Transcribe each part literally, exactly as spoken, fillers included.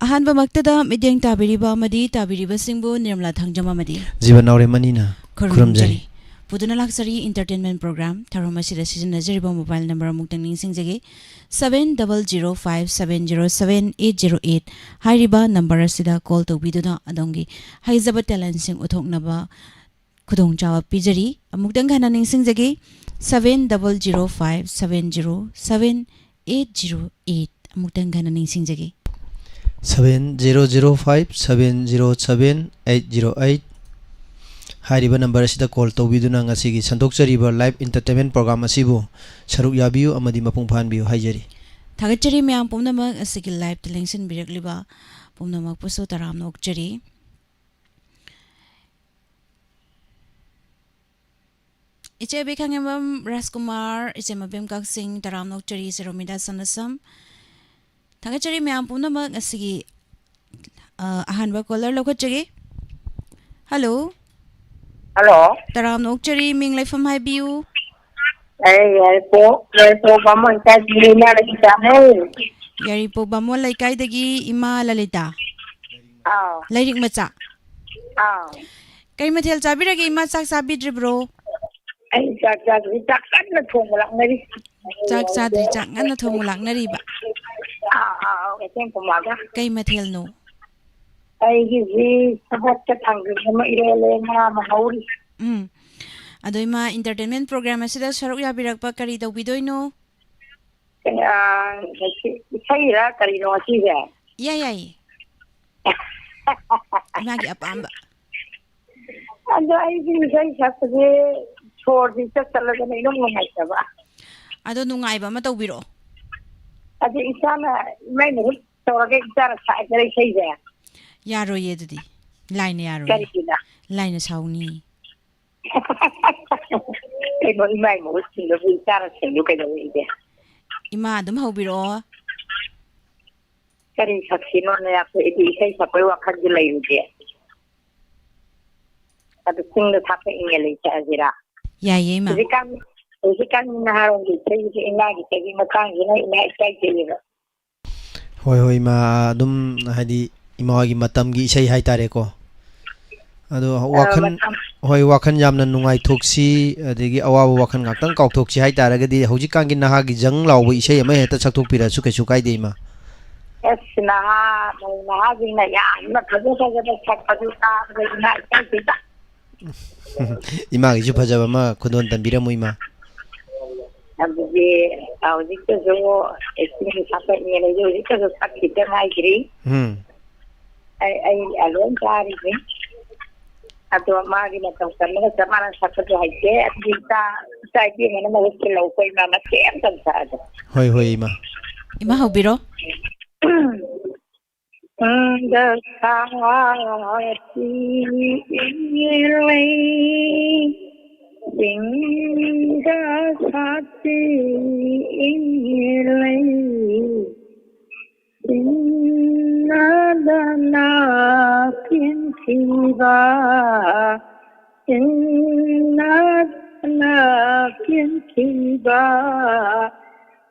ꯑꯍꯥꯟꯕꯃꯛꯇꯗ ꯃꯤꯠꯌꯦꯡ ꯇꯥꯕꯤꯔꯤꯕ ꯑꯃꯗꯤ ꯇꯥꯕꯤꯔꯤꯕꯁꯤꯡꯕꯨ ꯅꯤꯔꯃꯂꯥ ꯊꯥꯡꯖꯝ ꯑꯃꯗꯤ ꯖꯤꯕꯟ ꯅꯥꯎꯔꯦꯝ ꯑꯅꯤꯅ ꯈꯨꯔꯨꯝꯖꯔꯤ꯫ ꯈꯨꯔꯨꯝꯖꯔꯤ꯫ ꯄꯨꯗꯨꯅ ꯂꯥꯛꯆꯔꯤ entertainment program ꯊꯧꯔꯝ ꯑꯁꯤꯗ ꯁꯤꯖꯤꯟꯅꯖꯔꯤꯕ mobile number ꯑꯃꯨꯛꯇꯪ ꯅꯤꯡꯁꯤꯡꯖꯒꯦ, seven double zero five seven zero seven eight zero eight꯫ ꯍꯥꯏꯔꯤꯕ number ꯑꯁꯤꯗ call ꯇꯧꯕꯤꯗꯨꯅ ꯑꯗꯣꯝꯒꯤ ꯍꯩꯖꯕ talentꯁꯤꯡ ꯎꯠꯊꯣꯛꯅꯕ ꯈꯨꯗꯣꯡꯆꯥꯕ ꯄꯤꯖꯔꯤ꯫ ꯑꯃꯨꯛꯇꯪ ꯍꯟꯅ ꯅꯤꯡꯁꯤꯡꯖꯒꯦ, seven double zero five seven zero seven eight zero eight꯫ ꯑꯃꯨꯛꯇꯪ ꯍꯟꯅ ꯅꯤꯡꯁꯤꯡꯖꯒꯦ, seven zero zero five seven zero seven eight zero eight꯫ ꯍꯥꯏꯔꯤꯕ number ꯑꯁꯤꯗ call ꯇꯧꯕꯤꯗꯨꯅ ꯉꯁꯤꯒꯤ ꯁꯟꯗꯣꯛꯆꯔꯤꯕ live entertainment program ꯑꯁꯤꯕꯨ ꯁꯔꯨꯛ ꯌꯥꯕꯤꯌꯨ ꯑꯃꯗꯤ ꯃꯄꯨꯡ ꯐꯥꯍꯟꯕꯤꯌꯨ ꯍꯥꯏꯖꯔꯤ꯫ ꯊꯥꯒꯠꯆꯔꯤ ꯃꯌꯥꯝ ꯄꯨꯝꯅꯃꯛ ꯑꯁꯤꯒꯤ liveꯇ ꯂꯦꯡꯁꯤꯟꯕꯤꯔꯛꯂꯤꯕ ꯄꯨꯝꯅꯃꯛꯄꯨꯁꯨ ꯇꯔꯥꯝꯅ ꯑꯣꯛꯆꯔꯤ꯫ ꯏꯆꯦ ꯑꯕꯤ ꯈꯥꯉꯦꯝꯕꯝ ꯔꯥꯖꯀꯨꯃꯥꯔ, ꯏꯆꯦ ꯃꯕꯦꯝ ꯀꯛꯆꯤꯡ, ꯇꯔꯥꯝꯅ ꯑꯣꯛꯆꯔꯤ, ꯏꯆꯦ ꯔꯣꯃꯤꯗꯥ ꯁꯅꯥꯁꯝ꯫ ꯊꯥꯒꯠꯆꯔꯤ ꯃꯌꯥꯝ ꯄꯨꯝꯅꯃꯛ꯫ ꯉꯁꯤꯒꯤ, ꯑ, ꯑꯍꯥꯟꯕ caller ꯂꯧꯈꯠꯆꯒꯦ꯫ Hello꯫ Hello꯫ ꯇꯔꯥꯝꯅ ꯑꯣꯛꯆꯔꯤ, ꯃꯤꯡ ꯂꯩꯐꯝ ꯍꯥꯏꯕꯤꯌꯨ꯫ ꯑꯩ ꯌꯥꯏꯔꯤꯄꯣꯛ, ꯌꯥꯏꯔꯤꯄꯣꯛ ꯕꯥꯃꯣꯟ ꯂꯩꯀꯥꯏꯗꯒꯤ ꯏꯃꯥ ꯂꯂꯤꯇꯥ ꯍꯥꯏ꯫ ꯌꯥꯏꯔꯤꯄꯣꯛ ꯕꯥꯃꯣꯟ ꯂꯩꯀꯥꯏꯗꯒꯤ ꯏꯃꯥ ꯂꯂꯤꯇꯥ꯫ ꯑꯥꯎ꯫ ꯂꯥꯏꯔꯤꯛ ꯃꯆꯥ꯫ ꯑꯥꯎ꯫ ꯀꯩ ꯃꯊꯦꯜ ꯆꯥꯕꯤꯔꯒꯦ ꯏꯃꯥ, ꯆꯥꯛ ꯆꯥꯕꯤꯗ꯭ꯔꯤꯕ꯭ꯔꯣ? ꯑꯩ ꯆꯥꯛ ꯆꯥꯗ꯭ꯔꯤ, ꯆꯥꯛ ꯀꯟꯅ ꯊꯣꯡꯕ ꯂꯥꯛꯅꯔꯤ꯫ ꯆꯥꯛ ꯆꯥꯗ꯭ꯔꯤ, ꯆꯥꯛ ꯉꯟꯅ ꯊꯣꯡꯕ ꯂꯥꯛꯅꯔꯤꯕ꯫ ꯑꯥ, ꯑꯥ, ꯑꯥ, ꯀꯩꯊꯦꯜ ꯀꯨꯝꯃꯒ꯫ ꯀꯩ ꯃꯊꯦꯜꯅꯣ? ꯑꯩꯒꯤꯗꯤ ꯁꯦꯕꯣꯠꯀ ꯊꯥꯡꯖꯤꯡ ꯑꯃ ꯏꯔꯣꯜꯂꯦ, ꯉꯥ ꯑꯃ ꯉꯧꯔꯤ꯫ ꯎꯝ꯫ ꯑꯗꯣ ꯏꯃꯥ, entertainment program ꯑꯁꯤꯗ ꯁꯔꯨꯛ ꯌꯥꯕꯤꯔꯛꯄ ꯀꯔꯤ ꯇꯧꯕꯤꯗꯣꯏꯅꯣ? ꯑꯥ, ꯉꯁꯤ ꯏꯁꯩꯔ ꯀꯔꯤꯅꯣ ꯉꯁꯤꯁꯦ? ꯏꯌꯥ ꯌꯥꯏꯌꯦ꯫ ꯏꯃꯥꯒꯤ ꯑꯄꯥꯝꯕ꯫ ꯑꯗꯣ ꯑꯩꯗꯤ ꯏꯁꯩ ꯁꯛꯄꯁꯦ ꯁꯣꯔꯁꯤ ꯆꯠ ꯆꯠꯂꯒꯅ ꯏꯅꯨꯡ ꯅꯨꯡꯉꯥꯏꯇꯕ꯫ ꯑꯗꯣ ꯅꯨꯡꯉꯥꯏꯕ ꯑꯃ ꯇꯧꯕꯤꯔꯛꯑꯣ꯫ ꯑꯗꯨ ꯏꯆꯥꯅ ꯏꯃꯥꯏ ꯃꯍꯨꯠ ꯇꯧꯔꯒ ꯏꯆꯥꯅ ꯁꯛꯑꯒꯦꯔꯥ ꯏꯁꯩꯁꯦ? ꯌꯥꯔꯣꯏꯌꯦ ꯑꯗꯨꯗꯤ꯫ ꯂꯥꯏꯅ ꯌꯥꯔꯣꯏꯌꯦ꯫ ꯀꯔꯤꯒꯤꯅꯣ? ꯂꯥꯏꯅ ꯁꯥꯎꯅꯤ꯫ ꯀꯩꯅꯣ ꯏꯃꯥꯏ ꯃꯍꯨꯠ ꯁꯤꯟꯕꯕꯨ ꯏꯆꯥꯅ ꯁꯤꯟꯕꯨ ꯀꯩꯗꯧꯋꯦꯒꯦ? ꯏꯃꯥ ꯑꯗꯨꯝ ꯍꯧꯕꯤꯔꯛꯑꯣ꯫ ꯀꯔꯤ ꯁꯛꯁꯤꯅꯣꯅꯦ? ꯑꯩꯈꯣꯏꯗꯤ ꯏꯁꯩ ꯁꯛꯄꯩ ꯋꯥꯈꯜꯗꯤ ꯂꯩꯔꯨꯗꯦ꯫ ꯑꯗꯨ ꯆꯤꯡꯗ ꯊꯥꯞꯄ ꯏꯪꯉꯦ ꯂꯩ ꯁꯛꯑꯁꯤꯔꯥ? ꯌꯥꯏꯌꯦ ꯏꯃꯥ꯫ ꯍꯧꯖꯤꯛꯀꯥꯟ, ꯍꯧꯖꯤꯛꯀꯥꯟꯒꯤ ꯅꯍꯥꯔꯣꯜꯒꯤ ꯏꯁꯩꯁꯤꯗꯤ ꯏꯃꯥꯒꯤ ꯏꯁꯩꯒꯤ ꯃꯇꯥꯡꯁꯤꯅ ꯏꯃꯥ ꯏꯀꯥꯏꯖꯩꯌꯦꯕ꯫ ꯍꯣꯏ, ꯍꯣꯏ, ꯏꯃꯥ, ꯑꯗꯨꯝ ꯍꯥꯏꯗꯤ ꯏꯃꯥ ꯍꯣꯏꯒꯤ ꯃꯇꯝꯒꯤ ꯏꯁꯩ ꯍꯥꯏꯇꯥꯔꯦꯀꯣ꯫ ꯑꯗꯣ ꯑ, ꯋꯥꯈꯜ, ꯃꯇꯝ ꯍꯣꯏ, ꯋꯥꯈꯜ ꯌꯥꯝꯅ ꯅꯨꯡꯉꯥꯏꯊꯣꯛꯁꯤ, ꯑꯗꯒꯤ ꯑꯋꯥꯕ ꯋꯥꯈꯜ ꯉꯥꯛꯇꯪ ꯀꯥꯎꯊꯣꯛꯁꯤ ꯍꯥꯏꯇꯥꯔꯒꯗꯤ ꯍꯧꯖꯤꯛꯀꯥꯟꯒꯤ ꯅꯍꯥꯒꯤ ꯖꯪ ꯂꯥꯎꯕ ꯏꯁꯩ ꯑꯃ ꯍꯦꯛꯇ ꯁꯛꯇꯣꯛꯄꯤꯔꯛꯑꯁꯨ ꯀꯩꯁꯨ ꯀꯥꯏꯗꯦ, ꯏꯃꯥ꯫ ꯑꯁ, ꯅꯍꯥ, ꯃꯧ ꯅꯍꯥꯁꯤꯡꯅ ꯌꯥꯝꯅ ꯐꯖ ꯐꯖꯕ ꯁꯛꯄꯗꯨ ꯇꯥꯕꯗ ꯏꯃꯥ ꯏꯀꯥꯏ ꯈꯤꯇ꯫ ꯏꯃꯥꯒꯤꯁꯨ ꯐꯖꯕ ꯑꯃ ꯈꯨꯗꯣꯜ ꯇꯝꯕꯤꯔꯝꯃꯨ, ꯏꯃꯥ꯫ ꯑꯗꯨꯗꯤ ꯍꯧꯖꯤꯛꯇꯁꯨ ꯑꯦꯛꯇꯤꯡ ꯁꯥꯀꯠꯅꯦꯅ ꯑꯩꯁꯨ ꯍꯧꯖꯤꯛꯇꯁꯨ ꯁꯛꯈꯤꯗ ꯉꯥꯏꯈ꯭ꯔꯤ꯫ ꯎꯝ꯫ ꯑꯩ, ꯑꯩ ꯑꯂꯣꯏ ꯇꯥꯔꯤꯅꯤ꯫ ꯑꯗꯣ ꯃꯥꯒꯤ ꯃꯇꯧ ꯇꯝꯃꯒ ꯆꯞ ꯃꯥꯟꯅ ꯁꯛꯄꯁꯨ ꯍꯩꯇꯦ꯫ ꯑꯗꯨꯗꯤ ꯏꯆꯥ, ꯏꯆꯥ ꯏꯕꯦꯝꯃꯅ ꯃꯍꯨꯠ ꯁꯤꯜꯂꯧꯀꯣ, ꯏꯃꯥ, ꯃꯇꯦꯛ ꯑꯝꯇꯪ ꯁꯛꯑꯒꯦ꯫ ꯍꯣꯏ, ꯍꯣꯏ, ꯏꯃꯥ꯫ ꯏꯃꯥ ꯍꯧꯕꯤꯔꯣ꯫ ꯎꯝ, ꯗ ꯁꯥꯇꯤ ꯏꯪꯂꯩ, ꯆꯤꯡꯗ ꯁꯥꯇꯤ ꯏꯪꯂꯩ, ꯏꯟꯅꯗꯅ ꯀꯤꯟꯊꯤꯕ, ꯏꯟꯅꯗꯅ ꯀꯤꯟꯊꯤꯕ,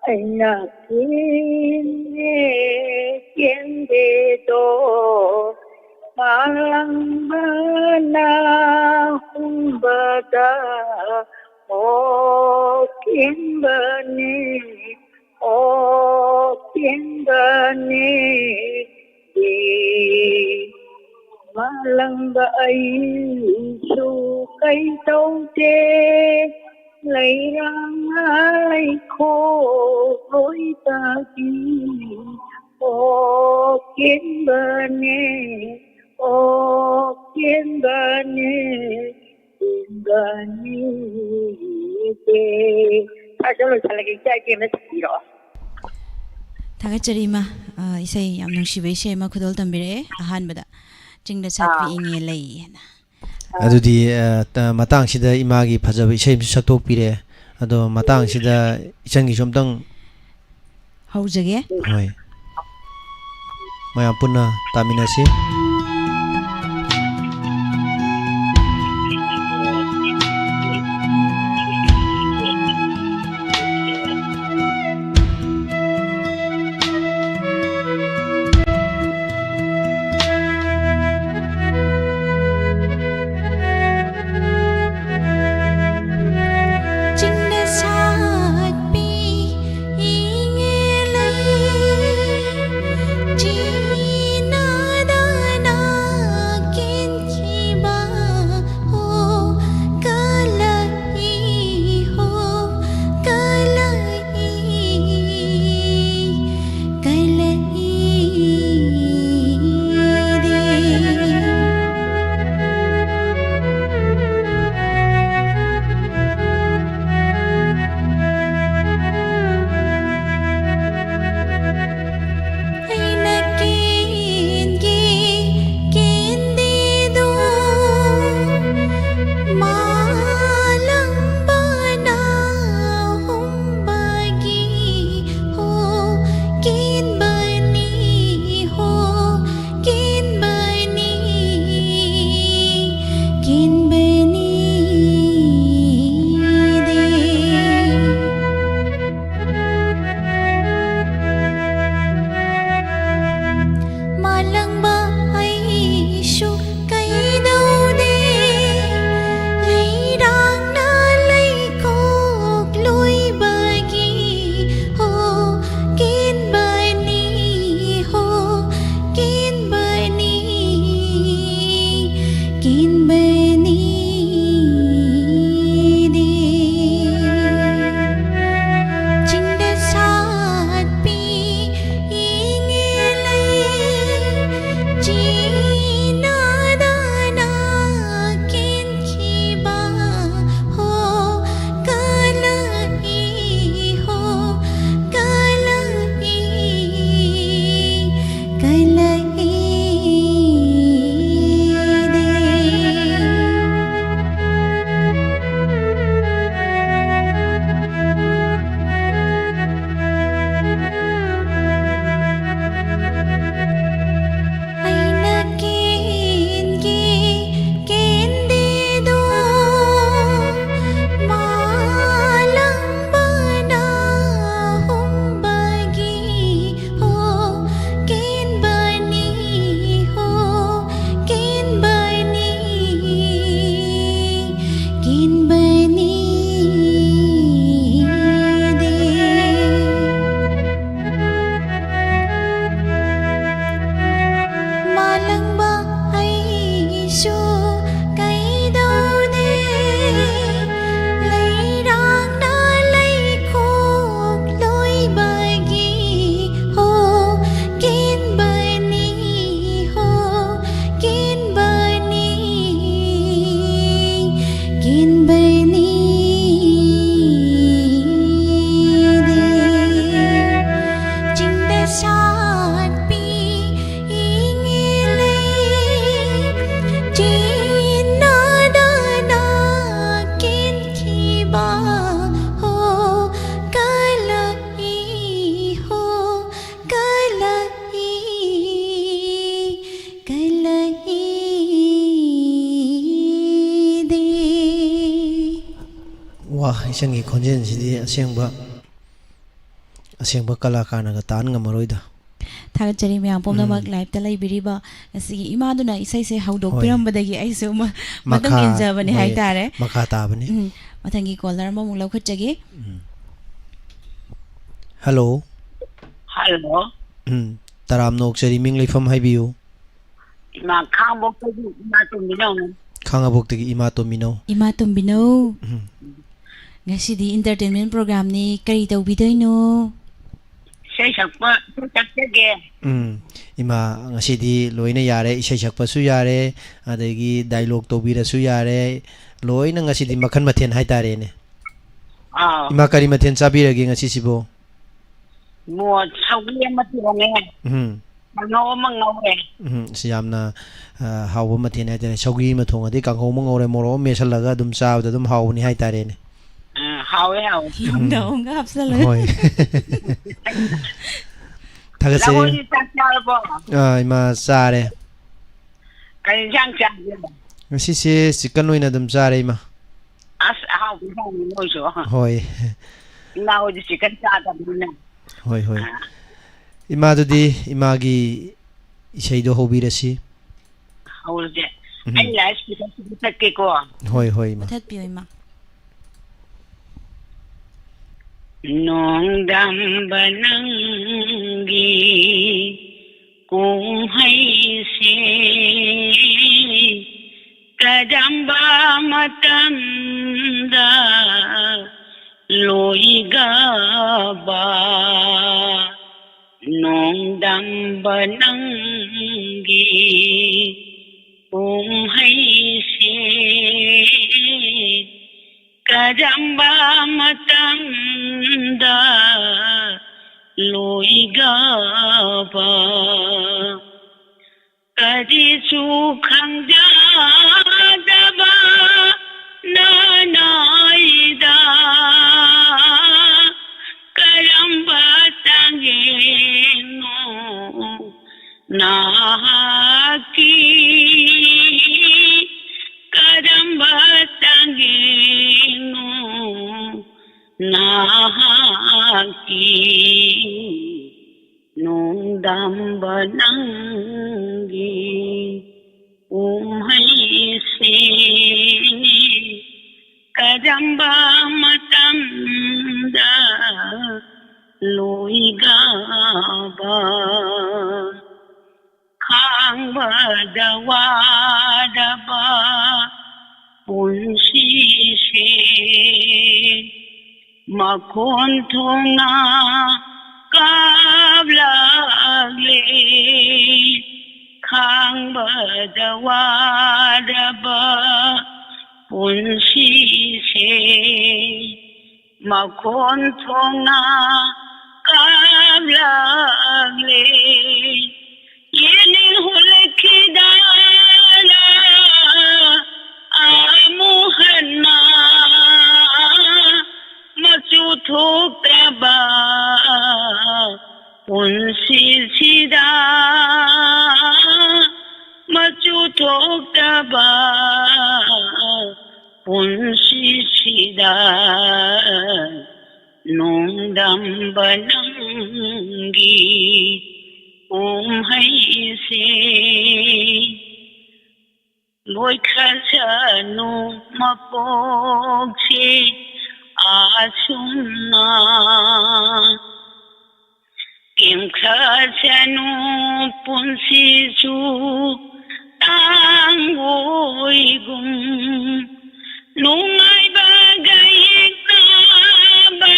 ꯑꯩꯅ ꯀꯦꯟꯗꯦ ꯀꯦꯟꯗꯦꯗꯣ, ꯃꯥꯂꯪꯕꯅ ꯍꯨꯝꯕꯗ ꯑꯣꯛꯀꯤꯟꯕꯅꯤ, ꯑꯣꯛꯀꯤꯟꯕꯅꯤ꯫ ꯃꯥꯂꯪꯕ ꯑꯩꯁꯨ ꯀꯩꯗꯧꯗꯦ, ꯂꯩꯔꯥꯡꯅ ꯂꯩꯈꯣꯛ ꯂꯣꯏꯗꯕꯤ, ꯑꯣꯛꯀꯤꯟꯕꯅꯦ, ꯑꯣꯛꯀꯤꯟꯕꯅꯦ, ꯀꯤꯟꯕꯅꯤꯁꯦ꯫ ꯁ꯭ꯋꯥꯏꯗ ꯂꯣꯏꯁꯜꯂꯒꯦ, ꯏꯆꯥ ꯏꯕꯦꯝꯅ ꯊꯤꯟꯕꯤꯔꯛꯑꯣ꯫ ꯊꯥꯒꯠꯆꯔꯤ, ꯏꯃꯥ꯫ ꯑ, ꯏꯁꯩ ꯌꯥꯝ ꯅꯨꯡꯁꯤꯕ ꯏꯁꯩ ꯑꯃ ꯈꯨꯗꯣꯜ ꯇꯝꯕꯤꯔꯛꯑꯦ꯫ ꯑꯍꯥꯟꯕꯗ, "ꯆꯤꯡꯗ ꯁꯥꯠꯄꯤ ꯑꯥ꯫ ꯏꯪꯉꯦ ꯂꯩ" ꯍꯥꯏꯅ꯫ ꯑꯥ꯫ ꯑꯗꯨꯗꯤ, ꯑ, ꯇ-, ꯃꯇꯥꯡꯁꯤꯗ ꯏꯃꯥꯒꯤ ꯐꯖꯕ ꯏꯁꯩ ꯑꯃꯁꯨ ꯁꯛꯇꯣꯛꯄꯤꯔꯦ꯫ ꯑꯗꯣ ꯃꯇꯥꯡꯁꯤꯗ ꯏꯆꯟꯒꯤꯁꯨ ꯑꯝꯇꯪ ꯍꯧꯖꯒꯦ꯫ ꯍꯣꯏ꯫ ꯃꯌꯥꯝ ꯄꯨꯟꯅ ꯇꯥꯃꯤꯟꯅꯁꯤ꯫ ꯏꯆꯟꯒꯤ ꯈꯣꯟꯖꯦꯜꯁꯤꯗꯤ ꯑꯁꯦꯡꯕ, ꯑꯁꯦꯡꯕ ꯀꯂꯥꯀꯥꯔꯅꯒ ꯇꯥꯟ ꯉꯝꯃꯔꯣꯏꯗ꯫ ꯊꯥꯒꯠꯆꯔꯤ ꯃꯌꯥꯝ ꯄꯨꯝꯅꯃꯛ꯫ ꯎꯝ꯫ Live-ꯇ ꯂꯩꯕꯤꯔꯤꯕ ꯉꯁꯤꯒꯤ ꯏꯃꯥꯗꯨꯅ ꯏꯁꯩꯁꯦ ꯍꯧꯗꯣꯛꯄꯤꯔꯝꯕꯗꯒꯤ ꯍꯣꯏ꯫ ꯑꯩꯁꯨ ꯃ-, ꯃꯇꯨꯡ ꯃꯈꯥ, ꯏꯟꯖꯕꯅꯤ ꯍꯣꯏ, ꯍꯥꯏꯇꯥꯔꯦ꯫ ꯃꯈꯥ ꯇꯥꯕꯅꯤ꯫ ꯎꯝ꯫ ꯃꯊꯪꯒꯤ caller ꯑꯃꯃꯨꯛ ꯂꯧꯈꯠꯆꯒꯦ꯫ ꯎꯝ꯫ Hello꯫ Hello꯫ ꯎꯝ꯫ ꯇꯔꯥꯝꯅ ꯑꯣꯛꯆꯔꯤ, ꯃꯤꯡ ꯂꯩꯐꯝ ꯍꯥꯏꯕꯤꯌꯨ꯫ ꯏꯃꯥ, ꯈꯥꯡꯉꯕꯣꯛꯇꯒꯤ ꯏꯃꯥ ꯇꯣꯝꯕꯤꯅꯧ꯫ ꯈꯥꯡꯉꯕꯣꯛꯇꯒꯤ ꯏꯃꯥ ꯇꯣꯝꯕꯤꯅꯧ꯫ ꯏꯃꯥ ꯇꯣꯝꯕꯤꯅꯧ꯫ ꯎꯝ꯫ ꯉꯁꯤꯗꯤ entertainment program-ꯅꯤ, ꯀꯔꯤ ꯇꯧꯕꯤꯗꯣꯏꯅꯣ? ꯏꯁꯩ ꯁꯛꯄ, ꯏꯁꯩ ꯁꯛꯆꯒꯦ꯫ ꯎꯝ꯫ ꯏꯃꯥ, ꯉꯁꯤꯗꯤ ꯂꯣꯏꯅ ꯌꯥꯔꯦ, ꯏꯁꯩ ꯁꯛꯄꯁꯨ ꯌꯥꯔꯦ, ꯑꯗꯒꯤ dialogue ꯇꯧꯕꯤꯔꯁꯨ ꯌꯥꯔꯦ, ꯂꯣꯏꯅ ꯉꯁꯤꯗꯤ ꯃꯈꯟ ꯃꯊꯦꯜ ꯍꯥꯏꯇꯥꯔꯦꯅꯦ꯫ ꯑꯥꯎ꯫ ꯏꯃꯥ, ꯀꯔꯤ ꯃꯊꯦꯜ ꯆꯥꯕꯤꯔꯒꯦ ꯉꯁꯤꯁꯤꯕꯨ? ꯃꯣ-, ꯁꯧꯒ꯭ꯔꯤ ꯑꯃ ꯊꯣꯡꯉꯦ꯫ ꯎꯝ꯫ ꯀꯥꯡꯍꯧ ꯑꯃ ꯉꯧꯔꯦ꯫ ꯎꯝ, ꯑꯁ, ꯌꯥꯝꯅ, ꯑ, ꯍꯥꯎꯕ ꯃꯊꯦꯜ ꯍꯥꯏꯇꯥꯔꯦ꯫ ꯁꯧꯒ꯭ꯔꯤ ꯑꯃ ꯊꯣꯡꯉꯗꯤ ꯀꯥꯡꯍꯧ ꯑꯃ ꯉꯧꯔꯦ, ꯃꯣꯔꯣꯛ ꯑꯃ ꯃꯦꯠꯁꯜꯂꯒ ꯑꯗꯨꯝ ꯆꯥꯕꯗ ꯑꯗꯨꯝ ꯍꯥꯎꯕꯅꯤ ꯍꯥꯏꯇꯥꯔꯦꯅꯦ꯫ ꯑ, ꯍꯥꯎꯋꯦ, ꯍꯥꯎꯋꯦ꯫ ꯎꯝ꯫ ꯌꯣꯡꯗꯥꯎ ꯑꯃꯒ ꯍꯥꯞꯆꯜꯂꯒ꯫ ꯍꯣꯏ꯫ ꯊꯥꯒꯠꯆꯔꯤ꯫ ꯂꯧꯍꯣꯏꯗꯤ ꯆꯥꯛ ꯆꯥꯔꯕꯣ? ꯑ, ꯏꯃꯥ, ꯆꯥꯔꯦ꯫ ꯀꯔꯤ ꯏꯟꯖꯥꯡ ꯆꯥꯒꯦ? ꯉꯁꯤꯁꯦ chicken ꯑꯣꯏꯅ ꯑꯗꯨꯝ ꯆꯥꯔꯦ, ꯏꯃꯥ꯫ ꯑꯁ, ꯑꯍꯥꯎꯕ ꯏꯟꯖꯥꯡꯅꯤ ꯅꯣꯏꯁꯨ꯫ ꯍꯣꯏ꯫ ꯏꯃꯥ ꯍꯣꯏꯗꯤ chicken ꯆꯥꯗꯕꯅꯤꯅ꯫ ꯍꯣꯏ, ꯍꯣꯏ꯫ ꯑꯥ꯫ ꯏꯃꯥꯗꯨꯗꯤ ꯏꯃꯥꯒꯤ ꯏꯁꯩꯗꯣ ꯍꯧꯕꯤꯔꯁꯤ꯫ ꯍꯧꯔꯁꯦ꯫ ꯎꯝ꯫ ꯑꯩ loudspeaker-ꯁꯤ ꯃꯨꯊꯠꯀꯦꯀꯣ꯫ ꯍꯣꯏ, ꯍꯣꯏ, ꯏꯃꯥ꯫ ꯃꯨꯊꯠꯄꯤꯌꯨ, ꯏꯃꯥ꯫ ꯅꯣꯡꯗꯝꯕ ꯅꯪꯒꯤ ꯀꯨꯝꯍꯩꯁꯦ ꯀꯔꯝꯕ ꯃꯇꯝꯗ ꯂꯣꯏꯒꯕ? ꯅꯣꯡꯗꯝꯕ ꯅꯪꯒꯤ ꯀꯨꯝꯍꯩꯁꯦ ꯀꯔꯝꯕ ꯃꯇꯝꯗ ꯂꯣꯏꯒꯕ? ꯀꯔꯤꯁꯨ ꯈꯪꯖꯗꯕ ꯅꯅꯥꯏꯗ ꯀꯔꯝꯕ ꯆꯥꯡꯌꯦꯡꯅꯣ ꯅꯍꯥꯛꯀꯤ? ꯀꯔꯝꯕ ꯆꯥꯡꯌꯦꯡꯅꯣ ꯇꯝꯕ ꯅꯪꯒꯤ ꯀꯨꯝꯍꯩꯁꯤꯅꯤ꯫ ꯀꯔꯝꯕ ꯃꯇꯝꯗ ꯂꯣꯏꯒꯕ ꯈꯥꯡꯕꯗ ꯋꯥꯔꯕ ꯄꯨꯟꯁꯤꯁꯦ ꯃꯈꯣꯟ ꯊꯣꯛꯅ ꯀꯥꯞꯂꯛꯂꯦ꯫ ꯈꯥꯡꯕꯗ ꯋꯥꯔꯕ ꯄꯨꯟꯁꯤꯁꯦ ꯃꯈꯣꯟ ꯊꯣꯛꯅ ꯀꯥꯞꯂꯛꯂꯦ꯫ ꯌꯦꯅꯤꯡ ꯍꯨꯜꯂꯛꯈꯤꯗꯅ ꯑꯃꯨꯛ ꯍꯟꯅ ꯃꯆꯨ ꯊꯣꯛꯇꯕ ꯄꯨꯟꯁꯤꯁꯤꯗ, ꯃꯆꯨ ꯊꯣꯛꯇꯕ ꯄꯨꯟꯁꯤꯁꯤꯗ ꯅꯣꯡꯗꯝꯕ ꯅꯪꯒꯤ ꯀꯨꯝꯍꯩꯁꯦ ꯂꯣꯏꯈ꯭ꯔꯁꯅꯨ ꯃꯄꯣꯛꯁꯦ ꯑꯁꯨꯝꯅ꯫ ꯀꯦꯝꯈ꯭ꯔꯁꯅꯨ ꯄꯨꯟꯁꯤꯁꯨ ꯇꯥꯡꯑꯣꯏꯒꯨꯝ, ꯅꯨꯡꯉꯥꯏꯕꯒ ꯌꯦꯛꯅꯕ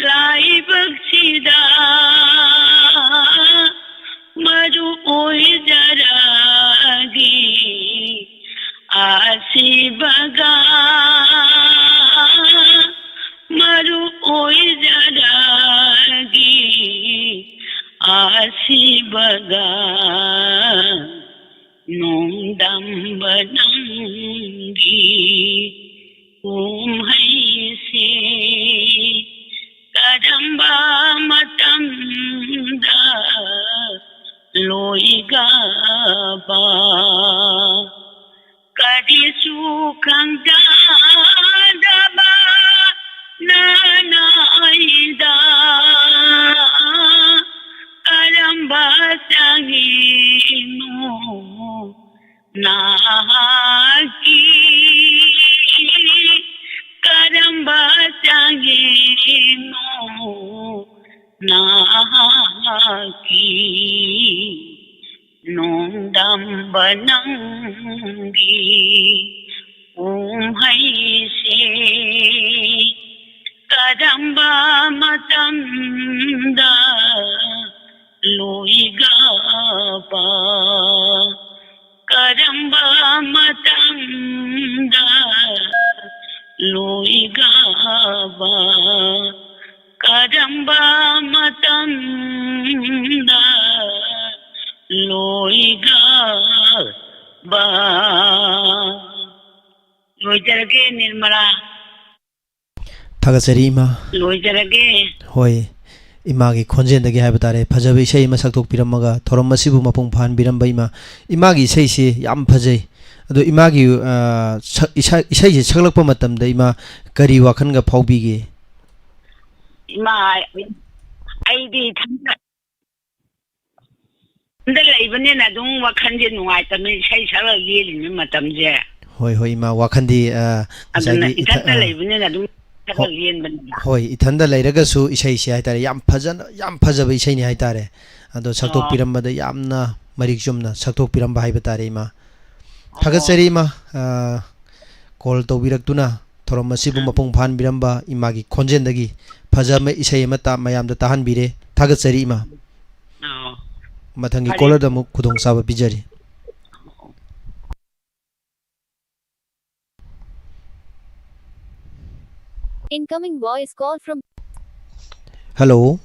ꯂꯥꯏꯕꯛꯁꯤꯗ ꯃꯔꯨ ꯑꯣꯏꯖꯔꯒꯦ ꯑꯁꯤꯕꯒ, ꯃꯔꯨ ꯑꯣꯏꯖꯔꯒꯦ ꯑꯁꯤꯕꯒ꯫ ꯅꯣꯡꯗꯝꯕ ꯅꯪꯒꯤ ꯀꯨꯝꯍꯩꯁꯦ ꯀꯔꯝꯕ ꯃꯇꯝꯗ ꯂꯣꯏꯒꯕ? ꯀꯔꯤꯁꯨ ꯈꯪꯖꯗꯕ ꯅꯅꯥꯏꯗ ꯅꯍꯥꯛꯀꯤ ꯅꯣꯡꯗꯝꯕ ꯅꯪꯒꯤ ꯀꯨꯝꯍꯩꯁꯦ ꯀꯔꯝꯕ ꯃꯇꯝꯗ ꯂꯣꯏꯒꯕ? ꯀꯔꯝꯕ ꯃꯇꯝꯗ ꯂꯣꯏꯒꯕ? ꯀꯔꯝꯕ ꯃꯇꯝꯗ ꯂꯣꯏꯒꯕ? ꯂꯣꯏꯖꯔꯒꯦ, ꯅꯤꯔꯃꯂꯥ꯫ ꯊꯥꯒꯠꯆꯔꯤ, ꯏꯃꯥ꯫ ꯂꯣꯏꯖꯔꯒꯦ꯫ ꯍꯣꯏ, ꯏꯃꯥꯒꯤ ꯈꯣꯟꯖꯦꯜꯗꯒꯤ ꯍꯥꯏꯕ ꯇꯥꯔꯦ, ꯐꯖꯕ ꯏꯁꯩ ꯑꯃ ꯁꯛꯇꯣꯛꯄꯤꯔꯝꯃꯒ ꯊꯧꯔꯝ ꯑꯁꯤꯕꯨ ꯃꯄꯨꯡ ꯐꯥꯍꯟꯕꯤꯔꯝꯕ ꯏꯃꯥ, ꯏꯃꯥꯒꯤ ꯏꯁꯩꯁꯤ ꯌꯥꯝ ꯐꯖꯩ꯫ ꯑꯗꯣ ꯏꯃꯥꯒꯤ, ꯑ, ꯁꯛ-, ꯏꯁꯥ-, ꯏꯁꯩꯁꯤ ꯁꯛꯂꯛꯄ ꯃꯇꯝꯗ ꯏꯃꯥ ꯀꯔꯤ ꯋꯥꯈꯜꯒ ꯐꯥꯎꯕꯤꯒꯦ? ꯏꯃꯥ, ꯑꯩꯗꯤ ꯏꯊꯟꯇ ꯏꯊꯟꯗ ꯂꯩꯕꯅꯤꯅ ꯑꯗꯨꯝ ꯋꯥꯈꯜꯁꯦ ꯅꯨꯡꯉꯥꯏꯇꯕꯅꯤ, ꯏꯁꯩ ꯁꯛꯂꯒ ꯂꯦꯜꯂꯤꯉꯩ ꯃꯇꯝꯁꯦ꯫ ꯍꯣꯏ, ꯍꯣꯏ, ꯏꯃꯥ, ꯋꯥꯈꯜꯗꯤ, ꯑ, ꯑꯗꯨꯅ ꯉꯁꯥꯏꯒꯤ ꯏꯊ-, ꯏꯊꯟꯇ ꯑ, ꯂꯩꯕꯅꯤꯅ ꯑꯗꯨꯝ ꯁꯛꯂꯒ ꯍꯣ-, ꯂꯦꯟꯕꯅꯤꯗ꯫ ꯍꯣꯏ, ꯏꯊꯟꯗ ꯂꯩꯔꯒꯁꯨ ꯏꯁꯩꯁꯦ ꯍꯥꯏꯇꯥꯔꯦ, ꯌꯥꯝ ꯐꯖꯅ, ꯌꯥꯝ ꯐꯖꯕ ꯏꯁꯩꯅꯤ ꯍꯥꯏꯇꯥꯔꯦ꯫ ꯑꯗꯣ ꯑꯣ꯫ ꯁꯛꯇꯣꯛꯄꯤꯔꯝꯕꯗ ꯌꯥꯝꯅ ꯃꯔꯤꯛ ꯆꯨꯝꯅ ꯁꯛꯇꯣꯛꯄꯤꯔꯝꯕ ꯍꯥꯏꯕ ꯇꯥꯔꯦ, ꯏꯃꯥ꯫ ꯑꯣ꯫ ꯊꯥꯒꯠꯆꯔꯤ, ꯏꯃꯥ꯫ ꯑ, call ꯇꯧꯕꯤꯔꯛꯇꯨꯅ ꯊꯧꯔꯝ ꯑꯁꯤꯕꯨ ꯎꯝ꯫ ꯃꯄꯨꯡ ꯐꯥꯍꯟꯕꯤꯔꯝꯕ ꯏꯃꯥꯒꯤ ꯈꯣꯟꯖꯦꯜꯗꯒꯤ ꯐꯖꯕ ꯏꯁꯩ ꯑꯃ ꯇꯥ-, ꯃꯌꯥꯝꯗ ꯇꯥꯍꯟꯕꯤꯔꯦ꯫ ꯊꯥꯒꯠꯆꯔꯤ, ꯏꯃꯥ꯫ ꯑꯣ꯫ ꯃꯊꯪꯒꯤ ꯐꯔꯦ꯫ Callerꯗ ꯑꯃꯨꯛ ꯈꯨꯗꯣꯡꯆꯥꯕ ꯄꯤꯖꯔꯤ꯫ Incoming voice call from Hello꯫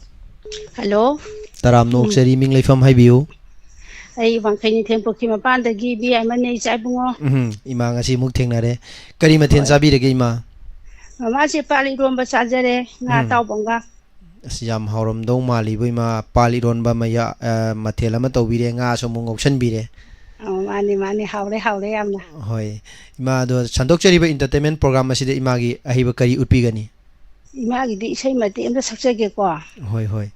Hello꯫ ꯇꯔꯥꯝꯅ ꯎꯝ꯫ ꯑꯣꯛꯆꯔꯤ, ꯃꯤꯡ ꯂꯩꯐꯝ ꯍꯥꯏꯕꯤꯌꯨ꯫ ꯑꯩ ꯋꯥꯡꯈꯩ ꯅꯤꯡꯊꯦꯝ ꯄꯨꯈ꯭ꯔꯤ ꯃꯄꯥꯟꯗꯒꯤ ꯕꯤ ꯑꯥꯏ ꯃꯅꯦ ꯏꯆꯥ ꯏꯕꯨꯡꯉꯣ꯫ ꯎꯝ, ꯏꯃꯥ ꯉꯁꯤ ꯑꯃꯨꯛ ꯊꯦꯡꯅꯔꯦ꯫ ꯀꯔꯤ ꯃꯊꯦꯜ ꯍꯣꯏ꯫ ꯆꯥꯕꯤꯔꯒꯦ, ꯏꯃꯥ? ꯃꯃꯥꯁꯦ ꯄꯥꯟ ꯏꯔꯣꯝꯕ ꯆꯥꯖꯔꯦ, ꯉꯥ ꯎꯝ꯫ ꯑꯇꯥꯎꯕ ꯑꯃꯒ꯫ ꯑꯁ, ꯌꯥꯝ ꯍꯥꯎꯔꯝꯗꯧ ꯃꯥꯜꯂꯤꯕꯨ, ꯏꯃꯥ꯫ ꯄꯥꯟ ꯏꯔꯣꯟꯕ ꯑꯃ ꯌꯥ-, ꯑ, ꯃꯊꯦꯜ ꯑꯃ ꯇꯧꯕꯤꯔꯦ, ꯉꯥꯁꯨ ꯑꯃꯨꯛ ꯉꯧꯁꯟꯕꯤꯔꯦ꯫ ꯑꯧ, ꯃꯥꯅꯤ, ꯃꯥꯅꯤ, ꯍꯥꯎꯔꯦ, ꯍꯥꯎꯔꯦ ꯌꯥꯝꯅ꯫ ꯍꯣꯏ꯫ ꯏꯃꯥ, ꯑꯗꯣ ꯁꯟꯗꯣꯛꯆꯔꯤꯕ entertainment program ꯑꯁꯤꯗ ꯏꯃꯥꯒꯤ ꯑꯍꯩꯕ ꯀꯔꯤ ꯎꯠꯄꯤꯒꯅꯤ? ꯏꯃꯥꯒꯤꯗꯤ ꯏꯁꯩ ꯃꯇꯦꯛ ꯑꯃꯇ ꯁꯛꯆꯒꯦꯀꯣ꯫ ꯍꯣꯏ, ꯍꯣꯏ꯫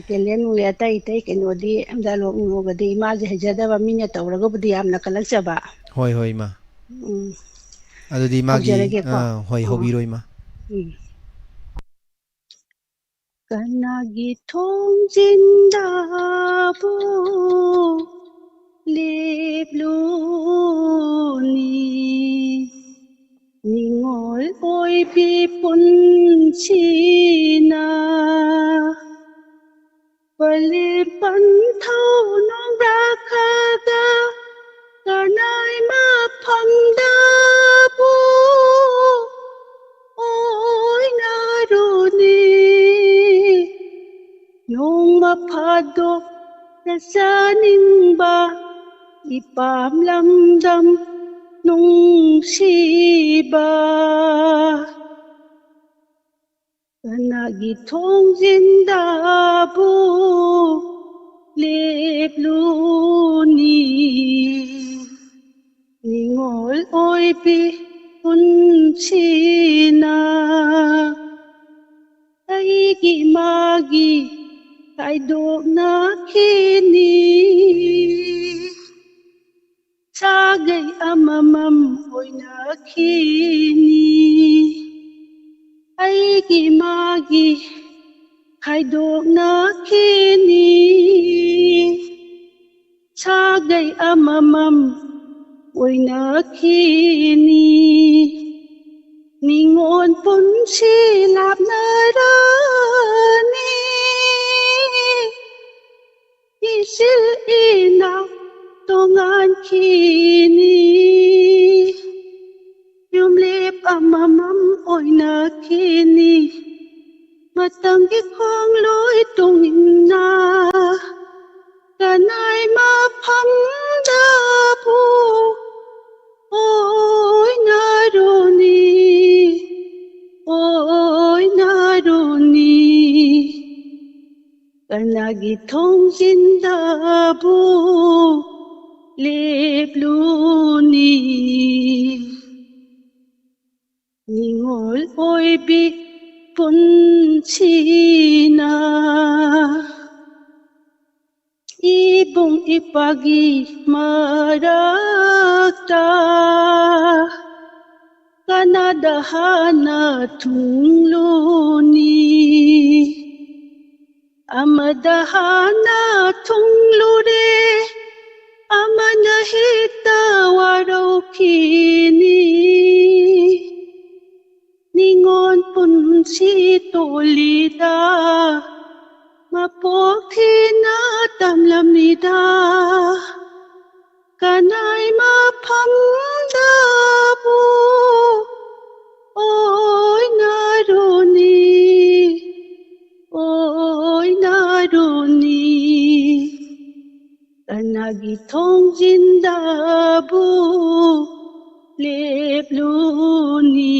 Talent ꯅꯨꯡꯂꯦꯟ ꯑꯇꯩ ꯑꯇꯩ ꯀꯩꯅꯣꯗꯤ ꯑꯝꯇ ꯂꯣꯛ-, ꯅꯣꯛꯑꯒꯗꯤ ꯏꯃꯥꯁꯦ ꯍꯩꯖꯗꯕ ꯃꯤꯅ ꯇꯧꯔꯒꯕꯨꯗꯤ ꯌꯥꯝꯅ ꯀꯜꯂꯛꯆꯕ꯫ ꯍꯣꯏ, ꯍꯣꯏ, ꯏꯃꯥ꯫ ꯎꯝ꯫ ꯑꯗꯨꯗꯤ ꯃꯥꯒꯤ, ꯍꯧꯖꯔꯒꯦꯀꯣ꯫ ꯑꯥ, ꯍꯣꯏ, ꯑꯣ꯫ ꯍꯧꯕꯤꯔꯣ, ꯏꯃꯥ꯫ ꯎꯝ꯫ ꯀꯅꯥꯒꯤ ꯊꯣꯡꯖꯤꯟꯗꯕꯨ ꯂꯦꯞꯂꯨꯅꯤ? ꯅꯤꯡꯉꯣꯜ ꯑꯣꯏꯕꯤ ꯄꯨꯟꯁꯤꯅ ꯄꯂꯦꯝ ꯄꯟꯊꯧ ꯅꯣꯡꯕ꯭ꯔꯥꯈꯗ ꯀꯅꯥꯏ ꯃꯐꯝꯗꯕꯨ ꯑꯣꯏꯅꯔꯨꯅꯤ? ꯅꯣꯡꯃ ꯐꯥꯗꯣꯛ ꯆꯠꯆꯅꯤꯡꯕ ꯏꯄꯥꯝ ꯂꯝꯗꯝ ꯅꯨꯡꯁꯤꯕ꯫ ꯀꯅꯥꯒꯤ ꯊꯣꯡꯖꯤꯟꯗꯕꯨ ꯂꯦꯞꯂꯨꯅꯤ? ꯅꯤꯡꯉꯣꯜ ꯑꯣꯏꯕꯤ ꯄꯨꯟꯁꯤꯅ ꯑꯩꯒꯤ ꯃꯥꯒꯤ ꯈꯥꯏꯗꯣꯛꯅꯈꯤꯅꯤ꯫ ꯁꯥꯒꯩ ꯑꯃꯃꯝ ꯑꯣꯏꯅꯈꯤꯅꯤ꯫ ꯑꯩꯒꯤ ꯃꯥꯒꯤ ꯈꯥꯏꯗꯣꯛꯅꯈꯤꯅꯤ꯫ ꯁꯥꯒꯩ ꯑꯃꯃꯝ ꯑꯣꯏꯅꯈꯤꯅꯤ꯫ ꯅꯤꯡꯉꯣꯜ ꯄꯨꯟꯁꯤ ꯂꯥꯞꯅꯔꯅꯤ꯫ ꯏꯆꯤꯜ ꯏꯅꯥꯎ ꯇꯣꯉꯥꯟꯈꯤꯅꯤ꯫ ꯌꯨꯝꯂꯦꯞ ꯑꯃꯃꯝ ꯑꯣꯏꯅꯈꯤꯅꯤ꯫ ꯃꯇꯝꯒꯤ ꯈꯣꯡꯂꯣꯏ ꯇꯨꯡ ꯏꯟꯅ ꯀꯅꯥꯏ ꯃꯐꯝꯗꯕꯨ ꯑꯣꯏꯅꯔꯨꯅꯤ, ꯑꯣꯏꯅꯔꯨꯅꯤ꯫ ꯀꯅꯥꯒꯤ ꯊꯣꯡꯖꯤꯟꯗꯕꯨ ꯂꯦꯞꯂꯨꯅꯤ? ꯅꯤꯡꯉꯣꯜ ꯑꯣꯏꯕꯤ ꯄꯨꯟꯁꯤꯅ ꯏꯕꯨꯡ ꯏꯄꯥꯒꯤ ꯃꯔꯛꯇ ꯀꯅꯥꯗ ꯍꯥꯟꯅ ꯊꯨꯡꯂꯨꯅꯤ? ꯑꯃꯗ ꯍꯥꯟꯅ ꯊꯨꯡꯂꯨꯔꯦ, ꯑꯃꯅ ꯍꯦꯛꯇ ꯋꯥꯔꯧꯈꯤꯅꯤ꯫ ꯅꯤꯉꯣꯜ ꯄꯨꯟꯁꯤ ꯇꯣꯜꯂꯤꯗ, ꯃꯄꯣꯛ ꯊꯤꯅ ꯇꯝꯂꯝꯃꯤꯗ, ꯀꯅꯥꯏ ꯃꯐꯝꯗꯕꯨ ꯑꯣꯏꯅꯔꯨꯅꯤ, ꯑꯣꯏꯅꯔꯨꯅꯤ꯫ ꯀꯅꯥꯒꯤ ꯊꯣꯡꯖꯤꯟꯗꯕꯨ ꯂꯦꯞꯂꯨꯅꯤ꯫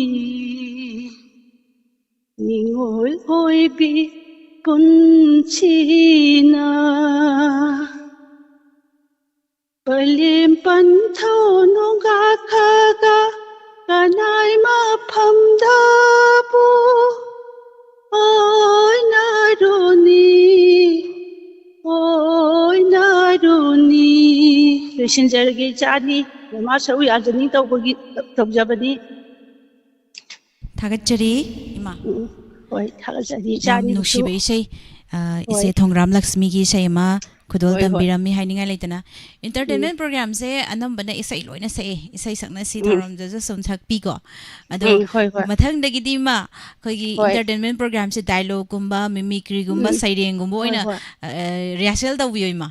ꯅꯤꯉꯣꯜ ꯑꯣꯏꯕꯤ ꯄꯨꯟꯁꯤꯅ ꯄꯂꯦꯝ ꯄꯟꯊꯧ ꯅꯣꯡꯒꯥꯈꯒ ꯀꯅꯥꯏ ꯃꯐꯝꯗꯕꯨ ꯑꯣꯏꯅꯔꯨꯅꯤ, ꯑꯣꯏꯅꯔꯨꯅꯤ꯫ ꯂꯣꯏꯁꯤꯟꯖꯔꯒꯦ, ꯏꯆꯥꯅꯤ꯫ ꯃꯃꯥ ꯁꯔꯨ ꯌꯥꯖꯅꯤꯡ ꯇꯧꯕꯒꯤ ꯇꯧꯖꯕꯅꯤ꯫ ꯊꯥꯒꯠꯆꯔꯤ, ꯏꯃꯥ꯫ ꯎꯝ, ꯍꯣꯏ, ꯊꯥꯒꯠꯆꯔꯤ, ꯌꯥꯝ ꯏꯆꯥꯅꯤꯕꯨꯁꯨ꯫ ꯅꯨꯡꯁꯤꯕ ꯏꯁꯩ, ꯑ, ꯍꯣꯏ꯫ ꯏꯆꯦ ꯊꯣꯡꯒ꯭ꯔꯥꯝ ꯂꯛꯁꯃꯤꯒꯤ ꯏꯁꯩ ꯑꯃ ꯈꯨꯗꯣꯜ ꯍꯣꯏ, ꯍꯣꯏ꯫ ꯇꯝꯕꯤꯔꯝꯃꯤ ꯍꯥꯏꯅꯤꯡꯉꯥꯏ ꯂꯩꯇꯅ꯫ Entertainment ꯎꯝ꯫ Programꯁꯦ ꯑꯅꯝꯕꯅ ꯏꯁꯩ ꯂꯣꯏꯅ ꯁꯛꯑꯦ, ꯏꯁꯩ ꯁꯛꯅꯁꯤ ꯎꯝ꯫ ꯊꯧꯔꯝꯗꯁꯨ ꯁꯨꯝ ꯁꯛꯄꯤꯀꯣ꯫ ꯑꯗꯣ ꯎꯝ, ꯍꯣꯏ, ꯍꯣꯏ꯫ ꯃꯊꯪꯗꯒꯤꯗꯤ, ꯏꯃꯥ, ꯑꯩꯈꯣꯏꯒꯤ ꯍꯣꯏ꯫ Entertainment Programꯁꯦ dialogueꯀꯨꯝꯕ, mimicryꯒꯨꯝꯕ, ꯎꯝ꯫ ꯁꯩꯔꯦꯡꯒꯨꯝꯕ ꯍꯣꯏ, ꯑꯣꯏꯅ, ꯍꯣꯏ꯫ ꯑ, rehearsal ꯇꯧꯕꯤꯌꯣ, ꯏꯃꯥ꯫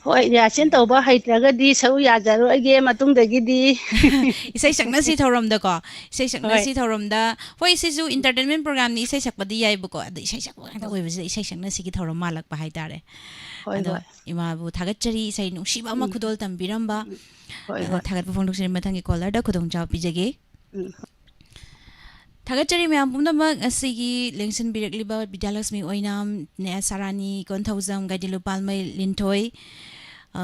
ꯍꯣꯏ, rehearsal ꯇꯧꯕ ꯍꯩꯇ꯭ꯔꯒꯗꯤ ꯁꯔꯨꯛ ꯌꯥꯖꯔꯣꯏꯒꯦ ꯃꯇꯨꯡꯗꯒꯤꯗꯤ꯫ ꯏꯁꯩ ꯁꯛꯅꯁꯤ ꯊꯧꯔꯝꯗꯀꯣ, ꯏꯁꯩ ꯁꯛꯅꯁꯤ ꯍꯣꯏ꯫ ꯊꯧꯔꯝꯗ, ꯍꯣꯏ, ꯁꯤꯁꯨ entertainment programꯅꯤ, ꯏꯁꯩ ꯁꯛꯄꯗꯤ ꯌꯥꯏꯕꯀꯣ, ꯑꯗꯣ ꯏꯁꯩ ꯁꯛꯄ ꯉꯥꯛꯇ ꯍꯣꯏ꯫ ꯑꯣꯏꯕꯁꯤꯗ ꯏꯁꯩ ꯁꯛꯅꯁꯤꯒꯤ ꯊꯧꯔꯝ ꯃꯥꯜꯂꯛꯄ ꯍꯥꯏꯇꯥꯔꯦ꯫ ꯍꯣꯏ, ꯑꯗꯣ ꯍꯣꯏ꯫ ꯏꯃꯥꯕꯨ ꯊꯥꯒꯠꯆꯔꯤ, ꯏꯁꯩ ꯅꯨꯡꯁꯤꯕ ꯑꯃ ꯎꯝ꯫ ꯈꯨꯗꯣꯜ ꯇꯝꯕꯤꯔꯝꯕ꯫ ꯎꯝ꯫ ꯍꯣꯏ, ꯑ, ꯍꯣꯏ꯫ ꯊꯥꯒꯠꯄ ꯐꯣꯡꯗꯣꯛꯆꯔꯤ, ꯃꯊꯪꯒꯤ callerꯗ ꯈꯨꯗꯣꯡꯆꯥꯕ ꯄꯤꯖꯒꯦ꯫ ꯎꯝ꯫ ꯊꯥꯒꯠꯆꯔꯤ ꯃꯌꯥꯝ ꯄꯨꯝꯅꯃꯛ, ꯉꯁꯤꯒꯤ ꯂꯦꯡꯁꯤꯟꯕꯤꯔꯛꯂꯤꯕ ꯕꯤꯗ꯭ꯌꯥꯂꯛꯁꯃꯤ ꯑꯣꯏꯅꯥꯝ, ꯅꯦ ꯁꯥꯔꯥꯅꯤ ꯀꯣꯟꯊꯧꯖꯝ, ꯒꯥꯏꯗꯤꯟꯂꯨ ꯄꯥꯜꯃꯩ ꯂꯤꯟꯊꯣꯏ, ꯑ,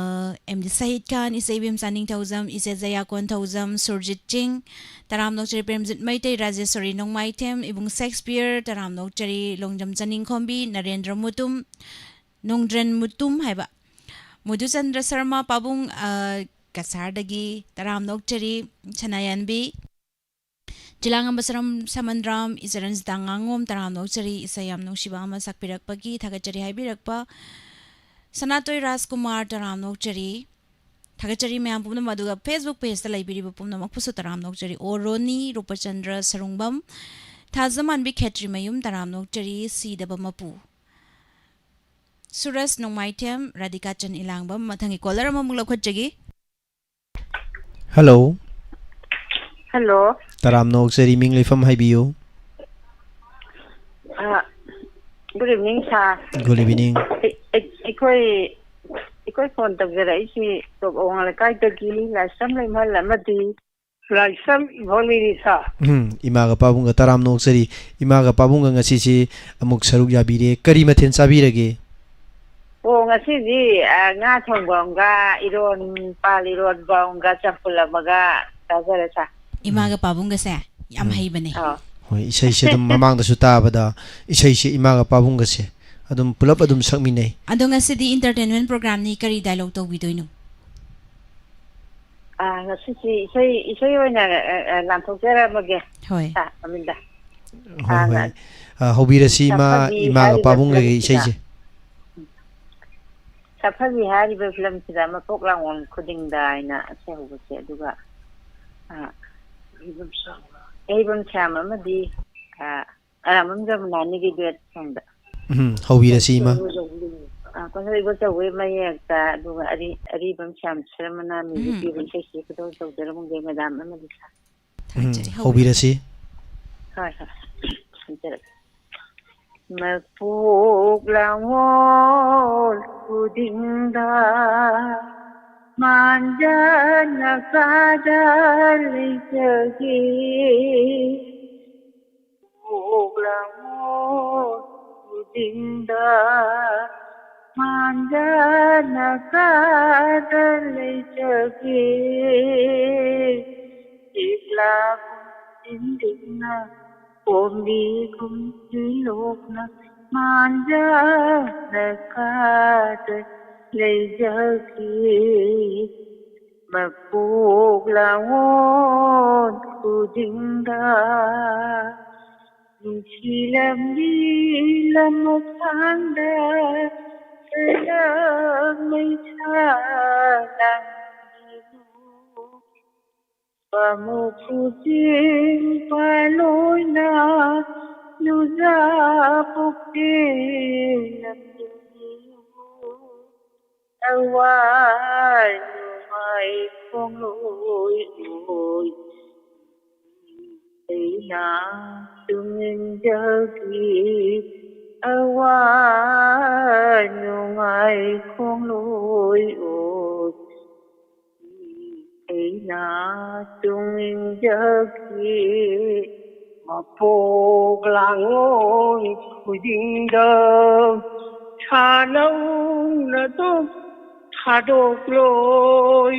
ꯑꯦꯝ ꯗꯤ ꯁꯍꯤꯗ ꯈꯥꯟ, ꯏꯆꯦ ꯏꯕꯦꯝꯆꯥ ꯅꯤꯡꯊꯧꯖꯝ, ꯏꯆꯦ ꯖꯌꯥ ꯀꯣꯟꯊꯧꯖꯝ, ꯁꯨꯔꯖꯤꯠ ꯆꯤꯡ, ꯇꯔꯥꯝꯅ ꯑꯣꯛꯆꯔꯤ ꯄ꯭ꯔꯦꯝꯖꯤꯠ ꯃꯩꯇꯩ, ꯔꯥꯖꯦꯁꯣꯔꯤ ꯅꯣꯡꯃꯥꯏꯊꯦꯝ, ꯏꯕꯨꯡ ꯁꯦꯛꯁꯄꯤꯌꯔ, ꯇꯔꯥꯝꯅ ꯑꯣꯛꯆꯔꯤ ꯂꯣꯡꯖꯝ ꯆꯅꯤꯡꯈꯣꯝꯕꯤ, ꯅꯔꯦꯟꯗ꯭ꯔ ꯃꯨꯇꯨꯝ, ꯅꯣꯡꯗ꯭ꯔꯦꯟ ꯃꯨꯇꯨꯝ ꯍꯥꯏꯕ, ꯃꯨꯗꯨꯆꯟꯗ꯭ꯔ ꯁꯔꯃ, ꯄꯥꯕꯨꯡ, ꯑ, ꯀꯁꯥꯔꯗꯒꯤ ꯇꯔꯥꯝꯅ ꯑꯣꯛꯆꯔꯤ, ꯁꯅꯥꯌꯥꯟꯕꯤ, ꯆꯤꯂꯥꯡꯉꯝꯕ ꯁꯔꯝ ꯁꯃꯟꯗ꯭ꯔꯥꯝ, ꯏꯆꯔꯟꯁꯤꯇ ꯉꯥꯉꯣꯝ ꯇꯔꯥꯝꯅ ꯑꯣꯛꯆꯔꯤ꯫ ꯏꯁꯩ ꯌꯥꯝ ꯅꯨꯡꯁꯤꯕ ꯑꯃ ꯁꯛꯄꯤꯔꯛꯄꯒꯤ ꯊꯥꯒꯠꯆꯔꯤ ꯍꯥꯏꯕꯤꯔꯛꯄ ꯁꯅꯥꯇꯣꯏ ꯔꯥꯖꯀꯨꯃꯥꯔ ꯇꯔꯥꯝꯅ ꯑꯣꯛꯆꯔꯤ꯫ ꯊꯥꯒꯠꯆꯔꯤ ꯃꯌꯥꯝ ꯄꯨꯝꯅꯃꯛ꯫ ꯑꯗꯨꯒ Facebook pageꯇ ꯂꯩꯕꯤꯔꯤꯕ ꯄꯨꯝꯅꯃꯛꯄꯨꯁꯨ ꯇꯔꯥꯝꯅ ꯑꯣꯛꯆꯔꯤ꯫ ꯑꯣ ꯔꯣꯅꯤ, ꯔꯨꯄꯆꯟꯗ꯭ꯔ ꯁꯔꯨꯡꯕꯝ, ꯊꯥꯖꯃꯥꯟꯕꯤ ꯈꯦꯇ꯭ꯔꯤꯃꯌꯨꯝ ꯇꯔꯥꯝꯅ ꯑꯣꯛꯆꯔꯤ꯫ ꯁꯤꯗꯕ ꯃꯄꯨ ꯁꯨꯔꯁ ꯅꯣꯡꯃꯥꯏꯊꯦꯝ, ꯔꯥꯙꯤꯀꯥ ꯆꯟ ꯏꯂꯥꯡꯕꯝ꯫ ꯃꯊꯪꯒꯤ caller ꯑꯃꯃꯨꯛ ꯂꯧꯈꯠꯆꯒꯦ꯫ Hello꯫ Hello꯫ ꯇꯔꯥꯝꯅ ꯑꯣꯛꯆꯔꯤ, ꯃꯤꯡ ꯂꯩꯐꯝ ꯍꯥꯏꯕꯤꯌꯨ꯫ ꯑ, good evening, sir꯫ Good evening꯫ ꯑꯩ-, ꯑꯩ-, ꯑꯩꯈꯣꯏ, ꯑꯩꯈꯣꯏ phone ꯇꯧꯖꯔꯛꯏꯁꯤ ꯇꯣꯞ ꯑꯋꯥꯡ ꯂꯩꯀꯥꯏꯗꯒꯤ ꯂꯥꯏꯁ꯭ꯔꯝ ꯂꯩꯃꯍꯜ ꯑꯃꯗꯤ ꯂꯥꯏꯁ꯭ꯔꯝ ꯏꯝꯐꯥꯜꯃꯤꯅꯤ, sir꯫ ꯎꯝ, ꯏꯃꯥꯒ ꯄꯥꯕꯨꯡꯒ ꯇꯔꯥꯝꯅ ꯑꯣꯛꯆꯔꯤ꯫ ꯏꯃꯥꯒ ꯄꯥꯕꯨꯡꯒ ꯉꯁꯤꯁꯤ ꯑꯃꯨꯛ ꯁꯔꯨꯛ ꯌꯥꯕꯤꯔꯦ꯫ ꯀꯔꯤ ꯃꯊꯦꯜ ꯆꯥꯕꯤꯔꯒꯦ? ꯑꯣ, ꯉꯁꯤꯗꯤ, ꯑ, ꯉꯥ ꯊꯣꯡꯕ ꯑꯃꯒ, ꯏꯔꯣꯟ, ꯄꯥꯟ ꯏꯔꯣꯟꯕ ꯑꯃꯒ, ꯆꯝꯐꯨꯠ ꯑꯃꯒ ꯆꯥꯖꯔꯦ, sir꯫ ꯏꯃꯥꯒ ꯄꯥꯕꯨꯡꯒꯁꯦ ꯌꯥꯝ ꯎꯝ꯫ ꯍꯩꯕꯅꯦ꯫ ꯑꯥ꯫ ꯍꯣꯏ, ꯏꯁꯩꯁꯦ ꯑꯗꯨꯝ ꯃꯃꯥꯡꯗꯁꯨ ꯇꯥꯕꯗ ꯏꯁꯩꯁꯦ ꯏꯃꯥꯒ ꯄꯥꯕꯨꯡꯒꯁꯦ ꯑꯗꯨꯝ ꯄꯨꯂꯞ ꯑꯗꯨꯝ ꯁꯛꯃꯤꯟꯅꯩ꯫ ꯑꯗꯣ ꯉꯁꯤꯗꯤ entertainment programꯅꯤ, ꯀꯔꯤ dialogue ꯇꯧꯕꯤꯗꯣꯏꯅꯣ? ꯑꯥ, ꯉꯁꯤꯁꯤ ꯏꯁꯩ, ꯏꯁꯩ ꯑꯣꯏꯅ, ꯑ, ꯑ, ꯂꯥꯟꯊꯣꯛꯆꯔꯝꯃꯒꯦ꯫ ꯍꯣꯏ꯫ ꯑꯥ, ꯑꯃꯤꯟꯗ꯫ ꯍꯣꯏ, ꯑꯥ, ꯍꯣꯏ꯫ ꯉ-, ꯑ, ꯍꯧꯕꯤꯔꯁꯤ, ꯏꯃꯥ, ꯁꯥꯐꯕꯤ ꯏꯃꯥꯒ ꯍꯥꯏꯔꯤꯕ ꯄꯥꯕꯨꯡꯒꯒꯤ ꯐꯤꯂꯝꯁꯤꯗ꯫ ꯏꯁꯩꯁꯦ꯫ ꯁꯥꯐꯕꯤ ꯍꯥꯏꯔꯤꯕ ꯐꯤꯂꯝꯁꯤꯗ "ꯃꯄꯣꯛ ꯂꯥꯡꯑꯣꯜ ꯈꯨꯗꯤꯡꯗ" ꯍꯥꯏꯅ ꯏꯁꯩ ꯍꯧꯕꯁꯦ, ꯑꯗꯨꯒ, ꯑ, ꯌꯩꯕꯝ ꯁ꯭ꯌꯥꯝ ꯑꯃꯗꯤ, ꯑ, ꯑꯔꯥꯝꯕꯝ ꯖꯃꯨꯅꯥꯅꯤꯒꯤ duet songꯗ꯫ ꯎꯝ, ꯍꯧꯕꯤꯔꯁꯤ, ꯏꯃꯥ꯫ ꯑ, ꯀꯣꯟꯁꯩ ꯏꯕꯣꯆꯧꯕꯤ ꯃꯌꯦꯛꯇ, ꯑꯗꯨꯒ ꯑꯔꯤ-, ꯑꯔꯤꯕꯝ ꯁ꯭ꯌꯥꯝ ꯁꯔꯃꯅ music ꯎꯝ꯫ ꯄꯤꯕ ꯏꯁꯩꯁꯤ ꯈꯨꯗꯣꯜ ꯇꯧꯖꯔꯝꯒꯦ, madam ꯑꯃꯗꯤ sir꯫ ꯎꯝ, ꯊꯥꯒꯠꯆꯔꯤ, ꯍꯧꯕꯤꯔꯁꯤ꯫ ꯍꯣꯏ, ꯍꯣꯏ꯫ ꯊꯝꯖꯔꯒꯦ꯫ ꯃꯄꯣꯛ ꯂꯥꯡꯑꯣꯜ ꯈꯨꯗꯤꯡꯗ ꯃꯥꯟꯖꯅ ꯀꯥꯗ ꯂꯩꯖꯒꯦ꯫ ꯃꯄꯣꯛ ꯂꯥꯡꯑꯣꯜ ꯈꯨꯗꯤꯡꯗ ꯃꯥꯟꯖꯅ ꯀꯥꯗ ꯂꯩꯖꯒꯦ꯫ ꯂꯤꯛꯂꯥꯒꯨꯝ ꯏꯪꯂꯤꯛꯅ ꯀꯣꯝꯕꯤꯒꯨꯝ ꯏꯂꯣꯛꯅ ꯃꯥꯟꯖꯅ ꯀꯥꯗ ꯂꯩꯖꯒꯦ꯫ ꯃꯄꯣꯛ ꯂꯥꯡꯑꯣꯟ ꯈꯨꯗꯤꯡꯗ ꯅꯨꯡꯁꯤ ꯂꯝꯕꯤ ꯂꯝ ꯃꯈꯥꯡꯗ ꯀꯌꯥ ꯃꯩꯁꯥ ꯂꯥꯡꯕꯤꯅꯨ꯫ ꯄꯥꯃꯨ ꯈꯨꯗꯤꯡ ꯄꯥꯂꯣꯏꯅ ꯂꯨꯖꯥ ꯄꯨꯛꯇꯦ ꯂꯝꯖꯤꯡꯕꯤꯌꯨ꯫ ꯑꯋꯥ ꯅꯨꯡꯉꯥꯏ ꯈꯣꯡꯂꯣꯏ ꯑꯣꯏ ꯑꯩꯅ ꯇꯨꯡ ꯏꯟꯖꯈꯤ꯫ ꯑꯋꯥ ꯅꯨꯡꯉꯥꯏ ꯈꯣꯡꯂꯣꯏ ꯑꯣꯏ ꯑꯩꯅ ꯇꯨꯡ ꯏꯟꯖꯈꯤ꯫ ꯃꯄꯣꯛ ꯂꯥꯡꯑꯣꯟ ꯈꯨꯗꯤꯡꯗ ꯁꯥꯅꯧꯅ ꯑꯗꯨꯝ ꯊꯥꯗꯣꯛꯂꯣꯏ,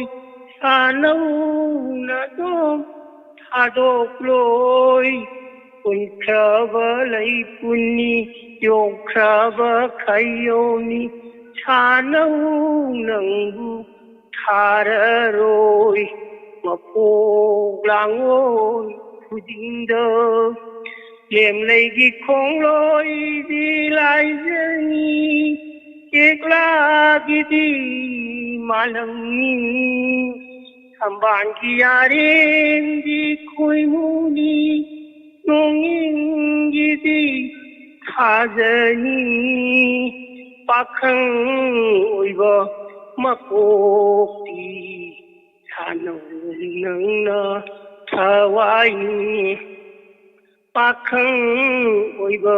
ꯁꯥꯅꯧꯅ ꯑꯗꯨꯝ ꯊꯥꯗꯣꯛꯂꯣꯏ꯫ ꯀꯨꯟꯈ꯭ꯔꯕ ꯂꯩ ꯄꯨꯟꯅꯤ ꯌꯣꯛꯈ꯭ꯔꯕ ꯈꯩꯌꯧꯅꯤ, ꯁꯥꯅꯧ ꯅꯪꯕꯨ ꯊꯥꯔꯔꯣꯏ꯫ ꯃꯄꯣꯛ ꯂꯥꯡꯑꯣꯟ ꯈꯨꯗꯤꯡꯗ ꯂꯦꯝꯂꯩꯒꯤ ꯈꯣꯡꯂꯣꯏꯗꯤ ꯂꯥꯏꯖꯅꯤ, ꯀꯦꯛꯂꯥꯒꯤꯗꯤ ꯃꯥꯂꯪꯅꯤ, ꯊꯝꯕꯥꯜꯒꯤ ꯑꯔꯦꯝꯕꯤ ꯈꯣꯏꯃꯨꯅꯤ, ꯅꯣꯡꯏꯟꯒꯤꯗꯤ ꯊꯥꯖꯅꯤ꯫ ꯄꯥꯈꯪ ꯑꯣꯏꯕ ꯃꯀꯣꯛꯇꯤ ꯁꯥꯅꯧ ꯅꯪꯅ ꯊꯋꯥꯏꯅꯤ꯫ ꯄꯥꯈꯪ ꯑꯣꯏꯕ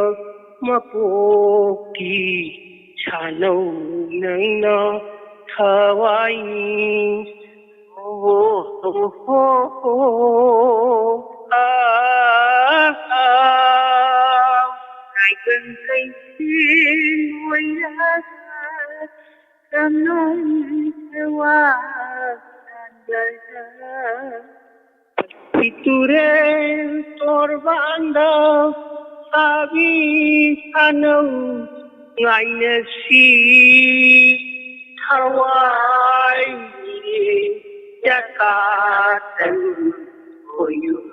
ꯃꯄꯣꯛꯀꯤ ꯁꯥꯅꯧ ꯅꯪꯅ ꯊꯋꯥꯏꯅꯤ꯫ ꯑꯣ, ꯑꯣ, ꯑꯣ, ꯑꯣ, ꯑꯥ, ꯑꯥ꯫ ꯉꯥꯏꯕꯪ ꯀꯩꯊꯦꯜ ꯑꯣꯏꯔꯒ ꯀꯝꯅꯝ ꯊꯋꯥ ꯁꯥꯟꯗꯔ ꯏꯇꯨꯔꯦꯜ ꯇꯣꯔꯕꯥꯟꯗ ꯁꯥꯕꯤ ꯁꯥꯅꯧ ꯉꯥꯏꯅꯁꯤ꯫ ꯊꯋꯥꯏ ꯌꯀꯥꯇꯟ ꯈꯣꯌꯨꯝ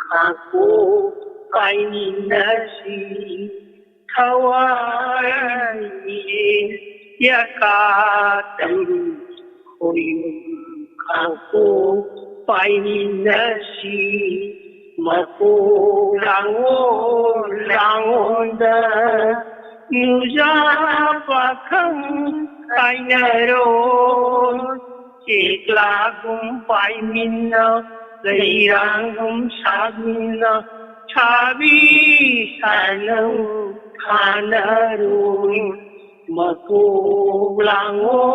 ꯈꯥꯡꯄꯣꯛ ꯄꯥꯏꯃꯤꯟꯅꯁꯤ꯫ ꯊꯋꯥꯏꯅꯤ ꯌꯀꯥꯇꯟ ꯈꯣꯌꯨꯝ ꯈꯥꯡꯄꯣꯛ ꯄꯥꯏꯃꯤꯟꯅꯁꯤ꯫ ꯃꯀꯣꯛ ꯂꯥꯡꯑꯣ ꯂꯥꯡꯑꯣꯟꯗ ꯅꯨꯖꯥ ꯄꯥꯈꯪ ꯀꯥꯏꯅꯔꯣꯏ꯫ ꯆꯦꯛꯂꯥꯒꯨꯝ ꯄꯥꯏꯃꯤꯟꯅ ꯂꯩꯔꯥꯡꯒꯨꯝ ꯁꯥꯃꯤꯟꯅ ꯁꯥꯕꯤ ꯁꯥꯅꯧ ꯊꯥꯅꯔꯣꯏ꯫ ꯃꯀꯣꯛ ꯂꯥꯡꯑꯣ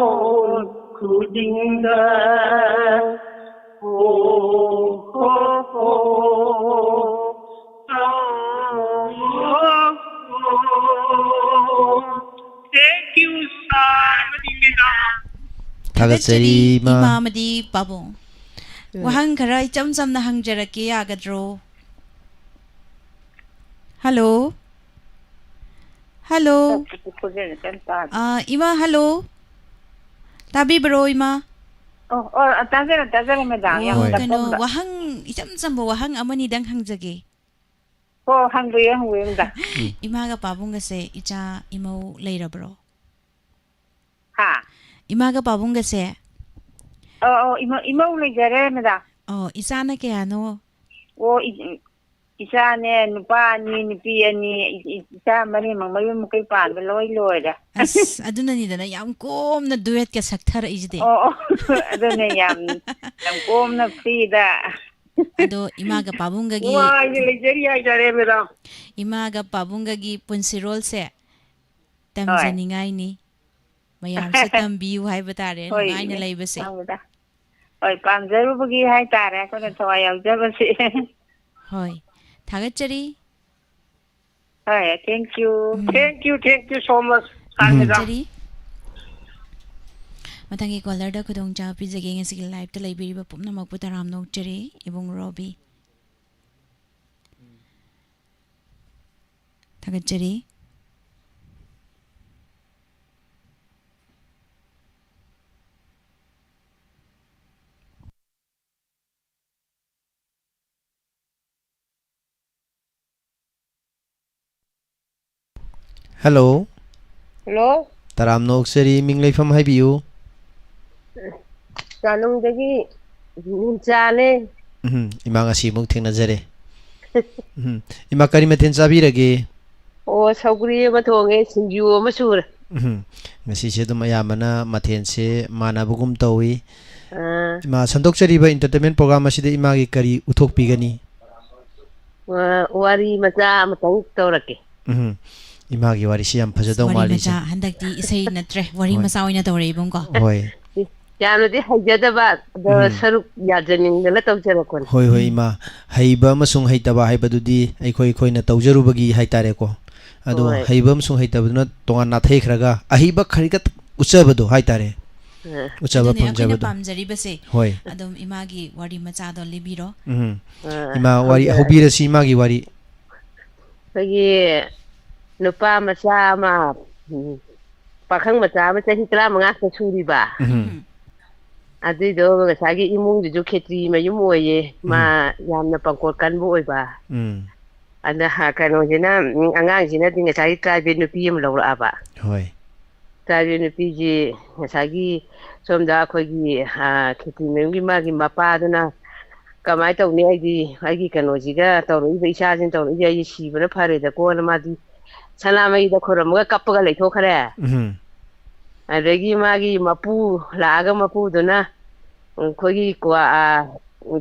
ꯈꯨꯗꯤꯡꯗ꯫ ꯍꯣ, ꯍꯣ, ꯍꯣ꯫ ꯍꯣ, ꯍꯣ, ꯍꯣ꯫ Thank you, sir꯫ ꯊꯥꯒꯠꯆꯔꯤ, ꯏꯃꯥ꯫ ꯏꯃꯥ ꯑꯃꯗꯤ ꯄꯥꯕꯨꯡ꯫ ꯎꯝ꯫ ꯋꯥꯍꯪ ꯈꯔ ꯏꯆꯝ ꯆꯝꯅ ꯍꯪꯖꯔꯛꯀꯦ, ꯌꯥꯒꯗ꯭ꯔꯣ? ꯍꯜꯂꯣ? ꯍꯜꯂꯣ? ꯈꯣꯟꯖꯦꯜꯁꯦ ꯀꯩꯝ ꯇꯥꯗꯦ꯫ ꯑꯥ, ꯏꯃꯥ, ꯍꯜꯂꯣ? ꯇꯥꯕꯤꯕ꯭ꯔꯣ, ꯏꯃꯥ? ꯑꯣ, ꯑꯣ, ꯇꯥꯖꯔꯦ, ꯇꯥꯖꯔꯦ, ꯃꯦꯗꯥꯝ꯫ ꯌꯥꯝ ꯑꯣ, ꯀꯩꯅꯣ, ꯇꯞꯄꯝꯕ꯫ ꯋꯥꯍꯪ ꯏꯆꯝ ꯆꯝꯕ ꯋꯥꯍꯪ ꯑꯃꯅꯤꯗꯪ ꯍꯪꯖꯒꯦ꯫ ꯑꯣ, ꯍꯪꯕꯤꯌꯨ, ꯍꯪꯕꯤꯌꯨ, ꯃꯦꯗꯥꯝ꯫ ꯏꯃꯥꯒ ꯄꯥꯕꯨꯡꯒꯁꯦ ꯏꯆꯥ ꯏꯃꯧ ꯂꯩꯔꯕ꯭ꯔꯣ? ꯍꯥ? ꯏꯃꯥꯒ ꯄꯥꯕꯨꯡꯒꯁꯦ? ꯑꯣ, ꯑꯣ, ꯏꯃꯧ, ꯏꯃꯧ ꯂꯩꯖꯔꯦ, ꯃꯦꯗꯥꯝ꯫ ꯑꯣ, ꯏꯆꯥꯅ ꯀꯌꯥꯅꯣ? ꯑꯣ, ꯏ-, ꯏꯆꯥꯅꯦ, ꯅꯨꯄꯥ ꯑꯅꯤ, ꯅꯨꯄꯤ ꯑꯅꯤ, ꯏ-, ꯏ-, ꯏꯆꯥ ꯃꯔꯤꯃꯛ ꯃꯌꯨꯝ ꯃꯀꯩ ꯄꯥꯟꯕ ꯂꯣꯏ ꯂꯣꯏꯔꯦ꯫ ꯑꯁ, ꯑꯗꯨꯅꯅꯤꯗꯅ ꯌꯥꯝ ꯀꯣꯝꯅ duetꯀ ꯁꯛꯊꯔꯛꯏꯁꯤꯗꯤ꯫ ꯑꯣ, ꯑꯣ, ꯑꯗꯨꯅꯦ ꯌꯥꯝ, ꯌꯥꯝ ꯀꯣꯝꯅ freeꯗ꯫ ꯑꯗꯣ ꯏꯃꯥꯒ ꯄꯥꯕꯨꯡꯒꯒꯤ ꯅꯨꯡꯉꯥꯏꯅ ꯂꯩꯖꯔꯤ ꯍꯥꯏꯇꯥꯔꯦ, ꯃꯦꯗꯥꯝ꯫ ꯏꯃꯥꯒ ꯄꯥꯕꯨꯡꯒꯒꯤ ꯄꯨꯟꯁꯤꯔꯣꯜꯁꯦ ꯍꯣꯏ꯫ ꯇꯝꯖꯅꯤꯡꯉꯥꯏꯅꯤ꯫ ꯃꯌꯥꯝꯁꯨ ꯇꯝꯕꯤꯌꯨ ꯍꯥꯏꯕ ꯇꯥꯔꯦ, ꯍꯣꯏ, ꯅꯨꯡꯉꯥꯏꯅ ꯏꯅꯦ꯫ ꯂꯩꯕꯁꯦ꯫ ꯇꯝꯕꯗ꯫ ꯍꯣꯏ, ꯄꯥꯝꯖꯔꯨꯕꯒꯤ ꯍꯥꯏꯇꯥꯔꯦ, ꯑꯩꯈꯣꯏꯅ ꯊꯋꯥꯏ ꯌꯥꯎꯖꯕꯁꯦ꯫ ꯍꯣꯏ, ꯊꯥꯒꯠꯆꯔꯤ꯫ ꯍꯣꯏ, thank you꯫ Um. Thank you, thank you so much, sir madam. ꯊꯥꯒꯠꯆꯔꯤ꯫ ꯃꯊꯪꯒꯤ callerꯗ ꯈꯨꯗꯣꯡꯆꯥꯕ ꯄꯤꯖꯒꯦ꯫ ꯉꯁꯤꯒꯤ liveꯇ ꯂꯩꯕꯤꯔꯤꯕ ꯄꯨꯝꯅꯃꯛꯄꯨ ꯇꯔꯥꯝꯅ ꯑꯣꯛꯆꯔꯤ, ꯏꯕꯨꯡ ꯔꯣꯕꯤ꯫ ꯊꯥꯒꯠꯆꯔꯤ꯫ ꯍꯜꯂꯣ꯫ ꯍꯜꯂꯣ꯫ ꯇꯔꯥꯝꯅ ꯑꯣꯛꯆꯔꯤ, ꯃꯤꯡ ꯂꯩꯐꯝ ꯍꯥꯏꯕꯤꯌꯨ꯫ ꯆꯥꯅꯨꯡꯗꯒꯤ ꯅꯤꯝꯆꯥꯅꯦ꯫ ꯎꯝ, ꯏꯃꯥ ꯉꯁꯤ ꯑꯃꯨꯛ ꯊꯦꯡꯅꯖꯔꯦ꯫ ꯎꯝ, ꯏꯃꯥ ꯀꯔꯤ ꯃꯊꯦꯜ ꯆꯥꯕꯤꯔꯒꯦ? ꯑꯣ, ꯁꯧꯒ꯭ꯔꯤ ꯑꯃ ꯊꯣꯡꯉꯦ, ꯁꯤꯡꯖꯨ ꯑꯃ ꯁꯨꯔꯦ꯫ ꯎꯝ, ꯉꯁꯤꯁꯦ ꯑꯗꯨꯝ ꯑꯌꯥꯝꯕꯅ ꯃꯊꯦꯜꯁꯦ ꯃꯥꯟꯅꯕꯒꯨꯝ ꯇꯧꯏ꯫ ꯑꯥ꯫ ꯏꯃꯥ, ꯁꯟꯗꯣꯛꯆꯔꯤꯕ entertainment program ꯑꯁꯤꯗ ꯏꯃꯥꯒꯤ ꯀꯔꯤ ꯎꯠꯊꯣꯛꯄꯤꯒꯅꯤ? ꯋꯥ-, ꯋꯥꯔꯤ ꯃꯆꯥ ꯑꯃꯇꯪ ꯇꯧꯔꯛꯀꯦ꯫ ꯎꯝ꯫ ꯏꯃꯥꯒꯤ ꯋꯥꯔꯤꯁꯤ ꯌꯥꯝ ꯐꯖꯗꯧ ꯋꯥꯔꯤ ꯃꯥꯜꯂꯤꯁꯦ꯫ ꯃꯆꯥ, ꯍꯟꯗꯛꯇꯤ ꯏꯁꯩ ꯅꯠꯇ꯭ꯔꯦ, ꯋꯥꯔꯤ ꯍꯣꯏ꯫ ꯃꯆꯥ ꯑꯣꯏꯅ ꯇꯧꯔꯛꯑꯦ, ꯏꯕꯨꯡꯉꯣ꯫ ꯍꯣꯏ꯫ ꯌꯥꯝꯅꯗꯤ ꯍꯩꯖꯗꯕ, ꯑꯗꯣ ꯎꯝ꯫ ꯁꯔꯨꯛ ꯌꯥꯖꯅꯤꯡꯗꯅ ꯇꯧꯖꯔꯛꯄꯅꯤ꯫ ꯍꯣꯏ, ꯍꯣꯏ, ꯎꯝ꯫ ꯏꯃꯥ꯫ ꯍꯩꯕ ꯑꯃꯁꯨꯡ ꯍꯩꯇꯕ ꯍꯥꯏꯕꯗꯨꯗꯤ ꯑꯩꯈꯣꯏ, ꯑꯩꯈꯣꯏꯅ ꯇꯧꯖꯔꯨꯕꯒꯤ ꯍꯥꯏꯇꯥꯔꯦꯀꯣ꯫ ꯑꯗꯣ ꯍꯣꯏ꯫ ꯍꯩꯕ ꯑꯃꯁꯨꯡ ꯍꯩꯇꯕꯗꯨꯅ ꯇꯣꯉꯥꯟ ꯅꯥꯊꯩꯈ꯭ꯔꯒ ꯑꯍꯩꯕ ꯈꯔꯤꯒ ꯎꯠꯆꯕꯗꯣ ꯍꯥꯏꯇꯥꯔꯦ꯫ ꯑ꯫ ꯎꯠꯆꯕ ꯑꯗꯨꯅꯦ ꯑꯩꯈꯣꯏꯅ ꯐꯪꯖꯕꯗꯣ꯫ ꯄꯥꯝꯖꯔꯤꯕꯁꯦ꯫ ꯍꯣꯏ꯫ ꯑꯗꯨꯝ ꯏꯃꯥꯒꯤ ꯋꯥꯔꯤ ꯃꯆꯥꯗꯣ ꯂꯤꯕꯤꯔꯣ꯫ ꯎꯝ꯫ ꯑ, ꯏꯃꯥ, ꯋꯥꯔꯤ ꯍꯧꯖ-, ꯍꯧꯕꯤꯔꯁꯤ, ꯏꯃꯥꯒꯤ ꯋꯥꯔꯤ꯫ ꯑꯩꯈꯣꯏꯒꯤ ꯅꯨꯄꯥ ꯃꯆꯥ ꯑꯃ, ꯎꯝ, ꯄꯥꯈꯪ ꯃꯆꯥ ꯑꯃ ꯆꯍꯤ ꯇꯔꯥꯃꯉꯥ ꯈꯛꯇ ꯁꯨꯔꯤꯕ꯫ ꯎꯝ꯫ ꯎꯝ꯫ ꯑꯗꯨꯏꯗꯣ ꯉꯁꯥꯏꯒꯤ ꯏꯃꯨꯡꯗꯨꯁꯨ ꯈꯦꯇ꯭ꯔꯤ ꯃꯌꯨꯝ ꯑꯣꯏꯌꯦ꯫ ꯃꯥ ꯎꯝ꯫ ꯌꯥꯝꯅ ꯄꯪꯀꯣꯠ ꯀꯟꯕ ꯑꯣꯏꯕ꯫ ꯎꯝ꯫ ꯑꯗ ꯍ-, ꯀꯩꯅꯣꯁꯤꯅ, ꯎꯝ, ꯑꯉꯥꯡꯁꯤꯅꯗꯤ ꯉꯁꯥꯏꯒꯤ tribal ꯅꯨꯄꯤ ꯑꯃ ꯂꯧꯔꯛꯑꯕ꯫ ꯍꯣꯏ꯫ Tribal ꯅꯨꯄꯤꯁꯤ ꯉꯁꯥꯏꯒꯤ ꯁꯣꯝꯗ ꯑꯩꯈꯣꯏꯒꯤ, ꯑ, ꯈꯦꯇ꯭ꯔꯤ ꯃꯌꯨꯝꯒꯤ ꯃꯥꯒꯤ ꯃꯄꯥꯗꯨꯅ, "ꯀꯃꯥꯏꯅ ꯇꯧꯅꯤ? ꯑꯩꯗꯤ ꯑꯩꯒꯤ ꯀꯩꯅꯣꯁꯤꯒ ꯇꯧꯔꯛꯏꯕ ꯏꯆꯥꯁꯤꯅ ꯇꯧꯔꯛꯏꯁꯦ ꯑꯩꯗꯤ ꯁꯤꯕꯅ ꯐꯔꯦꯗꯀꯣꯅ" ꯃꯥꯗꯤ ꯁꯅꯥꯃꯍꯤꯗ ꯈꯨꯔꯨꯝꯃꯒ ꯀꯞꯄꯒ ꯂꯩꯊꯣꯛꯈ꯭ꯔꯦ꯫ ꯎꯝ꯫ ꯑꯗꯒꯤ ꯃꯥꯒꯤ ꯃꯄꯨ ꯂꯥꯛꯑꯒ ꯃꯄꯨꯗꯨꯅ, "ꯑꯩꯈꯣꯏꯒꯤ ꯀ꯭ꯋꯥ-, ꯑ,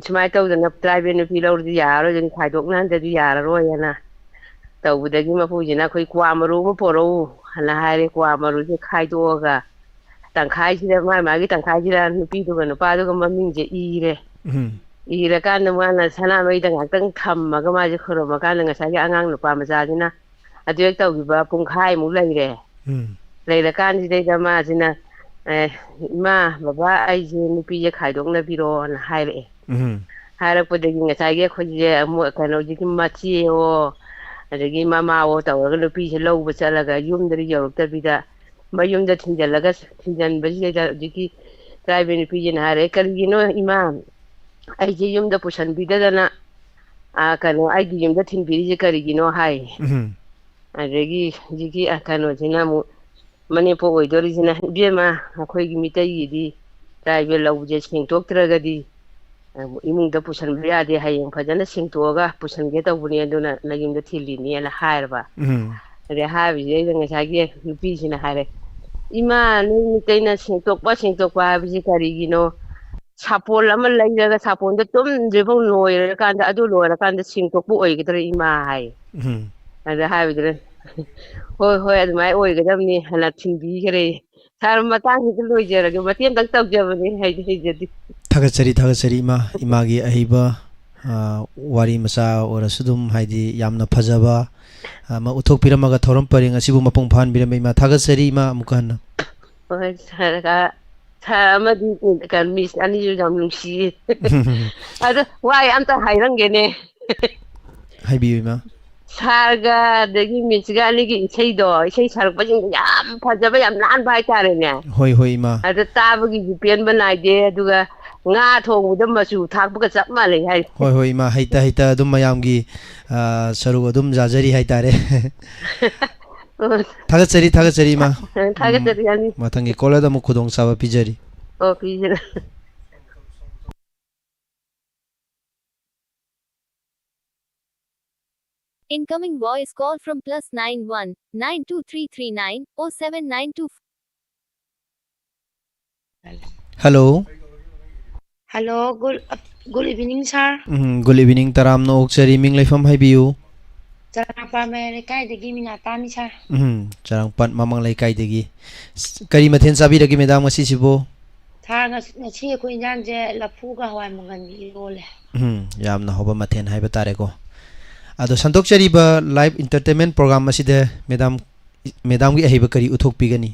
ꯁꯨꯃꯥꯏꯅ ꯇꯧꯗꯅ tribal ꯅꯨꯄꯤ ꯂꯧꯔꯗꯤ ꯌꯥꯔꯔꯣꯏ, ꯑꯗꯨꯅ ꯈꯥꯏꯗꯣꯛꯅꯍꯟꯗꯗꯤ ꯌꯥꯔꯔꯣꯏ" ꯍꯥꯏꯅ ꯇꯧꯕꯗꯒꯤ ꯃꯄꯨꯁꯤꯅ, "ꯑꯩꯈꯣꯏ ꯀ꯭ꯋꯥ ꯃꯔꯨ ꯑꯃ ꯄꯣꯔꯛꯎ" ꯍꯥꯏꯅ ꯍꯥꯏꯔꯦ꯫ ꯀ꯭ꯋꯥ ꯃꯔꯨꯁꯦ ꯈꯥꯏꯗꯣꯛꯑꯒ ꯇꯪꯈꯥꯏꯁꯤꯗ, ꯃꯥꯒꯤ ꯃꯥꯒꯤ ꯇꯪꯈꯥꯏꯁꯤꯗ ꯅꯨꯄꯤꯗꯨꯒ ꯅꯨꯄꯥꯗꯨꯒ ꯃꯃꯤꯡꯁꯦ ꯏꯔꯦ꯫ ꯎꯝ꯫ ꯏꯔꯀꯥꯟꯗ ꯃꯥꯅ ꯁꯅꯥꯃꯍꯤꯗ ꯉꯥꯏꯍꯥꯛꯇꯪ ꯊꯝꯃꯒ ꯃꯥꯁꯦ ꯈꯨꯔꯨꯝꯃꯀꯥꯟꯗ ꯉꯁꯥꯏꯒꯤ ꯑꯉꯥꯡ ꯅꯨꯄꯥ ꯃꯆꯥꯁꯤꯅ ꯑꯗꯨ ꯍꯦꯛ ꯇꯧꯈꯤꯕ ꯄꯨꯡꯈꯥꯏꯃꯨꯛ ꯂꯩꯔꯦ꯫ ꯎꯝ꯫ ꯂꯩꯔꯀꯥꯟꯁꯤꯗꯩꯗ ꯃꯥꯁꯤꯅ, "ꯑꯦ, ꯏꯃꯥ, ꯕꯕꯥ, ꯑꯩꯁꯦ ꯅꯨꯄꯤꯁꯦ ꯈꯥꯏꯗꯣꯛꯅꯕꯤꯔꯣꯅ" ꯍꯥꯏꯔꯛꯑꯦ꯫ ꯎꯝ꯫ ꯍꯥꯏꯔꯛꯄꯗꯒꯤ ꯉꯁꯥꯏꯒꯤ ꯑꯩꯈꯣꯏꯁꯦ ꯑꯃꯨꯛ ꯀꯩꯅꯣ, ꯍꯧꯖꯤꯛꯀꯤ ꯃꯆꯦꯋꯣ, ꯑꯗꯒꯤ ꯃꯃꯥꯋꯣ ꯇꯧꯔꯒ ꯅꯨꯄꯤꯁꯦ ꯂꯧꯕ ꯆꯠꯂꯒ ꯌꯨꯝꯗꯗꯤ ꯌꯧꯔꯛꯇꯕꯤꯗ ꯃꯌꯨꯝꯗ ꯊꯤꯟꯖꯜꯂꯒ, ꯊꯤꯟꯖꯟꯕꯁꯤꯗꯩꯗ ꯍꯧꯖꯤꯛꯀꯤ tribal ꯅꯨꯄꯤꯁꯤꯅ ꯍꯥꯏꯔꯦ, "ꯀꯔꯤꯒꯤꯅꯣ ꯏꯃꯥ, ꯑꯩꯁꯦ ꯌꯨꯝꯗ ꯄꯨꯁꯟꯕꯤꯗꯗꯅ, ꯑ, ꯀꯩꯅꯣ, ꯑꯩꯒꯤ ꯌꯨꯝꯗ ꯊꯤꯟꯕꯤꯔꯤꯁꯦ ꯀꯔꯤꯒꯤꯅꯣ?" ꯍꯥꯏ꯫ ꯎꯝ꯫ ꯑꯗꯒꯤ ꯍꯧꯖꯤꯛꯀꯤ, ꯑ, ꯀꯩꯅꯣꯁꯤꯅ ꯑꯃꯨꯛ, ꯃꯅꯦꯝꯄꯣꯛ ꯑꯣꯏꯗꯣꯔꯤꯁꯤꯅ, "ꯏꯕꯦꯝꯃ, ꯑꯩꯈꯣꯏꯒꯤ ꯃꯤꯇꯩꯒꯤꯗꯤ tribal ꯂꯧꯕꯁꯦ ꯁꯦꯡꯗꯣꯛꯇ꯭ꯔꯒꯗꯤ, ꯑ, ꯏꯃꯨꯡꯗ ꯄꯨꯁꯟꯕ ꯌꯥꯗꯦ, ꯍꯌꯦꯡ ꯐꯖꯅ ꯁꯦꯡꯗꯣꯛꯑꯒ ꯄꯨꯁꯟꯒꯦ ꯇꯧꯕꯅꯦ, ꯑꯗꯨꯅ ꯅꯌꯨꯝꯗ ꯊꯤꯜꯂꯤꯅꯦꯅ" ꯍꯥꯏꯔꯕ꯫ ꯎꯝ꯫ ꯑꯗꯩ ꯍꯥꯏꯕꯁꯤꯗꯩꯗ ꯉꯁꯥꯏꯒꯤ ꯅꯨꯄꯤꯁꯤꯅ ꯍꯥꯏꯔꯦ, "ꯏꯃꯥ, ꯅꯣꯏ ꯃꯤꯇꯩꯅ ꯁꯦꯡꯇꯣꯛꯄ ꯁꯦꯡꯇꯣꯛꯄ ꯍꯥꯏꯕꯁꯤ ꯀꯔꯤꯒꯤꯅꯣ? ꯁꯥꯄꯣꯟ ꯑꯃ ꯂꯩꯔꯒ ꯁꯥꯄꯣꯟꯗꯣ ꯇꯨꯝꯗ꯭ꯔꯤꯐꯥꯎ ꯂꯣꯏꯔꯀꯥꯟꯗ, ꯑꯗꯨ ꯂꯣꯏꯔꯀꯥꯟꯗ ꯁꯦꯡꯇꯣꯛꯄ ꯑꯣꯏꯒꯗ꯭ꯔꯥ, ꯏꯃꯥ?" ꯍꯥꯏ꯫ ꯎꯝ꯫ ꯑꯗ ꯍꯥꯏꯕꯗꯨꯅ, "ꯍꯣꯏ, ꯍꯣꯏ, ꯑꯗꯨꯃꯥꯏꯅ ꯑꯣꯏꯒꯗꯕꯅꯤ" ꯍꯥꯏꯅ ꯊꯤꯟꯕꯤꯈ꯭ꯔꯦ꯫ ꯁꯥꯔ, ꯃꯇꯥꯡꯁꯤꯗ ꯂꯣꯏꯖꯔꯒꯦ, ꯃꯇꯦꯛ ꯑꯝꯇꯪ ꯇꯧꯖꯕꯅꯦ, ꯍꯩꯗꯤ ꯍꯩꯖꯗꯦ꯫ ꯊꯥꯒꯠꯆꯔꯤ, ꯊꯥꯒꯠꯆꯔꯤ, ꯏꯃꯥ, ꯏꯃꯥꯒꯤ ꯑꯍꯩꯕ, ꯑ, ꯋꯥꯔꯤ ꯃꯆꯥ ꯑꯣꯏꯔꯁꯨ ꯑꯗꯨꯝ, ꯍꯥꯏꯗꯤ, ꯌꯥꯝꯅ ꯐꯖꯕ ꯑꯃ ꯎꯠꯊꯣꯛꯄꯤꯔꯝꯃꯒ ꯊꯧꯔꯝ ꯄꯔꯦꯡ ꯑꯁꯤꯕꯨ ꯃꯄꯨꯡ ꯐꯥꯍꯟꯕꯤꯔꯝꯃꯦ, ꯏꯃꯥ꯫ ꯊꯥꯒꯠꯆꯔꯤ, ꯏꯃꯥ, ꯑꯃꯨꯛꯀ ꯍꯟꯅ꯫ ꯍꯣꯏ, ꯁꯥꯔꯒ, ꯁꯥꯔ ꯑꯃꯗꯤ, ꯀꯩꯅꯣ, ꯃꯤꯁ ꯑꯅꯤꯁꯨ ꯌꯥꯝ ꯅꯨꯡꯁꯤꯌꯦ꯫ ꯑꯗꯣ ꯋꯥ ꯑꯝꯇ ꯍꯥꯏꯔꯝꯒꯦꯅꯦ꯫ ꯍꯥꯏꯕꯤꯌꯨ, ꯏꯃꯥ꯫ ꯁꯥꯔꯒ ꯑꯗꯒꯤ ꯃꯤꯁꯀ ꯑꯅꯤꯒꯤ ꯏꯁꯩꯗꯣ, ꯏꯁꯩ ꯁꯥꯔꯛꯄꯁꯤꯡꯗꯣ ꯌꯥꯝ ꯐꯖꯕ, ꯌꯥꯝ ꯅꯥꯟꯕ ꯍꯥꯏꯇꯥꯔꯦꯅꯦ꯫ ꯍꯣꯏ, ꯍꯣꯏ, ꯏꯃꯥ꯫ ꯑꯗ ꯇꯥꯕꯒꯤꯁꯨ ꯄꯦꯟꯕ ꯅꯥꯏꯗꯦ, ꯑꯗꯨꯒ ꯉꯥ ꯊꯣꯡꯕꯗ ꯃꯆꯨ ꯊꯥꯛꯄꯒ ꯆꯞ ꯃꯥꯟꯅꯩ ꯍꯥꯏ꯫ ꯍꯣꯏ, ꯍꯣꯏ, ꯏꯃꯥ, ꯍꯩꯇ ꯍꯩꯇ ꯑꯗꯨꯝ ꯃꯌꯥꯝꯒꯤ, ꯑ, ꯁꯔꯨꯛ ꯑꯗꯨꯝ ꯌꯥꯖꯔꯤ ꯍꯥꯏꯇꯥꯔꯦ꯫ ꯊꯥꯒꯠꯆꯔꯤ, ꯊꯥꯒꯠꯆꯔꯤ, ꯏꯃꯥ꯫ ꯊꯥꯒꯠꯆꯔꯤ, ꯎꯝ, ꯌꯥꯅꯤ꯫ ꯃꯊꯪꯒꯤ ꯀꯣꯜꯗ ꯑꯃꯨꯛ ꯈꯨꯗꯣꯡꯆꯥꯕ ꯄꯤꯖꯔꯤ꯫ ꯑꯣ, ꯄꯤꯖꯔꯤ꯫ Incoming voice call from plus nine one nine two three three nine oh seven nine two. Hello. Hello, good, good evening, sir. Um, good evening, ꯇꯔꯥꯝꯅ ꯑꯣꯛꯆꯔꯤ꯫ ꯃꯤꯡ ꯂꯩꯐꯝ ꯍꯥꯏꯕꯤꯌꯨ꯫ ꯆꯔꯥꯡꯄꯥꯠ ꯃꯌꯥꯏ ꯂꯩꯀꯥꯏꯗꯒꯤ ꯃꯤꯅꯥꯇꯥꯅꯤ, sir꯫ ꯎꯝ, ꯆꯔꯥꯡꯄꯥꯠ ꯃꯃꯥꯡ ꯂꯩꯀꯥꯏꯗꯒꯤ꯫ ꯀꯔꯤ ꯃꯊꯦꯜ ꯆꯥꯕꯤꯔꯒꯦ, madam, ꯉꯁꯤꯁꯤꯕꯨ? Sir, ꯉꯁꯤ, ꯉꯁꯤ ꯑꯩꯈꯣꯏ ꯏꯟꯖꯥꯡꯁꯦ ꯂꯐꯨꯒ ꯍꯋꯥꯏ ꯃꯪꯒꯟꯒ ꯏꯔꯣꯜꯂꯦ꯫ ꯎꯝ, ꯌꯥꯝꯅ ꯍꯥꯎꯕ ꯃꯊꯦꯜ ꯍꯥꯏꯕ ꯇꯥꯔꯦꯀꯣ꯫ ꯑꯗꯣ ꯁꯟꯗꯣꯛꯆꯔꯤꯕ live entertainment program ꯑꯁꯤꯗ madam, madamꯒꯤ ꯑꯍꯩꯕ ꯀꯔꯤ ꯎꯠꯊꯣꯛꯄꯤꯒꯅꯤ?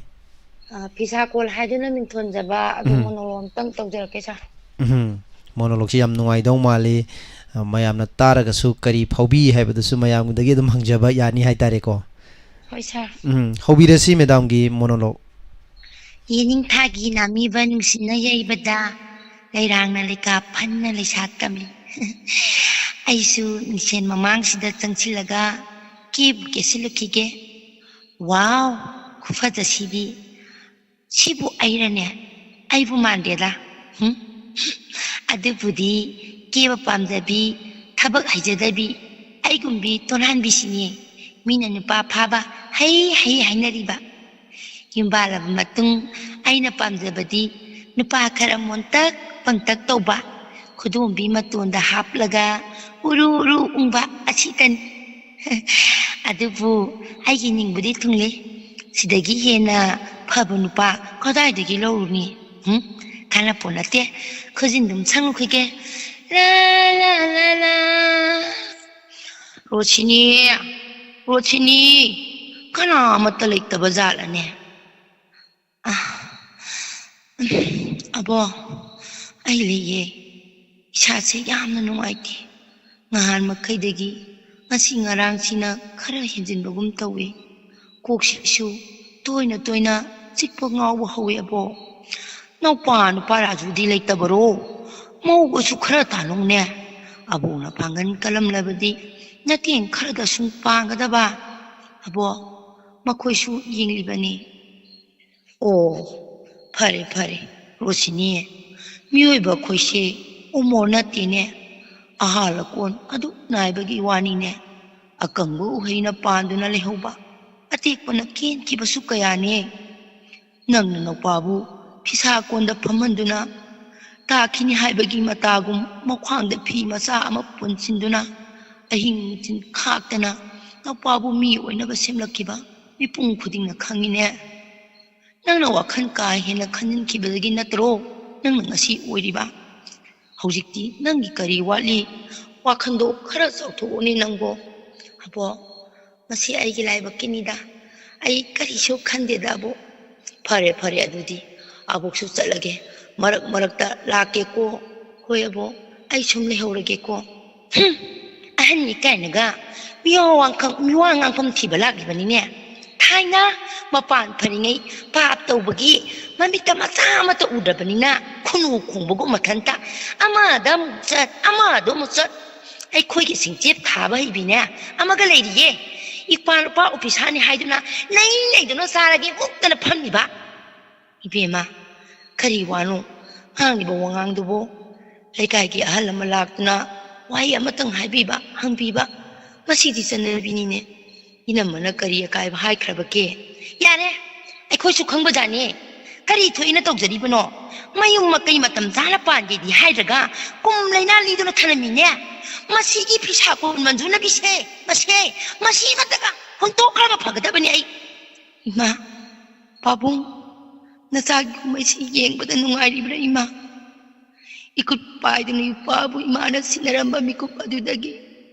ꯑ, ꯐꯤꯁꯥ ꯀꯣꯜ ꯍꯥꯏꯗꯨꯅ ꯃꯤꯡꯊꯣꯟꯖꯕ, ꯑꯗꯨ ꯎꯝ꯫ Monologue ꯑꯝꯇꯪ ꯇꯧꯖꯔꯛꯀꯦ, sir꯫ ꯎꯝ, monologueꯁꯤ ꯌꯥꯝ ꯅꯨꯡꯉꯥꯏꯗꯧ ꯃꯥꯜꯂꯤ꯫ ꯑ, ꯃꯌꯥꯝꯅ ꯇꯥꯔꯒꯁꯨ ꯀꯔꯤ ꯐꯥꯎꯕꯤ ꯍꯥꯏꯕꯗꯨꯁꯨ ꯃꯌꯥꯝꯗꯒꯤ ꯑꯗꯨꯝ ꯍꯪꯖꯕ ꯌꯥꯅꯤ ꯍꯥꯏꯇꯥꯔꯦꯀꯣ꯫ ꯍꯣꯏ, sir꯫ ꯎꯝ, ꯍꯧꯕꯤꯔꯁꯤ madamꯒꯤ monologue꯫ ꯌꯦꯅꯤꯡꯊꯥꯒꯤ ꯅꯥꯃꯤꯕ ꯅꯨꯡꯁꯤꯠꯅ ꯌꯩꯕꯗ, ꯂꯩꯔꯥꯡꯅ ꯂꯩꯀꯥ ꯐꯟꯅ ꯂꯩꯁꯥꯠ ꯀꯝꯃꯤ꯫ ꯑꯩꯁꯨ ꯃꯤꯡꯁꯦꯟ ꯃꯃꯥꯡꯁꯤꯗ ꯆꯪꯁꯤꯜꯂꯒ, ꯀꯦꯕꯨ ꯀꯦꯁꯤꯜꯂꯨꯈꯤꯒꯦ꯫ ꯋꯥꯎ, ꯈꯨꯐꯖꯁꯤꯗꯤ! ꯁꯤꯕꯨ ꯑꯩꯔꯅꯦ? ꯑꯩꯕꯨ ꯃꯥꯟꯗꯦꯗ꯫ ꯍꯨꯝ? ꯑꯗꯨꯕꯨꯗꯤ ꯀꯦꯕ ꯄꯥꯝꯖꯕꯤ, ꯊꯕꯛ ꯍꯩꯖꯗꯕꯤ, ꯑꯩꯒꯨꯝꯕꯤ ꯇꯣꯟꯍꯟꯕꯤꯁꯤꯅꯦ ꯃꯤꯅ ꯅꯨꯄꯥ ꯐꯥꯕ ꯍꯩ ꯍꯩ ꯍꯥꯏꯅꯔꯤꯕ꯫ ꯌꯨꯝ ꯄꯥꯜꯂꯕ ꯃꯇꯨꯡ ꯑꯩꯅ ꯄꯥꯝꯖꯕꯗꯤ ꯅꯨꯄꯥ ꯈꯔ ꯃꯣꯟꯇꯛ ꯄꯟꯇꯛ ꯇꯧꯕ, ꯈꯨꯗꯣꯝꯕꯤ ꯃꯇꯣꯟꯗ ꯍꯥꯞꯂꯒ ꯎꯔꯨ ꯎꯔꯨ ꯎꯪꯕ ꯑꯁꯤꯇꯅꯤ꯫ ꯑꯗꯨꯕꯨ ꯑꯩꯒꯤ ꯅꯤꯡꯕꯨꯗꯤ ꯊꯨꯡꯂꯦ꯫ ꯁꯤꯗꯒꯤ ꯍꯦꯟꯅ ꯐꯕ ꯅꯨꯄꯥ ꯀꯗꯥꯏꯗꯒꯤ ꯂꯧꯔꯨꯅꯤ? ꯍꯨꯝ? ꯀꯥꯟꯅꯄꯣꯠ ꯅꯠꯇꯦ꯫ ꯈꯨꯖꯤꯟꯗꯨꯝ ꯁꯪꯉꯨꯈꯤꯒꯦ꯫ ꯂꯥ, ꯂꯥ, ꯂꯥ, ꯂꯥ꯫ ꯔꯣꯁꯤꯅꯤ, ꯔꯣꯁꯤꯅꯤ, ꯀꯅꯥ ꯑꯃꯠꯇ ꯂꯩꯇꯕ ꯖꯥꯠꯂꯅꯦ? ꯑꯥ, ꯑꯕꯣ, ꯑꯩ ꯂꯩꯌꯦ꯫ ꯏꯁꯥꯁꯦ ꯌꯥꯝꯅ ꯅꯨꯡꯉꯥꯏꯇꯦ꯫ ꯉꯍꯥꯟ ꯃꯈꯩꯗꯒꯤ ꯉꯁꯤ ꯉꯔꯥꯡꯁꯤꯅ ꯈꯔ ꯍꯦꯟꯖꯤꯟꯕꯒꯨꯝ ꯇꯧꯏ꯫ ꯀꯣꯛꯁꯤꯁꯨ ꯇꯣꯏꯅ ꯇꯣꯏꯅ ꯆꯤꯛꯄ ꯉꯥꯎꯕ ꯍꯧꯏ ꯑꯕꯣ꯫ ꯅꯧꯄꯥ ꯅꯨꯄꯥ ꯔꯥꯖꯨꯗꯤ ꯂꯩꯇꯕꯔꯣ? ꯃꯧꯒꯁꯨ ꯈꯔ ꯇꯥꯅꯧꯅꯦ꯫ ꯑꯕꯣꯛꯅ ꯄꯥꯡꯒꯜ ꯀꯜꯂꯝꯂꯕꯗꯤ ꯅꯇꯦꯡ ꯈꯔꯗ ꯁꯨꯝ ꯄꯥꯡꯒꯗꯕ꯫ ꯑꯕꯣ, ꯃꯈꯣꯏꯁꯨ ꯌꯦꯡꯂꯤꯕꯅꯤ꯫ ꯑꯣ, ꯐꯔꯦ, ꯐꯔꯦ, ꯔꯣꯁꯤꯅꯤ, ꯃꯤꯑꯣꯏꯕ ꯑꯩꯈꯣꯏꯁꯦ ꯎꯃꯣꯔ ꯅꯠꯇꯦꯅꯦ, ꯑꯍꯥꯜ ꯑꯀꯣꯟ ꯑꯗꯨꯛ ꯅꯥꯏꯕꯒꯤ ꯋꯥꯅꯤꯅꯦ꯫ ꯑꯀꯪꯕ ꯎꯍꯩꯅ ꯄꯥꯟꯗꯨꯅ ꯂꯩꯍꯧꯕ, ꯑꯇꯦꯛꯄꯅ ꯀꯦꯟꯈꯤꯕꯁꯨ ꯀꯌꯥꯅꯦ꯫ ꯅꯪꯅ ꯅꯧꯄꯥꯕꯨ ꯐꯤꯁꯥ ꯀꯣꯟꯗ ꯐꯝꯍꯟꯗꯨꯅ ꯇꯥꯈꯤꯅꯤ ꯍꯥꯏꯕꯒꯤ ꯃꯇꯥꯒꯨꯝ ꯃꯈ꯭ꯋꯥꯡꯗ ꯐꯤ ꯃꯆꯥ ꯑꯃ ꯄꯨꯟꯁꯤꯟꯗꯨꯅ ꯑꯍꯤꯡ ꯅꯨꯡꯊꯤꯜ ꯈꯥꯛꯇꯅ ꯅꯧꯄꯥꯕꯨ ꯃꯤ ꯑꯣꯏꯅꯕ ꯁꯦꯝꯂꯛꯈꯤꯕ ꯃꯤꯄꯨꯝ ꯈꯨꯗꯤꯡꯅ ꯈꯪꯉꯤꯅꯦ꯫ ꯅꯪꯅ ꯋꯥꯈꯜ ꯀꯥ ꯍꯦꯟꯅ ꯈꯟꯖꯤꯟꯈꯤꯕꯗꯒꯤ ꯅꯠꯇ꯭ꯔꯣ ꯅꯪꯅ ꯉꯁꯤ ꯑꯣꯏꯔꯤꯕ? ꯍꯧꯖꯤꯛꯇꯤ ꯅꯪꯒꯤ ꯀꯔꯤ ꯋꯥꯠꯂꯤ? ꯋꯥꯈꯜꯗꯣ ꯈꯔ ꯆꯥꯎꯊꯣꯛꯑꯣꯅꯦ ꯅꯪꯕꯣ꯫ ꯑꯕꯣ, ꯃꯁꯤ ꯑꯩꯒꯤ ꯂꯥꯏꯕꯛꯀꯤꯅꯤꯗ꯫ ꯑꯩ ꯀꯔꯤꯁꯨ ꯈꯟꯗꯦꯗ ꯑꯕꯣ꯫ ꯐꯔꯦ, ꯐꯔꯦ, ꯑꯗꯨꯗꯤ ꯑꯕꯣꯛꯁꯨ ꯆꯠꯂꯒꯦ꯫ ꯃꯔꯛ ꯃꯔꯛꯇ ꯂꯥꯛꯀꯦꯀꯣ꯫ ꯍꯣꯏ ꯑꯕꯣ, ꯑꯩ ꯁꯨꯝ ꯂꯩꯍꯧꯔꯒꯦꯀꯣ꯫ ꯍꯨꯝ, ꯑꯍꯟꯅꯤ ꯀꯥꯏꯅꯒ ꯃꯤꯋꯥ ꯋꯥꯡꯈ-, ꯃꯤꯋꯥ ꯉꯥꯡꯐꯝ ꯊꯤꯕ ꯂꯥꯛꯂꯤꯕꯅꯤꯅꯦ꯫ ꯊꯥꯏꯅ ꯃꯄꯥꯟ ꯐꯔꯤꯉꯩ ꯄꯥꯞ ꯇꯧꯕꯒꯤ ꯃꯃꯤꯠꯇ ꯃꯆꯥ ꯑꯃꯠꯇ ꯎꯗ꯭ꯔꯕꯅꯤꯅ ꯈꯨꯅꯨ ꯈꯣꯡꯕꯒꯨꯝ ꯃꯊꯟꯇ ꯑꯃꯗ ꯑꯃꯨꯛ ꯆꯠ, ꯑꯃꯗ ꯑꯃꯨꯛ ꯆꯠ꯫ ꯑꯩꯈꯣꯏꯒꯤ ꯁꯤꯡꯆꯦꯞ ꯊꯥꯕ ꯍꯩꯕꯤꯅꯦ ꯑꯃꯒ ꯂꯩꯔꯤꯌꯦ꯫ ꯏꯄꯥ ꯅꯨꯄꯥ ꯑꯣꯐꯤꯁꯥꯔꯅꯤ ꯍꯥꯏꯗꯨꯅ ꯅꯩ ꯅꯩꯗꯨꯅ ꯆꯥꯔꯒꯦ ꯃꯨꯛꯇꯅ ꯐꯝꯃꯤꯕ꯫ ꯏꯕꯦꯝꯃ, ꯀꯔꯤ ꯋꯥꯅꯣ ꯉꯥꯡꯂꯤꯕ ꯋꯥꯉꯥꯡꯗꯨꯕꯨ? ꯂꯩꯀꯥꯏꯒꯤ ꯑꯍꯜ ꯑꯃ ꯂꯥꯛꯇꯨꯅ ꯋꯥꯍꯩ ꯑꯃꯇꯪ ꯍꯥꯏꯕꯤꯕ, ꯍꯪꯕꯤꯕ, ꯃꯁꯤꯗꯤ ꯆꯠꯅꯕꯤꯅꯤꯅꯦ꯫ ꯏꯅꯝꯃꯅ ꯀꯔꯤ ꯑꯀꯥꯏꯕ ꯍꯥꯏꯈ꯭ꯔꯕꯒꯦ? ꯌꯥꯔꯦ, ꯑꯩꯈꯣꯏꯁꯨ ꯈꯪꯕꯖꯥꯠꯅꯤ꯫ ꯀꯔꯤ ꯊꯣꯛꯏꯅ ꯇꯧꯖꯔꯤꯕꯅꯣ? ꯃꯌꯨꯝ ꯃꯀꯩ ꯃꯇꯝ ꯆꯥꯅ ꯄꯥꯟꯒꯦꯗꯤ ꯍꯥꯏꯗ꯭ꯔꯒ ꯀꯨꯝ ꯂꯩꯅꯥ ꯂꯤꯗꯨꯅ ꯊꯅꯝꯃꯤꯅꯦ꯫ ꯃꯁꯤꯒꯤ ꯐꯤꯁꯥ ꯀꯣꯟ ꯃꯟꯖꯨꯅꯕꯤꯁꯦ, ꯃꯁꯦ, ꯃꯁꯤ ꯑꯃꯠꯇꯒ ꯍꯨꯟꯗꯣꯛꯈ꯭ꯔꯕ ꯐꯒꯗꯕꯅꯤ ꯑꯩ꯫ ꯏꯃꯥ, ꯄꯥꯕꯨꯡ, ꯅꯆꯥꯒꯤ ꯀꯨꯝꯍꯩꯁꯤ ꯌꯦꯡꯕꯗ ꯅꯨꯡꯉꯥꯏꯔꯤꯕ꯭ꯔꯥ ꯏꯃꯥ? ꯏꯀꯨꯠ ꯄꯥꯏꯗꯨꯅ ꯏꯄꯥꯕꯨ ꯏꯃꯥꯅ ꯁꯤꯟꯅꯔꯝꯕ ꯃꯤꯀꯨꯞ ꯑꯗꯨꯗꯒꯤ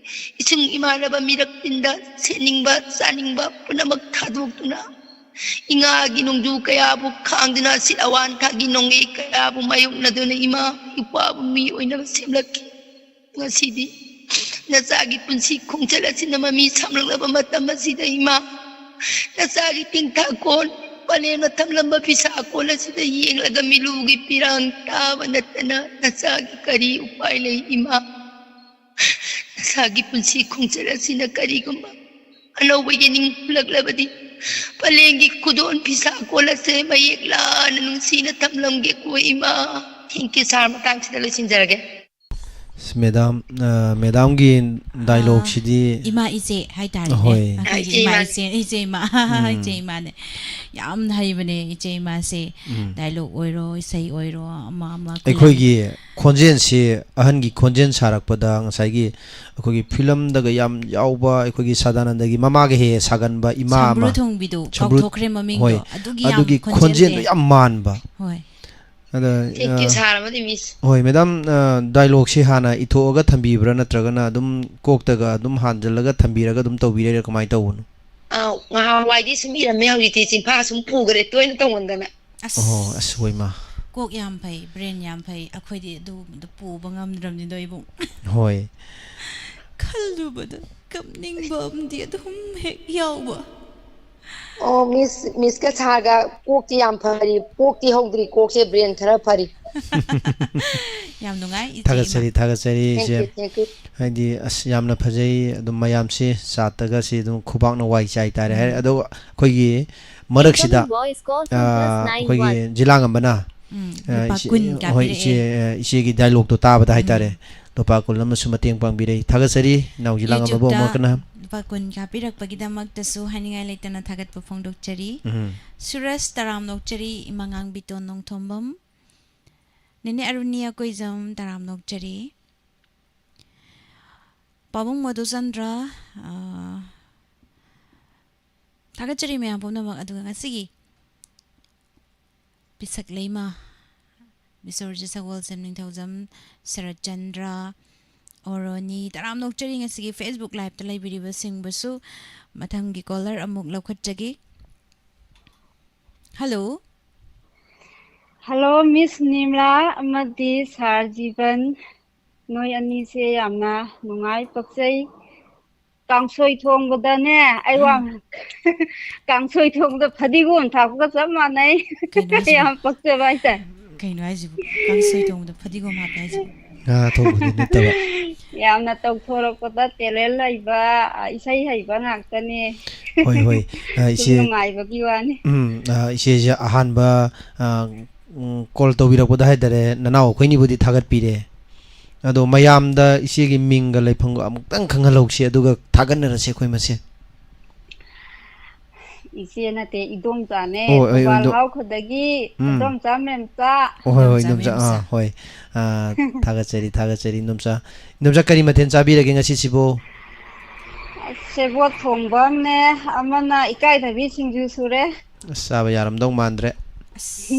ꯏꯁꯨꯡ ꯏꯃꯥꯟꯅꯕ ꯃꯤꯔꯛ ꯇꯤꯟꯗ ꯁꯦꯠꯅꯤꯡꯕ ꯆꯥꯅꯤꯡꯕ ꯄꯨꯝꯅꯃꯛ ꯊꯥꯗꯣꯛꯇꯨꯅ, ꯏꯉꯥꯒꯤ ꯅꯣꯡꯖꯨ ꯀꯌꯥꯕꯨ ꯈꯥꯡꯗꯨꯅ, ꯑꯁꯤꯠ ꯑꯋꯥꯟꯊꯥꯒꯤ ꯅꯣꯡꯂꯩ ꯀꯌꯥꯕꯨ ꯃꯥꯌꯣꯛꯅꯗꯨꯅ ꯏꯃꯥ ꯏꯄꯥꯕꯨ ꯃꯤ ꯑꯣꯏꯅꯕ ꯁꯦꯝꯂꯛꯈꯤ꯫ ꯉꯁꯤꯗꯤ ꯅꯆꯥꯒꯤ ꯄꯨꯟꯁꯤ ꯈꯣꯡꯆꯠ ꯑꯁꯤꯅ ꯃꯃꯤ ꯁꯥꯝꯂꯛꯂꯕ ꯃꯇꯝ ꯑꯁꯤꯗ ꯏꯃꯥ, ꯅꯆꯥꯒꯤ ꯇꯤꯡꯊꯥ ꯀꯣꯟ, ꯄꯂꯦꯝꯅ ꯊꯝꯂꯝꯕ ꯐꯤꯁꯥ ꯀꯣꯟ ꯑꯁꯤꯗ ꯌꯦꯡꯂꯒ ꯃꯤꯂꯨꯒꯤ ꯄꯤꯔꯥꯡ ꯇꯥꯕ ꯅꯠꯇꯅ ꯅꯆꯥꯒꯤ ꯀꯔꯤ ꯎꯄꯥꯏ ꯂꯩ ꯏꯃꯥ? ꯅꯆꯥꯒꯤ ꯄꯨꯟꯁꯤ ꯈꯣꯡꯆꯠ ꯑꯁꯤꯅ ꯀꯔꯤꯒꯨꯝꯕ ꯑꯅꯧꯕ ꯌꯦꯅꯤꯡ ꯄꯨꯂꯛꯂꯕꯗꯤ ꯄꯂꯦꯝꯒꯤ ꯈꯨꯗꯣꯟ ꯐꯤꯁꯥ ꯀꯣꯟ ꯑꯁꯦ ꯃꯌꯦꯛ ꯂꯥꯅ ꯅꯨꯡꯁꯤꯅ ꯊꯝꯂꯝꯒꯦꯀꯣ ꯏꯃꯥ꯫ Thank you sir, ꯃꯇꯥꯡꯁꯤꯗ ꯂꯣꯏꯁꯤꯟꯖꯔꯒꯦ꯫ ꯑꯁ, ꯃꯦꯗꯥꯝ, ꯑ, ꯃꯦꯗꯥꯝꯒꯤ ꯗꯥꯏꯂꯣꯛꯁꯤꯗꯤ ꯏꯃꯥ ꯏꯆꯦ ꯍꯥꯏꯇꯥꯔꯦꯅꯦ꯫ ꯍꯣꯏ꯫ ꯑꯩꯈꯣꯏꯒꯤ ꯏꯆꯦ ꯏꯃꯥ ꯏꯃꯥ꯫ ꯏꯆꯦ, ꯏꯆꯦ ꯏꯃꯥ, ꯏꯆꯦ ꯏꯃꯥꯅꯦ꯫ ꯌꯥꯝ ꯍꯩꯕꯅꯦ ꯏꯆꯦ ꯏꯃꯥꯁꯦ꯫ ꯎꯝ꯫ ꯗꯥꯏꯂꯣꯛ ꯑꯣꯏꯔꯣ, ꯏꯁꯩ ꯑꯣꯏꯔꯣ, ꯑꯃ ꯑꯃ ꯑꯩꯈꯣꯏ ꯑꯩꯈꯣꯏꯒꯤ ꯈꯣꯟꯖꯦꯜꯁꯤ, ꯑꯍꯟꯒꯤ ꯈꯣꯟꯖꯦꯜ ꯁꯥꯔꯛꯄꯗ ꯉꯁꯥꯏꯒꯤ ꯑꯩꯈꯣꯏꯒꯤ ꯐꯤꯂꯝꯗꯒ ꯌꯥꯝ ꯌꯥꯎꯕ, ꯑꯩꯈꯣꯏꯒꯤ ꯁꯗꯥꯅꯟꯗꯒꯤ ꯃꯃꯥꯒ ꯍꯦꯛ ꯍꯦꯛ ꯁꯥꯒꯟꯕ ꯏꯃꯥ ꯑꯃ꯫ ꯁꯝꯕ꯭ꯔꯨ ꯊꯣꯡꯕꯤꯗꯣ, ꯁꯝꯕ꯭ꯔꯨ-, ꯀꯥꯎꯊꯣꯛꯈ꯭ꯔꯦ ꯃꯃꯤꯡꯗꯣ꯫ ꯍꯣꯏ꯫ ꯑꯗꯨꯒꯤ ꯌꯥꯝ ꯑꯗꯨꯒꯤ ꯈꯣꯟꯖꯦꯜ ꯈꯣꯟꯖꯦꯜꯗꯣ ꯍꯦꯛ-, ꯌꯥꯝ ꯃꯥꯟꯕ꯫ ꯍꯣꯏ꯫ ꯑꯗ, Thank you ꯑ, sir ꯑꯃꯗꯤ miss꯫ ꯍꯣꯏ, ꯃꯦꯗꯥꯝ, ꯑ, ꯗꯥꯏꯂꯣꯛꯁꯤ ꯍꯥꯟꯅ ꯏꯊꯣꯛꯑꯒ ꯊꯝꯕꯤꯕ꯭ꯔꯥ, ꯅꯠꯇ꯭ꯔꯒꯅ ꯑꯗꯨꯝ ꯀꯣꯛꯇꯒ ꯑꯗꯨꯝ ꯍꯥꯟꯖꯜꯂꯒ ꯊꯝꯕꯤꯔꯒ ꯑꯗꯨꯝ ꯇꯧꯕꯤꯔꯤꯔꯥ, ꯀꯃꯥꯏꯅ ꯇꯧꯕꯅꯣ? ꯑꯥ, ꯉꯍꯥꯟꯋꯥꯏꯗꯤ ꯁꯨꯝ ꯏꯔꯝꯃꯦ, ꯍꯧꯖꯤꯛꯇꯤ ꯆꯤꯟꯐꯥ ꯁꯨꯝ ꯄꯨꯈ꯭ꯔꯦ ꯇꯣꯏꯅ ꯇꯧꯃꯟꯗꯅ꯫ ꯑꯁ꯫ ꯑꯣꯍꯣ, ꯑꯁ, ꯍꯣꯏ ꯃꯥ꯫ ꯀꯣꯛ ꯌꯥꯝ ꯐꯩ, brain ꯌꯥꯝ ꯐꯩ꯫ ꯑꯩꯈꯣꯏꯗꯤ ꯑꯗꯨꯒꯨꯝꯕꯗꯣ ꯄꯨꯕ ꯉꯝꯗ꯭ꯔꯕꯅꯤꯗꯣ ꯏꯕꯨꯡ꯫ ꯍꯣꯏ꯫ ꯈꯜꯂꯨꯕꯗ ꯀꯞꯅꯤꯡꯕ ꯑꯃꯗꯤ ꯑꯗꯨꯝ ꯍꯦꯛ ꯌꯥꯎꯕ꯫ ꯑꯣ, miss, miss ꯀ sir ꯒ ꯀꯣꯛꯇꯤ ꯌꯥꯝ ꯐꯔꯤ, ꯀꯣꯛꯇꯤ ꯍꯧꯗ꯭ꯔꯤ, ꯀꯣꯛꯁꯦ brain ꯈꯔ ꯐꯔꯤ꯫ ꯌꯥꯝ ꯅꯨꯡꯉꯥꯏ, ꯏꯆꯦ ꯊꯥꯒꯠꯆꯔꯤ, ꯏꯃꯥ꯫ ꯊꯥꯒꯠꯆꯔꯤ, ꯏꯆꯦ꯫ Thank you, thank you. ꯍꯥꯏꯗꯤ, ꯑꯁ, ꯌꯥꯝꯅ ꯐꯖꯩ꯫ ꯑꯗꯨꯝ ꯃꯌꯥꯝꯁꯤ ꯆꯥꯠꯇꯒꯁꯤ ꯑꯗꯨꯝ ꯈꯨꯕꯥꯛꯅ ꯋꯥꯏ ꯆꯥꯏ ꯇꯥꯔꯦ ꯍꯥꯏꯔꯦ꯫ ꯎꯝ꯫ ꯑꯗꯣ ꯑꯩꯈꯣꯏꯒꯤ ꯃꯔꯛꯁꯤꯗ, Incoming voice call from plus nine one. ꯑꯩꯈꯣꯏꯒꯤ ꯖꯤꯂꯥ ꯉꯝꯕꯅ, ꯎꯝ, ꯑ, ꯂꯨꯄꯥ ꯏꯆꯦ, ꯀꯨꯟ ꯍꯣꯏ, ꯀꯥꯞꯄꯤꯔꯛꯑꯦ꯫ ꯏꯆꯦ, ꯑ, ꯏꯆꯦꯒꯤ dialogue-ꯇꯣ ꯇꯥꯕꯗ ꯍꯥꯏꯇꯥꯔꯦ꯫ ꯎꯝ꯫ ꯂꯨꯄꯥ ꯀꯨꯟ ꯑꯃꯁꯨ ꯃꯇꯦꯡ ꯄꯥꯡꯕꯤꯔꯛꯏ꯫ ꯊꯥꯒꯠꯆꯔꯤ, ꯏꯅꯥꯎ ꯖꯤꯂꯥ ꯉꯝꯕꯕꯨ ꯑꯃꯨꯛ ꯍꯟꯅ꯫ YouTube-ꯇ ꯂꯨꯄꯥ ꯀꯨꯟ ꯀꯥꯞꯄꯤꯔꯛꯄꯒꯤꯗꯃꯛꯇꯁꯨ ꯍꯥꯏꯅꯤꯡꯉꯥꯏ ꯂꯩꯇꯅ ꯊꯥꯒꯠꯄ ꯐꯣꯡꯗꯣꯛꯆꯔꯤ꯫ ꯎꯝ꯫ ꯁꯨꯔꯖ ꯇꯔꯥꯝ ꯅꯣꯛꯆꯔꯤ, ꯏꯃꯥꯉꯥꯡꯕꯤꯇꯣꯟ ꯅꯣꯡꯊꯣꯝꯕꯝ, ꯅꯦꯅꯦ ꯑꯔꯨꯅꯤ ꯑꯀꯣꯏꯖꯝ ꯇꯔꯥꯝ ꯅꯣꯛꯆꯔꯤ꯫ ꯄꯥꯕꯨꯡ ꯃꯙꯨꯆꯟꯗ꯭ꯔ, ꯑ, ꯊꯥꯒꯠꯆꯔꯤ ꯃꯌꯥꯝ ꯄꯨꯝꯅꯃꯛ꯫ ꯑꯗꯨꯒ ꯉꯁꯤꯒꯤ ꯄꯤꯁꯛ ꯂꯩꯃ, ꯕꯤꯁꯣꯔꯖꯤꯠ ꯁꯒꯣꯜꯁꯦꯝ ꯅꯤꯡꯊꯧꯖꯝ ꯁꯔꯠꯆꯟꯗ꯭ꯔ, ꯑꯣꯔꯣꯅꯤ, ꯇꯔꯥꯝ ꯅꯣꯛꯆꯔꯤ꯫ ꯉꯁꯤꯒꯤ Facebook Live-ꯇ ꯂꯩꯕꯤꯔꯤꯕꯁꯤꯡꯕꯨꯁꯨ ꯃꯊꯪꯒꯤ caller ꯑꯃꯨꯛ ꯂꯧꯈꯠꯆꯒꯦ꯫ Hello꯫ Hello, Miss ꯅꯤꯝꯂꯥ ꯑꯃꯗꯤ Sir ꯖꯤꯕꯟ꯫ ꯅꯣꯏ ꯑꯅꯤꯁꯦ ꯌꯥꯝꯅ ꯅꯨꯡꯉꯥꯏ, ꯄꯛꯆꯩ꯫ ꯀꯥꯡꯁꯣꯏ ꯊꯣꯡꯕꯗꯅꯦ, ꯑꯩ ꯋꯥ ꯎꯝ꯫ ꯀꯥꯡꯁꯣꯏ ꯊꯣꯡꯕꯗ ꯐꯗꯤꯒꯣꯝ ꯊꯥꯛꯄꯒ ꯆꯞ ꯃꯥꯟꯅꯩ꯫ ꯀꯩꯅꯣ ꯍꯥꯏꯁꯤꯕꯣ? ꯌꯥꯝ ꯄꯛꯆꯕ ꯍꯥꯏꯇꯥꯔꯦ꯫ ꯀꯩꯅꯣ ꯍꯥꯏꯁꯤꯕꯣ? ꯀꯥꯡꯁꯣꯏ ꯊꯣꯡꯕꯗ ꯐꯗꯤꯒꯣꯝ ꯍꯥꯞꯄꯦ ꯍꯥꯏꯁꯤꯕꯣ? ꯉꯥ ꯊꯣꯡꯕꯗꯤ ꯅꯠꯇꯕ꯫ ꯌꯥꯝꯅ ꯇꯧꯊꯣꯔꯛꯄꯗ talent ꯂꯩꯕ, ꯑ, ꯏꯁꯩ ꯍꯩꯕ ꯉꯥꯛꯇꯅꯦ꯫ ꯍꯣꯏ, ꯍꯣꯏ꯫ ꯑ, ꯁꯨꯝ ꯏꯆꯦ, ꯅꯨꯡꯉꯥꯏꯕꯒꯤ ꯋꯥꯅꯤ꯫ ꯎꯝ, ꯑ, ꯏꯆꯦꯁꯦ ꯑꯍꯥꯟꯕ, ꯑ, ꯎꯝ, call ꯇꯧꯕꯤꯔꯛꯄꯗ ꯍꯥꯏꯇꯥꯔꯦ, ꯅꯅꯥꯎ ꯑꯩꯈꯣꯏꯅꯤꯕꯨꯗꯤ ꯊꯥꯒꯠꯄꯤꯔꯦ꯫ ꯑꯗꯣ ꯃꯌꯥꯝꯗ ꯏꯆꯦꯒꯤ ꯃꯤꯡꯒ ꯂꯩꯐꯝꯒ ꯑꯃꯨꯛꯇꯪ ꯈꯪꯍꯜꯍꯧꯁꯤ, ꯑꯗꯨꯒ ꯊꯥꯒꯠꯅꯔꯁꯤ ꯑꯩꯈꯣꯏ ꯃꯁꯦꯟ꯫ ꯏꯆꯦ ꯅꯠꯇꯦ, ꯏꯗꯣꯝꯆꯥꯅꯦ꯫ ꯑꯣ, ꯑꯩ ꯊꯧꯕꯥꯜ ꯏꯗꯣꯝ-, ꯍꯥꯎꯈꯣꯗꯒꯤ ꯎꯝ꯫ ꯏꯗꯣꯝꯆꯥ ꯃꯦꯝꯆꯥ꯫ ꯑꯣ, ꯍꯣꯏ, ꯍꯣꯏ, ꯏꯗꯣꯝꯆꯥ ꯏꯗꯣꯝꯆꯥ, ꯃꯦꯝꯆꯥ꯫ ꯑꯥ, ꯍꯣꯏ꯫ ꯑꯥ, ꯊꯥꯒꯠꯆꯔꯤ, ꯊꯥꯒꯠꯆꯔꯤ, ꯏꯗꯣꯝꯆꯥ꯫ ꯏꯗꯣꯝꯆꯥ, ꯀꯔꯤ ꯃꯊꯦꯜ ꯆꯥꯕꯤꯔꯒꯦ ꯉꯁꯤꯁꯤꯕꯨ? ꯁꯦꯕꯣꯠ ꯊꯣꯡꯕ ꯑꯃꯅꯦ, ꯑꯃꯅ ꯏꯀꯥꯏꯊꯕꯤ ꯁꯤꯡꯖꯨ ꯁꯨꯔꯦ꯫ ꯑꯁ, ꯆꯥꯕ ꯌꯥꯔꯝꯗꯧ ꯃꯥꯟꯗ꯭ꯔꯦ꯫ ꯑꯁ,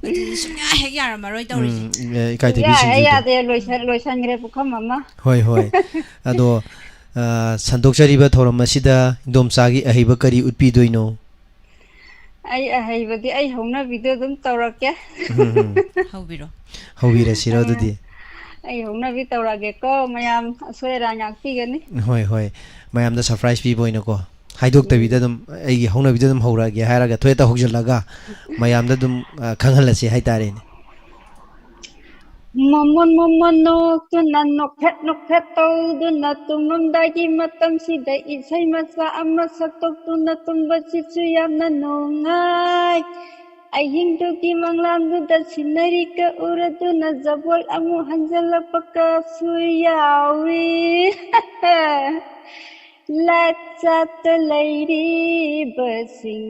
ꯑꯗꯨꯗꯤ ꯁꯨꯡꯌꯥ ꯍꯦꯛ ꯌꯥꯔꯝꯃꯔꯣꯏ ꯇꯧꯔꯤꯁꯦ꯫ ꯎꯝ, ꯑꯦ, ꯏꯀꯥꯏꯊꯕꯤ ꯁꯨꯡꯌꯥ ꯍꯦꯛ ꯁꯤꯡꯖꯨꯗꯣ꯫ ꯌꯥꯗꯦ, ꯂꯣꯏꯁꯟ-, ꯂꯣꯏꯁꯟꯈ꯭ꯔꯦ ꯄꯨꯈꯝ ꯑꯃ꯫ ꯍꯣꯏ, ꯍꯣꯏ꯫ ꯑꯗꯣ, ꯑ, ꯁꯟꯗꯣꯛꯆꯔꯤꯕ ꯊꯧꯔꯝ ꯑꯁꯤꯗ ꯏꯗꯣꯝꯆꯥꯒꯤ ꯑꯍꯩꯕ ꯀꯔꯤ ꯎꯠꯄꯤꯗꯣꯏꯅꯣ? ꯑꯩ ꯑꯍꯩꯕꯗꯤ ꯑꯩ ꯍꯧꯅꯕꯤꯗꯣ ꯑꯗꯨꯝ ꯇꯧꯔꯛꯀꯦ꯫ ꯎꯝ, ꯎꯝ꯫ ꯍꯧꯕꯤꯔꯣ꯫ ꯍꯧꯕꯤꯔꯁꯤꯔꯣ ꯑ, ꯑꯗꯨꯗꯤ? ꯑꯩ ꯍꯧꯅꯕꯤ ꯇꯧꯔꯛꯑꯒꯦꯀꯣ, ꯃꯌꯥꯝ ꯑꯁꯣꯏ ꯑꯔꯥꯟ ꯉꯥꯛꯄꯤꯒꯅꯤ꯫ ꯍꯣꯏ, ꯍꯣꯏ꯫ ꯃꯌꯥꯝꯗ surprise ꯄꯤꯕ ꯑꯣꯏꯅꯀꯣ꯫ ꯍꯥꯏꯗꯣꯛꯇꯕꯤꯗ ꯎꯝ꯫ ꯑꯗꯨꯝ ꯑꯩꯒꯤ ꯍꯧꯅꯕꯤꯗ ꯑꯗꯨꯝ ꯍꯧꯔꯛꯑꯒꯦ ꯍꯥꯏꯔꯒ ꯊꯣꯏꯗ ꯍꯧꯖꯤꯜꯂꯒ ꯃꯌꯥꯝꯗ ꯑꯗꯨꯝ, ꯑ, ꯈꯪꯍꯜꯂꯁꯤ ꯍꯥꯏꯇꯥꯔꯦꯅꯦ꯫ ꯃꯃꯣꯟ ꯃꯃꯣꯟ ꯅꯣꯛꯇꯨꯅ ꯅꯣꯛꯐꯦꯠ ꯅꯣꯛꯐꯦꯠ ꯇꯧꯗꯨꯅ ꯇꯨꯝꯃꯝꯗꯥꯏꯒꯤ ꯃꯇꯝꯁꯤꯗ ꯏꯁꯩ ꯃꯆꯥ ꯑꯃ ꯁꯛꯇꯣꯛꯇꯨꯅ ꯇꯨꯝꯕꯁꯤꯁꯨ ꯌꯥꯝꯅ ꯅꯨꯡꯉꯥꯏ꯫ ꯑꯍꯤꯡꯗꯨꯒꯤ ꯃꯪꯂꯥꯟꯗꯨꯗ ꯁꯤꯅꯔꯤꯒ ꯎꯔꯗꯨꯅ ꯖꯒꯣꯏ ꯑꯃꯨꯛ ꯍꯟꯖꯜꯂꯛꯄꯒꯁꯨ ꯌꯥꯎꯏ꯫ ꯂꯥꯏꯆꯥꯠꯇ ꯂꯩꯔꯤꯕꯁꯤꯡ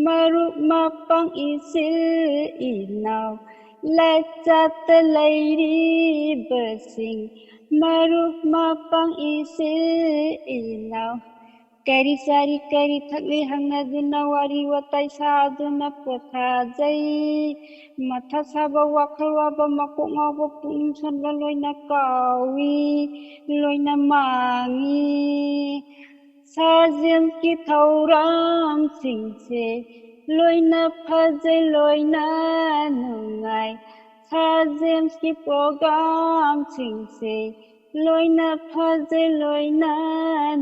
ꯃꯔꯨꯞ ꯃꯄꯥꯡ ꯏꯆꯤꯜ ꯏꯅꯥꯎ, ꯂꯥꯏꯆꯥꯠꯇ ꯂꯩꯔꯤꯕꯁꯤꯡ ꯃꯔꯨꯞ ꯃꯄꯥꯡ ꯏꯆꯤꯜ ꯏꯅꯥꯎ, ꯀꯔꯤ ꯆꯥꯔꯤ ꯀꯔꯤ ꯊꯛꯂꯤ ꯍꯪꯅꯗꯨꯅ ꯋꯥꯔꯤ ꯋꯥꯇꯥꯏ ꯁꯥꯗꯨꯅ ꯄꯣꯊꯥꯖꯩ꯫ ꯃꯊꯥ ꯁꯥꯕ, ꯋꯥꯈꯜ ꯋꯥꯕ, ꯃꯀꯣꯛ ꯉꯥꯎꯕ, ꯄꯨꯛꯅꯤꯡ ꯁꯣꯟꯕ ꯂꯣꯏꯅ ꯀꯥꯎꯏ, ꯂꯣꯏꯅ ꯃꯥꯡꯏ꯫ ꯁꯥꯔ ꯖꯦꯝꯁꯀꯤ ꯊꯧꯔꯝꯁꯤꯡꯁꯦ ꯂꯣꯏꯅ ꯐꯖꯩ, ꯂꯣꯏꯅ ꯅꯨꯡꯉꯥꯏ꯫ ꯁꯥꯔ ꯖꯦꯝꯁꯀꯤ ꯄ꯭ꯔꯣꯒ꯭ꯔꯥꯝꯁꯤꯡꯁꯦ ꯂꯣꯏꯅ ꯐꯖꯩ, ꯂꯣꯏꯅ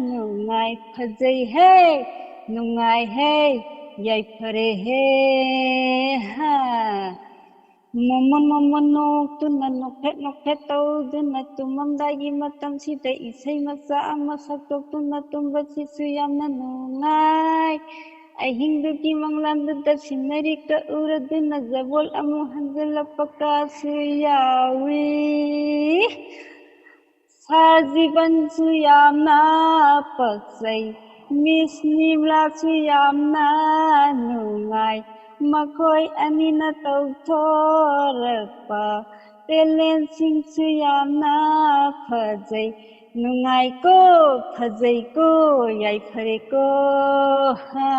ꯅꯨꯡꯉꯥꯏ꯫ ꯐꯖꯩ ꯍꯦ, ꯅꯨꯡꯉꯥꯏ ꯍꯦ, ꯌꯥꯏꯐꯔꯦ ꯍꯦ꯫ ꯍꯥ꯫ ꯃꯃꯣꯟ ꯃꯃꯣꯟ ꯅꯣꯛꯇꯨꯅ ꯅꯣꯛꯐꯦꯠ ꯅꯣꯛꯐꯦꯠ ꯇꯧꯗꯨꯅ ꯇꯨꯝꯃꯝꯗꯥꯏꯒꯤ ꯃꯇꯝꯁꯤꯗ ꯏꯁꯩ ꯃꯆꯥ ꯑꯃ ꯁꯛꯇꯣꯛꯇꯨꯅ ꯇꯨꯝꯕꯁꯤꯁꯨ ꯌꯥꯝꯅ ꯅꯨꯡꯉꯥꯏ꯫ ꯑꯍꯤꯡꯗꯨꯒꯤ ꯃꯪꯂꯥꯟꯗꯨꯗ ꯁꯤꯅꯔꯤꯒ ꯎꯔꯗꯨꯅ ꯖꯒꯣꯏ ꯑꯃꯨꯛ ꯍꯟꯖꯜꯂꯛꯄꯒꯁꯨ ꯌꯥꯎꯏ꯫ ꯁꯥꯔ ꯖꯤꯕꯟꯁꯨ ꯌꯥꯝꯅ ꯄꯛꯆꯩ, ꯃꯤꯁ ꯅꯤꯝꯂꯥꯁꯨ ꯌꯥꯝꯅ ꯅꯨꯡꯉꯥꯏ꯫ ꯃꯈꯣꯏ ꯑꯅꯤꯅ ꯇꯧꯊꯣꯔꯛꯄ ꯇꯦꯂꯦꯟꯁꯤꯡꯁꯨ ꯌꯥꯝꯅ ꯐꯖꯩ꯫ ꯅꯨꯡꯉꯥꯏꯀꯣ, ꯐꯖꯩꯀꯣ, ꯌꯥꯏꯐꯔꯦꯀꯣ꯫ ꯍꯥ꯫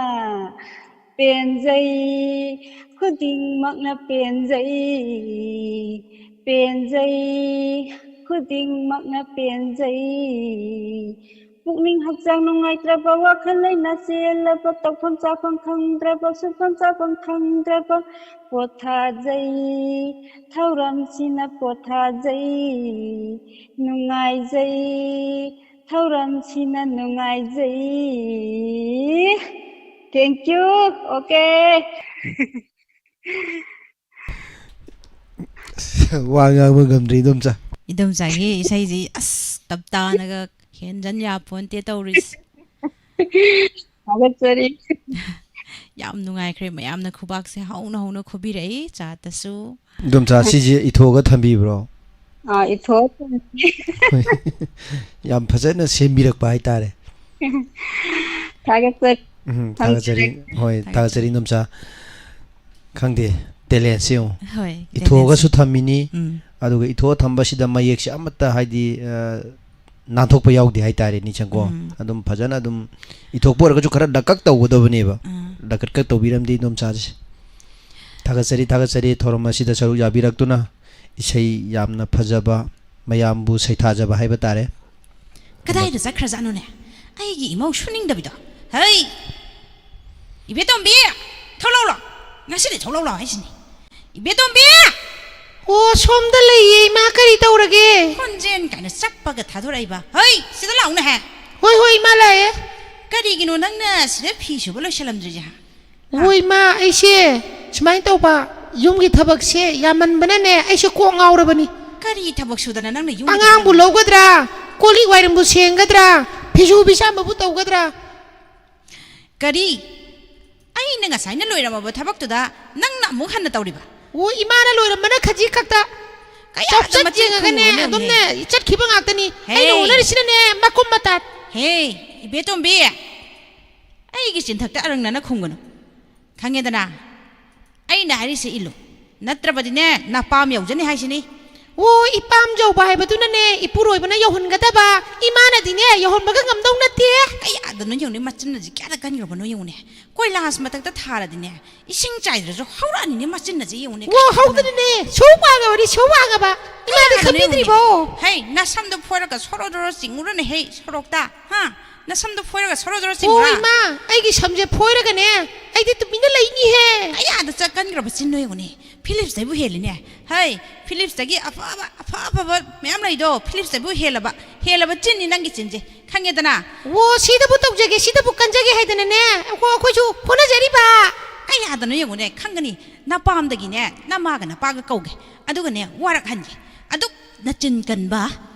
ꯄꯦꯟꯖꯩ, ꯈꯨꯗꯤꯡꯃꯛꯅ ꯄꯦꯟꯖꯩ, ꯄꯦꯟꯖꯩ, ꯈꯨꯗꯤꯡꯃꯛꯅ ꯄꯦꯟꯖꯩ꯫ ꯄꯨꯛꯅꯤꯡ ꯍꯛꯆꯥꯡ ꯅꯨꯡꯉꯥꯏꯇ꯭ꯔꯕ, ꯋꯥꯈꯜ ꯂꯩꯅꯥ ꯆꯦꯜꯂꯕ, ꯇꯧꯐꯝ ꯆꯥꯐꯝ ꯈꯪꯗ꯭ꯔꯕ, ꯁꯨꯐꯝ ꯆꯥꯐꯝ ꯈꯪꯗ꯭ꯔꯕ, ꯄꯣꯊꯥꯖꯩ, ꯊꯧꯔꯝꯁꯤꯅ ꯄꯣꯊꯥꯖꯩ, ꯅꯨꯡꯉꯥꯏꯖꯩ, ꯊꯧꯔꯝꯁꯤꯅ ꯅꯨꯡꯉꯥꯏꯖꯩ꯫ Thank you. Okay. ꯋꯥ ꯉꯥꯡꯕ ꯉꯝꯗ꯭ꯔꯦ ꯏꯗꯣꯝꯆꯥ꯫ ꯏꯗꯣꯝꯆꯥꯒꯤ ꯏꯁꯩꯁꯤ ꯑꯁ ꯀꯞꯇꯥꯅꯒ ꯍꯦꯟꯖꯟ ꯌꯥꯄꯣꯟꯇꯦ ꯇꯧꯔꯤꯁꯦ꯫ ꯊꯥꯒꯠꯆꯔꯤ꯫ ꯌꯥꯝ ꯅꯨꯡꯉꯥꯏꯈ꯭ꯔꯦ, ꯃꯌꯥꯝꯅ ꯈꯨꯕꯥꯛꯁꯦ ꯍꯧꯅ ꯍꯧꯅ ꯈꯨꯕꯤꯔꯛꯏ꯫ ꯆꯥꯠꯇꯁꯨ꯫ ꯏꯗꯣꯝꯆꯥ, ꯁꯤꯁꯦ ꯏꯊꯣꯛꯑꯒ ꯊꯝꯕꯤꯕ꯭ꯔꯣ? ꯑꯥ, ꯏꯊꯣꯛꯑ ꯊꯝꯃꯤ꯫ ꯌꯥꯝ ꯐꯖꯅ ꯁꯦꯝꯕꯤꯔꯛꯄ ꯍꯥꯏꯇꯥꯔꯦ꯫ ꯊꯥꯒꯠꯆꯔꯤ꯫ ꯎꯝ, ꯊꯥꯒꯠꯆꯔꯤ꯫ ꯊꯝꯖꯔꯒꯦ꯫ ꯍꯣꯏ, ꯊꯥꯒꯠꯆꯔꯤ꯫ ꯊꯥꯒꯠꯆꯔꯤ ꯏꯗꯣꯝꯆꯥ꯫ ꯈꯪꯗꯦ, talentꯁꯦ ꯌꯦꯡꯉꯨ꯫ ꯍꯣꯏ, ꯏꯊꯣꯛꯑꯒꯁꯨ talentꯁꯦ꯫ ꯊꯝꯃꯤꯅꯤ, ꯎꯝ꯫ ꯑꯗꯨꯒ ꯏꯊꯣꯛꯑ ꯊꯝꯕꯁꯤꯗ ꯃꯌꯦꯛꯁꯦ ꯑꯃꯠꯇ ꯍꯥꯏꯗꯤ, ꯑ, ꯅꯥꯟꯊꯣꯛꯄ ꯌꯥꯎꯗꯦ ꯍꯥꯏꯇꯥꯔꯦ, ꯅꯤꯆꯪꯀꯣ꯫ ꯎꯝ꯫ ꯑꯗꯨꯝ ꯐꯖꯅ ꯑꯗꯨꯝ ꯏꯊꯣꯛꯄ ꯑꯣꯏꯔꯒꯁꯨ ꯈꯔ ꯂꯀꯛ ꯇꯧꯒꯗꯕꯅꯦꯕ꯫ ꯎꯝ꯫ ꯂꯀꯠꯀ ꯇꯧꯕꯤꯔꯝꯗꯦ ꯏꯗꯣꯝꯆꯥꯁꯦ꯫ ꯊꯥꯒꯠꯆꯔꯤ, ꯊꯥꯒꯠꯆꯔꯤ ꯊꯧꯔꯝ ꯑꯁꯤꯗ ꯁꯔꯨꯛ ꯌꯥꯕꯤꯔꯛꯇꯨꯅ꯫ ꯏꯁꯩ ꯌꯥꯝꯅ ꯐꯖꯕ, ꯃꯌꯥꯝꯕꯨ ꯁꯩꯊꯥꯖꯕ ꯍꯥꯏꯕ ꯇꯥꯔꯦ꯫ ꯀꯗꯥꯏꯗ ꯆꯠꯈ꯭ꯔꯖꯥꯠꯅꯣꯅꯦ? ꯑꯩꯒꯤ ꯏꯃꯧ ꯁꯨꯅꯤꯡꯗꯕꯤꯗꯣ꯫ ꯍꯩ! ꯏꯕꯦꯇꯣꯝꯕꯤ! ꯊꯣꯛꯂꯛꯎ ꯂꯥꯎ꯫ ꯉꯁꯤꯗꯤ ꯊꯣꯛꯂꯛꯎ ꯂꯥꯎ ꯍꯥꯏꯁꯤꯅꯤ꯫ ꯏꯕꯦꯇꯣꯝꯕꯤ! ꯑꯣ, ꯁꯣꯝꯗ ꯂꯩꯌꯦ, ꯏꯃꯥ, ꯀꯔꯤ ꯇꯧꯔꯒꯦ? ꯈꯣꯟꯖꯦꯜ ꯀꯥꯏꯅ ꯆꯞꯄꯒ ꯊꯥꯗꯣꯔꯛꯏꯕ꯫ ꯍꯩ! ꯁꯤꯗ ꯂꯥꯛꯎꯅꯦꯍꯦ꯫ ꯍꯣꯏ, ꯍꯣꯏ, ꯏꯃꯥ, ꯂꯥꯛꯑꯦ꯫ ꯀꯔꯤꯒꯤꯅꯣ ꯅꯪꯅ ꯁꯤꯗ ꯐꯤ ꯁꯨꯕ ꯂꯣꯏꯁꯜꯂꯝꯗ꯭ꯔꯤꯁꯦ, ꯍꯥ? ꯍꯥ? ꯍꯣꯏ, ꯏꯃꯥ, ꯑꯩꯁꯦ ꯁꯨꯃꯥꯏꯅ ꯇꯧꯕ, ꯌꯨꯝꯒꯤ ꯊꯕꯛꯁꯦ ꯌꯥꯝꯃꯟꯕꯅꯅꯦ, ꯑꯩꯁꯦ ꯀꯣꯛ ꯉꯥꯎꯔꯕꯅꯤ꯫ ꯀꯔꯤ ꯊꯕꯛ ꯁꯨꯗꯅ ꯅꯪꯅ ꯌꯨꯝꯒꯤ ꯑꯉꯥꯡꯕꯨ ꯊꯕꯛ ꯂꯧꯒꯗ꯭ꯔꯥ, ꯀꯣꯜ ꯂꯤꯛ ꯋꯥꯏꯔꯝꯕꯨ ꯁꯦꯡꯒꯗ꯭ꯔꯥ, ꯐꯤꯁꯨ ꯐꯤꯁꯥꯝꯕꯕꯨ ꯇꯧꯒꯗ꯭ꯔꯥ? ꯀꯔꯤ? ꯑꯩꯅ ꯉꯁꯥꯏꯅ ꯂꯣꯏꯔꯝꯃꯕ ꯊꯕꯛꯇꯨꯗ ꯅꯪꯅ ꯑꯃꯨꯛ ꯍꯟꯅ ꯇꯧꯔꯤꯕ? ꯑꯣ, ꯏꯃꯥꯅ ꯂꯣꯏꯔꯝꯕꯅ ꯈꯖꯤꯛ ꯈꯛꯇ꯫ ꯀꯌꯥꯗ ꯆꯞ ꯆꯞ ꯃꯆꯤꯟ ꯌꯦꯡꯉꯒꯅꯦ, ꯈꯨꯝꯃꯨꯅꯣ ꯅꯪꯅꯦ? ꯑꯗꯨꯝꯅꯦ ꯏꯆꯠ ꯈꯤꯕ ꯉꯥꯛꯇꯅꯤ꯫ ꯍꯦ꯫ ꯑꯩꯅ ꯎꯅꯔꯤꯁꯤꯅꯅꯦ, ꯃꯀꯨꯝ ꯃꯇꯥꯠ꯫ ꯍꯦ, ꯏꯕꯦꯇꯣꯝꯕꯤ, ꯑꯩꯒꯤ ꯆꯤꯟꯊꯛꯇ ꯑꯔꯪꯅꯅ ꯈꯨꯝꯒꯅꯨ꯫ ꯈꯪꯉꯦꯗꯅ? ꯑꯩꯅ ꯍꯥꯏꯔꯤꯁꯦ ꯏꯜꯂꯨ꯫ ꯅꯠꯇ꯭ꯔꯕꯗꯤꯅꯦ, ꯅꯄꯥꯝ ꯌꯧꯖꯅꯤ ꯍꯥꯏꯁꯤꯅꯤ꯫ ꯑꯣ, ꯏꯄꯥꯝ ꯌꯧꯕ ꯍꯥꯏꯕꯗꯨꯅꯅꯦ, ꯏꯄꯨꯔꯣꯏꯕꯅ ꯌꯧꯍꯟꯒꯗꯕ꯫ ꯏꯃꯥꯅꯗꯤꯅꯦ, ꯌꯧꯍꯟꯕꯒ ꯉꯝꯗꯧ ꯅꯠꯇꯦ꯫ ꯀꯌꯥꯗꯅꯣ ꯌꯦꯡꯉꯨꯅꯦ, ꯃꯆꯤꯟꯅꯁꯤ ꯀꯌꯥꯗ ꯀꯟꯈ꯭ꯔꯕꯅꯣ ꯌꯦꯡꯉꯨꯅꯦ꯫ ꯀꯣꯏꯂꯥꯁ ꯃꯊꯛꯇ ꯊꯥꯔꯗꯤꯅꯦ, ꯏꯁꯤꯡ ꯆꯥꯏꯗ꯭ꯔꯁꯨ ꯍꯧꯔꯛꯑꯅꯤꯅꯦ, ꯃꯆꯤꯟꯅꯁꯤ ꯌꯦꯡꯉꯨꯅꯦ꯫ ꯑꯣ, ꯀꯌꯥꯗꯅꯣ? ꯍꯧꯗꯅꯅꯦ, ꯁꯨ ꯋꯥꯡꯉꯕꯅꯤ, ꯁꯨ ꯋꯥꯡꯉꯕ꯫ ꯏꯃꯥꯗꯤ ꯀꯌꯥꯗꯅꯣ ꯌꯦꯡꯉꯨꯅꯦ? ꯈꯪꯕꯤꯗ꯭ꯔꯤꯕꯣ? ꯍꯩ, ꯅꯁꯝꯗꯣ ꯐꯣꯏꯔꯒ ꯁꯣꯔꯣ ꯗꯣꯔꯣ ꯆꯤꯡꯉꯨꯔꯅꯦ, ꯍꯩ, ꯁꯣꯔꯣꯛꯇ, ꯍꯥ? ꯅꯁꯝꯗꯣ ꯐꯣꯏꯔꯒ ꯁꯣꯔꯣ ꯁꯣꯔꯣ ꯑꯣ, ꯆꯤꯡꯉꯨꯔꯥ? ꯏꯃꯥ, ꯑꯩꯒꯤ ꯁꯝꯁꯦ ꯐꯣꯏꯔꯒꯅꯦ, ꯑꯩꯗꯤ ꯇꯨꯃꯤꯟꯅ ꯂꯩꯅꯤꯍꯦ꯫ ꯀꯌꯥꯗ ꯆꯠꯀꯟꯈ꯭ꯔꯕ ꯆꯤꯟꯅꯣ ꯌꯦꯡꯉꯨꯅꯦ꯫ ꯐꯤꯂꯤꯞꯁꯇꯩꯕꯨ ꯍꯦꯜꯂꯤꯅꯦ꯫ ꯍꯩ, ꯐꯤꯂꯤꯞꯁꯇꯒꯤ ꯑꯐꯕ, ꯑꯐ ꯑꯐꯕ ꯃꯌꯥꯝ ꯂꯩꯗꯣ, ꯐꯤꯂꯤꯞꯁꯇꯩꯕꯨ ꯍꯦꯜꯂꯕ, ꯍꯦꯜꯂꯕ ꯆꯤꯟꯅꯤ ꯅꯪꯒꯤ ꯆꯤꯟꯁꯦ꯫ ꯈꯪꯉꯦꯗꯅ? ꯑꯣ, ꯁꯤꯗꯕꯨ ꯇꯧꯖꯒꯦ, ꯁꯤꯗꯕꯨ ꯀꯟꯖꯒꯦ ꯍꯥꯏꯗꯅꯅꯦ꯫ ꯑꯩꯈꯣ-, ꯑꯩꯈꯣꯏꯁꯨ ꯍꯣꯠꯅꯖꯔꯤꯕ꯫ ꯀꯌꯥꯗꯅꯣ ꯌꯦꯡꯉꯨꯅꯦ, ꯈꯪꯒꯅꯤ꯫ ꯅꯄꯥꯝꯗꯒꯤꯅꯦ ꯅꯃꯥꯒ ꯅꯄꯥꯒ ꯀꯧꯒꯦ, ꯑꯗꯨꯒꯅꯦ ꯋꯥꯔꯛꯍꯟꯒꯦ꯫ ꯑꯗꯨꯛ ꯅꯆꯤꯟ ꯀꯟꯕ꯫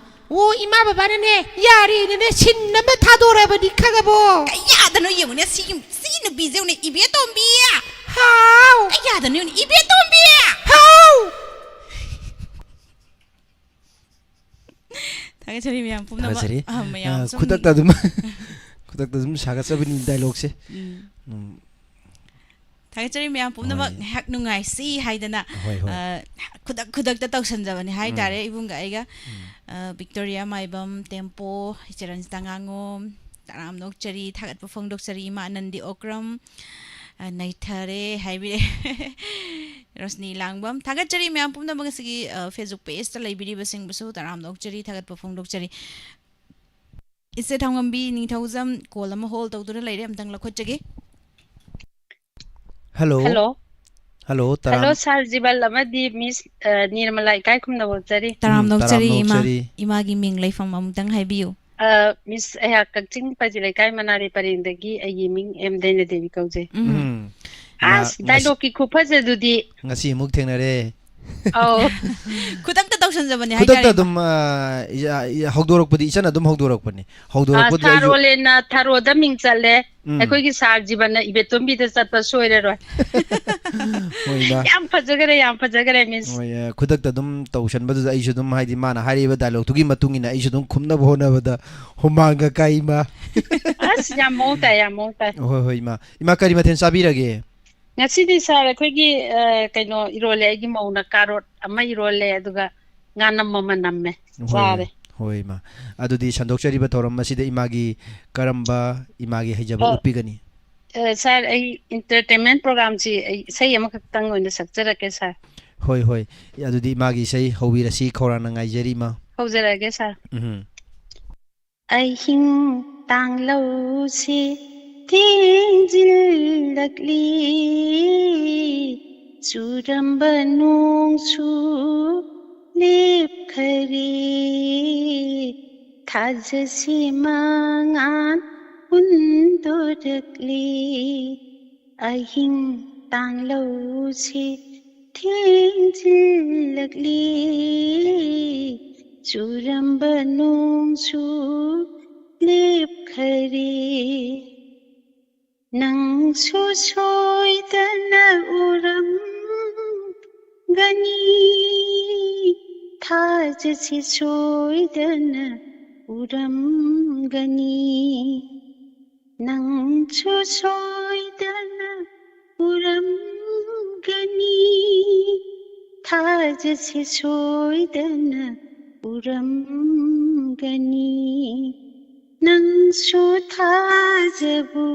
ꯑꯣ, ꯏꯃꯥ ꯕꯕꯥꯅꯅꯦ ꯌꯥꯔꯦꯅꯅꯦ ꯁꯤꯟ ꯑꯃ ꯊꯥꯗꯣꯔꯕꯅꯤ, ꯈꯪꯉꯕꯣ? ꯀꯌꯥꯗꯅꯣ ꯌꯦꯡꯉꯨꯅꯦ, ꯁꯤꯒꯤ ꯁꯤ ꯅꯨꯄꯤꯁꯦ ꯌꯦꯡꯉꯨꯅꯦ, ꯏꯕꯦꯇꯣꯝꯕꯤ꯫ ꯍꯥꯎ꯫ ꯀꯌꯥꯗꯅꯣ ꯌꯦꯡꯉꯨꯅꯦ, ꯏꯕꯦꯇꯣꯝꯕꯤ꯫ ꯍꯥꯎ꯫ ꯊꯥꯒꯠꯆꯔꯤ ꯃꯌꯥꯝ ꯄꯨꯝꯅꯃꯛ꯫ ꯊꯥꯒꯠꯆꯔꯤ꯫ ꯑ, ꯃꯌꯥꯝ ꯑ, ꯁꯨꯝ ꯈꯨꯗꯛꯇ ꯑꯗꯨꯝ ꯈꯨꯗꯛꯇ ꯑꯗꯨꯝ ꯁꯥꯒꯠꯆꯕꯅꯤ ꯗꯥꯏꯂꯣꯛꯁꯦ꯫ ꯎꯝ꯫ ꯎꯝ꯫ ꯊꯥꯒꯠꯆꯔꯤ ꯃꯌꯥꯝ ꯄꯨꯝꯅꯃꯛ꯫ ꯍꯣꯏ꯫ ꯉꯥꯏꯍꯥꯛ ꯅꯨꯡꯉꯥꯏꯁꯤ ꯍꯥꯏꯗꯅ, ꯍꯣꯏ, ꯍꯣꯏ꯫ ꯑ, ꯈꯨꯗꯛ ꯈꯨꯗꯛꯇ ꯇꯧꯁꯟꯖꯕꯅꯤ ꯍꯥꯏꯇꯥꯔꯦ꯫ ꯎꯝ꯫ ꯏꯕꯨꯡꯒ ꯑꯩꯒ꯫ ꯎꯝ꯫ ꯑ, ꯕꯤꯛꯇꯣꯔꯤꯌꯥ ꯃꯥꯏꯕꯝ, ꯇꯦꯝꯄꯣ, ꯏꯆꯦ ꯔꯟꯖꯤꯇꯥ ꯉꯥꯉꯣꯝ, ꯇꯔꯥꯝꯅ ꯑꯣꯛꯆꯔꯤ, ꯊꯥꯒꯠꯄ ꯐꯣꯡꯗꯣꯛꯆꯔꯤ꯫ ꯏꯃꯥ ꯑꯅꯟꯗꯤ ꯑꯣꯀ꯭ꯔꯝ, ꯑ, ꯅꯩꯊꯔꯦ ꯍꯥꯏꯕꯤꯔꯦ꯫ ꯔꯣꯁꯅꯤ ꯂꯥꯡꯕꯝ, ꯊꯥꯒꯠꯆꯔꯤ ꯃꯌꯥꯝ ꯄꯨꯝꯅꯃꯛ꯫ ꯉꯁꯤꯒꯤ, ꯑ, Facebook pageꯇ ꯂꯩꯕꯤꯔꯤꯕꯁꯤꯡꯕꯨꯁꯨ ꯇꯔꯥꯝꯅ ꯑꯣꯛꯆꯔꯤ, ꯊꯥꯒꯠꯄ ꯐꯣꯡꯗꯣꯛꯆꯔꯤ꯫ ꯏꯆꯦ ꯊꯥꯡꯉꯝꯕꯤ ꯅꯤꯡꯊꯧꯖꯝ call ꯑꯃ hold ꯇꯧꯗꯨꯅ ꯂꯩꯔꯦ, ꯑꯝꯇꯪ ꯂꯧꯈꯠꯆꯒꯦ꯫ ꯍꯜꯂꯣ꯫ ꯍꯜꯂꯣ꯫ ꯍꯜꯂꯣ, ꯍꯜꯂꯣ, ꯇꯔꯥꯝ- ꯁꯥꯔ ꯖꯤꯕꯜ ꯑꯃꯗꯤ ꯃꯤꯁ, ꯑ, ꯅꯤꯔꯃꯂꯥ, ꯏꯀꯥꯏ ꯈꯨꯝꯅꯕ ꯎꯠꯆꯔꯤ꯫ ꯎꯝ, ꯇꯔꯥꯝꯅ ꯑꯣꯛꯆꯔꯤ, ꯇꯔꯥꯝꯅ ꯏꯃꯥ꯫ ꯑꯣꯛꯆꯔꯤ꯫ ꯏꯃꯥꯒꯤ ꯃꯤꯡ ꯂꯩꯐꯝ ꯑꯃꯨꯛꯇꯪ ꯍꯥꯏꯕꯤꯌꯨ꯫ ꯑ, ꯃꯤꯁ, ꯑꯩꯍꯥꯛ ꯀꯛꯆꯤꯡ ꯄꯥꯏꯖꯤ ꯂꯩꯀꯥꯏ ꯃꯅꯥꯔꯤ ꯄꯔꯦꯡꯗꯒꯤ, ꯑꯩꯒꯤ ꯃꯤꯡ ꯑꯦꯝ ꯗꯩꯅꯗꯦꯕꯤ ꯀꯧꯖꯩ꯫ ꯎꯝ꯫ ꯎꯝ꯫ ꯏꯃꯥ, ꯑꯁ, ꯉꯁꯤ- dialogueꯀꯤ ꯈꯨꯐꯖꯗꯨꯗꯤ꯫ ꯉꯁꯤ ꯑꯃꯨꯛ ꯊꯦꯡꯅꯔꯦ꯫ ꯑꯧ꯫ ꯈꯨꯗꯛꯇ ꯇꯧꯁꯟꯖꯕꯅꯦ ꯈꯨꯗꯛꯇ ꯍꯥꯏꯇꯥꯔꯦ, ꯑꯗꯨꯝ, ꯏꯃꯥ꯫ ꯑ, ꯏ-, ꯑ, ꯏ-, ꯍꯧꯗꯣꯔꯛꯄꯗꯤ, ꯏꯆꯟ ꯑꯗꯨꯝ ꯍꯧꯗꯣꯔꯛꯄꯅꯦ꯫ ꯑ, ꯍꯧꯗꯣꯔꯛꯄꯗꯨꯗ ꯁꯥꯔ ꯑꯩꯁꯨ ꯑꯣꯂꯦꯟꯅ ꯊꯥꯔꯣꯗ ꯃꯤꯡ ꯆꯠꯂꯦ꯫ ꯎꯝ꯫ ꯑꯩꯈꯣꯏꯒꯤ ꯁꯥꯔ ꯖꯤꯕꯟꯅ ꯏꯕꯦꯇꯣꯝꯕꯤꯗ ꯆꯠꯄ ꯁꯣꯏꯔꯔꯣꯏ꯫ ꯍꯣꯏ, ꯏꯃꯥ꯫ ꯌꯥꯝ ꯐꯖꯈꯔꯦ, ꯌꯥꯝ ꯐꯖꯈꯔꯦ, ꯃꯤꯁ꯫ ꯍꯣꯏ, ꯑ, ꯈꯨꯗꯛꯇ ꯑꯗꯨꯝ ꯇꯧꯁꯟꯕꯗꯨꯗ ꯑꯩꯁꯨ ꯑꯗꯨꯝ, ꯍꯥꯏꯗꯤ, ꯃꯥꯅ ꯍꯥꯏꯔꯤꯕ dialogueꯇꯨꯒꯤ ꯃꯇꯨꯡ ꯏꯟꯅ ꯑꯩꯁꯨ ꯑꯗꯨꯝ ꯈꯨꯝꯅꯕ ꯍꯣꯠꯅꯕꯗ ꯍꯨꯃꯥꯡꯒ ꯀꯥꯏ, ꯏꯃꯥ꯫ ꯑꯁ, ꯌꯥꯝ ꯃꯑꯣꯡ ꯇꯥꯏ, ꯌꯥꯝ ꯃꯑꯣꯡ ꯇꯥꯏ꯫ ꯍꯣꯏ, ꯍꯣꯏ, ꯏꯃꯥ꯫ ꯏꯃꯥ, ꯀꯔꯤ ꯃꯊꯦꯜ ꯆꯥꯕꯤꯔꯒꯦ? ꯉꯁꯤꯗꯤ ꯁꯥꯔ ꯑꯩꯈꯣꯏꯒꯤ, ꯑ, ꯀꯩꯅꯣ ꯏꯔꯣꯜꯂꯦ꯫ ꯑꯩꯒꯤ ꯃꯧꯅ ꯀꯥꯔꯣꯠ ꯑꯃ ꯏꯔꯣꯜꯂꯦ, ꯑꯗꯨꯒ ꯉꯥꯅꯝ ꯑꯃ ꯅꯝꯃꯦ꯫ ꯍꯣꯏ, ꯆꯥꯔꯦ꯫ ꯍꯣꯏ, ꯏꯃꯥ꯫ ꯑꯗꯨꯗꯤ ꯁꯟꯗꯣꯛꯆꯔꯤꯕ ꯊꯧꯔꯝ ꯑꯁꯤꯗ ꯏꯃꯥꯒꯤ ꯀꯔꯝꯕ ꯏꯃꯥꯒꯤ ꯍꯩꯖꯕ ꯑꯣ, ꯎꯠꯄꯤꯒꯅꯤ? ꯑ, ꯁꯥꯔ, ꯑꯩ entertainment programꯁꯤ ꯑꯩ ꯏꯁꯩ ꯑꯃꯈꯛꯇꯪ ꯑꯣꯏꯅ ꯁꯛꯆꯔꯛꯀꯦ, ꯁꯥꯔ꯫ ꯍꯣꯏ, ꯍꯣꯏ꯫ ꯑꯗꯨꯗꯤ ꯏꯃꯥꯒꯤ ꯏꯁꯩ ꯍꯧꯕꯤꯔꯁꯤ, ꯈꯧꯔꯥꯡꯅ ꯉꯥꯏꯖꯔꯤ, ꯏꯃꯥ꯫ ꯍꯧꯖꯔꯛꯑꯒꯦ, ꯁꯥꯔ꯫ ꯎꯝ꯫ ꯑꯍꯤꯡ ꯇꯥꯡꯂꯧꯁꯤ ꯊꯦꯡꯖꯤꯜꯂꯛꯂꯤ, ꯆꯨꯔꯝꯕ ꯅꯣꯡꯁꯨ ꯂꯦꯞꯈꯔꯦ, ꯊꯥꯖꯁꯤ ꯃꯉꯥꯜ ꯍꯨꯟꯗꯣꯔꯛꯂꯤ꯫ ꯑꯍꯤꯡ ꯇꯥꯡꯂꯧꯁꯤ ꯊꯦꯡꯖꯤꯜꯂꯛꯂꯤ, ꯆꯨꯔꯝꯕ ꯅꯣꯡꯁꯨ ꯂꯦꯞꯈꯔꯦ꯫ ꯅꯪꯁꯨ ꯁꯣꯏꯗꯅ ꯎꯔꯝꯒꯅꯤ, ꯊꯥꯖꯁꯤ ꯁꯣꯏꯗꯅ ꯎꯔꯝꯒꯅꯤ꯫ ꯅꯪꯁꯨ ꯁꯣꯏꯗꯅ ꯎꯔꯝꯒꯅꯤ, ꯊꯥꯖꯁꯤ ꯁꯣꯏꯗꯅ ꯎꯔꯝꯒꯅꯤ꯫ ꯅꯪꯁꯨ ꯊꯥꯖꯕꯨ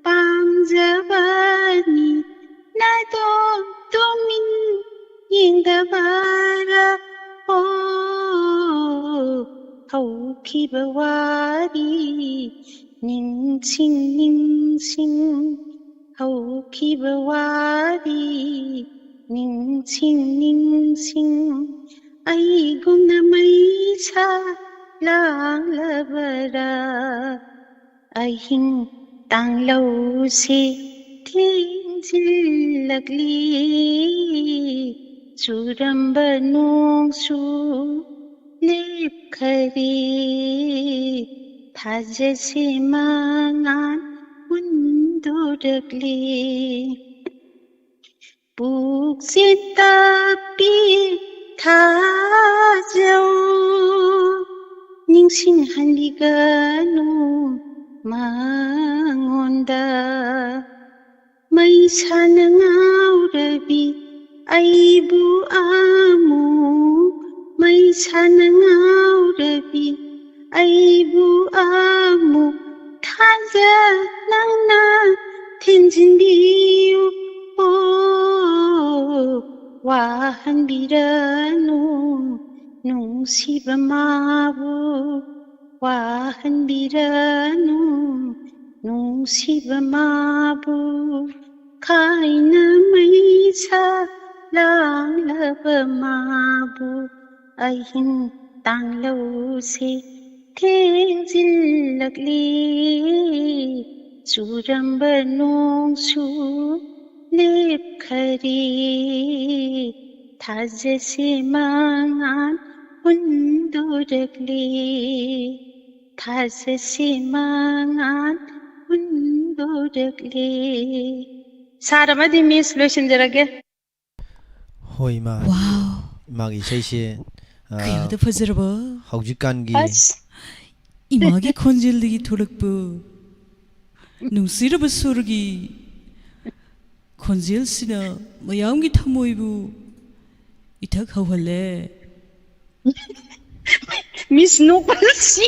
ꯄꯥꯝꯖꯕꯅꯤ, ꯅꯗꯣꯝ ꯇꯨꯃꯤꯟ ꯌꯦꯡꯗꯕꯔ? ꯑꯣ, ꯍꯧꯈꯤꯕ ꯋꯥꯔꯤ ꯅꯤꯡꯁꯤꯡ ꯅꯤꯡꯁꯤꯡ, ꯍꯧꯈꯤꯕ ꯋꯥꯔꯤ ꯅꯤꯡꯁꯤꯡ ꯅꯤꯡꯁꯤꯡ, ꯑꯩꯒꯨꯝꯅ ꯃꯩꯁꯥ ꯂꯥꯡꯂꯕꯔꯥ? ꯑꯍꯤꯡ ꯇꯥꯡꯂꯧꯁꯤ ꯊꯦꯡꯖꯤꯜꯂꯛꯂꯤ, ꯆꯨꯔꯝꯕ ꯅꯣꯡꯁꯨ ꯂꯦꯞꯈꯔꯦ, ꯊꯥꯖꯁꯤ ꯃꯉꯥꯜ ꯍꯨꯟꯗꯣꯔꯛꯂꯤ꯫ ꯄꯨꯛꯆꯦꯟ ꯇꯞꯄꯤ ꯊꯥꯖꯧ, ꯅꯤꯡꯁꯤꯡꯍꯟꯕꯤꯒꯅꯨ ꯃꯉꯣꯟꯗ꯫ ꯃꯩꯁꯥꯅ ꯉꯥꯎꯔꯕꯤ ꯑꯩꯕꯨ ꯑꯃꯨꯛ, ꯃꯩꯁꯥꯅ ꯉꯥꯎꯔꯕꯤ ꯑꯩꯕꯨ ꯑꯃꯨꯛ ꯊꯥꯖ ꯅꯪꯅ ꯊꯤꯟꯖꯤꯟꯕꯤꯌꯨ꯫ ꯑꯣ, ꯋꯥꯍꯟꯕꯤꯔꯅꯨ ꯅꯨꯡꯁꯤꯕ ꯃꯥꯕꯨ, ꯋꯥꯍꯟꯕꯤꯔꯅꯨ ꯅꯨꯡꯁꯤꯕ ꯃꯥꯕꯨ, ꯈꯥꯏꯅ ꯃꯩꯁꯥ ꯂꯥꯡꯂꯕ ꯃꯥꯕꯨ꯫ ꯑꯍꯤꯡ ꯇꯥꯡꯂꯧꯁꯤ ꯊꯦꯡꯖꯤꯜꯂꯛꯂꯤ, ꯆꯨꯔꯝꯕ ꯅꯣꯡꯁꯨ ꯂꯦꯞꯈꯔꯦ, ꯊꯥꯖꯁꯦ ꯃꯉꯥꯜ ꯍꯨꯟꯗꯣꯔꯛꯂꯦ, ꯊꯥꯖꯁꯦ ꯃꯉꯥꯜ ꯍꯨꯟꯗꯣꯔꯛꯂꯦ꯫ ꯁꯥꯔ ꯑꯃꯗꯤ ꯃꯤꯁ ꯂꯣꯏꯁꯤꯟꯖꯔꯒꯦ꯫ ꯍꯣꯏ, ꯏꯃꯥ꯫ ꯋꯥꯎ꯫ ꯏꯃꯥꯒꯤ ꯏꯁꯩꯁꯦ, ꯑ, ꯀꯌꯥꯗ ꯐꯖꯔꯕ꯫ ꯍꯧꯖꯤꯛꯀꯥꯟꯒꯤ ꯑꯁ꯫ ꯏꯃꯥꯒꯤ ꯈꯣꯟꯖꯦꯜꯗꯒꯤ ꯊꯣꯔꯛꯄ ꯅꯨꯡꯁꯤꯔꯕ ꯁꯨꯔꯒꯤ ꯈꯣꯟꯖꯦꯜꯁꯤꯅ ꯃꯌꯥꯝꯒꯤ ꯊꯃꯣꯏꯕꯨ ꯏꯊꯛ ꯍꯧꯍꯜꯂꯦ꯫ ꯃꯤꯁ ꯅꯣꯛꯄꯅ ꯁꯤ꯫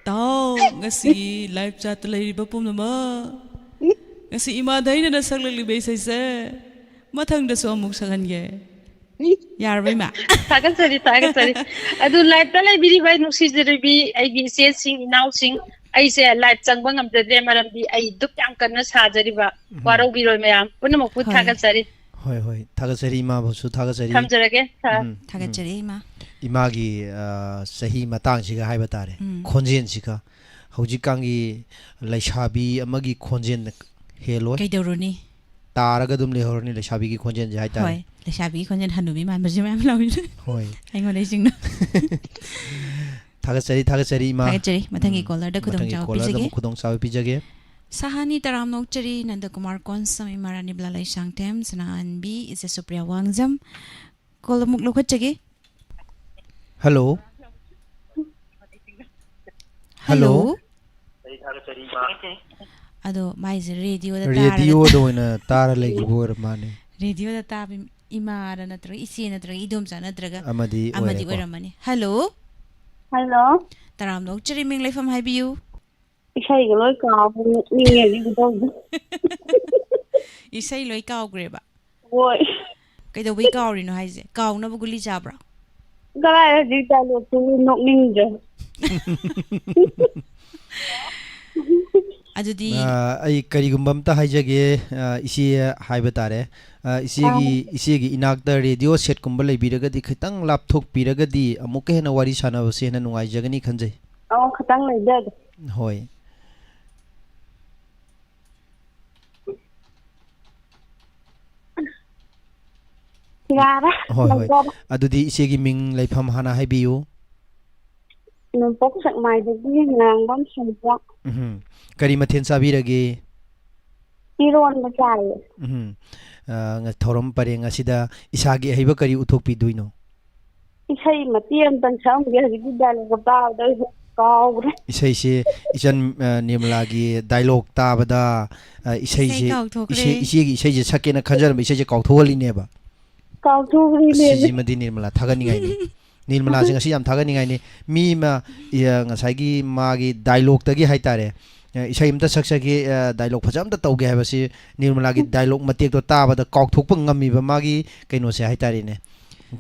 ꯇꯥꯎ, ꯉꯁꯤ live chat ꯇ ꯂꯩꯔꯤꯕ ꯄꯨꯝꯅꯃꯛ꯫ ꯉꯁꯤ ꯏꯃꯥ ꯙꯩꯅꯅ ꯁꯛꯂꯛꯂꯤꯕ ꯏꯁꯩꯁꯦ ꯃꯊꯪꯗꯁꯨ ꯑꯃꯨꯛ ꯁꯛꯍꯟꯒꯦ꯫ ꯌꯥꯔꯕ, ꯏꯃꯥ? ꯊꯥꯒꯠꯆꯔꯤ, ꯊꯥꯒꯠꯆꯔꯤ꯫ ꯑꯗꯨ live ꯇ ꯂꯩꯕꯤꯔꯤꯕ ꯅꯨꯡꯁꯤꯖꯔꯤꯕꯤ ꯑꯩꯒꯤ ꯏꯆꯦꯁꯤꯡ, ꯏꯅꯥꯎꯁꯤꯡ, ꯑꯩꯁꯦ live ꯆꯪꯕ ꯉꯝꯖꯗ꯭ꯔꯦ, ꯃꯔꯝꯗꯤ ꯑꯩ ꯙꯨꯞ ꯌꯥꯝ ꯀꯟꯅ ꯁꯥꯖꯔꯤꯕ꯫ ꯎꯝ꯫ ꯋꯥꯔꯧꯕꯤꯔꯣꯏ ꯃꯌꯥꯝ ꯄꯨꯝꯅꯃꯛꯄꯨ ꯍꯣꯏ꯫ ꯊꯥꯒꯠꯆꯔꯤ꯫ ꯍꯣꯏ, ꯍꯣꯏ, ꯊꯥꯒꯠꯆꯔꯤ, ꯏꯃꯥꯕꯨꯁꯨ ꯊꯥꯒꯠꯆꯔꯤ꯫ ꯊꯝꯖꯔꯒꯦ꯫ ꯊꯥ- ꯎꯝ, ꯎꯝ꯫ ꯊꯥꯒꯠꯆꯔꯤ, ꯏꯃꯥ꯫ ꯏꯃꯥꯒꯤ, ꯑ, ꯆꯍꯤ ꯃꯇꯥꯡꯁꯤꯒ ꯍꯥꯏꯕ ꯇꯥꯔꯦ, ꯎꯝ꯫ ꯈꯣꯟꯖꯦꯜꯁꯤꯒ ꯍꯧꯖꯤꯛꯀꯥꯟꯒꯤ ꯂꯩꯁꯥꯕꯤ ꯑꯃꯒꯤ ꯈꯣꯟꯖꯦꯜꯅ ꯍꯦꯜꯂꯣꯏ꯫ ꯀꯩꯗꯧꯔꯨꯅꯤ? ꯇꯥꯔꯒ ꯑꯗꯨꯝ ꯂꯩꯍꯧꯔꯅꯤ ꯂꯩꯁꯥꯕꯤꯒꯤ ꯈꯣꯟꯖꯦꯜꯁꯦ ꯍꯥꯏꯇꯥꯔꯦ꯫ ꯍꯣꯏ, ꯂꯩꯁꯥꯕꯤꯒꯤ ꯈꯣꯟꯖꯦꯜ ꯍꯅꯨꯕꯤ ꯃꯥꯟꯕꯁꯨ ꯃꯌꯥꯝ ꯂꯥꯎꯏ꯫ ꯍꯣꯏ꯫ ꯑꯩꯉꯣꯟꯗ ꯏꯁꯤꯡꯅ꯫ ꯊꯥꯒꯠꯆꯔꯤ, ꯊꯥꯒꯠꯆꯔꯤ, ꯏꯃꯥ꯫ ꯊꯥꯒꯠꯆꯔꯤ꯫ ꯃꯊꯪꯒꯤ ꯎꯝ, caller ꯗ ꯃꯊꯪꯒꯤ ꯈꯨꯗꯣꯡꯆꯥꯕ caller ꯗ ꯄꯤꯖꯒꯦ꯫ ꯑꯃꯨꯛ ꯈꯨꯗꯣꯡꯆꯥꯕ ꯄꯤꯖꯒꯦ꯫ ꯁꯍꯥꯅꯤ ꯇꯔꯥꯝꯅ ꯑꯣꯛꯆꯔꯤ, ꯅꯟꯗꯀꯨꯃꯥꯔ ꯀꯣꯟꯁꯝ, ꯏꯃꯥ ꯔꯥꯅꯤ ꯕꯂꯥ ꯂꯩꯁꯥꯡꯊꯦꯝ, ꯁꯅꯥꯍꯟꯕꯤ, ꯏꯆꯦ ꯁꯨꯄ꯭ꯔꯤꯌꯥ ꯋꯥꯡꯖꯝ꯫ Call ꯑꯃꯨꯛ ꯂꯧꯈꯠꯆꯒꯦ꯫ Hello꯫ Hello꯫ Hello꯫ ꯑꯗꯣ ꯃꯥꯏꯁꯦ radio ꯗ radio ꯇꯥꯔꯒ ꯗ ꯑꯣꯏꯅ ꯇꯥꯔ ꯂꯩꯈꯤꯕ ꯑꯣꯏꯔ ꯃꯥꯅꯦ꯫ Radio ꯗ ꯇꯥꯕ ꯏꯃꯥꯔ ꯅꯠꯇ꯭ꯔꯒ ꯏꯆꯦ ꯅꯠꯇ꯭ꯔꯒ ꯏꯗꯣꯝꯆꯥ ꯅꯠꯇ꯭ꯔꯒ ꯑꯃꯗꯤ ꯑꯃꯗꯤ ꯑꯣꯏꯔꯦꯀꯣ꯫ ꯑꯣꯏꯔꯝꯃꯅꯤ꯫ Hello꯫ Hello꯫ ꯇꯔꯥꯝꯅ ꯑꯣꯛꯆꯔꯤ, ꯃꯤꯡ ꯂꯩꯐꯝ ꯍꯥꯏꯕꯤꯌꯨ꯫ ꯏꯁꯩꯒ ꯂꯣꯏ ꯀꯥꯎꯈ꯭ꯔꯦ, ꯅꯣꯛꯅꯤꯡꯉꯦ ꯍꯧꯖꯤꯛ ꯈꯨꯇꯧꯁꯦ꯫ ꯏꯁꯩ ꯂꯣꯏ ꯀꯥꯎꯈ꯭ꯔꯦꯕ? ꯍꯣꯏ꯫ ꯀꯩꯗꯧꯕꯩ ꯀꯥꯎꯔꯤꯅꯣ ꯍꯥꯏꯁꯦ? ꯀꯥꯎꯅꯕ ꯒꯨꯂꯤ ꯆꯥꯕ꯭ꯔꯣ? ꯀꯗꯥꯏ ꯍꯧꯖꯤꯛ dialogue ꯇꯨ ꯅꯣꯛꯅꯤꯡꯗ꯭ꯔꯦ꯫ ꯑꯗꯨꯗꯤ ꯑ, ꯑꯩ ꯀꯔꯤꯒꯨꯝꯕ ꯑꯝꯇ ꯍꯥꯏꯖꯒꯦ, ꯑ, ꯏꯆꯦ ꯍꯥꯏꯕ ꯇꯥꯔꯦ꯫ ꯑ, ꯏꯆꯦꯒꯤ, ꯑꯥ꯫ ꯏꯆꯦꯒꯤ ꯏꯅꯥꯛꯇ radio set ꯀꯨꯝꯕ ꯂꯩꯕꯤꯔꯒꯗꯤ ꯈꯤꯇꯪ ꯂꯥꯞꯊꯣꯛꯄꯤꯔꯒꯗꯤ ꯑꯃꯨꯛꯀ ꯍꯦꯟꯅ ꯋꯥꯔꯤ ꯁꯥꯟꯅꯕꯁꯦ ꯍꯦꯟꯅ ꯅꯨꯡꯉꯥꯏꯖꯒꯅꯤ ꯈꯟꯖꯩ꯫ ꯑꯣ, ꯈꯤꯇꯪ ꯂꯩꯖꯒꯦ꯫ ꯍꯣꯏ꯫ ꯌꯥꯔꯦ꯫ ꯍꯣꯏ, ꯍꯣꯏ꯫ ꯂꯩꯖꯔꯦ꯫ ꯑꯗꯨꯗꯤ ꯏꯆꯦꯒꯤ ꯃꯤꯡ, ꯂꯩꯐꯝ ꯍꯥꯟꯅ ꯍꯥꯏꯕꯤꯌꯨ꯫ ꯅꯣꯡꯄꯣꯛ ꯁꯦꯛꯃꯥꯏꯗꯒꯤ ꯉꯥꯡꯕꯝ ꯁꯟꯖꯥ꯫ ꯎꯝ꯫ ꯀꯔꯤ ꯃꯊꯦꯜ ꯆꯥꯕꯤꯔꯒꯦ? ꯏꯔꯣꯟꯕ ꯆꯥꯏꯌꯦ꯫ ꯎꯝ꯫ ꯑ, ꯉ-, ꯊꯧꯔꯝ ꯄꯔꯦꯡ ꯑꯁꯤꯗ ꯏꯁꯥꯒꯤ ꯑꯍꯩꯕ ꯀꯔꯤ ꯎꯠꯊꯣꯛꯄꯤꯗꯣꯏꯅꯣ? ꯏꯁꯩ ꯃꯇꯦꯛ ꯑꯃꯇꯪ ꯁꯛꯑꯝꯒꯦ, ꯍꯧꯖꯤꯛꯀꯤ dialogue ꯇꯥꯕꯗ ꯑꯩ ꯀꯥꯎꯒ꯭ꯔꯦ꯫ ꯏꯁꯩꯁꯦ ꯏꯆꯟ, ꯑ, ꯅꯤꯔꯃꯂꯥꯒꯤ dialogue ꯇꯥꯕꯗ, ꯑ, ꯏꯁꯩꯁꯦ, ꯏꯁꯩ ꯀꯥꯎꯊꯣꯛꯈ꯭ꯔꯦ꯫ ꯏꯁꯩ, ꯏꯆꯦꯒꯤ ꯏꯁꯩꯁꯦ ꯁꯛꯀꯦꯅ ꯈꯟꯖꯔꯝꯕ ꯏꯁꯩꯁꯦ ꯀꯥꯎꯊꯣꯛꯍꯜꯂꯤꯅꯦꯕ꯫ ꯀꯥꯎꯊꯣꯛꯈ꯭ꯔꯦꯅꯦ꯫ ꯁꯤꯁꯤꯃꯗꯤ ꯅꯤꯔꯃꯂꯥ ꯊꯥꯒꯠꯅꯤꯡꯉꯥꯏꯅꯤ꯫ ꯅꯤꯔꯃꯂꯥꯁꯦ ꯉꯁꯤ ꯌꯥꯝ ꯊꯥꯒꯠꯅꯤꯡꯉꯥꯏꯅꯤ꯫ ꯃꯤ ꯑꯃ, ꯏ-, ꯑ, ꯉꯁꯥꯏꯒꯤ ꯃꯥꯒꯤ dialogue ꯇꯒꯤ ꯍꯥꯏꯇꯥꯔꯦ, ꯑ, ꯏꯁꯩ ꯑꯃꯇ ꯁꯛꯆꯒꯦ, ꯑ, dialogue ꯐꯖ ꯑꯃꯇ ꯇꯧꯒꯦ ꯍꯥꯏꯕꯁꯤ ꯅꯤꯔꯃꯂꯥꯒꯤ dialogue ꯃꯇꯦꯛꯇꯣ ꯇꯥꯕꯗ ꯀꯥꯎꯊꯣꯛꯄ ꯉꯝꯃꯤꯕ ꯃꯥꯒꯤ ꯀꯩꯅꯣꯁꯦ ꯍꯥꯏꯇꯥꯔꯦꯅꯦ꯫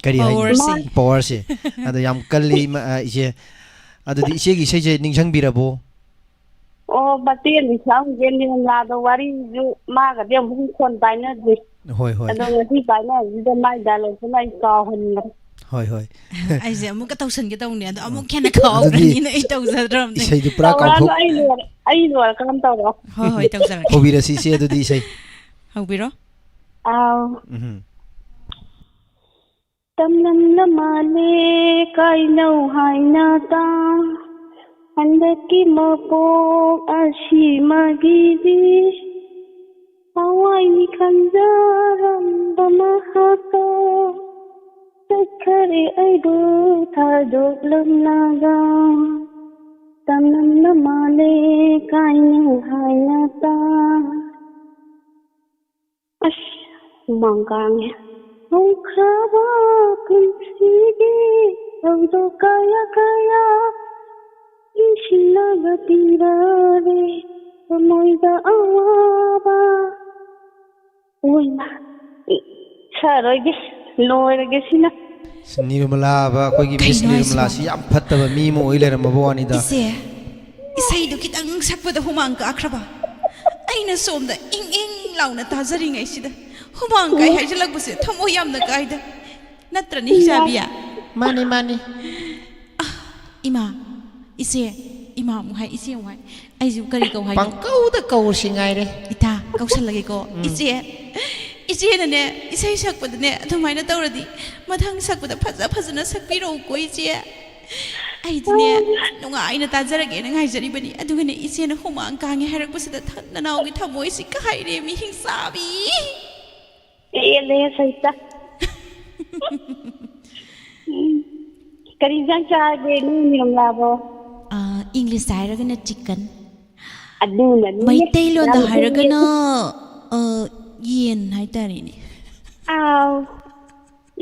ꯀꯔꯤ ꯍꯥꯏꯅꯤ? Power ꯁꯦ꯫ Power ꯁꯦ꯫ ꯑꯗꯣ ꯌꯥꯝ ꯀꯜꯂꯤ, ꯏꯃꯥ-, ꯑ, ꯏꯆꯦ꯫ ꯑꯗꯨꯗꯤ ꯏꯆꯦꯒꯤ ꯏꯁꯩꯁꯦ ꯅꯤꯡꯁꯤꯡꯕꯤꯔꯕꯣ? ꯑꯣ, ꯃꯇꯦꯛ ꯑꯃ ꯁꯛꯑꯝꯒꯦ, ꯅꯤꯔꯃꯂꯥꯗꯣ ꯋꯥꯔꯤꯁꯨ ꯃꯥꯒꯗꯤ ꯑꯃꯨꯛ ꯐꯣꯟ ꯄꯥꯏꯅꯗ꯭ꯔꯤ꯫ ꯍꯣꯏ, ꯍꯣꯏ꯫ ꯑꯗꯣ ꯉꯁꯤ ꯄꯥꯏꯅꯕꯁꯤꯗ ꯃꯥꯏ dialogue ꯁꯤꯃ ꯑꯩ ꯀꯥꯎꯍꯟꯈ꯭ꯔꯦ꯫ ꯍꯣꯏ, ꯍꯣꯏ꯫ ꯑꯩꯁꯦ ꯑꯃꯨꯛꯀ ꯇꯧꯁꯟꯒꯦ ꯇꯧꯅꯦ, ꯑꯗꯣ ꯑꯃꯨꯛ ꯍꯦꯟꯅ ꯑꯗꯨꯗꯤ ꯀꯥꯎꯈ꯭ꯔꯅꯤꯅ ꯑꯩ ꯇꯧꯖꯗ꯭ꯔꯕꯅꯦ꯫ ꯏꯁꯩꯗꯨ ꯄꯨꯔꯥ ꯇꯧꯔꯛꯑꯅꯨ, ꯀꯥꯎꯊꯣꯛ- ꯑꯩ ꯂꯣꯏꯔ-, ꯑꯩ ꯂꯣꯏꯔꯀꯥꯟꯗ ꯇꯧꯔꯛꯑꯣ꯫ ꯍꯣꯏ, ꯍꯣꯏ, ꯇꯧꯖꯔꯛꯀꯦ꯫ ꯍꯧꯕꯤꯔꯁꯤ ꯏꯆꯦ, ꯑꯗꯨꯗꯤ ꯏꯁꯩ꯫ ꯍꯧꯕꯤꯔꯣ꯫ ꯑꯥꯎ꯫ ꯎꯝ꯫ ꯇꯝꯂꯝꯅ ꯃꯥꯜꯂꯦ ꯀꯥꯏꯅꯧ ꯍꯥꯏꯅ ꯇꯥ꯫ ꯍꯟꯗꯛꯀꯤ ꯃꯄꯣꯛ ꯑꯁꯤꯃꯒꯤꯗꯤ ꯊꯋꯥꯏꯅꯤ ꯈꯟꯖꯔꯝꯕ ꯃꯍꯥꯛꯇꯣ ꯆꯠꯈꯔꯦ ꯑꯩꯕꯨ ꯊꯥꯗꯣꯛꯂꯝꯂꯒ꯫ ꯇꯝꯂꯝꯅ ꯃꯥꯜꯂꯦ ꯀꯥꯏꯅꯧ ꯍꯥꯏꯅ ꯇꯥ꯫ ꯑꯁ, ꯍꯨꯃꯥꯡ ꯀꯥꯡꯉꯦ꯫ ꯍꯧꯈ꯭ꯔꯕ ꯄꯨꯟꯁꯤꯒꯤ ꯊꯧꯗꯣꯛ ꯀꯌꯥ ꯀꯌꯥ ꯅꯤꯡꯁꯤꯡꯂꯒ ꯄꯤꯔꯔꯦ ꯊꯃꯣꯏꯗ ꯑꯋꯥꯕ꯫ ꯑꯣꯏꯃ, ꯑꯦ, ꯁꯥꯔꯣꯏꯒꯦ, ꯂꯣꯏꯔꯒꯦ ꯁꯤꯅ꯫ ꯑꯁ, ꯅꯤꯔꯃꯂꯥꯕ, ꯑꯩꯈꯣꯏꯒꯤ Miss ꯀꯩꯅꯣ ꯍꯥꯏꯁꯤꯕꯣ? ꯅꯤꯔꯃꯂꯥꯁꯤ ꯌꯥꯝ ꯐꯠꯇꯕ ꯃꯤ ꯑꯃ ꯑꯣꯏ ꯂꯩꯔꯝꯃꯕ ꯋꯥꯅꯤꯗ꯫ ꯏꯆꯦ, ꯏꯁꯩꯗꯨ ꯈꯤꯇꯪ ꯁꯛꯄꯗ ꯍꯨꯃꯥꯡ ꯀꯥꯈ꯭ꯔꯕ꯫ ꯑꯩꯅ ꯁꯣꯝꯗ ꯏꯪ ꯏꯪ ꯂꯥꯎꯅ ꯇꯥꯖꯔꯤꯉꯩꯁꯤꯗ ꯍꯨꯃꯥꯡ ꯀꯥꯏ ꯍꯥꯏꯖꯤꯜꯂꯛꯄꯁꯦ ꯊꯃꯣꯏ ꯌꯥꯝꯅ ꯀꯥꯏꯗ꯫ ꯅꯠꯇ꯭ꯔꯅꯤ, ꯏꯆꯥꯕꯤ? ꯃꯥꯅꯤ, ꯃꯥꯅꯤ꯫ ꯑꯥ, ꯏꯃꯥ, ꯏꯆꯦ, ꯏꯃꯥ ꯑꯃꯨꯛ ꯍꯥꯏ, ꯏꯆꯦ ꯑꯃꯨꯛ ꯍꯥꯏ꯫ ꯑꯩꯁꯤꯕꯨ ꯀꯔꯤ ꯀꯧ ꯍꯥꯏꯅꯣ? ꯄꯪꯀꯧꯗ ꯀꯧꯔꯁꯤ ꯉꯥꯏꯔꯦ꯫ ꯏꯇꯥ, ꯀꯧꯁꯜꯂꯒꯦꯀꯣ꯫ ꯎꯝ꯫ ꯏꯆꯦ, ꯏꯆꯦꯅꯅꯦ, ꯏꯁꯩ ꯁꯛꯄꯗꯅꯦ ꯑꯗꯨꯃꯥꯏꯅ ꯇꯧꯔꯗꯤ ꯃꯊꯪ ꯁꯛꯄꯗ ꯐꯖ ꯐꯖꯅ ꯁꯛꯄꯤꯔꯛꯎꯀꯣ, ꯏꯆꯦ꯫ ꯑꯩꯗꯤꯅꯦ ꯅꯨꯡꯉꯥꯏꯅ ꯇꯥꯖꯔꯒꯦꯅ ꯉꯥꯏꯖꯔꯤꯕꯅꯤ꯫ ꯑꯗꯨꯒꯅꯦ, ꯏꯆꯦꯅ ꯍꯨꯃꯥꯡ ꯀꯥꯡꯉꯦ ꯍꯥꯏꯔꯛꯄꯁꯤꯗ ꯊ-, ꯅꯅꯥꯎꯒꯤ ꯊꯃꯣꯏꯁꯤ ꯀꯥꯏꯔꯦ, ꯃꯤ ꯍꯤꯡꯆꯥꯕꯤ꯫ ꯄꯦꯜꯂꯦ ꯁꯩꯇ꯫ ꯎꯝ꯫ ꯀꯔꯤ ꯏꯟꯖꯥꯡ ꯆꯥꯔꯒꯦ ꯅꯣꯏ ꯅꯤꯔꯃꯂꯥꯕꯣ? ꯑꯥ, ꯏꯪꯂꯤꯁꯇ ꯍꯥꯏꯔꯒꯅ chicken꯫ ꯑꯗꯨꯅꯅꯤ꯫ ꯃꯩꯇꯩꯂꯣꯟꯗ ꯌꯥꯝ ꯍꯥꯏꯔꯒꯅ, ꯍꯩꯌꯦ꯫ ꯑ, ꯌꯦꯟ ꯍꯥꯏꯇꯥꯔꯦꯅꯦ꯫ ꯑꯥꯎ,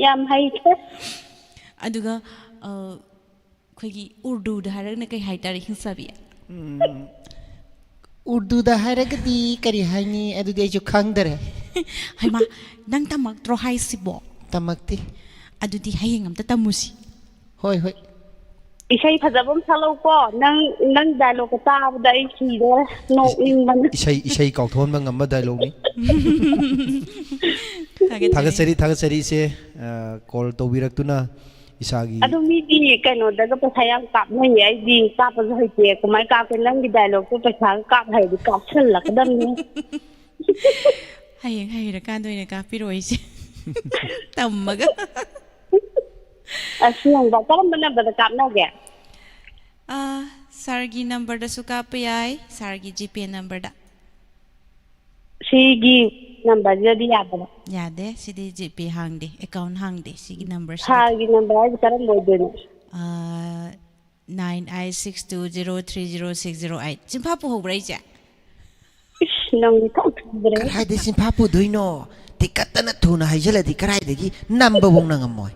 ꯌꯥꯝ ꯍꯩꯈ꯭ꯔꯦ꯫ ꯑꯗꯨꯒ, ꯑ, ꯑꯩꯈꯣꯏꯒꯤ ꯎꯔꯗꯨꯗ ꯍꯥꯏꯔꯒꯅ ꯀꯩ ꯍꯥꯏꯇꯥꯔꯦ, ꯍꯤꯡꯆꯥꯕꯤ? ꯎꯝ, ꯎꯔꯗꯨꯗ ꯍꯥꯏꯔꯒꯗꯤ ꯀꯔꯤ ꯍꯥꯏꯅꯤ? ꯑꯗꯨꯗꯤ ꯑꯩꯁꯨ ꯈꯪꯗꯔꯦ꯫ ꯍꯩꯃꯥ, ꯅꯪ ꯇꯝꯃꯛꯇ꯭ꯔꯣ ꯍꯥꯏꯁꯤꯕꯣ? ꯇꯝꯃꯛꯇꯦ꯫ ꯑꯗꯨꯗꯤ ꯍꯌꯦꯡ ꯑꯝꯇ ꯇꯝꯃꯨꯁꯤ꯫ ꯍꯣꯏ, ꯍꯣꯏ꯫ ꯏꯁꯩ ꯐꯖꯕ ꯑꯃ ꯁꯛꯂꯛꯎꯀꯣ꯫ ꯅꯪ, ꯅꯪ dialogue ꯇꯥꯕꯗ ꯑꯩ ꯁꯤꯗꯣꯔꯦ꯫ ꯏꯁ-, ꯅꯣꯛꯅꯤꯡꯕꯅ꯫ ꯏꯁꯩ, ꯏꯁꯩ ꯀꯥꯎꯊꯣꯛꯍꯟꯕ ꯉꯝꯕ dialogue ꯅꯤ꯫ ꯊꯥꯒꯠꯆꯔꯤ꯫ ꯊꯥꯒꯠꯆꯔꯤ, ꯊꯥꯒꯠꯆꯔꯤ ꯏꯆꯦ꯫ ꯑ, call ꯇꯧꯕꯤꯔꯛꯇꯨꯅ ꯏꯁꯥꯒꯤ ꯑꯗꯨ ꯃꯤꯗꯤ ꯀꯩꯅꯣꯗꯒ ꯄꯩꯁꯥ ꯌꯥꯝ ꯀꯥꯞꯅꯩꯌꯦ꯫ ꯑꯩꯗꯤ ꯀꯥꯞꯄꯁꯨ ꯍꯩꯇꯦ꯫ ꯀꯃꯥꯏ ꯀꯥꯞꯀꯦ? ꯅꯪꯒꯤ dialogue ꯇꯣ ꯄꯩꯁꯥꯒ ꯀꯥꯞ ꯍꯩꯔꯗꯤ ꯀꯥꯞꯁꯜꯂꯛꯀꯗꯕꯅꯤ꯫ ꯍꯌꯦꯡ ꯍꯩꯔꯀꯥꯟꯗ ꯑꯣꯏꯅ ꯀꯥꯞꯄꯤꯔꯛꯑꯣ ꯏꯆꯦ꯫ ꯇꯝꯃꯒ꯫ ꯑꯁꯤ ꯍꯪꯕ, ꯀꯔꯝꯕ number ꯗ ꯀꯥꯞꯅꯒꯦ? ꯑꯥ, sir ꯒꯤ number ꯗꯁꯨ ꯀꯥꯞꯄ ꯌꯥꯏ, sir ꯒꯤ GPay number ꯗ꯫ ꯁꯤꯒꯤ number ꯁꯤꯗꯗꯤ ꯌꯥꯗꯕ? ꯌꯥꯗꯦ, ꯁꯤꯗꯤ GPay ꯍꯥꯡꯗꯦ, account ꯍꯥꯡꯗꯦ, ꯁꯤꯒꯤ number ꯁꯤꯗꯗꯤ꯫ Sir ꯒꯤ number ꯍꯥꯏꯁꯦ ꯀꯔꯝꯕ ꯑꯣꯏꯗꯣꯏꯅꯣ? ꯑꯥ, nine eight six two zero three zero six zero eight꯫ ꯆꯤꯟꯐꯥ ꯄꯨꯍꯧꯕ꯭ꯔꯥ ꯏꯆꯦ? ꯏꯁ, ꯅꯪꯗꯤ ꯈꯪꯗ꯭ꯔꯦ꯫ ꯀꯗꯥꯏꯗꯩ ꯆꯤꯟꯐꯥ ꯄꯨꯗꯣꯏꯅꯣ? ꯇꯤꯀꯠꯇꯅ ꯊꯨꯅ ꯍꯥꯏꯖꯜꯂꯗꯤ ꯀꯗꯥꯏꯗꯒꯤ ꯅꯝꯕꯐꯥꯎ ꯅꯪꯉꯝꯃꯣꯏ꯫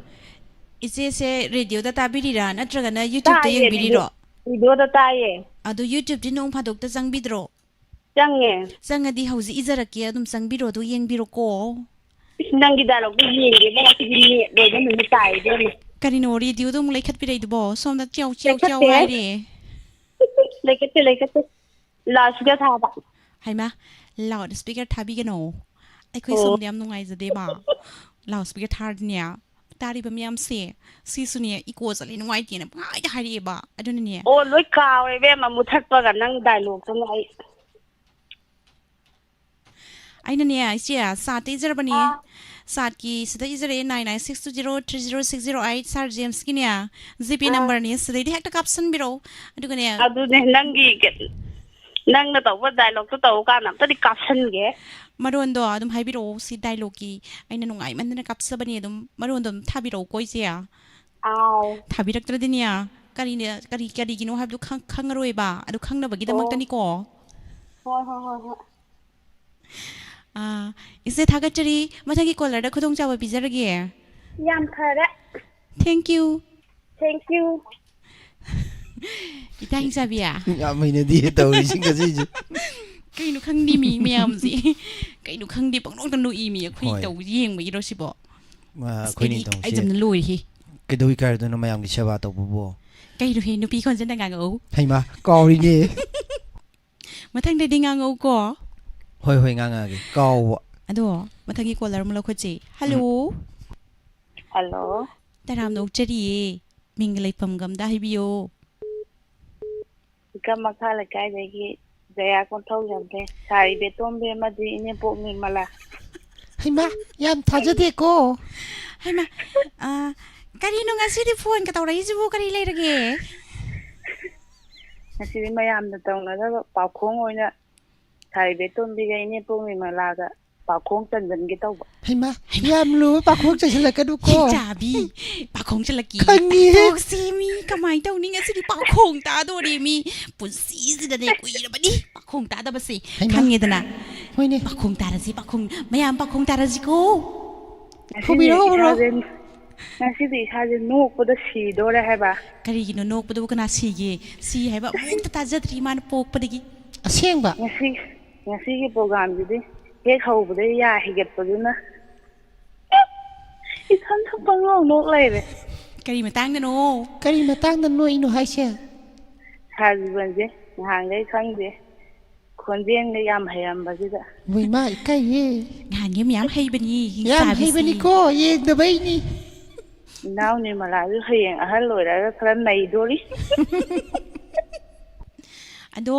ꯏꯆꯦꯁꯦ radio ꯗ ꯇꯥꯕꯤꯔꯤꯔꯥ ꯅꯠꯇ꯭ꯔꯒꯅ YouTube ꯇ ꯇꯥꯏꯌꯦ, ꯌꯦꯡꯕꯤꯔꯤꯔꯣ? Radio, radio ꯗ ꯇꯥꯏꯌꯦ꯫ ꯑꯗꯣ YouTube ꯇꯤ ꯅꯣꯡ ꯐꯥꯗꯣꯛꯇ ꯆꯪꯕꯤꯗ꯭ꯔꯣ? ꯆꯪꯉꯦ꯫ ꯆꯪꯉꯗꯤ ꯍꯧꯖꯤꯛ ꯏꯖꯔꯛꯀꯦ, ꯑꯗꯨꯝ ꯆꯪꯕꯤꯔꯣ, ꯑꯗꯨ ꯌꯦꯡꯕꯤꯔꯣꯀꯣ꯫ ꯏꯁ, ꯅꯪꯒꯤ dialogue ꯇꯣ ꯌꯦꯡꯒꯦ ꯏꯕꯦꯝꯃ, ꯁꯤꯗꯤ net ꯂꯣꯏꯕ ꯅꯨꯃꯤꯠ ꯇꯥꯏ ꯏꯕꯦꯝꯃ꯫ ꯀꯔꯤꯅꯣ, radio ꯗꯣ ꯑꯃꯨꯛ ꯂꯩꯈꯠꯄꯤꯔꯛꯏꯗꯨꯕꯣ? ꯁꯣꯝꯗ ꯆ꯭ꯌꯥꯎ ꯆ꯭ꯌꯥꯎ ꯆ꯭ꯌꯥꯎ ꯂꯩꯈꯠꯇꯦꯍꯦ꯫ ꯍꯥꯏꯔꯦ꯫ ꯂꯩꯈꯠꯇꯦ, ꯂꯩꯈꯠꯇꯦ꯫ Loud speaker ꯊꯥꯕ꯫ ꯍꯩꯃꯥ, loud speaker ꯊꯥꯕꯤꯒꯅꯣ꯫ ꯑꯩꯈꯣꯏ ꯑꯣ꯫ ꯁꯣꯝꯗ ꯌꯥꯝ ꯅꯨꯡꯉꯥꯏꯖꯗꯦꯕ꯫ Loud speaker ꯊꯥꯔꯗꯤꯅꯦ, ꯇꯥꯔꯤꯕ ꯃꯌꯥꯝꯁꯦ, ꯁꯤꯁꯨꯅꯦ, echo ꯆꯠꯂꯦ, ꯅꯨꯡꯉꯥꯏꯇꯦꯅ ꯄꯪꯍꯥꯏꯗ ꯍꯥꯏꯔꯛꯑꯦꯕ꯫ ꯑꯗꯨꯅꯅꯦ꯫ ꯑꯣ, ꯂꯣꯏ ꯀꯥꯎꯔꯦ ꯏꯕꯦꯝꯃ, ꯃꯨꯊꯠꯄꯒ ꯅꯪ dialogue ꯇꯨꯅ ꯑꯩ꯫ ꯑꯩꯅꯅꯦ, ꯏꯆꯦ, ꯆꯥꯠꯇ ꯏꯖꯔꯕꯅꯦ꯫ ꯑꯥ꯫ ꯆꯥꯠꯀꯤ ꯁꯤꯗ ꯏꯖꯔꯛꯑꯦ, nine nine six two zero three zero six zero eight, Sir James ꯀꯤꯅꯦ꯫ GPay ꯑꯥ꯫ Number ꯅꯦ, ꯁꯤꯗꯩꯗꯤ ꯍꯦꯛꯇ ꯀꯥꯞꯁꯟꯕꯤꯔꯛꯑꯣ꯫ ꯑꯗꯨꯒꯅꯦ, ꯑꯗꯨꯅꯦ, ꯅꯪꯒꯤ ꯀ-, ꯅꯪꯅ ꯇꯧꯕ dialogue ꯇꯣ ꯇꯧ ꯀꯥꯟꯗ ꯑꯝꯇꯗꯤ ꯀꯥꯞꯁꯟꯒꯦ꯫ ꯃꯔꯣꯟꯗꯣ ꯑꯗꯨꯝ ꯍꯥꯏꯕꯤꯔꯛꯑꯣ, ꯁꯤ dialogue ꯀꯤ ꯑꯩꯅ ꯅꯨꯡꯉꯥꯏꯃꯟꯗꯅ ꯀꯥꯞꯆꯕꯅꯦ꯫ ꯑꯗꯨꯝ ꯃꯔꯣꯟꯗꯣ ꯑꯗꯨꯝ ꯊꯥꯕꯤꯔꯛꯎꯀꯣ, ꯏꯆꯦ꯫ ꯑꯥꯎ꯫ ꯊꯥꯕꯤꯔꯛꯇ꯭ꯔꯗꯤꯅꯦ, ꯀꯔꯤꯅꯦ, ꯀꯔꯤ, ꯀꯔꯤꯒꯤꯅꯣ ꯍꯥꯏꯕꯗꯨ ꯈꯪ-, ꯈꯪꯉꯔꯣꯏꯕ꯫ ꯑꯗꯨ ꯑꯣ꯫ ꯈꯪꯅꯕꯒꯤꯗꯃꯛꯇꯅꯤꯀꯣ꯫ ꯍꯣꯏ, ꯍꯣꯏ, ꯍꯣꯏ, ꯍꯣꯏ꯫ ꯑꯥ, ꯏꯆꯦ ꯊꯥꯒꯠꯆꯔꯤ꯫ ꯃꯊꯪꯒꯤ caller ꯗ ꯈꯨꯗꯣꯡꯆꯥꯕ ꯄꯤꯖꯔꯒꯦ꯫ ꯌꯥꯝ ꯐꯔꯦ꯫ Thank you꯫ Thank you꯫ ꯏꯇꯥ ꯍꯤꯡꯆꯥꯕꯤ꯫ ꯌꯥꯝ ꯍꯩꯅꯗꯤꯌꯦ ꯇꯧꯔꯤꯁꯤ ꯉꯁꯤꯁꯦ꯫ ꯀꯩꯅꯣ ꯈꯪꯗꯦ ꯃꯤ ꯃꯌꯥꯝꯁꯤ꯫ ꯀꯩꯅꯣ ꯈꯪꯗꯦ, ꯄꯪꯅꯣꯛꯇ ꯅꯣꯛꯏ ꯃꯤ꯫ ꯑꯩꯈꯣꯏ ꯍꯣꯏ꯫ ꯇꯧ ꯌꯦꯡꯕꯒꯤꯔꯣ ꯁꯤꯕꯣ? ꯃꯥ, ꯑꯁ, ꯑꯩꯈꯣꯏꯅ ꯑꯩꯗꯤ ꯇꯧꯁꯦ꯫ ꯏꯀꯥꯏꯖꯕꯅ ꯂꯣꯏꯔꯦꯍꯦ꯫ ꯀꯩꯗꯧ ꯏꯀꯥꯏꯔꯗꯣꯏꯅꯣ ꯃꯌꯥꯝꯒꯤ ꯁꯦꯕꯥ ꯇꯧꯕꯕꯨ? ꯀꯩꯅꯣꯍꯦ, ꯅꯨꯄꯤ ꯈꯣꯟꯖꯦꯜꯗ ꯉꯥꯡꯉꯛꯎ꯫ ꯍꯩꯃꯥ, ꯀꯥꯎꯔꯤꯅꯦ꯫ ꯃꯊꯪꯗꯗꯤ ꯉꯥꯡꯉꯛꯎꯀꯣ꯫ ꯍꯣꯏ, ꯍꯣꯏ, ꯉꯥꯡꯉꯛꯑꯒꯦ꯫ ꯀꯥꯎꯕ꯫ ꯑꯗꯣ, ꯃꯊꯪꯒꯤ caller ꯑꯃ ꯂꯧꯈꯠꯁꯤ꯫ ꯍꯜꯂꯣ꯫ ꯎꯝ꯫ ꯍꯜꯂꯣ꯫ ꯇꯔꯥꯝꯅ ꯑꯣꯛꯆꯔꯤꯌꯦ꯫ ꯃꯤꯡꯒ ꯂꯩꯐꯝꯒ ꯑꯝꯇ ꯍꯥꯏꯕꯤꯌꯣ꯫ ꯏꯀꯝ ꯃꯈꯥ ꯂꯩꯀꯥꯏꯗꯒꯤ ꯖꯌꯥ ꯀꯣꯟꯊꯧꯖꯝꯅꯦ꯫ ꯁꯥꯔ ꯏꯕꯦꯇꯣꯝꯕꯤ ꯑꯃꯗꯤ ꯏꯅꯦꯄꯣꯛ ꯅꯤꯔꯃꯂꯥ꯫ ꯍꯩꯃꯥ, ꯌꯥꯝ ꯊꯥꯖꯗꯦꯀꯣ꯫ ꯍꯩꯃꯥ, ꯑ, ꯀꯔꯤꯅꯣ ꯉꯁꯤꯗꯤ phone ꯀ ꯇꯧꯔꯛꯏꯁꯤꯕꯨ? ꯀꯔꯤ ꯂꯩꯔꯒꯦ? ꯉꯁꯤꯗꯤ ꯃꯌꯥꯝꯅ ꯇꯧꯅꯗꯕ ꯄꯥꯎꯈꯣꯡ ꯑꯣꯏꯅ ꯁꯥꯔ ꯏꯕꯦꯇꯣꯝꯕꯤꯒ ꯏꯅꯦꯄꯣꯛ ꯅꯤꯔꯃꯂꯥꯒ ꯄꯥꯎꯈꯣꯡ ꯆꯟꯖꯟꯒꯦ ꯇꯧꯕ꯫ ꯍꯩꯃꯥ, ꯍꯩꯃꯥ꯫ ꯌꯥꯝ ꯂꯨꯕ ꯄꯥꯎꯈꯣꯡ ꯆꯟꯁꯤꯜꯂꯛꯀꯅꯨꯀꯣ꯫ ꯍꯤꯡꯆꯥꯕꯤ, ꯄꯥꯎꯈꯣꯡ ꯆꯜꯂꯛꯀꯤ꯫ ꯈꯪꯉꯤꯍꯦ꯫ ꯇꯣꯛꯁꯤ ꯃꯤ, ꯀꯃꯥꯏꯅ ꯇꯧꯅꯤ? ꯉꯁꯤꯗꯤ ꯄꯥꯎꯈꯣꯡ ꯇꯥꯗꯣꯔꯤ ꯃꯤ꯫ ꯄꯨꯟꯁꯤꯁꯤꯗꯅꯦ ꯀꯨꯏꯔꯕꯅꯤ ꯄꯥꯎꯈꯣꯡ ꯇꯥꯗꯕꯁꯦ꯫ ꯍꯩꯃꯥ꯫ ꯈꯪꯉꯦꯗꯅ? ꯍꯣꯏꯅꯦ꯫ ꯄꯥꯎꯈꯣꯡ ꯇꯥꯔꯁꯤ, ꯄꯥꯎꯈꯣꯡ꯫ ꯃꯌꯥꯝ ꯄꯥꯎꯈꯣꯡ ꯇꯥꯔꯁꯤꯀꯣ꯫ ꯉꯁꯤꯗꯤ ꯍꯧꯕꯤꯔꯣ, ꯍꯧꯕꯤꯔꯣ꯫ ꯏꯁꯥꯁꯦ, ꯉꯁꯤꯗꯤ ꯏꯁꯥꯁꯦ ꯅꯣꯛꯄꯗ ꯁꯤꯗꯣꯔꯦ ꯍꯥꯏꯕ꯫ ꯀꯔꯤꯒꯤꯅꯣ ꯅꯣꯛꯄꯗꯨꯕꯨ? ꯀꯅꯥ ꯁꯤꯒꯦ? ꯁꯤ ꯍꯥꯏꯕ ꯑꯃꯨꯛꯇ ꯇꯥꯖꯗ꯭ꯔꯤ ꯃꯥꯅ ꯄꯣꯛꯄꯗꯒꯤ꯫ ꯑꯁꯦꯡꯕ? ꯉꯁꯤ, ꯉꯁꯤꯒꯤ program ꯁꯤꯗꯤ ꯍꯦꯛ ꯍꯧꯕꯗꯩ ꯌꯥ ꯍꯤꯒꯠꯄꯗꯨꯅ ꯏꯊꯟꯇ ꯄꯪꯅꯣꯛ ꯅꯣꯛ ꯂꯩꯔꯦ꯫ ꯀꯔꯤ ꯃꯇꯥꯡꯗꯅꯣ? ꯀꯔꯤ ꯃꯇꯥꯡꯗ ꯅꯣꯛꯏꯅꯣ ꯍꯥꯏꯁꯦ? ꯁꯥꯔ ꯖꯤꯕꯟꯁꯦ ꯉꯍꯥꯟꯈꯩ ꯈꯪꯗꯦ, ꯈꯣꯟꯖꯦꯜꯒ ꯌꯥꯝ ꯍꯩꯔꯝꯕꯁꯤꯗ꯫ ꯋꯩꯃꯥ, ꯏꯀꯥꯏꯌꯦ꯫ ꯉꯍꯥꯟꯈꯩ ꯃꯌꯥꯝ ꯍꯩꯕꯅꯤ, ꯌꯥꯝ ꯍꯤꯡꯆꯥꯕꯤꯁꯤ꯫ ꯍꯩꯕꯅꯤꯀꯣ, ꯌꯦꯡꯗꯕꯩꯅꯤ꯫ ꯏꯅꯥꯎ ꯅꯤꯔꯃꯂꯥꯁꯨ ꯍꯌꯦꯡ ꯑꯍꯜ ꯑꯣꯏꯔꯒ ꯈꯔ ꯅꯩꯗꯣꯔꯤ꯫ ꯑꯗꯣ,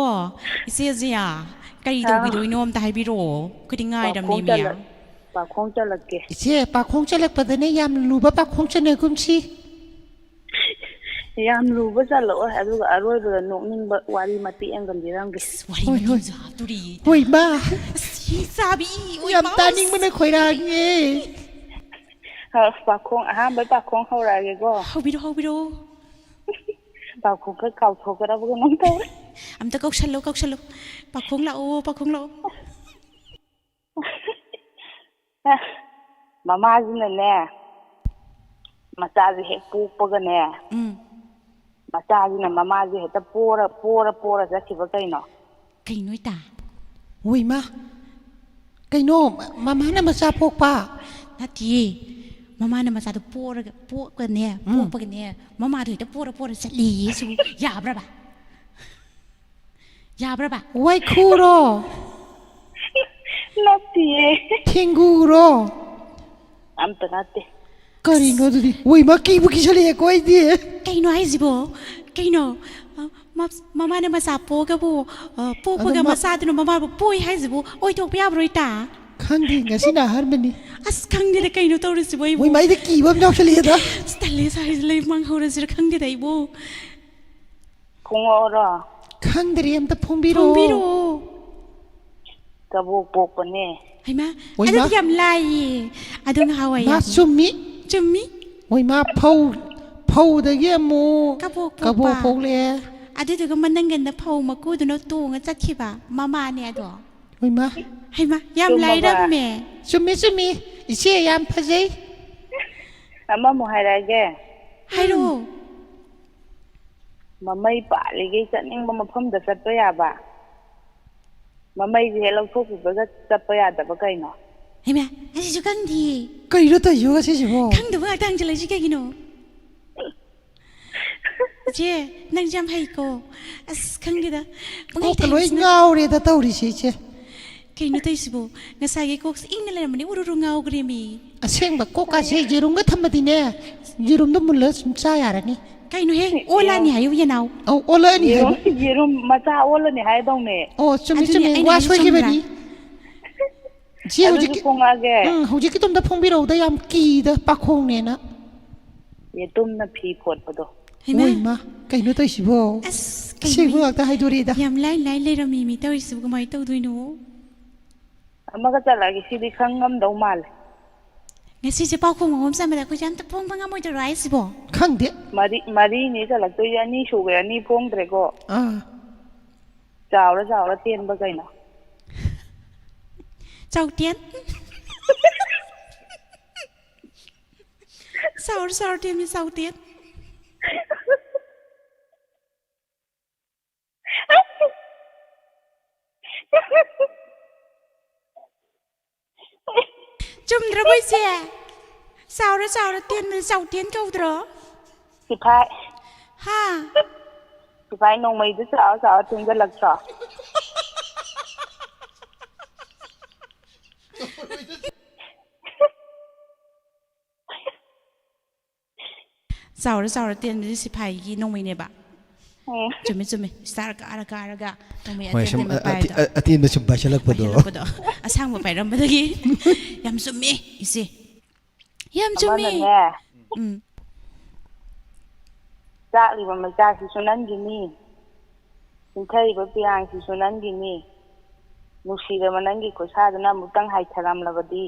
ꯏꯆꯦ ꯖꯤꯌꯥ, ꯀꯔꯤ ꯇꯧꯕꯤꯗꯣꯏꯅꯣ ꯑꯝꯇ ꯍꯥꯏꯕꯤꯔꯛꯑꯣ, ꯑꯩꯈꯣꯏꯗꯤ ꯉꯥꯏꯔꯝꯅꯦ, ꯄꯥꯈꯣꯡ ꯃꯤꯌꯥ꯫ ꯆꯠꯂ-, ꯄꯥꯈꯣꯡ ꯆꯠꯂꯛꯀꯦ꯫ ꯏꯆꯦ, ꯄꯥꯈꯣꯡ ꯆꯠꯂꯛꯄꯗꯅꯦ ꯌꯥꯝ ꯂꯨꯕ ꯄꯥꯈꯣꯡ ꯆꯠꯅꯒꯨꯝꯁꯤ꯫ ꯌꯥꯝ ꯂꯨꯕ ꯆꯠꯂꯛꯑꯣꯏ, ꯑꯗꯨꯒ ꯑꯔꯣꯏꯕꯗ ꯅꯣꯛꯅꯤꯡꯕ ꯋꯥꯔꯤ ꯃꯇꯦꯛ ꯑꯃꯒ ꯂꯤꯔꯝꯒꯦ꯫ ꯑꯁ, ꯋꯥꯔꯤ ꯍꯣꯏ, ꯃꯇꯦꯛ ꯍꯣꯏ꯫ ꯆꯥꯗꯣꯔꯤ꯫ ꯍꯣꯏ, ꯃꯥ꯫ ꯑꯁ, ꯍꯤ ꯆꯥꯕꯤ, ꯑꯣꯏ ꯌꯥꯝ ꯃꯥ꯫ ꯇꯥꯅꯤꯡꯕꯅ ꯈꯣꯏꯔꯥꯡꯉꯦ꯫ ꯑ, ꯄꯥꯈꯣꯡ, ꯑꯍꯥꯟꯕ ꯄꯥꯈꯣꯡ ꯍꯧꯔꯛꯑꯒꯦꯀꯣ꯫ ꯍꯧꯕꯤꯔꯣ, ꯍꯧꯕꯤꯔꯣ꯫ ꯄꯥꯈꯣꯡ ꯈꯔ ꯀꯥꯎꯊꯣꯛꯈ꯭ꯔꯕ ꯀꯩꯅꯣꯝ ꯇꯧꯔꯦ꯫ ꯑꯝꯇ ꯀꯧꯁꯜꯂꯣ, ꯀꯧꯁꯜꯂꯣ꯫ ꯄꯥꯈꯣꯡ ꯂꯥꯛꯑꯣ, ꯄꯥꯈꯣꯡ ꯂꯥꯛꯑꯣ꯫ ꯃꯃꯥꯁꯤꯅꯅꯦ, ꯃꯆꯥꯁꯦ ꯍꯦꯛ ꯄꯣꯛꯄꯒꯅꯦ, ꯎꯝ꯫ ꯃꯆꯥꯁꯤꯅ ꯃꯃꯥꯁꯦ ꯍꯦꯛꯇ ꯄꯣꯔ, ꯄꯣꯔ, ꯄꯣꯔ ꯆꯠꯈꯤꯕ ꯀꯩꯅꯣ? ꯀꯩꯅꯣ ꯏꯇꯥ? ꯍꯣꯏ, ꯏꯃꯥ꯫ ꯀꯩꯅꯣ, ꯃ-, ꯃꯃꯥꯅ ꯃꯆꯥ ꯄꯣꯛꯄ? ꯅꯠꯇꯤꯌꯦ꯫ ꯃꯃꯥꯅ ꯃꯆꯥꯗꯣ ꯄꯣꯔꯒ, ꯄꯣꯛꯑꯒꯅꯦ, ꯎꯝ꯫ ꯄꯣꯛꯄꯒꯅꯦ, ꯃꯃꯥꯗꯣ ꯍꯦꯛꯇ ꯄꯣꯔ, ꯄꯣꯔ ꯆꯠꯂꯦꯌꯦ ꯁꯤꯕꯨ꯫ ꯌꯥꯕ꯭ꯔꯕ? ꯌꯥꯕ꯭ꯔꯕ? ꯋꯥꯏꯈꯨꯔꯣ? ꯅꯠꯇꯤꯌꯦ꯫ ꯊꯦꯡꯒꯨꯔꯣ? ꯑꯝꯇ ꯅꯠꯇꯦ꯫ ꯀꯔꯤꯅꯣ ꯑꯗꯨꯗꯤ? ꯋꯣꯏ, ꯃꯥ, ꯀꯤꯕꯨ ꯀꯤꯁꯜꯂꯛꯑꯦꯀꯣ ꯑꯩꯗꯤ꯫ ꯀꯩꯅꯣ ꯍꯥꯏꯁꯤꯕꯣ? ꯀꯩꯅꯣ? ꯑ, ꯃ-, ꯃꯃꯥꯅ ꯃꯆꯥ ꯄꯣꯛꯑꯒꯕꯨ, ꯑ, ꯄꯣꯛꯄꯒ ꯑꯗꯣ ꯃ- ꯃꯆꯥꯗꯨꯅ ꯃꯃꯥꯕꯨ ꯄꯣꯏ ꯍꯥꯏꯁꯤꯕꯨ ꯑꯣꯏꯊꯣꯛꯄ ꯌꯥꯕ꯭ꯔꯣ, ꯏꯇꯥ? ꯈꯪꯗꯦ, ꯉꯁꯤꯅ ꯑꯍꯥꯟꯕꯅꯤ꯫ ꯑꯁ, ꯈꯪꯗꯦꯗ, ꯀꯩꯅꯣ ꯇꯧꯔꯤꯁꯤꯕꯣ ꯑꯩꯕꯨ? ꯋꯣꯏ, ꯃꯥ, ꯑꯩꯗꯤ ꯀꯤꯕ ꯑꯃ ꯌꯥꯎꯁꯜꯂꯛꯑꯦꯗ꯫ ꯑꯁ, ꯇꯜꯂꯦ, ꯁꯥꯔꯤꯁꯦ ꯂꯩ ꯃꯥꯡꯍꯧꯔꯁꯤꯔ ꯈꯪꯗꯦꯗ ꯑꯩꯕꯨ꯫ ꯐꯣꯡꯉꯛꯑꯣꯔꯣ? ꯈꯪꯗ꯭ꯔꯦ, ꯑꯝꯇ ꯐꯣꯡꯕꯤꯔꯛꯑꯣ꯫ ꯐꯣꯡꯕꯤꯔꯛꯑꯣ꯫ ꯀꯕꯣꯛ ꯄꯣꯛꯄꯅꯦ꯫ ꯍꯩꯃꯥ, ꯍꯣꯏ, ꯃꯥ꯫ ꯑꯗꯨꯗꯤ ꯌꯥꯝ ꯂꯥꯏꯌꯦ꯫ ꯑꯗꯣ ꯉꯍꯥꯟꯋꯥꯏ ꯃꯥ ꯌꯥꯝ ꯆꯨꯝꯃꯤ꯫ ꯆꯨꯝꯃꯤ꯫ ꯍꯣꯏ, ꯃꯥ ꯐꯧ, ꯐꯧꯗꯒꯤ ꯑꯃꯨꯛ ꯀꯕꯣꯛ ꯄꯣꯛꯄ꯫ ꯀꯕꯣꯛ ꯄꯣꯛꯂꯛꯑꯦ꯫ ꯑꯗꯨꯗꯨꯒ ꯃꯅꯪꯒꯟꯗ ꯐꯧ ꯃꯀꯨꯗꯨꯅ ꯇꯣꯡꯉ ꯆꯠꯈꯤꯕ ꯃꯃꯥꯅꯦ ꯑꯗꯣ꯫ ꯍꯣꯏ, ꯃꯥ꯫ ꯍꯩꯃꯥ, ꯌꯥꯝ ꯆꯨꯝꯃꯕ? ꯂꯥꯏꯔꯝꯃꯦ꯫ ꯆꯨꯝꯃꯤ, ꯆꯨꯝꯃꯤ꯫ ꯏꯆꯦ ꯌꯥꯝ ꯐꯖꯩ꯫ ꯑꯃꯃꯨꯛ ꯍꯥꯏꯔꯛꯑꯒꯦ꯫ ꯍꯥꯏꯔꯛꯑꯣ꯫ ꯃꯃꯩ ꯄꯥꯜꯂꯤꯒꯩ ꯆꯠꯅꯤꯡꯕ ꯃꯐꯝꯗ ꯆꯠꯄ ꯌꯥꯕ, ꯃꯃꯩꯁꯦ ꯍꯦꯛ ꯂꯧꯊꯣꯛꯈꯤꯕꯒ ꯆꯠꯄ ꯌꯥꯗꯕ ꯀꯩꯅꯣ? ꯍꯩꯃꯥ, ꯑꯁꯤꯁꯨ ꯈꯪꯗꯤꯌꯦ꯫ ꯀꯩꯅꯣ ꯇꯧꯔꯤꯁꯤꯕꯣ ꯉꯁꯤꯁꯤꯕꯣ? ꯈꯪꯗꯕ ꯉꯥꯛꯇ ꯍꯪꯖꯜꯂꯛꯏꯁꯤ ꯀꯩꯒꯤꯅꯣ? ꯏꯆꯦ, ꯅꯪꯁꯦ ꯌꯥꯝ ꯍꯩꯀꯣ꯫ ꯑꯁ, ꯈꯪꯗꯦꯗ꯫ ꯄꯪꯍꯩ ꯀꯣꯛꯀ ꯂꯣꯏ ꯍꯩꯕꯁꯤꯅ꯫ ꯉꯥꯎꯔꯦꯗ ꯇꯧꯔꯤꯁꯦ, ꯏꯆꯦ꯫ ꯀꯩꯅꯣ ꯇꯧꯔꯤꯁꯤꯕꯣ? ꯉꯁꯥꯏꯒꯤ ꯀꯣꯛꯁꯦ ꯏꯪꯅ ꯂꯩꯔꯝꯕꯅꯤ, ꯎꯔꯨꯔꯨ ꯉꯥꯎꯈ꯭ꯔꯦꯃꯤ꯫ ꯑꯁꯦꯡꯕ ꯀꯣꯛꯀꯥꯁꯦ ꯌꯦꯔꯨꯝꯒ ꯊꯝꯃꯗꯤꯅꯦ, ꯌꯦꯔꯨꯝꯗꯣ ꯃꯨꯜꯂ ꯁꯨꯝ ꯆꯥ ꯌꯥꯔꯅꯤ꯫ ꯀꯩꯅꯣꯍꯦ, ꯑꯣꯂꯥꯅꯤ ꯍꯥꯏꯌꯨ, ꯌꯦꯅꯥꯎ꯫ ꯑꯧ, ꯑꯣꯜꯂꯛꯑꯅꯤ ꯍꯥꯏꯕ꯫ ꯌꯦꯔꯨꯝ ꯌꯦꯔꯨꯝ ꯃꯆꯥ ꯑꯣꯜꯂꯅꯤ ꯍꯥꯏꯗꯧꯅꯦ꯫ ꯑꯣ, ꯆꯨꯝꯃꯤ, ꯑꯗꯨꯅꯦ, ꯆꯨꯝꯃꯤ꯫ ꯑꯩꯅ ꯋꯥ ꯍꯥꯏꯁꯦ ꯁꯣꯏꯈꯤꯕꯅꯤ꯫ ꯆꯨꯝꯗ꯭ꯔꯥ? ꯆꯦ, ꯑꯗꯨꯁꯨ ꯍꯧꯖꯤꯛꯀꯤ ꯐꯣꯡꯉꯛꯑꯒꯦ꯫ ꯎꯝ, ꯍꯧꯖꯤꯛꯀꯤꯗꯣꯝꯗ ꯐꯣꯡꯕꯤꯔꯛꯎꯗ, ꯌꯥꯝ ꯀꯤꯗ ꯄꯥꯈꯣꯡꯅꯦꯅ꯫ ꯌꯦꯇꯨꯝꯅ ꯐꯤ ꯐꯣꯠꯄꯗꯣ꯫ ꯍꯩꯃꯥ꯫ ꯑꯣꯏꯃ, ꯀꯩꯅꯣ ꯇꯧꯔꯤꯁꯤꯕꯣ? ꯑꯁ, ꯑꯁꯦꯡꯕ ꯀꯩꯅꯣ? ꯉꯥꯛꯇ ꯍꯥꯏꯗꯣꯔꯤꯗ꯫ ꯌꯥꯝ ꯂꯥꯏ ꯂꯥꯏ ꯂꯩꯔꯝꯃꯤ ꯃꯤ ꯇꯧꯔꯤꯁꯤꯕꯨ ꯀꯃꯥꯏꯅ ꯇꯧꯗꯣꯏꯅꯣ? ꯑꯃꯒ ꯆꯠꯂꯒꯦ, ꯁꯤꯗꯤ ꯈꯪ ꯉꯝꯗꯧ ꯃꯥꯜꯂꯦ꯫ ꯉꯁꯤꯁꯦ ꯄꯥꯎꯈꯣꯡ ꯑꯍꯨꯝ ꯆꯟꯕꯗ ꯑꯩꯈꯣꯏꯁꯦ ꯑꯝꯇ ꯐꯣꯡꯕ ꯉꯝꯃꯣꯏꯗꯧꯔꯣ ꯍꯥꯏꯁꯤꯕꯣ? ꯈꯪꯗꯦ꯫ ꯃꯔꯤ ꯃꯔꯤꯅꯤ ꯆꯠꯂꯛꯇꯣꯏꯁꯦ, ꯑꯅꯤ ꯁꯨꯈ꯭ꯔꯦ, ꯑꯅꯤ ꯐꯣꯡꯗ꯭ꯔꯦꯀꯣ꯫ ꯑꯥ꯫ ꯆꯥꯎꯔ ꯆꯥꯎꯔ ꯇꯦꯟꯕ ꯀꯩꯅꯣ? ꯆꯥꯎꯇꯦꯟ꯫ ꯆꯥꯎꯔ ꯆꯥꯎꯔ ꯇꯦꯟꯕꯤ ꯆꯥꯎꯇꯦꯟ꯫ ꯆꯨꯝꯗ꯭ꯔꯕꯣ ꯏꯆꯦ? ꯆꯥꯎꯔ ꯆꯥꯎꯔ ꯇꯦꯟꯕꯗ ꯆꯥꯎꯇꯦꯟ ꯀꯧꯗ꯭ꯔꯣ? ꯁꯤꯐꯥꯏ꯫ ꯍꯥ? ꯁꯤꯐꯥꯏ ꯅꯣꯡꯃꯩꯗꯨ ꯆꯥꯎꯔ ꯆꯥꯎꯔ ꯊꯦꯡꯖꯤꯜꯂꯛꯇ꯭ꯔꯣ? ꯆꯥꯎꯔ ꯆꯥꯎꯔ ꯇꯦꯟꯕꯗꯤ ꯁꯤꯐꯥꯏꯒꯤ ꯅꯣꯡꯃꯩꯅꯦꯕ꯫ ꯎꯝ꯫ ꯆꯨꯝꯃꯦ ꯆꯨꯝꯃꯦ, ꯏꯁꯇꯥꯔ ꯀꯥꯔ ꯀꯥꯔꯒ ꯅꯣꯡꯃꯩ ꯍꯣꯏ, ꯑꯇꯦꯟ ꯁꯨꯝ ꯑꯇꯦꯟꯕ ꯑ- ꯄꯥꯏꯕꯗꯣ꯫ ꯑꯇꯦ- ꯑ- ꯑꯇꯦꯟꯕ ꯁꯨꯝ ꯄꯥꯏꯁꯜꯂꯛꯄꯗꯣ꯫ ꯄꯥꯏꯁꯜꯂꯛꯄꯗꯣ꯫ ꯑꯁꯥꯡꯕ ꯄꯥꯏꯔꯝꯕꯗꯒꯤ꯫ ꯌꯥꯝ ꯆꯨꯝꯃꯦ ꯏꯆꯦ, ꯌꯥꯝ ꯆꯨꯝꯃꯦ꯫ ꯑꯃꯅꯅꯦ, ꯎꯝ꯫ ꯆꯥꯛꯂꯤꯕ ꯃꯩꯆꯥꯛꯁꯤꯁꯨ ꯅꯪꯒꯤꯅꯤ, ꯆꯤꯟꯊꯔꯤꯕ ꯄꯤꯌꯥꯡꯁꯤꯁꯨ ꯅꯪꯒꯤꯅꯤ꯫ ꯅꯨꯡꯁꯤꯔꯕ ꯅꯪꯒꯤ ꯈꯨꯠꯁꯥꯗꯨꯅ ꯑꯃꯨꯛꯇꯪ ꯍꯥꯏꯊꯔꯝꯂꯕꯗꯤ,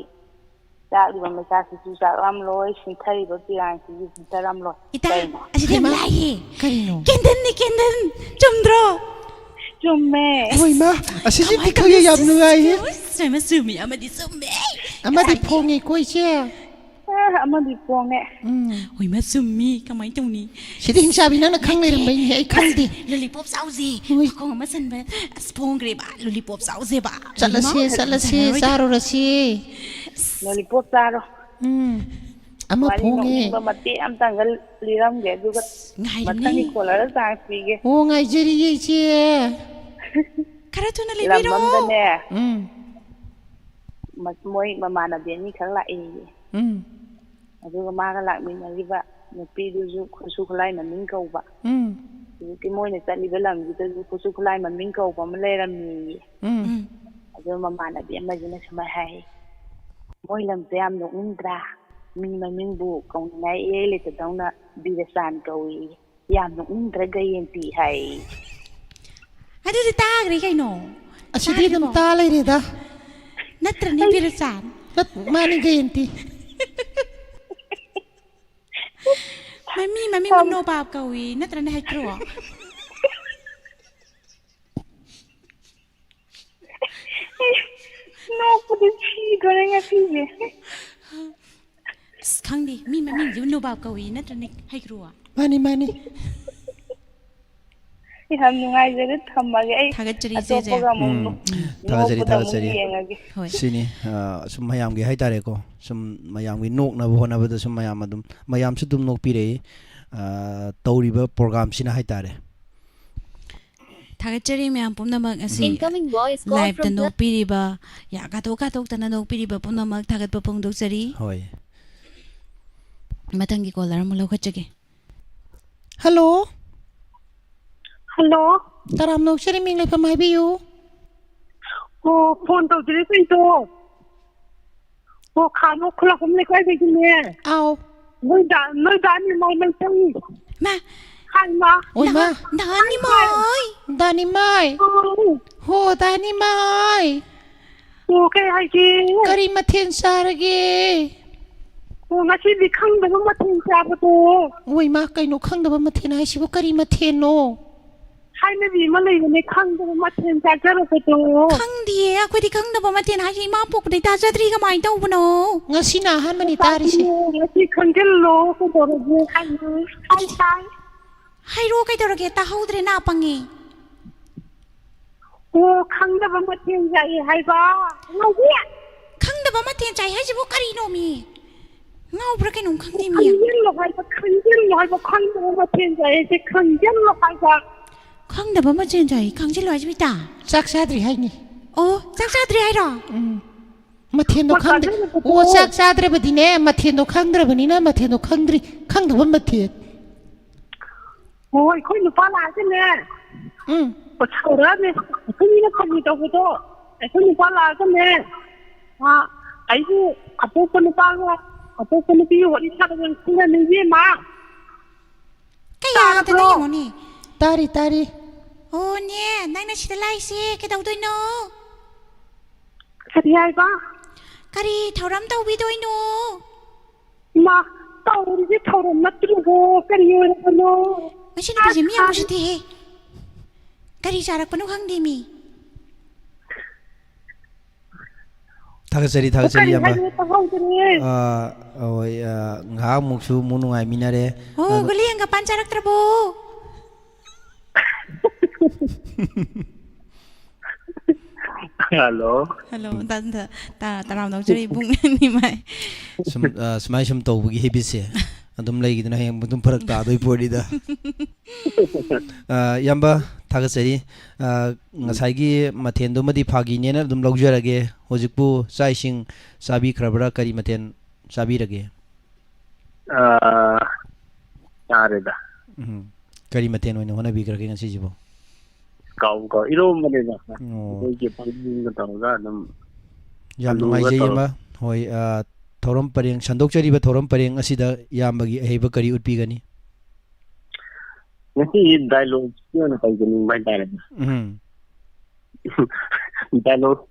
ꯆꯥꯛꯂꯤꯕ ꯃꯩꯆꯥꯛꯁꯤꯁꯨ ꯆꯥꯛꯂꯝꯂꯣꯏ, ꯆꯤꯟꯊꯔꯤꯕ ꯄꯤꯌꯥꯡꯁꯤꯁꯨ ꯆꯤꯟꯊꯔꯝꯂꯣꯏ꯫ ꯏꯇꯥ, ꯀꯩꯅꯣ? ꯑꯁꯤꯗꯤ ꯌꯥꯝ ꯍꯩꯃꯥ, ꯂꯥꯏꯌꯦ꯫ ꯀꯔꯤꯅꯣ? ꯀꯦꯟꯗꯜꯅꯤ, ꯀꯦꯟꯗꯜ꯫ ꯆꯨꯝꯗ꯭ꯔꯣ? ꯆꯨꯝꯃꯦ꯫ ꯍꯣꯏꯃ, ꯑꯁꯤꯁꯨ ꯀꯃꯥꯏ ꯄꯤꯈꯠꯂꯦ, ꯇꯧꯅꯤ? ꯌꯥꯝ ꯅꯨꯡꯉꯥꯏꯌꯦ꯫ ꯑꯁ, ꯍꯩꯃꯥ, ꯆꯨꯝꯃꯤ, ꯑꯃꯗꯤ ꯆꯨꯝꯃꯦ꯫ ꯑꯃꯗꯤ ꯐꯣꯡꯉꯦꯀꯣ ꯏꯆꯦ꯫ ꯑ, ꯑꯃꯗꯤ ꯐꯣꯡꯉꯦ꯫ ꯎꯝ꯫ ꯍꯣꯏꯃ, ꯆꯨꯝꯃꯤ, ꯀꯃꯥꯏꯅ ꯇꯧꯅꯤ? ꯁꯤꯗꯤ ꯍꯤꯡꯆꯥꯕꯤ, ꯅꯪꯅ ꯈꯪ ꯂꯩꯔꯝꯕꯩꯅꯦ, ꯑꯩ ꯈꯪꯗꯦ꯫ ꯂꯣꯂꯤꯄꯣꯞ ꯆꯥꯎꯁꯦ꯫ ꯍꯣꯏ꯫ ꯃꯈꯣꯡ ꯑꯃ ꯁꯟꯕ, ꯑꯁ, ꯐꯣꯡꯈ꯭ꯔꯦꯕ꯫ ꯂꯣꯂꯤꯄꯣꯞ ꯆꯥꯎꯁꯦꯕ꯫ ꯆꯠꯂꯁꯤ, ꯍꯩꯃꯥ, ꯆꯠꯂꯁꯤ, ꯆꯥꯔꯔꯣꯏꯗ꯫ ꯆꯥꯔꯨꯔꯁꯤ꯫ ꯂꯣꯂꯤꯄꯣꯞ ꯆꯥꯔꯣ꯫ ꯎꯝ꯫ ꯑꯃ ꯋꯥꯔꯤ ꯐꯣꯡꯉꯦ꯫ ꯅꯣꯛꯅꯤꯡꯕ ꯃꯇꯦꯛ ꯑꯃꯇꯪꯒ ꯂꯤꯔꯝꯒꯦ, ꯑꯗꯨꯒ ꯉꯥꯏꯔꯤꯅꯦ꯫ ꯃꯊꯪꯒꯤ ꯀꯣꯂꯔꯗ ꯆꯥꯟꯁ ꯄꯤꯒꯦ꯫ ꯑꯣ, ꯉꯥꯏꯖꯔꯤꯌꯦ ꯏꯆꯦ꯫ ꯈꯔ ꯊꯨꯅ ꯂꯝ ꯂꯤꯕꯤꯔꯣ꯫ ꯑꯝꯗꯅꯦ, ꯎꯝ꯫ ꯃ-, ꯃꯣꯏ ꯃꯃꯥꯟꯅꯕꯤ ꯑꯅꯤꯈꯛ ꯂꯥꯛꯑꯦꯌꯦ꯫ ꯎꯝ꯫ ꯑꯗꯨꯒ ꯃꯥꯒ ꯂꯥꯛꯃꯤꯟꯅꯔꯤꯕ ꯅꯨꯄꯤꯗꯨꯁꯨ ꯈꯨꯠꯁꯨ ꯈꯨꯠꯂꯥꯏ ꯃꯃꯤꯡ ꯀꯧꯕ꯫ ꯎꯝ꯫ ꯍꯧꯖꯤꯛꯀꯤ ꯃꯣꯏꯅ ꯆꯠꯂꯤꯕ ꯂꯝꯁꯤꯗꯁꯨ ꯈꯨꯠꯁꯨ ꯈꯨꯠꯂꯥꯏ ꯃꯃꯤꯡ ꯀꯧꯕ ꯑꯃ ꯂꯩꯔꯝꯃꯦꯌꯦ꯫ ꯎꯝ꯫ ꯎꯝ꯫ ꯑꯗꯨ ꯃꯃꯥꯟꯅꯕꯤ ꯑꯃꯁꯤꯅ ꯁꯨꯃꯥꯏꯅ ꯍꯥꯏ, "ꯃꯣꯏ ꯂꯝꯁꯦ ꯌꯥꯝ ꯅꯣꯛꯅꯤꯡꯗ꯭ꯔꯥ? ꯃꯤ ꯃꯃꯤꯡꯕꯨ ꯀꯧꯅꯤꯡꯉꯥꯏ ꯏꯔꯩ ꯂꯩꯇꯗꯧꯅ ꯕꯤꯔꯆꯥꯟ ꯀꯧꯏ꯫ ꯌꯥꯝ ꯅꯣꯛꯅꯤꯡꯗ꯭ꯔꯥ ꯒꯌꯦꯟꯇꯤ?" ꯍꯥꯏ꯫ ꯑꯗꯨꯗꯤ ꯇꯥꯈ꯭ꯔꯦ ꯀꯩꯅꯣ꯫ ꯑꯁꯤꯗꯤ ꯑꯗꯨꯝ ꯇꯥꯗ꯭ꯔꯤꯕꯣ? ꯇꯥ ꯂꯩꯔꯦꯗ꯫ ꯅꯠꯇ꯭ꯔꯅꯦ, ꯑꯩ ꯕꯤꯔꯆꯥꯟ? ꯅꯠ-, ꯃꯥꯅꯤ ꯒꯌꯦꯟꯇꯤ꯫ ꯃꯃꯤ ꯃꯃꯤꯡ ꯁꯝ- ꯅꯣꯕꯥꯞ ꯀꯧꯏ, ꯅꯠꯇ꯭ꯔꯅꯦ ꯍꯩꯀ꯭ꯔꯨ? ꯅꯣꯛꯄꯗ ꯁꯤꯗꯣꯔꯦ ꯉꯁꯤꯁꯦ꯫ ꯑꯁ, ꯈꯪꯗꯦ, ꯃꯤ ꯃꯃꯤꯡꯁꯤꯕꯨ ꯅꯣꯕꯥꯞ ꯀꯧꯏ, ꯅꯠꯇ꯭ꯔꯅꯦ ꯍꯩꯀ꯭ꯔꯨ? ꯃꯥꯅꯤ, ꯃꯥꯅꯤ꯫ ꯌꯥꯝ ꯅꯨꯡꯉꯥꯏꯖꯔꯦ, ꯊꯝꯃꯒꯦ꯫ ꯑꯩ ꯊꯥꯒꯠꯆꯔꯤ, ꯏꯆꯦꯁꯦ꯫ ꯑꯇꯣꯞꯄꯒ ꯑꯃꯨꯛ ꯎꯝ, ꯅꯣꯛ-, ꯊꯥꯒꯠꯆꯔꯤ, ꯅꯣꯛꯄꯗ ꯑꯃꯨꯛ ꯊꯥꯒꯠꯆꯔꯤ꯫ ꯌꯦꯡꯉꯒꯦ꯫ ꯍꯣꯏ꯫ ꯁꯤꯅꯤ, ꯑ, ꯁꯨꯝ ꯃꯌꯥꯝꯒꯤ ꯍꯥꯏꯇꯥꯔꯦꯀꯣ, ꯁꯨꯝ ꯃꯌꯥꯝꯒꯤ ꯅꯣꯛꯅꯕ ꯍꯣꯠꯅꯕꯗ ꯁꯨꯝ ꯃꯌꯥꯝ ꯑꯗꯨꯝ, ꯃꯌꯥꯝꯁꯨ ꯑꯗꯨꯝ ꯅꯣꯛꯄꯤꯔꯛꯏ, ꯑ, ꯇꯧꯔꯤꯕ ꯄ꯭ꯔꯣꯒꯥꯝꯁꯤꯅ ꯍꯥꯏꯇꯥꯔꯦ꯫ ꯊꯥꯒꯠꯆꯔꯤ ꯃꯌꯥꯝ ꯄꯨꯝꯅꯃꯛ, ꯉꯁꯤ Incoming voice call ꯂꯥꯏꯞꯇ from the ꯅꯣꯛꯄꯤꯔꯤꯕ, ꯌꯥ ꯀꯥꯊꯣꯛ ꯀꯥꯊꯣꯛꯇꯅ ꯅꯣꯛꯄꯤꯔꯤꯕ ꯄꯨꯝꯅꯃꯛ ꯊꯥꯒꯠꯄ ꯐꯣꯡꯗꯣꯛꯆꯔꯤ꯫ ꯍꯣꯏ꯫ ꯃꯊꯪꯒꯤ ꯀꯣꯂꯔ ꯑꯃꯨꯛ ꯂꯧꯈꯠꯆꯒꯦ꯫ ꯍꯜꯂꯣ꯫ ꯍꯜꯂꯣ꯫ ꯇꯔꯥꯝꯅ ꯑꯣꯛꯆꯔꯤ, ꯃꯤꯡ ꯂꯩꯐꯝ ꯍꯥꯏꯕꯤꯌꯨ꯫ ꯑꯣ, ꯐꯣꯟ ꯇꯧꯖꯔꯛꯏꯗꯣ꯫ ꯑꯣ, ꯈꯥ ꯅꯣꯛ ꯈꯨꯂꯥꯛꯄꯝ ꯂꯩꯀꯥꯏꯗꯒꯤꯅꯦ꯫ ꯑꯥꯎ꯫ ꯅꯣꯏ ꯗꯥ, ꯅꯣꯏ ꯗꯥ ꯅꯤꯃꯥꯏ ꯃꯩꯇꯩ꯫ ꯃꯥ꯫ ꯍꯥꯏ, ꯃꯥ꯫ ꯑꯣꯏ, ꯃꯥ꯫ ꯗꯥ-, ꯗꯥ ꯅꯤꯃꯥꯏ꯫ ꯗꯥ ꯅꯤꯃꯥꯏ꯫ ꯑꯧ꯫ ꯍꯣ, ꯗꯥ ꯅꯤꯃꯥꯏ꯫ ꯑꯣ, ꯀꯩ ꯍꯥꯏꯒꯦ? ꯀꯔꯤ ꯃꯊꯦꯜ ꯆꯥꯔꯒꯦ? ꯑꯣ, ꯉꯁꯤꯗꯤ ꯈꯪꯗꯕ ꯃꯊꯦꯜ ꯆꯥꯕꯗꯣ꯫ ꯑꯣꯏ, ꯃꯥ, ꯀꯩꯅꯣ ꯈꯪꯗꯕ ꯃꯊꯦꯜ ꯍꯥꯏꯁꯤꯕꯨ? ꯀꯔꯤ ꯃꯊꯦꯜꯅꯣ? ꯍꯥꯏꯅꯕꯤ ꯑꯃ ꯂꯩꯕꯅꯦ, ꯈꯪꯗꯕ ꯃꯊꯦꯜ ꯆꯥꯖꯔꯛꯄꯗꯣ꯫ ꯈꯪꯗꯤꯌꯦ, ꯑꯩꯈꯣꯏꯗꯤ ꯈꯪꯗꯕ ꯃꯊꯦꯜ ꯍꯥꯏꯁꯦ ꯏꯃꯥ ꯄꯣꯛꯄꯗꯩ ꯇꯥꯖꯗ꯭ꯔꯤ, ꯀꯃꯥꯏꯅ ꯇꯧꯕꯅꯣ? ꯉꯁꯤꯅ ꯑꯍꯥꯟꯕꯅꯤ ꯇꯥꯔꯤꯁꯦ꯫ ꯉꯁꯤ ꯈꯪꯖꯤꯜꯂꯣ, ꯀꯩꯗꯧꯔꯒꯦ? ꯍꯥꯏꯌꯨ꯫ ꯑꯗꯨꯗꯤ ꯍꯥꯏ, ꯍꯥꯏ꯫ ꯍꯥꯏꯔꯣ, ꯀꯩꯗꯧꯔꯒꯦ? ꯇꯥꯍꯧꯗ꯭ꯔꯦ, ꯅꯥ ꯄꯪꯉꯦ꯫ ꯑꯣ, ꯈꯪꯗꯕ ꯃꯊꯦꯜ ꯆꯥꯏ ꯍꯥꯏꯕ꯫ ꯉꯥꯎꯕꯤ꯫ ꯈꯪꯗꯕ ꯃꯊꯦꯜ ꯆꯥꯏ ꯍꯥꯏꯁꯤꯕꯨ ꯀꯔꯤꯅꯣꯃꯤ? ꯉꯥꯎꯕ꯭ꯔꯥ ꯀꯩꯅꯣꯝ ꯈꯪꯗꯦꯃꯤ꯫ ꯈꯪꯖꯤꯜꯂꯣ ꯍꯥꯏꯕ, ꯈꯪꯖꯤꯜꯂꯣ ꯍꯥꯏꯕ, ꯈꯪꯗꯕ ꯃꯊꯦꯜ ꯆꯥꯏ ꯍꯥꯏꯁꯦ ꯈꯪꯖꯤꯜꯂꯣ ꯍꯥꯏꯕ꯫ ꯈꯪꯗꯕ ꯃꯊꯦꯜ ꯆꯥꯏ, ꯈꯪꯖꯤꯜꯂꯣ ꯍꯥꯏꯁꯤꯕꯨ ꯏꯇꯥ? ꯆꯥꯛ ꯆꯥꯗ꯭ꯔꯤ ꯍꯥꯏꯅꯤ꯫ ꯑꯣ, ꯆꯥꯛ ꯆꯥꯗ꯭ꯔꯤ ꯍꯥꯏꯔꯣ? ꯎꯝ꯫ ꯃꯊꯦꯜꯗꯣ ꯍꯣꯏ, ꯈꯪꯗꯦ꯫ ꯀꯥꯟꯅꯗꯕꯗꯣ꯫ ꯑꯣ, ꯆꯥꯛ ꯆꯥꯗ꯭ꯔꯕꯗꯤꯅꯦ, ꯃꯊꯦꯜꯗꯣ ꯈꯪꯗ꯭ꯔꯕꯅꯤꯅ ꯃꯊꯦꯜꯗꯣ ꯈꯪꯗ꯭ꯔꯤ, ꯈꯪꯗꯕ ꯃꯊꯦꯜ꯫ ꯍꯣꯏ, ꯑꯩꯈꯣꯏ ꯅꯨꯄꯥ ꯂꯥꯛꯑꯒꯅꯦ꯫ ꯎꯝ꯫ ꯁꯥꯎꯔꯛꯑꯅꯤ꯫ ꯑꯩꯈꯣꯏ ꯃꯤꯅ ꯐꯥꯒꯤ ꯇꯧꯕꯗꯣ꯫ ꯑꯩꯈꯣꯏ ꯅꯨꯄꯥ ꯂꯥꯛꯑꯒꯅꯦ꯫ ꯑꯥ, ꯑꯩꯕꯨ ꯑꯇꯣꯞꯄ ꯅꯨꯄꯥꯒ, ꯑꯇꯣꯞꯄ ꯅꯨꯄꯤꯒ ꯋꯥꯔꯤ ꯁꯥꯗꯕ ꯈꯪꯗꯅ ꯏꯕꯦꯝꯃ꯫ ꯀꯩ ꯍꯥꯏꯗꯅꯣ ꯇꯥꯔꯕ꯭ꯔꯣ? ꯌꯦꯡꯉꯨꯅꯦ꯫ ꯇꯥꯔꯤ, ꯇꯥꯔꯤ꯫ ꯑꯣ, ꯅꯦ, ꯅꯪꯅ ꯁꯤꯗ ꯂꯥꯛꯏꯁꯦ ꯀꯩꯗꯧꯗꯣꯏꯅꯣ? ꯀꯔꯤ ꯍꯥꯏꯕ? ꯀꯔꯤ ꯊꯧꯔꯝ ꯇꯧꯕꯤꯗꯣꯏꯅꯣ? ꯏꯃꯥ, ꯇꯧꯔꯤꯁꯦ ꯊꯧꯔꯝ ꯅꯠꯇ꯭ꯔꯕꯣ? ꯀꯔꯤ ꯑꯣꯏꯔꯕꯅꯣ? ꯃꯁꯤ ꯅꯨꯄꯤꯁꯦ ꯃꯤ ꯌꯥꯝ ꯑꯁ, ꯎꯁꯤꯠꯇꯦꯍꯦ꯫ ꯀꯔꯤ ꯆꯥꯔꯛꯄꯅꯣ ꯈꯪꯗꯦ ꯃꯤ꯫ ꯊꯥꯒꯠꯆꯔꯤ, ꯊꯥꯒꯠꯆꯔꯤ, ꯀꯔꯤ ꯏꯌꯥꯝꯕ꯫ ꯍꯥꯏꯅꯣ ꯇꯥꯍꯧꯗꯔꯦ꯫ ꯑꯥ, ꯍꯣꯏ, ꯑꯥ, ꯉꯥꯏꯍꯥꯛ ꯑꯃꯨꯛꯁꯨ ꯑꯃꯨꯛ ꯅꯨꯡꯉꯥꯏꯃꯤꯟꯅꯔꯦ꯫ ꯑꯣ, ꯑꯗꯣ ꯒꯨꯂꯤ ꯍꯪꯒꯄꯥꯟ ꯆꯥꯔꯛꯇ꯭ꯔꯕꯣ? ꯍꯜꯂꯣ꯫ ꯍꯜꯂꯣ, ꯇ-, ꯇ-, ꯇ-, ꯇꯔꯥꯝꯅ ꯑꯣꯛꯆꯔꯤ ꯏꯕꯨꯡ ꯅꯤꯃꯥꯏ꯫ ꯁꯨꯝ, ꯑ, ꯁꯨꯃꯥꯏ ꯁꯨꯝ ꯇꯧꯕꯒꯤ habitꯁꯦ ꯑꯗꯨꯝ ꯂꯩꯈꯤꯗꯅ ꯍꯌꯦꯡ ꯑꯗꯨꯝ ꯐꯔꯛ ꯇꯥꯗꯣꯏ ꯄꯣꯠꯅꯤꯗ꯫ ꯑ, ꯏꯌꯥꯝꯕ, ꯊꯥꯒꯠꯆꯔꯤ꯫ ꯑ, ꯎꯝ꯫ ꯉꯁꯥꯏꯒꯤ ꯃꯊꯦꯜꯗꯨꯃꯗꯤ ꯐꯥꯒꯤꯅꯦꯅ ꯑꯗꯨꯝ ꯂꯧꯖꯔꯒꯦ꯫ ꯍꯧꯖꯤꯛꯄꯨ ꯆꯥꯛ ꯏꯁꯤꯡ ꯆꯥꯕꯤꯈ꯭ꯔꯕ꯭ꯔꯥ? ꯀꯔꯤ ꯃꯊꯦꯜ ꯆꯥꯕꯤꯔꯒꯦ? ꯑ, ꯆꯥꯔꯦꯗ꯫ ꯎꯝ꯫ ꯀꯔꯤ ꯃꯊꯦꯜ ꯑꯣꯏꯅ ꯍꯣꯠꯅꯕꯤꯈ꯭ꯔꯒꯦ ꯉꯁꯤꯁꯤꯕꯨ? ꯀꯥꯎꯕꯨ ꯀꯥꯎ-, ꯏꯔꯣꯝꯕꯅꯦꯗ꯫ ꯑꯣ꯫ ꯑꯩꯈꯣꯏꯒꯤ ꯄꯥꯡꯖꯤꯡꯒ ꯇꯧꯔꯒ ꯑꯗꯨꯝ ꯌꯥꯝ ꯑꯂꯨꯒ ꯅꯨꯡꯉꯥꯏꯖꯩ, ꯇꯧꯔꯒ꯫ ꯏꯌꯥꯝꯕ꯫ ꯍꯣꯏ, ꯑ, ꯊꯧꯔꯝ ꯄꯔꯦꯡ, ꯁꯟꯗꯣꯛꯆꯔꯤꯕ ꯊꯧꯔꯝ ꯄꯔꯦꯡ ꯑꯁꯤꯗ ꯏꯌꯥꯝꯕꯒꯤ ꯑꯍꯩꯕ ꯀꯔꯤ ꯎꯠꯄꯤꯒꯅꯤ? ꯉꯁꯤ dialogueꯀꯤ ꯑꯣꯏꯅ ꯇꯧꯖꯅꯤꯡꯕ ꯍꯥꯏꯇꯥꯔꯦꯅꯦ꯫ ꯎꯝ꯫ Dialogue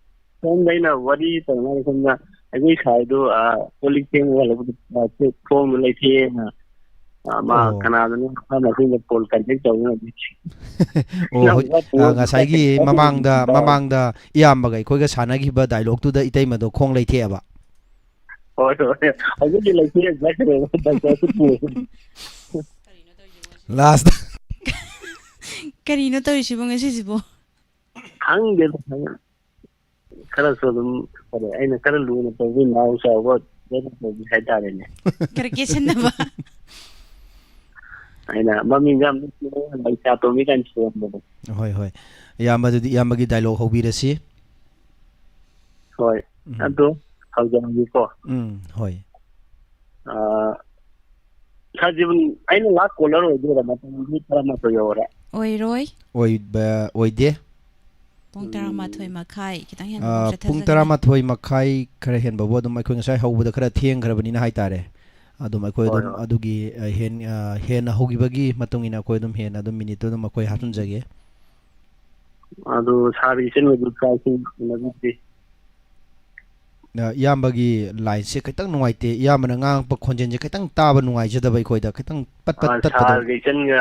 ꯁꯣꯝꯗ ꯑꯩꯅ ꯋꯥꯔꯤ ꯇꯧꯅꯔ ꯁꯣꯝꯗ ꯑꯩꯈꯣꯏ ꯁꯥꯏꯗꯣ, ꯑ, ꯀꯣꯜ ꯂꯤꯛ ꯐꯦꯡꯕ ꯍꯜꯂꯛꯄꯗ, ꯑ, ꯊꯣꯡꯗꯣ ꯂꯩꯊꯦꯛꯑꯦꯅ, ꯑ, ꯃꯥ ꯑꯣ꯫ ꯀꯅꯥꯗꯅꯣ ꯃꯈꯥ ꯃꯈꯣꯡꯗ call contact ꯇꯧꯗꯅ ꯑꯣ, ꯍꯧꯖꯤꯛ, ꯑ, ꯉꯁꯥꯏꯒꯤ ꯃꯃꯥꯡꯗ, ꯃꯃꯥꯡꯗ ꯏꯌꯥꯝꯕꯒ ꯑꯩꯈꯣꯏꯒ ꯁꯥꯟꯅꯈꯤꯕ dialogueꯇꯨꯗ ꯏꯇꯩꯃꯗꯣ ꯈꯣꯡ ꯂꯩꯊꯦꯛꯑꯕ? ꯍꯣꯏ, ꯍꯣꯏ꯫ ꯍꯧꯖꯤꯛꯇꯤ ꯂꯩꯊꯦꯛꯑ ꯆꯠꯈ꯭ꯔꯦꯕ, ꯗꯥꯛꯇꯔꯁꯨ ꯄꯨꯔꯦ꯫ Last꯫ ꯀꯔꯤꯅꯣ ꯇꯧꯔꯤꯁꯤꯕꯣ ꯉꯁꯤꯁꯤꯕꯣ? ꯈꯪꯗꯦꯗ, ꯈꯪꯗꯦ꯫ ꯈꯔꯁꯨ ꯑꯗꯨꯝ, ꯀꯔꯤ, ꯑꯩꯅ ꯈꯔ ꯂꯨꯅ ꯇꯧꯕꯤ, ꯅꯥꯎ ꯆꯥꯎꯕ ꯂꯣꯏꯅ ꯇꯧꯕꯤ ꯍꯥꯏꯇꯥꯔꯦꯅꯦ꯫ ꯈꯔ ꯀꯦꯁꯟꯅꯕ꯫ ꯑꯩꯅ ꯃꯃꯤꯡꯗ ꯌꯥꯝ ꯅꯨꯡꯁꯤꯕ ꯂꯩꯁꯥ ꯇꯣꯝꯕꯤ ꯀꯥꯏꯅ ꯊꯣꯟꯕꯗꯣ꯫ ꯍꯣꯏ, ꯍꯣꯏ꯫ ꯏꯌꯥꯝꯕ, ꯑꯗꯨꯗꯤ ꯏꯌꯥꯝꯕꯒꯤ dialogue ꯍꯧꯕꯤꯔꯁꯤ꯫ ꯍꯣꯏ꯫ ꯎꯝ꯫ ꯑꯗꯣ ꯍꯧꯖꯔꯒꯦꯀꯣ꯫ ꯎꯝ, ꯍꯣꯏ꯫ ꯑꯥ, ꯁꯥꯔ ꯖꯤꯕꯟ, ꯑꯩꯅ ꯂꯥꯁ ꯀꯣꯂꯔ ꯑꯣꯏꯗꯣꯏꯔꯥ? ꯃꯇꯝ ꯃꯤꯅꯤꯠ ꯇꯔꯥꯃꯥꯊꯣꯏ ꯌꯧꯔꯦ꯫ ꯑꯣꯏꯔꯣꯏ꯫ ꯑꯣꯏꯕ, ꯑꯣꯏꯗꯦ꯫ ꯄꯨꯡ ꯎꯝ꯫ ꯇꯔꯥꯃꯥꯊꯣꯏ ꯃꯈꯥꯏ ꯈꯤꯇꯪ ꯍꯦꯟꯕ ꯑꯥ, ꯄꯨꯡ ꯆꯠꯊꯖꯒꯅꯤ꯫ ꯇꯔꯥꯃꯥꯊꯣꯏ ꯃꯈꯥꯏ ꯈꯔ ꯍꯦꯟꯕꯕꯨ ꯑꯗꯨꯝ ꯑꯩꯈꯣꯏ ꯉꯁꯥꯏ ꯍꯧꯕꯗ ꯈꯔ ꯊꯦꯡꯈ꯭ꯔꯕꯅꯤꯅ ꯍꯥꯏꯇꯥꯔꯦ꯫ ꯑꯗꯨꯝ ꯑꯩꯈꯣꯏ ꯍꯣꯏ, ꯑꯗꯨꯝ ꯍꯣꯏ꯫ ꯑꯗꯨꯒꯤ, ꯑ, ꯍꯦꯟ-, ꯑ, ꯍꯦꯟꯅ ꯍꯧꯈꯤꯕꯒꯤ ꯃꯇꯨꯡ ꯏꯟꯅ ꯑꯩꯈꯣꯏ ꯑꯗꯨꯝ ꯍꯦꯟꯅ ꯑꯗꯨꯝ ꯃꯤꯅꯤꯠꯇꯨ ꯑꯗꯨꯝ ꯑꯩꯈꯣꯏ ꯍꯥꯞꯆꯤꯟꯖꯒꯦ꯫ ꯑꯗꯨ ꯁꯥꯔꯒꯤ ꯏꯆꯟ ꯑꯣꯏꯕ ꯆꯥꯛ ꯏꯁꯤꯡ ꯎꯅꯕꯤꯗ꯭ꯔꯤ? ꯑ, ꯏꯌꯥꯝꯕꯒꯤ ꯂꯥꯏꯟꯁꯦ ꯈꯤꯇꯪ ꯅꯨꯡꯉꯥꯏꯇꯦ꯫ ꯏꯌꯥꯝꯕꯅ ꯉꯥꯡꯉꯛꯄ ꯈꯣꯟꯖꯦꯜꯁꯦ ꯈꯤꯇꯪ ꯇꯥꯕ ꯅꯨꯡꯉꯥꯏꯖꯗꯕ ꯑꯩꯈꯣꯏꯗ꯫ ꯈꯤꯇꯪ ꯄꯠ ꯄꯠ ꯑ, ꯇꯠꯄꯗꯧ꯫ ꯁꯥꯔꯒ ꯏꯆꯟꯒ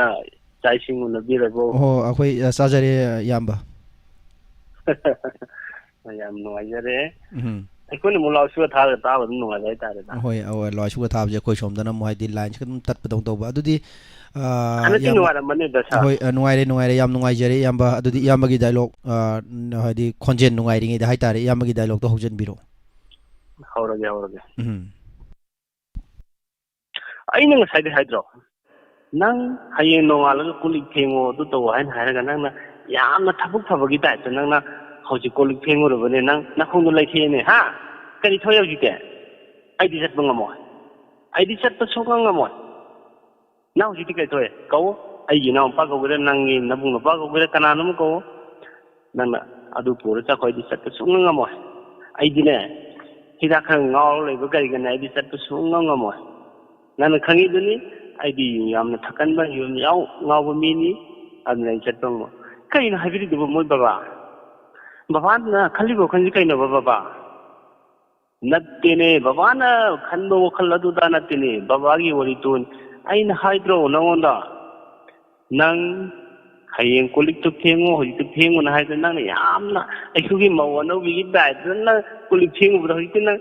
ꯆꯥꯛ ꯏꯁꯤꯡ ꯎꯅꯕꯤꯔꯕꯣ? ꯑꯣꯍꯣ, ꯑꯩꯈꯣꯏ, ꯑ, ꯆꯥꯖꯔꯦ, ꯏꯌꯥꯝꯕ꯫ ꯌꯥꯝ ꯅꯨꯡꯉꯥꯏꯖꯔꯦ꯫ ꯎꯝ꯫ ꯑꯩꯈꯣꯏꯅ ꯑꯃꯨꯛ ꯂꯥꯎꯠ ꯁ꯭ꯄꯤꯀꯔ ꯊꯥꯔꯒ ꯇꯥꯕ ꯑꯗꯨꯝ ꯅꯨꯡꯉꯥꯏꯕ ꯍꯥꯏꯇꯥꯔꯦꯗ꯫ ꯍꯣꯏ, ꯑ, ꯍꯣꯏ, ꯂꯥꯎꯠ ꯁ꯭ꯄꯤꯀꯔ ꯊꯥꯕꯁꯦ ꯑꯩꯈꯣꯏ ꯁꯣꯝꯗꯅ ꯑꯃꯨꯛ ꯍꯥꯏꯗꯤ ꯂꯥꯏꯟꯁꯦ ꯑꯗꯨꯝ ꯇꯠꯄꯗꯧꯅ ꯇꯧꯕ꯫ ꯑꯗꯨꯗꯤ, ꯑ, ꯍꯟꯗꯛꯇꯤ ꯌꯥꯝ ꯅꯨꯡꯉꯥꯏꯔꯝꯃꯅꯤꯗ, ꯁꯥꯔ꯫ ꯍꯣꯏ, ꯑ, ꯅꯨꯡꯉꯥꯏꯔꯦ, ꯅꯨꯡꯉꯥꯏꯔꯦ, ꯌꯥꯝ ꯅꯨꯡꯉꯥꯏꯖꯔꯦ, ꯏꯌꯥꯝꯕ꯫ ꯑꯗꯨꯗꯤ ꯏꯌꯥꯝꯕꯒꯤ ꯗꯥꯏꯂꯣꯒ, ꯑ, ꯍꯥꯏꯗꯤ ꯈꯣꯟꯖꯦꯜ ꯅꯨꯡꯉꯥꯏꯔꯤꯉꯩꯗ ꯍꯥꯏꯇꯥꯔꯦ, ꯏꯌꯥꯝꯕꯒꯤ ꯗꯥꯏꯂꯣꯒꯇꯣ ꯍꯧꯖꯤꯟꯕꯤꯔꯛꯑꯣ꯫ ꯍꯧꯔꯒꯦ, ꯍꯧꯔꯒꯦ꯫ ꯎꯝ꯫ ꯑꯩꯅ ꯉꯁꯥꯏꯗꯩ ꯍꯥꯏꯗ꯭ꯔꯣ? ꯅꯪ ꯍꯌꯦꯡ ꯅꯣꯡꯉꯥꯜꯂꯒ ꯀꯣꯜ ꯂꯤꯛ ꯐꯦꯡꯉꯣ, ꯑꯗꯨ ꯇꯧꯋꯣ ꯍꯥꯏꯅ ꯍꯥꯏꯔꯒ, ꯅꯪꯅ ꯌꯥꯝꯅ ꯊꯕꯛ ꯐꯕꯒꯤ ꯇꯥꯏꯞꯇ ꯅꯪꯅ ꯍꯧꯖꯤꯛ ꯀꯣꯜ ꯂꯤꯛ ꯐꯦꯡꯉꯨꯔꯕꯅꯦ, ꯅꯪ ꯅꯈꯣꯡꯗꯣ ꯂꯩꯊꯦꯛꯑꯦꯅꯦ, ꯍꯥ? ꯀꯔꯤ ꯊꯣꯛꯑꯦ ꯍꯧꯖꯤꯛꯇꯤ? ꯑꯩꯗꯤ ꯆꯠꯄ ꯉꯝꯃꯣꯏ꯫ ꯑꯩꯗꯤ ꯆꯠꯄ ꯁꯨꯡꯉꯝ ꯉꯝꯃꯣꯏ꯫ ꯅꯪ ꯍꯧꯖꯤꯛꯇꯤ ꯀꯩ ꯊꯣꯛꯑꯦ? ꯀꯧ꯫ ꯑꯩꯒꯤ ꯏꯅꯥꯎꯅꯨꯄꯥ ꯀꯧꯒꯦꯔꯥ, ꯅꯪꯒꯤ ꯅꯕꯨꯡ ꯅꯨꯄꯥ ꯀꯧꯒꯦꯔꯥ, ꯀꯅꯥꯅꯣꯝ ꯀꯧ꯫ ꯅꯪꯅ ꯑꯗꯨ ꯄꯨꯔ ꯆꯠꯈꯣ, ꯑꯩꯗꯤ ꯆꯠꯄ ꯁꯨꯡꯉꯝ ꯉꯝꯃꯣꯏ꯫ ꯑꯩꯗꯤꯅꯦ, ꯍꯤꯗꯥꯛ ꯈꯔ ꯉꯥꯎꯔ ꯂꯩꯕ ꯀꯔꯤꯒꯤꯅꯦ, ꯑꯩꯗꯤ ꯆꯠꯄ ꯁꯨꯡꯉꯝ ꯉꯝꯃꯣꯏ꯫ ꯅꯪꯅ ꯈꯪꯉꯤꯗꯨꯅꯤ, ꯑꯩꯗꯤ ꯌꯥꯝꯅ ꯊꯛꯀꯟꯕ, ꯌꯨ ꯌꯥꯝ ꯉꯥꯎꯕ ꯃꯤꯅꯤ, ꯑꯗꯨꯅ ꯑꯩ ꯆꯠꯄ ꯉꯝꯃꯣꯏ꯫ ꯀꯩꯅꯣ ꯍꯥꯏꯕꯤꯔꯤꯗꯨꯕꯨ ꯃꯣꯏ ꯕꯕꯥ? ꯕꯕꯥꯅ ꯈꯜꯂꯤꯕ ꯋꯥꯈꯜꯁꯤ ꯀꯩꯅꯣꯕ ꯕꯕꯥ? ꯅꯠꯇꯦꯅꯦ, ꯕꯕꯥꯅ ꯈꯟꯕ ꯋꯥꯈꯜ ꯑꯗꯨꯗ ꯅꯠꯇꯦꯅꯦ, ꯕꯕꯥꯒꯤ ꯋꯥꯔꯤꯇꯣꯟ꯫ ꯑꯩꯅ ꯍꯥꯏꯗ꯭ꯔꯣ ꯅꯉꯣꯟꯗ, ꯅꯪ ꯍꯌꯦꯡ ꯀꯣꯜ ꯂꯤꯛꯇꯨ ꯐꯦꯡꯉꯨ, ꯍꯧꯖꯤꯛꯇꯤ ꯐꯦꯡꯉꯨꯅ ꯍꯥꯏꯗꯅ, ꯅꯪꯅ ꯌꯥꯝꯅ ꯑꯩꯈꯣꯏꯒꯤ ꯃꯧ ꯑꯅꯧꯕꯤꯒꯤ ꯇꯥꯏꯞꯇ ꯅꯪ ꯀꯣꯜ ꯂꯤꯛ ꯐꯦꯡꯉꯨꯕꯗ, ꯍꯧꯖꯤꯛꯇꯤ ꯅꯪ,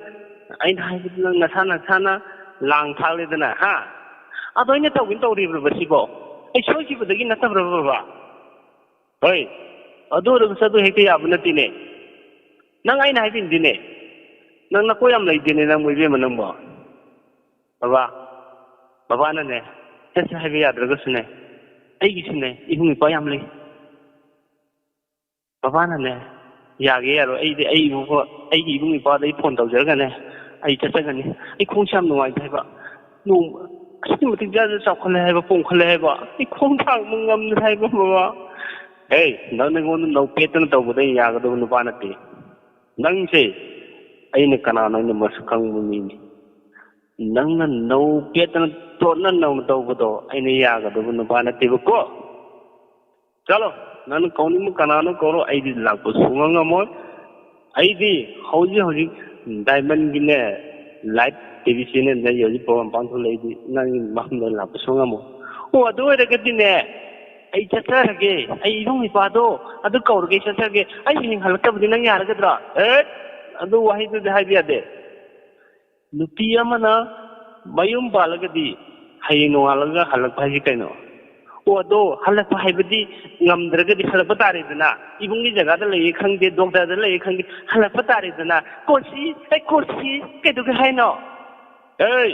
ꯑꯩꯅ ꯍꯥꯏꯕꯗꯤ ꯅꯪ ꯅꯁꯥ ꯅꯁꯥꯅ ꯂꯥꯡ ꯊꯥꯛꯂꯦꯗꯅ, ꯍꯥ? ꯑꯗꯣ ꯑꯩꯅ ꯇꯧꯒꯦꯅ ꯇꯧꯔꯤꯕ꯭ꯔꯕ ꯁꯤꯕꯣ? ꯑꯩ ꯁꯣꯏꯈꯤꯕꯗꯒꯤ ꯅꯠꯇꯕ꯭ꯔꯕ, ꯕꯕꯥ? ꯍꯣꯏ, ꯑꯗꯨ ꯑꯣꯏꯔꯒꯁꯨ ꯑꯗꯨ ꯍꯦꯛꯇ ꯌꯥꯕ ꯅꯠꯇꯦꯅꯦ꯫ ꯅꯪ ꯑꯩꯅ ꯍꯥꯏꯕ ꯏꯟꯗꯦꯅꯦ꯫ ꯅꯪ ꯅꯀꯣꯛ ꯌꯥꯝ ꯂꯩꯇꯦꯅꯦ ꯅꯪꯕꯨ, ꯏꯕꯦꯝꯃ ꯅꯪꯕꯣ꯫ ꯕꯕꯥ, ꯕꯕꯥꯅꯅꯦ, ꯆꯠꯁꯦ ꯍꯥꯏꯕ ꯌꯥꯗ꯭ꯔꯒꯁꯨꯅꯦ, ꯑꯩꯒꯤꯁꯨꯅꯦ ꯏꯕꯨꯡ ꯏꯄ꯭ꯋꯥ ꯌꯥꯝ ꯂꯩ꯫ ꯕꯕꯥꯅꯅꯦ, ꯌꯥꯒꯦ ꯌꯥꯔꯣꯏ, ꯑꯩꯗꯤ ꯑꯩ ꯏꯕꯨꯡ-, ꯑꯩꯒꯤ ꯏꯕꯨꯡ ꯏꯄ꯭ꯋꯥꯗ ꯑꯩ ꯐꯣꯟ ꯇꯧꯖꯔꯒꯅꯦ, ꯑꯩ ꯆꯠꯆꯒꯅꯤ꯫ ꯑꯩ ꯈꯣꯡꯁꯦ ꯌꯥꯝ ꯅꯨꯡꯉꯥꯏꯇꯦ ꯍꯥꯏꯕ꯫ ꯅꯣꯡ ꯑꯁꯨꯛꯀꯤ ꯃꯇꯤꯛ ꯖꯥꯠ ꯖꯥꯠ ꯆꯥꯎꯈꯠꯂꯦ ꯍꯥꯏꯕ, ꯄꯣꯝꯈꯠꯂꯦ ꯍꯥꯏꯕ, ꯑꯩ ꯈꯣꯡ ꯊꯥꯡꯕ ꯉꯝꯗ꯭ꯔꯦ ꯍꯥꯏꯕ, ꯕꯕꯥ꯫ ꯍꯦ, ꯅꯪ ꯑꯩꯉꯣꯟꯗ ꯅꯧ ꯄꯦꯠꯇꯅ ꯇꯧꯕꯗ ꯑꯩ ꯌꯥꯒꯗꯕ ꯅꯨꯄꯥ ꯅꯠꯇꯦ꯫ ꯅꯪꯁꯦ ꯑꯩꯅ ꯀꯅꯥꯅꯣ ꯑꯩꯅ ꯃꯁꯛ ꯈꯪꯕ ꯃꯤꯅꯤ꯫ ꯅꯪꯅ ꯅꯧ ꯄꯦꯠꯇꯅ ꯇꯣꯠꯅ ꯅꯧꯅ ꯇꯧꯕꯗꯣ ꯑꯩꯅ ꯌꯥꯒꯗꯕ ꯅꯨꯄꯥ ꯅꯠꯇꯦꯕꯀꯣ꯫ ꯆꯠꯂꯣ, ꯅꯪꯅ ꯀꯧꯅꯤꯡꯕ ꯀꯅꯥꯅꯣ ꯀꯧꯔꯣ, ꯑꯩꯗꯤ ꯂꯥꯛꯄ ꯁꯨꯡꯉꯝ ꯉꯝꯃꯣꯏ꯫ ꯑꯩꯗꯤ ꯍꯧꯖꯤꯛ ꯍꯧꯖꯤꯛ ꯗꯥꯏꯃꯟꯒꯤꯅꯦ, ꯂꯥꯏꯚ ꯇꯤ ꯚꯤ ꯆꯦꯅꯦꯜꯗ ꯑꯩ ꯍꯧꯖꯤꯛ ꯄ꯭ꯔꯣꯒ꯭ꯔꯥꯝ ꯄꯥꯡꯊꯣꯛꯂꯛꯏꯗꯤ ꯅꯪꯒꯤ ꯃꯐꯝꯗ ꯂꯥꯛꯄ ꯁꯨꯡꯉꯝ ꯉꯝꯃꯣꯏ꯫ ꯑꯣ, ꯑꯗꯨ ꯑꯣꯏꯔꯒꯗꯤꯅꯦ, ꯑꯩ ꯆꯠꯆꯔꯒꯦ, ꯑꯩ ꯏꯕꯨꯡ ꯏꯄ꯭ꯋꯥꯗꯣ ꯑꯗꯨ ꯀꯧꯔꯒ ꯑꯩ ꯆꯠꯆꯔꯒꯦ, ꯑꯩ ꯍꯌꯦꯡ ꯍꯜꯂꯛꯇꯕꯗꯤ ꯅꯪ ꯌꯥꯔꯒꯗ꯭ꯔꯣ? ꯑꯦ, ꯑꯗꯨ ꯋꯥꯍꯩꯗꯨꯗꯤ ꯍꯥꯏꯕ ꯌꯥꯗꯦ꯫ ꯅꯨꯄꯤ ꯑꯃꯅ ꯃꯌꯨꯝ ꯄꯥꯜꯂꯒꯗꯤ ꯍꯌꯦꯡ ꯅꯣꯡꯉꯥꯜꯂꯒ ꯍꯜꯂꯛꯄ ꯍꯥꯏꯁꯤ ꯀꯩꯅꯣ? ꯑꯣ, ꯑꯗꯣ ꯍꯜꯂꯛꯄ ꯍꯥꯏꯕꯗꯤ ꯉꯝꯗ꯭ꯔꯒꯗꯤ ꯍꯜꯂꯛꯄ ꯇꯥꯔꯦꯗꯅ꯫ ꯏꯕꯨꯡꯒꯤ ꯖꯒꯥꯗ ꯂꯩꯌꯦ ꯈꯪꯗꯦ, ꯗꯣꯛꯇꯔꯗ ꯂꯩꯌꯦ ꯈꯪꯗꯦ, ꯍꯜꯂꯛꯄ ꯇꯥꯔꯦꯗꯅ꯫ ꯀꯣꯁꯤ, ꯑꯩ ꯀꯣꯁꯤ, ꯀꯩꯗꯧꯒꯦ ꯍꯥꯏꯅꯣ? ꯑꯦ!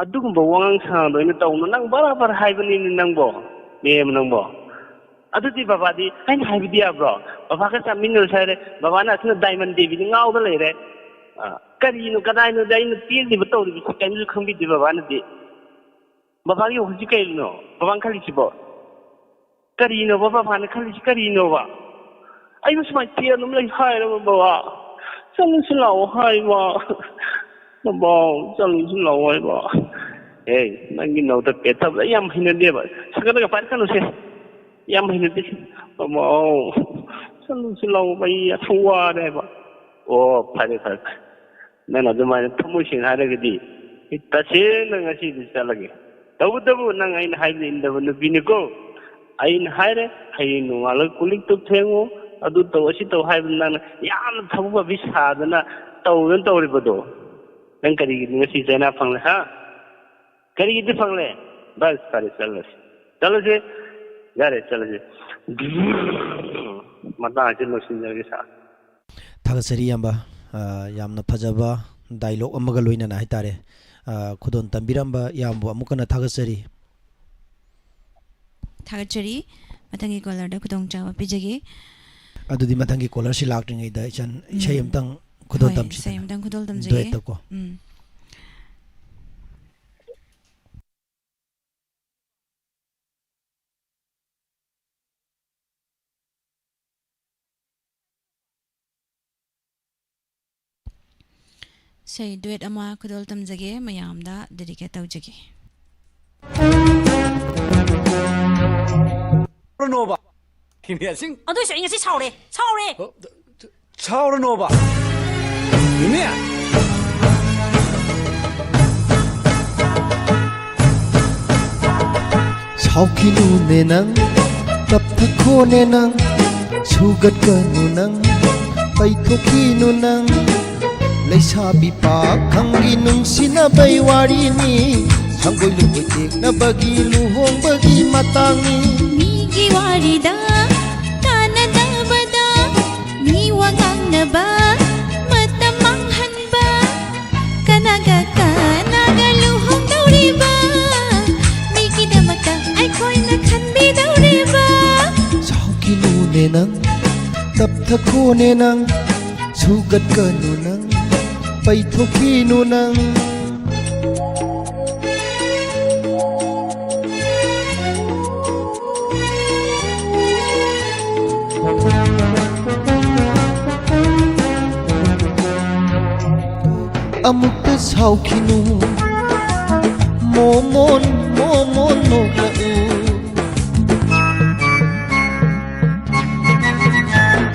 ꯑꯗꯨꯒꯨꯝꯕ ꯋꯥꯉꯥꯡ ꯁꯉꯥꯡꯗꯣ ꯑꯩꯅ ꯇꯧꯅꯨ꯫ ꯅꯪ ꯕꯔꯥ ꯕꯔꯥ ꯍꯥꯏꯕꯅꯤꯅꯦ ꯅꯪꯕꯣ, ꯃꯦꯝ ꯅꯪꯕꯣ꯫ ꯑꯗꯨꯗꯤ ꯕꯕꯥꯗꯤ ꯑꯩꯅ ꯍꯥꯏꯕꯗꯤ ꯌꯥꯕ꯭ꯔꯣ? ꯕꯕꯥꯒ ꯆꯥꯃꯤꯟꯅꯔꯨꯁꯦ ꯍꯥꯏꯔꯦ, ꯕꯕꯥꯅ ꯑꯁꯤꯅ ꯗꯥꯏꯃꯟ ꯗꯦꯕꯤꯗꯤ ꯉꯥꯎꯗ ꯂꯩꯔꯦ꯫ ꯑ, ꯀꯔꯤꯅꯣ, ꯀꯗꯥꯏꯅꯣꯗꯤ ꯑꯩꯅ ꯄꯦꯜꯂꯤꯕ ꯇꯧꯔꯤꯕꯁꯤ ꯀꯔꯤꯝꯁꯨ ꯈꯪꯕꯤꯗꯦ ꯕꯕꯥꯅꯗꯤ꯫ ꯕꯕꯥꯒꯤ ꯋꯥꯈꯜꯁꯤ ꯀꯔꯤꯅꯣ? ꯕꯕꯥꯅ ꯈꯜꯂꯤꯁꯤꯕꯣ? ꯀꯔꯤꯅꯣꯕ ꯕꯕꯥꯅ ꯈꯜꯂꯤꯁꯤ ꯀꯔꯤꯅꯣꯕ? ꯑꯩꯕꯨ ꯁꯨꯃꯥꯏꯅ ꯆꯦꯟ ꯑꯗꯨꯝ ꯂꯩ ꯍꯥꯏꯔꯕ ꯕꯕꯥ? ꯆꯠꯂꯨꯁꯤ ꯂꯥꯛꯑꯣ ꯍꯥꯏꯕ꯫ ꯕꯕꯥ, ꯆꯠꯂꯨꯁꯤ ꯂꯥꯛꯑꯣ ꯍꯥꯏꯕ꯫ ꯑꯦ, ꯅꯪꯒꯤ ꯅꯧꯗ ꯄꯦꯠꯊꯕꯗ ꯑꯩ ꯌꯥꯝ ꯍꯩꯅꯗꯦꯕ꯫ ꯁꯒꯠꯂꯒ ꯄꯥꯏꯔꯛꯀꯅꯨꯁꯦ꯫ ꯌꯥꯝ ꯍꯩꯅꯗꯦ꯫ ꯕꯕꯥ, ꯆꯠꯂꯨꯁꯤ ꯂꯥꯛꯑꯣ, ꯑꯩ ꯌꯥꯝ ꯋꯥꯔꯦ ꯍꯥꯏꯕ꯫ ꯑꯣ, ꯐꯔꯦ, ꯐꯔꯦ, ꯐꯔꯦ꯫ ꯅꯪꯅ ꯑꯗꯨꯃꯥꯏꯅ ꯊꯃꯣꯏ ꯁꯦꯡꯅ ꯍꯥꯏꯔꯒꯗꯤ ꯑꯩ ꯇꯁꯦꯡꯅ ꯉꯁꯤꯗꯤ ꯆꯠꯂꯒꯦ꯫ ꯇꯧꯕꯇꯕꯨ ꯅꯪ ꯑꯩꯅ ꯍꯥꯏꯕꯗ ꯏꯟꯗꯕ ꯅꯨꯄꯤꯅꯤꯀꯣ꯫ ꯑꯩꯅ ꯍꯥꯏꯔꯦ, ꯍꯌꯦꯡ ꯅꯣꯡꯉꯥꯜꯂꯒ ꯀꯣꯜ ꯂꯤꯛꯇꯨ ꯐꯦꯡꯉꯨ, ꯑꯗꯨ ꯇꯧ, ꯑꯁꯤ ꯇꯧ ꯍꯥꯏꯕꯗ ꯅꯪꯅ ꯌꯥꯝꯅ ꯊꯕꯛ ꯐꯕꯤ ꯁꯥꯗꯅ ꯇꯧꯗꯅ ꯇꯧꯔꯤꯕꯗꯣ꯫ ꯅꯪ ꯀꯔꯤꯒꯤꯅꯣ ꯉꯁꯤ ꯆꯩꯅꯥ ꯐꯪꯂꯦ, ꯍꯥ? ꯀꯔꯤꯒꯤꯗꯤ ꯐꯪꯂꯦ? ꯕꯁ, ꯐꯔꯦ, ꯆꯠꯂꯁꯤ꯫ ꯆꯠꯂꯁꯤ꯫ ꯌꯥꯔꯦ, ꯆꯠꯂꯁꯤ꯫ ꯃꯇꯥꯡ ꯑꯁꯤ ꯂꯣꯏꯁꯤꯟꯖꯔꯒꯦ, ꯁꯥꯔ꯫ ꯊꯥꯒꯠꯆꯔꯤ, ꯏꯌꯥꯝꯕ꯫ ꯑ, ꯌꯥꯝꯅ ꯐꯖꯕ ꯗꯥꯏꯂꯣꯒ ꯑꯃꯒ ꯂꯣꯏꯅꯅ ꯍꯥꯏꯇꯥꯔꯦ꯫ ꯑ, ꯈꯨꯗꯣꯜ ꯇꯝꯕꯤꯔꯝꯕ ꯏꯌꯥꯝꯕꯕꯨ ꯑꯃꯨꯛ ꯍꯟꯅ ꯊꯥꯒꯠꯆꯔꯤ꯫ ꯊꯥꯒꯠꯆꯔꯤ꯫ ꯃꯊꯪꯒꯤ ꯀꯣꯂꯔꯗ ꯈꯨꯗꯣꯡꯆꯥꯕ ꯄꯤꯖꯒꯦ꯫ ꯑꯗꯨꯗꯤ ꯃꯊꯪꯒꯤ caller ꯁꯤ ꯂꯥꯛꯇ꯭ꯔꯤꯉꯩꯗ ꯏꯆꯟ ꯏꯁꯩ ꯎꯝ꯫ ꯑꯝꯇꯪ ꯈꯨꯗꯣꯜ ꯍꯣꯏ, ꯇꯝꯁꯤꯗꯅ꯫ ꯏꯁꯩ ꯑꯝꯇꯪ ꯈꯨꯗꯣꯜ ꯇꯝꯖꯒꯦ꯫ Duet ꯇꯀꯣ꯫ ꯎꯝ꯫ ꯏꯁꯩ duet ꯑꯃ ꯈꯨꯗꯣꯜ ꯇꯝꯖꯒꯦ, ꯃꯌꯥꯝꯗ dedicate ꯇꯧꯖꯒꯦ꯫ ꯔꯅꯣꯕ꯫ ꯍꯤꯃꯦꯁꯤꯡ꯫ ꯑꯗꯨꯏꯁꯨ ꯑꯩ ꯉꯁꯤ ꯁꯥꯎꯔꯦ, ꯁꯥꯎꯔꯦ꯫ ꯁꯥꯎꯔꯅꯣꯕ꯫ ꯏꯅꯦ꯫ ꯁꯥꯎꯈꯤꯅꯨꯅꯦ ꯅꯪ, ꯇꯞꯊꯈꯣꯅꯦ ꯅꯪ, ꯁꯨꯒꯠꯀꯅꯨ ꯅꯪ, ꯄꯩꯊꯣꯛꯈꯤꯅꯨ ꯅꯪ꯫ ꯂꯩꯁꯥꯕꯤ ꯄꯥꯈꯪꯒꯤ ꯅꯨꯡꯁꯤꯅꯕꯩ ꯋꯥꯔꯤꯅꯤ, ꯁꯪꯒꯣꯏ ꯂꯨꯀꯣꯏ ꯇꯦꯛꯅꯕꯒꯤ ꯂꯨꯍꯣꯡꯕꯒꯤ ꯃꯇꯥꯡꯅꯤ꯫ ꯃꯤꯒꯤ ꯋꯥꯔꯤꯗ ꯇꯥꯅꯗꯕꯗ ꯃꯤ ꯋꯥ ꯉꯥꯡꯅꯕ ꯃꯇꯝ ꯃꯥꯡꯍꯟꯕ, ꯀꯅꯥꯒ ꯀꯅꯥꯒ ꯂꯨꯍꯣꯡꯗꯧꯔꯤꯕ? ꯃꯤꯒꯤꯗꯃꯛꯇ ꯑꯩꯈꯣꯏꯅ ꯈꯟꯕꯤꯗꯧꯔꯤꯕ? ꯁꯥꯎꯈꯤꯅꯨꯅꯦ ꯅꯪ, ꯇꯞꯊꯈꯣꯅꯦ ꯅꯪ, ꯁꯨꯒꯠꯀꯅꯨ ꯅꯪ, ꯄꯩꯊꯣꯛꯈꯤꯅꯨ ꯅꯪ꯫ ꯑꯃꯨꯛꯇ ꯁꯥꯎꯈꯤꯅꯨ, ꯃꯣꯃꯣꯟ, ꯃꯣꯃꯣꯟ ꯅꯣꯛꯂꯛꯎ꯫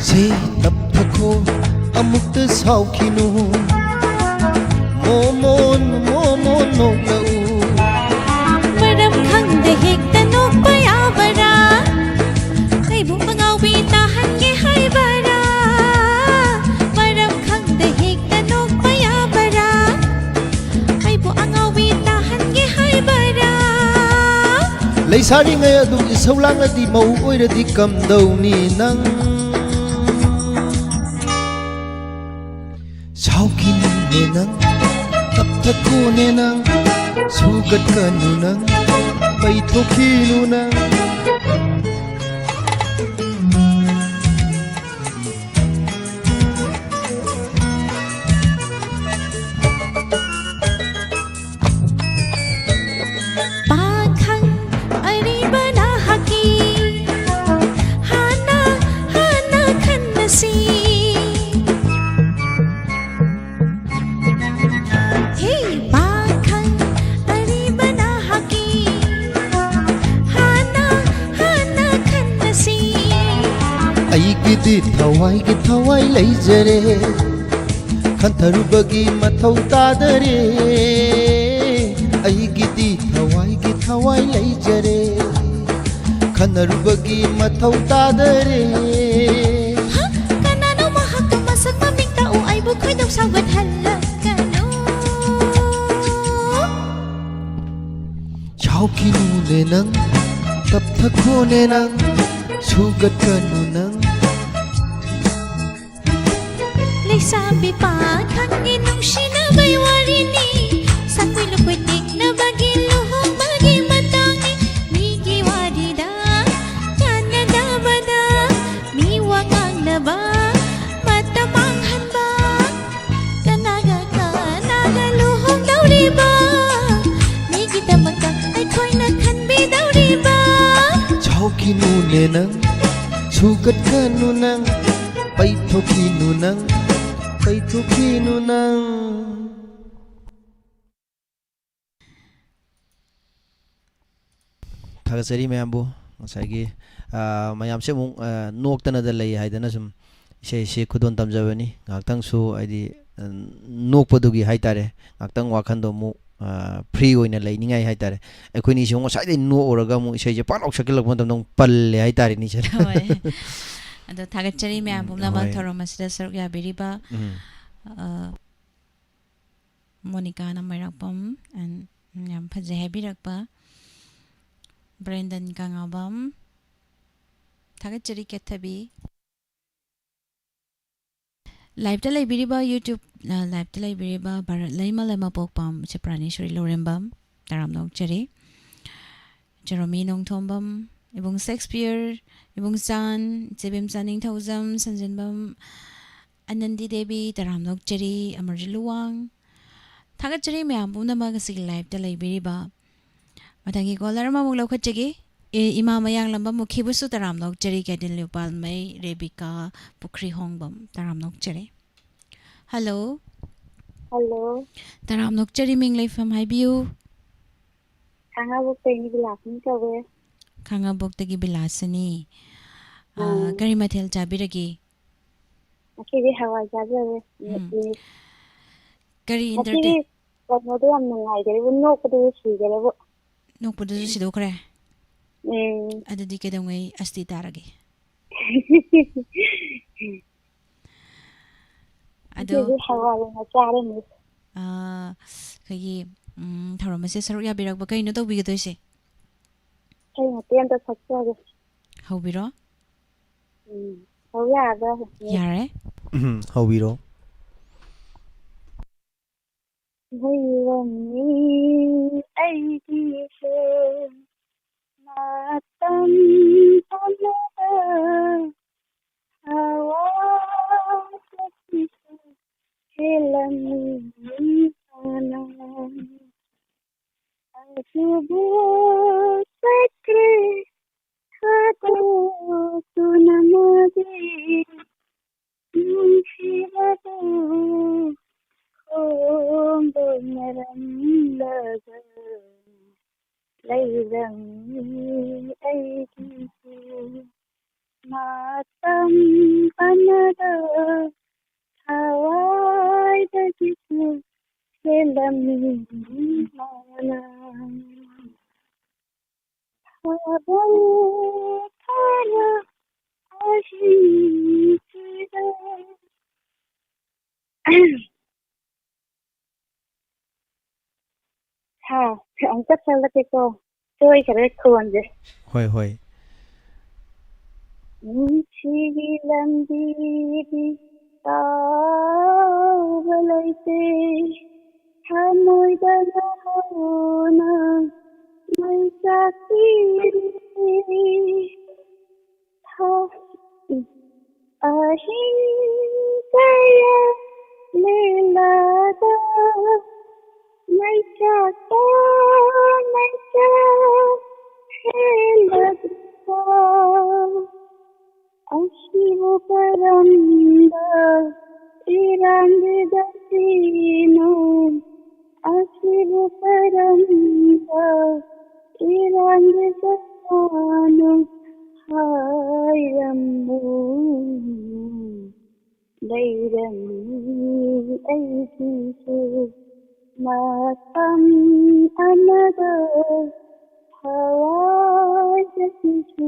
ꯁꯦ ꯇꯞꯊꯈꯣ, ꯑꯃꯨꯛꯇ ꯁꯥꯎꯈꯤꯅꯨ꯫ ꯃꯣꯃꯣꯟ, ꯃꯣꯃꯣꯟ ꯅꯣꯛꯂꯛꯎ꯫ ꯃꯔꯝ ꯈꯪꯗ ꯍꯦꯛꯇ ꯅꯣꯛꯄ ꯌꯥꯕꯔꯥ? ꯑꯩꯕꯨ ꯑꯉꯥꯎꯕꯤ ꯇꯥꯍꯟꯒꯦ ꯍꯥꯏꯕꯔꯥ? ꯃꯔꯝ ꯈꯪꯗ ꯍꯦꯛꯇ ꯅꯣꯛꯄ ꯌꯥꯕꯔꯥ? ꯑꯩꯕꯨ ꯑꯉꯥꯎꯕꯤ ꯇꯥꯍꯟꯒꯦ ꯍꯥꯏꯕꯔꯥ? ꯂꯩꯁꯥꯔꯤꯉꯩ ꯑꯗꯨꯝ ꯏꯁꯧ ꯂꯥꯡꯂꯗꯤ ꯃꯧ ꯑꯣꯏꯔꯗꯤ ꯀꯝꯗꯧꯅꯤ ꯅꯪ? ꯁꯥꯎꯈꯤꯅꯨꯅꯦ ꯅꯪ, ꯇꯞꯊꯈꯣꯅꯦ ꯅꯪ, ꯁꯨꯒꯠꯀꯅꯨ ꯅꯪ, ꯄꯩꯊꯣꯛꯈꯤꯅꯨ ꯅꯪ꯫ ꯑꯩꯒꯤꯗꯤ ꯊꯋꯥꯏꯒꯤ ꯊꯋꯥꯏ ꯂꯩꯖꯔꯦ, ꯈꯟꯊꯔꯨꯕꯒꯤ ꯃꯊꯧ ꯇꯥꯗꯔꯦ꯫ ꯑꯩꯒꯤꯗꯤ ꯊꯋꯥꯏꯒꯤ ꯊꯋꯥꯏ ꯂꯩꯖꯔꯦ, ꯈꯟꯅꯔꯨꯕꯒꯤ ꯃꯊꯧ ꯇꯥꯗꯔꯦ꯫ ꯍ? ꯀꯅꯥꯅꯣ ꯃꯍꯥꯛꯇꯣ? ꯃꯁꯛ ꯃꯃꯤꯡ ꯇꯥꯛꯎ, ꯑꯩꯕꯨ ꯈꯣꯏꯗꯧ ꯁꯥꯎꯒꯠꯍꯜꯂꯛꯀꯅꯨ꯫ ꯁꯥꯎꯈꯤꯅꯨꯅꯦ ꯅꯪ, ꯇꯞꯊꯈꯣꯅꯦ ꯅꯪ, ꯁꯨꯒꯠꯀꯅꯨ ꯅꯪ꯫ ꯂꯩꯁꯥꯕꯤ ꯄꯥꯈꯪꯒꯤ ꯅꯨꯡꯁꯤꯅꯕꯒꯤ ꯋꯥꯔꯤꯅꯤ꯫ ꯁꯛꯄꯣꯏ ꯂꯨꯀꯣꯏ ꯇꯦꯛꯅꯕꯒꯤ ꯂꯨꯍꯣꯡꯕꯒꯤ ꯃꯇꯥꯡꯅꯤ꯫ ꯃꯤꯒꯤ ꯋꯥꯔꯤꯗ ꯀꯥꯟꯅꯗꯕꯗ ꯃꯤ ꯋꯥ ꯉꯥꯡꯅꯕ ꯃꯇꯝ ꯃꯥꯡꯍꯟꯕ꯫ ꯀꯅꯥꯒ ꯀꯅꯥꯒ ꯂꯨꯍꯣꯡꯗꯧꯔꯤꯕ? ꯃꯤꯒꯤꯗꯃꯛꯇ ꯑꯩꯈꯣꯏꯅ ꯈꯟꯕꯤꯗꯧꯔꯤꯕ? ꯁꯥꯎꯈꯤꯅꯨꯅꯦ ꯅꯪ, ꯁꯨꯒꯠꯀꯅꯨ ꯅꯪ, ꯄꯩꯊꯣꯛꯈꯤꯅꯨ ꯅꯪ, ꯄꯩꯊꯣꯛꯈꯤꯅꯨ ꯅꯪ꯫ ꯊꯥꯒꯠꯆꯔꯤ ꯃꯌꯥꯝꯕꯨ꯫ ꯉꯁꯥꯏꯒꯤ, ꯑ, ꯃꯌꯥꯝꯁꯦ ꯑꯃꯨꯛ, ꯑ, ꯅꯣꯛꯇꯅꯗ ꯂꯩ ꯍꯥꯏꯗꯅ ꯁꯨꯝ ꯏꯁꯩꯁꯤ ꯈꯨꯗꯣꯜ ꯇꯝꯖꯕꯅꯤ꯫ ꯉꯥꯏꯍꯥꯛꯇꯪꯁꯨ ꯍꯥꯏꯗꯤ, ꯑ, ꯅꯣꯛꯄꯗꯨꯒꯤ ꯍꯥꯏꯇꯥꯔꯦ, ꯉꯥꯏꯍꯥꯛꯇꯪ ꯋꯥꯈꯟꯗꯣ ꯑꯃꯨꯛ, ꯑ, free ꯑꯣꯏꯅ ꯂꯩꯅꯤꯡꯉꯥꯏ ꯍꯥꯏꯇꯥꯔꯦ꯫ ꯑꯩꯈꯣꯏꯅꯤꯁꯨ ꯉꯁꯥꯏꯗꯩ ꯅꯣꯛꯎꯔꯒ ꯑꯃꯨꯛ ꯏꯁꯩꯁꯦ ꯄꯥꯛ ꯂꯥꯎ ꯁꯛꯆꯜꯂꯛꯄ ꯃꯇꯝꯗ ꯑꯃꯨꯛ ꯄꯜꯂꯦ ꯍꯥꯏꯇꯥꯔꯦꯅꯦ, ꯏꯆꯦ꯫ ꯍꯣꯏ꯫ ꯑꯗꯣ ꯊꯥꯒꯠꯆꯔꯤ ꯃꯌꯥꯝ ꯎꯝ, ꯄꯨꯝꯅꯃꯛ ꯍꯣꯏ꯫ ꯊꯧꯔꯝ ꯑꯁꯤꯗ ꯁꯔꯨꯛ ꯌꯥꯕꯤꯔꯤꯕ꯫ ꯎꯝ꯫ ꯑ, ꯃꯣꯅꯤꯀꯥꯅ ꯃꯩꯔꯥꯛꯄꯝ, and ꯌꯥꯝ ꯐꯖꯩ ꯍꯥꯏꯕꯤꯔꯛꯄ ꯕ꯭ꯔꯦꯟꯗꯟ ꯀꯪꯂꯥꯕꯝ, ꯊꯥꯒꯠꯆꯔꯤ ꯀꯦꯊꯕꯤ꯫ Live-ꯇ ꯂꯩꯕꯤꯔꯤꯕ YouTube, ꯑ, live-ꯇ ꯂꯩꯕꯤꯔꯤꯕ ꯚꯥꯔꯠ ꯂꯩꯃ ꯂꯩꯃꯄꯣꯛꯄꯝ ꯏꯆꯦ ꯄ꯭ꯔꯥꯅꯦꯁꯣꯔꯤ ꯂꯧꯔꯦꯝꯕꯝ, ꯇꯔꯥꯝꯅ ꯑꯣꯛꯆꯔꯤ꯫ ꯖꯦꯔꯣꯃꯤ ꯅꯣꯡꯊꯣꯝꯕꯝ, ꯏꯕꯨꯡ ꯁꯦꯛꯁꯄꯤꯌꯔ, ꯏꯕꯨꯡ ꯆꯥꯟ, ꯏꯆꯦ ꯕꯦꯝꯆꯥ ꯅꯤꯡꯊꯧꯖꯝ, ꯁꯟꯖꯤꯟꯕꯝ, ꯑꯅꯟꯗꯤ ꯗꯦꯕꯤ, ꯇꯔꯥꯝꯅ ꯑꯣꯛꯆꯔꯤ, ꯑꯃꯔꯖꯤꯠ ꯂꯨꯋꯥꯡ꯫ ꯊꯥꯒꯠꯆꯔꯤ ꯃꯌꯥꯝ ꯄꯨꯝꯅꯃꯛ ꯉꯁꯤꯒꯤ live-ꯇ ꯂꯩꯕꯤꯔꯤꯕ꯫ ꯃꯊꯪꯒꯤ caller ꯑꯃꯃꯨꯛ ꯂꯧꯈꯠꯆꯒꯦ꯫ ꯑꯦ, ꯏꯃꯥ ꯃꯌꯥꯡꯂꯝꯕꯝ ꯃꯨꯈꯤꯕꯨꯁꯨ ꯇꯔꯥꯝꯅ ꯑꯣꯛꯆꯔꯤ, ꯀꯦꯗꯤꯟ ꯂꯨꯄꯥꯜꯃꯩ, ꯔꯦꯕꯤꯀꯥ ꯄꯨꯈ꯭ꯔꯤꯍꯣꯡꯕꯝ, ꯇꯔꯥꯝꯅ ꯑꯣꯛꯆꯔꯤ꯫ Hello꯫ Hello꯫ ꯇꯔꯥꯝꯅ ꯑꯣꯛꯆꯔꯤ, ꯃꯤꯡ ꯂꯩꯐꯝ ꯍꯥꯏꯕꯤꯌꯨ꯫ ꯈꯥꯡꯉꯕꯣꯛꯇꯒꯤ ꯕꯤꯂꯥꯁꯤꯅꯤ ꯀꯧꯋꯦ꯫ ꯈꯥꯡꯉꯕꯣꯛꯇꯒꯤ ꯕꯤꯂꯥꯁꯤꯅꯤ꯫ ꯑꯥ, ꯎꯝ꯫ ꯀꯔꯤ ꯃꯊꯦꯜ ꯆꯥꯕꯤꯔꯒꯦ? ꯉꯁꯤꯗꯤ ꯍꯋꯥꯏ ꯆꯥꯖꯔꯦ꯫ ꯎꯝ꯫ ꯎꯝ꯫ ꯀꯔꯤ ꯉꯁꯤꯗꯤ entertain- ꯀꯩꯅꯣꯗꯣ ꯌꯥꯝ ꯅꯨꯡꯉꯥꯏꯈ꯭ꯔꯦꯕꯨ, ꯅꯣꯛꯄꯗꯁꯨ ꯁꯤꯈ꯭ꯔꯦꯕꯨ꯫ ꯅꯣꯛꯄꯗꯁꯨ ꯁꯤꯗꯣꯛꯈ꯭ꯔꯦ? ꯎꯝ꯫ ꯑꯗꯨꯗꯤ ꯀꯩꯗꯧꯉꯩ ꯑꯁꯇꯤ ꯇꯥꯔꯒꯦ? ꯑꯗꯣ ꯉꯁꯤꯗꯤ ꯍꯋꯥꯏ ꯑꯣꯏꯅ ꯆꯥꯔꯅꯤ꯫ ꯑꯥ, ꯑꯩꯈꯣꯏꯒꯤ, ꯎꯝ, ꯊꯧꯔꯝ ꯑꯁꯤꯗ ꯁꯔꯨꯛ ꯌꯥꯕꯤꯔꯛꯄ ꯀꯩꯅꯣ ꯇꯧꯕꯤꯒꯗꯣꯏꯁꯦ? ꯑꯩ ꯃꯇꯦꯛ ꯑꯝꯇ ꯁꯛꯆꯒꯦ꯫ ꯍꯧꯕꯤꯔꯣ꯫ ꯎꯝ, ꯍꯧ ꯌꯥꯔꯕ꯭ꯔꯥ? ꯌꯥꯔꯦ꯫ ꯎꯝ, ꯍꯧꯕꯤꯔꯣ꯫ ꯂꯩꯔꯝꯃꯤ ꯑꯩꯒꯤꯁꯦ ꯃꯇꯝ ꯑꯃꯗ ꯊꯋꯥꯏꯗꯒꯤꯁꯨ ꯍꯦꯜꯂꯝꯃꯤ ꯍꯥꯟꯅ꯫ ꯑꯗꯨꯕꯨ ꯆꯠꯈ꯭ꯔꯦ ꯊꯥꯗꯣꯛꯇꯨꯅ ꯃꯥꯗꯤ, ꯅꯨꯡꯁꯤꯕꯕꯨ ꯈꯣꯡꯕ ꯃꯔꯝꯂꯒ ꯂꯩꯔꯝꯃꯤ ꯑꯩꯒꯤꯁꯨ ꯃꯇꯝ ꯑꯃꯗ ꯊꯋꯥꯏꯗꯒꯤꯁꯨ ꯍꯦꯜꯂꯝꯃꯤ ꯃꯥꯅ꯫ ꯊꯥꯕꯜ ꯊꯥꯔ ꯑꯍꯤꯡꯁꯤꯗ꯫ ꯍꯥ, ꯑꯃꯨꯛꯀ ꯁꯛꯂꯛꯀꯦꯀꯣ꯫ ꯁꯣꯏꯈꯔꯦ ꯈꯣꯟꯁꯦ꯫ ꯍꯣꯏ, ꯍꯣꯏ꯫ ꯄꯨꯟꯁꯤꯒꯤ ꯂꯝꯕꯤꯗꯤ ꯇꯥꯎꯕ ꯂꯩꯇꯦ꯫ ꯊꯃꯣꯏꯗ ꯅꯧꯍꯧꯅ ꯃꯩ ꯆꯥꯛꯄꯤꯔꯤ꯫ ꯊ-, ꯑꯍꯤꯡ ꯀꯌꯥ ꯂꯦꯜꯂꯒ ꯃꯩꯆꯥꯛꯇ ꯃꯩꯆꯥꯛ ꯍꯦꯜꯂꯛꯄ꯫ ꯑꯁꯤꯕꯨ ꯀꯔꯝꯕ ꯏꯔꯥꯡꯒꯤ ꯗꯁꯤꯅꯣ? ꯑꯁꯤꯕꯨ ꯀꯔꯝꯕ ꯏꯔꯥꯡꯒꯤ ꯗꯁꯥꯅꯣ? ꯍꯥꯏꯔꯝ ꯑꯩꯒꯤꯁꯨ ꯃꯇꯝ ꯑꯃꯗ ꯊꯋꯥꯏꯗꯒꯤꯁꯨ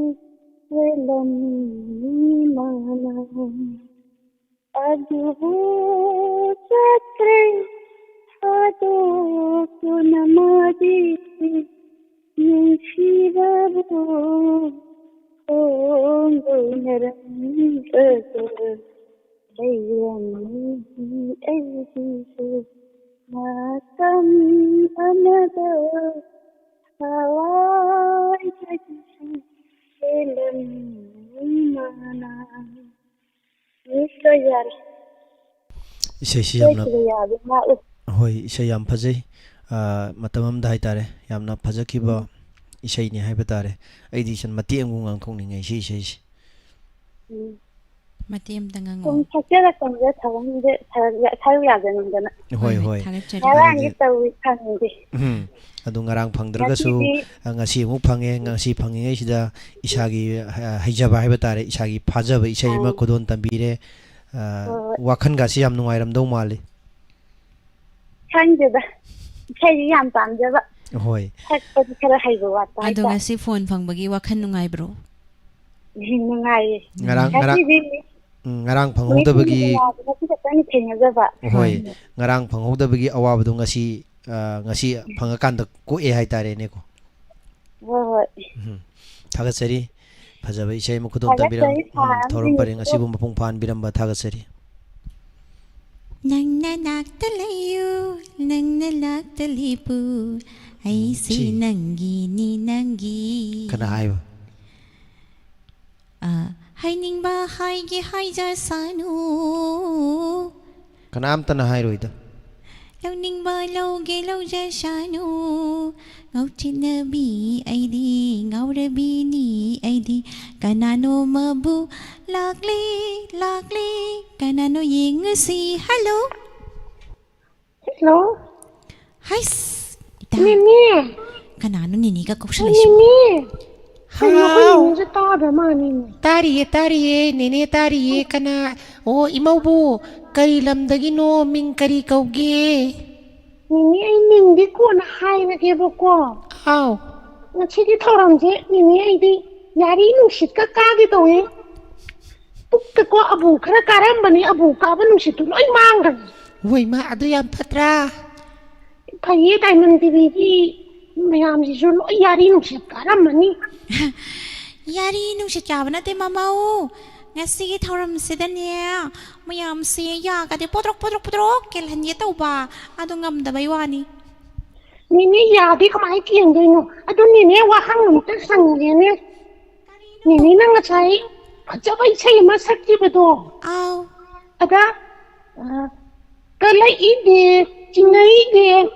ꯍꯦꯜꯂꯝꯃꯤ ꯃꯥꯅ꯫ ꯑꯗꯨꯕꯨ ꯆꯠꯈ꯭ꯔꯦ ꯊꯥꯗꯣꯛꯇꯨꯅ ꯃꯥꯗꯤ ꯅꯨꯡꯁꯤꯕꯕꯨ ꯈꯣꯡꯗꯣꯏꯅꯔꯝꯂꯒ ꯂꯩꯔꯝꯃꯤ ꯑꯩꯒꯤꯁꯨ ꯃꯇꯝ ꯑꯃꯗ ꯊꯋꯥꯏꯗꯒꯤꯁꯨ ꯍꯦꯜꯂꯝꯃꯤ ꯃꯥꯅ꯫ ꯃꯤꯁ ꯂꯣꯏ ꯌꯥꯔꯦ꯫ ꯏꯁꯩꯁꯤ ꯌꯥꯝꯅ ꯂꯣꯏꯈꯤꯕ ꯌꯥꯔꯦ ꯉꯥꯛꯎ꯫ ꯍꯣꯏ, ꯏꯁꯩ ꯌꯥꯝ ꯐꯖꯩ꯫ ꯑ, ꯃꯇꯝ ꯑꯃꯗ ꯍꯥꯏꯇꯥꯔꯦ, ꯌꯥꯝꯅ ꯐꯖꯈꯤꯕ ꯏꯁꯩꯅꯤ ꯍꯥꯏꯕ ꯇꯥꯔꯦ꯫ ꯑꯩꯗꯤ ꯁꯨꯝ ꯃꯇꯦꯛ ꯑꯃꯕꯨ ꯉꯥꯡꯊꯣꯛꯅꯤꯡꯉꯦ ꯁꯤ ꯏꯁꯩꯁꯤ꯫ ꯎꯝ꯫ ꯃꯇꯦꯛ ꯑꯝꯇ ꯁꯨꯝ ꯉꯥꯡꯉꯛꯑꯣ꯫ ꯁꯛꯆꯔꯛꯄꯅꯤꯗ ꯁꯔꯨ-, ꯁꯔꯨ ꯌꯥꯖꯅꯤꯡꯗꯅ꯫ ꯍꯣꯏ, ꯍꯣꯏ꯫ ꯊꯥꯒꯠꯆꯔꯤ꯫ ꯉꯔꯥꯡꯗꯤ ꯑꯗꯨꯗꯤ ꯇꯧꯏ ꯈꯪꯗꯦ꯫ ꯎꯝ꯫ ꯑꯗꯨ ꯉꯔꯥꯡ ꯐꯪꯗ꯭ꯔꯒꯁꯨ, ꯉꯁꯤꯗꯤ ꯑ, ꯉꯁꯤ ꯑꯃꯨꯛ ꯐꯪꯉꯦ꯫ ꯉꯁꯤ ꯐꯪꯉꯤꯉꯩꯁꯤꯗ ꯏꯁꯥꯒꯤ, ꯑ, ꯍꯩꯖꯕ ꯍꯥꯏꯕ ꯇꯥꯔꯦ, ꯏꯁꯥꯒꯤ ꯐꯥꯖꯕ ꯏꯁꯩ ꯑꯃ ꯑꯥ꯫ ꯈꯨꯗꯣꯜ ꯇꯝꯕꯤꯔꯦ꯫ ꯑ, ꯍꯣꯏ, ꯍꯣꯏ꯫ ꯋꯥꯈꯜꯒꯁꯤ ꯌꯥꯝ ꯅꯨꯡꯉꯥꯏꯔꯝꯗꯧ ꯃꯥꯜꯂꯤ꯫ ꯈꯪꯗꯦꯗ, ꯏꯁꯩꯗꯤ ꯌꯥꯝ ꯄꯥꯝꯖꯕ, ꯍꯣꯏ꯫ ꯁꯛꯄꯗꯤ ꯈꯔ ꯍꯩꯕ ꯋꯥꯠꯄ ꯑꯗꯣ ꯍꯥꯏꯇꯥꯔꯦ꯫ ꯉꯁꯤ ꯐꯣꯟ ꯐꯪꯕꯒꯤ ꯋꯥꯈꯜ ꯅꯨꯡꯉꯥꯏꯕ꯭ꯔꯣ? ꯎꯝ, ꯅꯨꯡꯉꯥꯏꯌꯦ꯫ ꯉꯔꯥꯡ, ꯉꯔꯥꯡ, ꯉꯁꯤꯗꯤ ꯎꯝ, ꯉꯔꯥꯡ ꯃꯤꯠ ꯐꯪꯍꯧꯗꯕꯒꯤ, ꯅꯨꯡꯉꯥꯏꯕ ꯉꯁꯤ ꯈꯛꯇꯪ ꯊꯦꯡꯅꯖꯕ꯫ ꯍꯣꯏ, ꯉꯔꯥꯡ ꯐꯪꯍꯧꯗꯕꯒꯤ ꯑꯋꯥꯕꯗꯣ ꯉꯁꯤ, ꯑ, ꯉꯁꯤ ꯐꯪꯉꯀꯥꯟꯗ ꯀꯣꯛꯑꯦ ꯍꯥꯏꯇꯥꯔꯦꯅꯦꯀꯣ꯫ ꯍꯣꯏ, ꯍꯣꯏ꯫ ꯎꯝ, ꯊꯥꯒꯠꯆꯔꯤ꯫ ꯐꯖꯕ ꯏꯁꯩ ꯑꯃ ꯈꯨꯗꯣꯜ ꯇꯝꯕꯤꯔꯝ-, ꯊꯥꯒꯠꯆꯔꯤ, ꯎꯝ, ꯊꯧꯔꯝ ꯄꯔꯦꯡ ꯁꯥꯟꯅꯕꯤꯕꯁꯨ꯫ ꯑꯁꯤꯕꯨ ꯃꯄꯨꯡ ꯐꯥꯍꯟꯕꯤꯔꯝꯕ ꯊꯥꯒꯠꯆꯔꯤ꯫ ꯅꯪꯅ ꯅꯥꯛꯇ ꯂꯩꯌꯨ, ꯅꯪꯅ ꯅꯥꯛꯇ ꯂꯦꯞꯄꯨ, ꯑꯩꯁꯦ ꯁꯤ꯫ ꯅꯪꯒꯤꯅꯤ, ꯅꯪꯒꯤ꯫ ꯀꯅꯥ ꯍꯥꯏꯕ? ꯑ, ꯍꯥꯏꯅꯤꯡꯕ ꯍꯥꯏꯒꯦ ꯍꯥꯏꯖꯁꯅꯨ꯫ ꯀꯅꯥꯝꯇꯅ ꯍꯥꯏꯔꯣꯏꯗ꯫ ꯂꯧꯅꯤꯡꯕ ꯂꯧꯒꯦ ꯂꯧꯖꯁꯅꯨ꯫ ꯉꯥꯎꯆꯤꯟꯅꯕꯤ ꯑꯩꯗꯤ, ꯉꯥꯎꯔꯕꯤꯅꯤ ꯑꯩꯗꯤ꯫ ꯀꯅꯥꯅꯣꯃꯕꯨ ꯂꯥꯛꯂꯦ, ꯂꯥꯛꯂꯦ꯫ ꯀꯅꯥꯅꯣ ꯌꯦꯡꯉꯁꯤ꯫ Hello꯫ Hello꯫ ꯍꯩꯁ, ꯏꯇꯥ꯫ ꯅꯦꯅꯦ꯫ ꯀꯅꯥꯅꯣ ꯅꯦꯅꯦꯒ ꯀꯧꯁꯜꯂꯛꯏꯁꯤꯕꯣ? ꯅꯦꯅꯦ꯫ ꯀꯩꯅꯣ ꯑꯩꯈꯣꯏ ꯍꯥꯎ꯫ ꯅꯦꯅꯦꯁꯦ ꯇꯥꯗ꯭ꯔ ꯃꯥꯜꯂꯦꯅꯦ꯫ ꯇꯥꯔꯤꯌꯦ, ꯇꯥꯔꯤꯌꯦ, ꯅꯦꯅꯦ ꯇꯥꯔꯤꯌꯦ꯫ ꯀꯅꯥ? ꯑꯣ, ꯏꯃꯧꯕꯨ, ꯀꯔꯤ ꯂꯝꯗꯒꯤꯅꯣ? ꯃꯤꯡ ꯀꯔꯤ ꯀꯧꯒꯦ? ꯅꯤꯅꯦ, ꯑꯩ ꯃꯤꯡꯗꯤ ꯀꯣꯟꯅ ꯍꯥꯏꯔꯒꯦꯕꯀꯣ꯫ ꯑꯥꯎ꯫ ꯉꯁꯤꯒꯤ ꯊꯧꯔꯝꯁꯦ ꯅꯤꯅꯦ, ꯑꯩꯗꯤ ꯌꯥꯔꯤ ꯅꯨꯡꯁꯤꯠꯀ ꯀꯥꯒꯦ ꯇꯧꯏ꯫ ꯄꯨꯛꯇꯀꯣ ꯑꯕꯨ ꯈꯔ ꯀꯥꯔꯝꯕꯅꯤ, ꯑꯕꯨ ꯀꯥꯕ ꯅꯨꯡꯁꯤꯠꯇꯨ ꯂꯣꯏ ꯃꯥꯡꯈ꯭ꯔꯦ꯫ ꯍꯣꯏ ꯃꯥ, ꯑꯗꯨ ꯌꯥꯝ ꯐꯠꯇ꯭ꯔꯥ? ꯐꯩꯌꯦ, ꯗꯥꯏꯃꯟ ꯇꯤꯚꯤꯒꯤ ꯃꯌꯥꯝꯁꯤꯁꯨ ꯂꯣꯏ ꯌꯥꯔꯤ ꯅꯨꯡꯁꯤꯠ ꯀꯥꯔꯝꯃꯅꯤ꯫ ꯌꯥꯔꯤ ꯅꯨꯡꯁꯤꯠ ꯀꯥꯕ ꯅꯠꯇꯦ ꯃꯃꯧ, ꯉꯁꯤꯒꯤ ꯊꯧꯔꯝꯁꯤꯗꯅꯦ ꯃꯌꯥꯝꯁꯦ ꯌꯥꯒꯗꯤ ꯄꯣꯗ꯭ꯔꯣꯛ ꯄꯣꯗ꯭ꯔꯣꯛ ꯄꯣꯗ꯭ꯔꯣꯛ ꯀꯦꯜꯍꯟꯒꯦ ꯇꯧꯕ, ꯑꯗꯣ ꯉꯝꯗꯕꯩ ꯋꯥꯅꯤ꯫ ꯅꯤꯅꯦ, ꯌꯥꯗꯤ ꯀꯃꯥꯏꯅ ꯀꯦꯟꯗꯣꯏꯅꯣ? ꯑꯗꯨ ꯅꯤꯅꯦ, ꯋꯥꯍꯪ ꯑꯃꯇ ꯍꯪꯒꯦꯅꯦ꯫ ꯅꯤꯅꯦꯅ ꯉꯁꯥꯏ ꯐꯖꯕ ꯏꯁꯩ ꯑꯃ ꯁꯛꯈꯤꯕꯗꯣ, ꯑꯥꯎ꯫ ꯑꯗ ꯑ, ꯀꯜꯂꯛꯏꯅꯦ, ꯆꯤꯡꯅꯩꯅꯦ,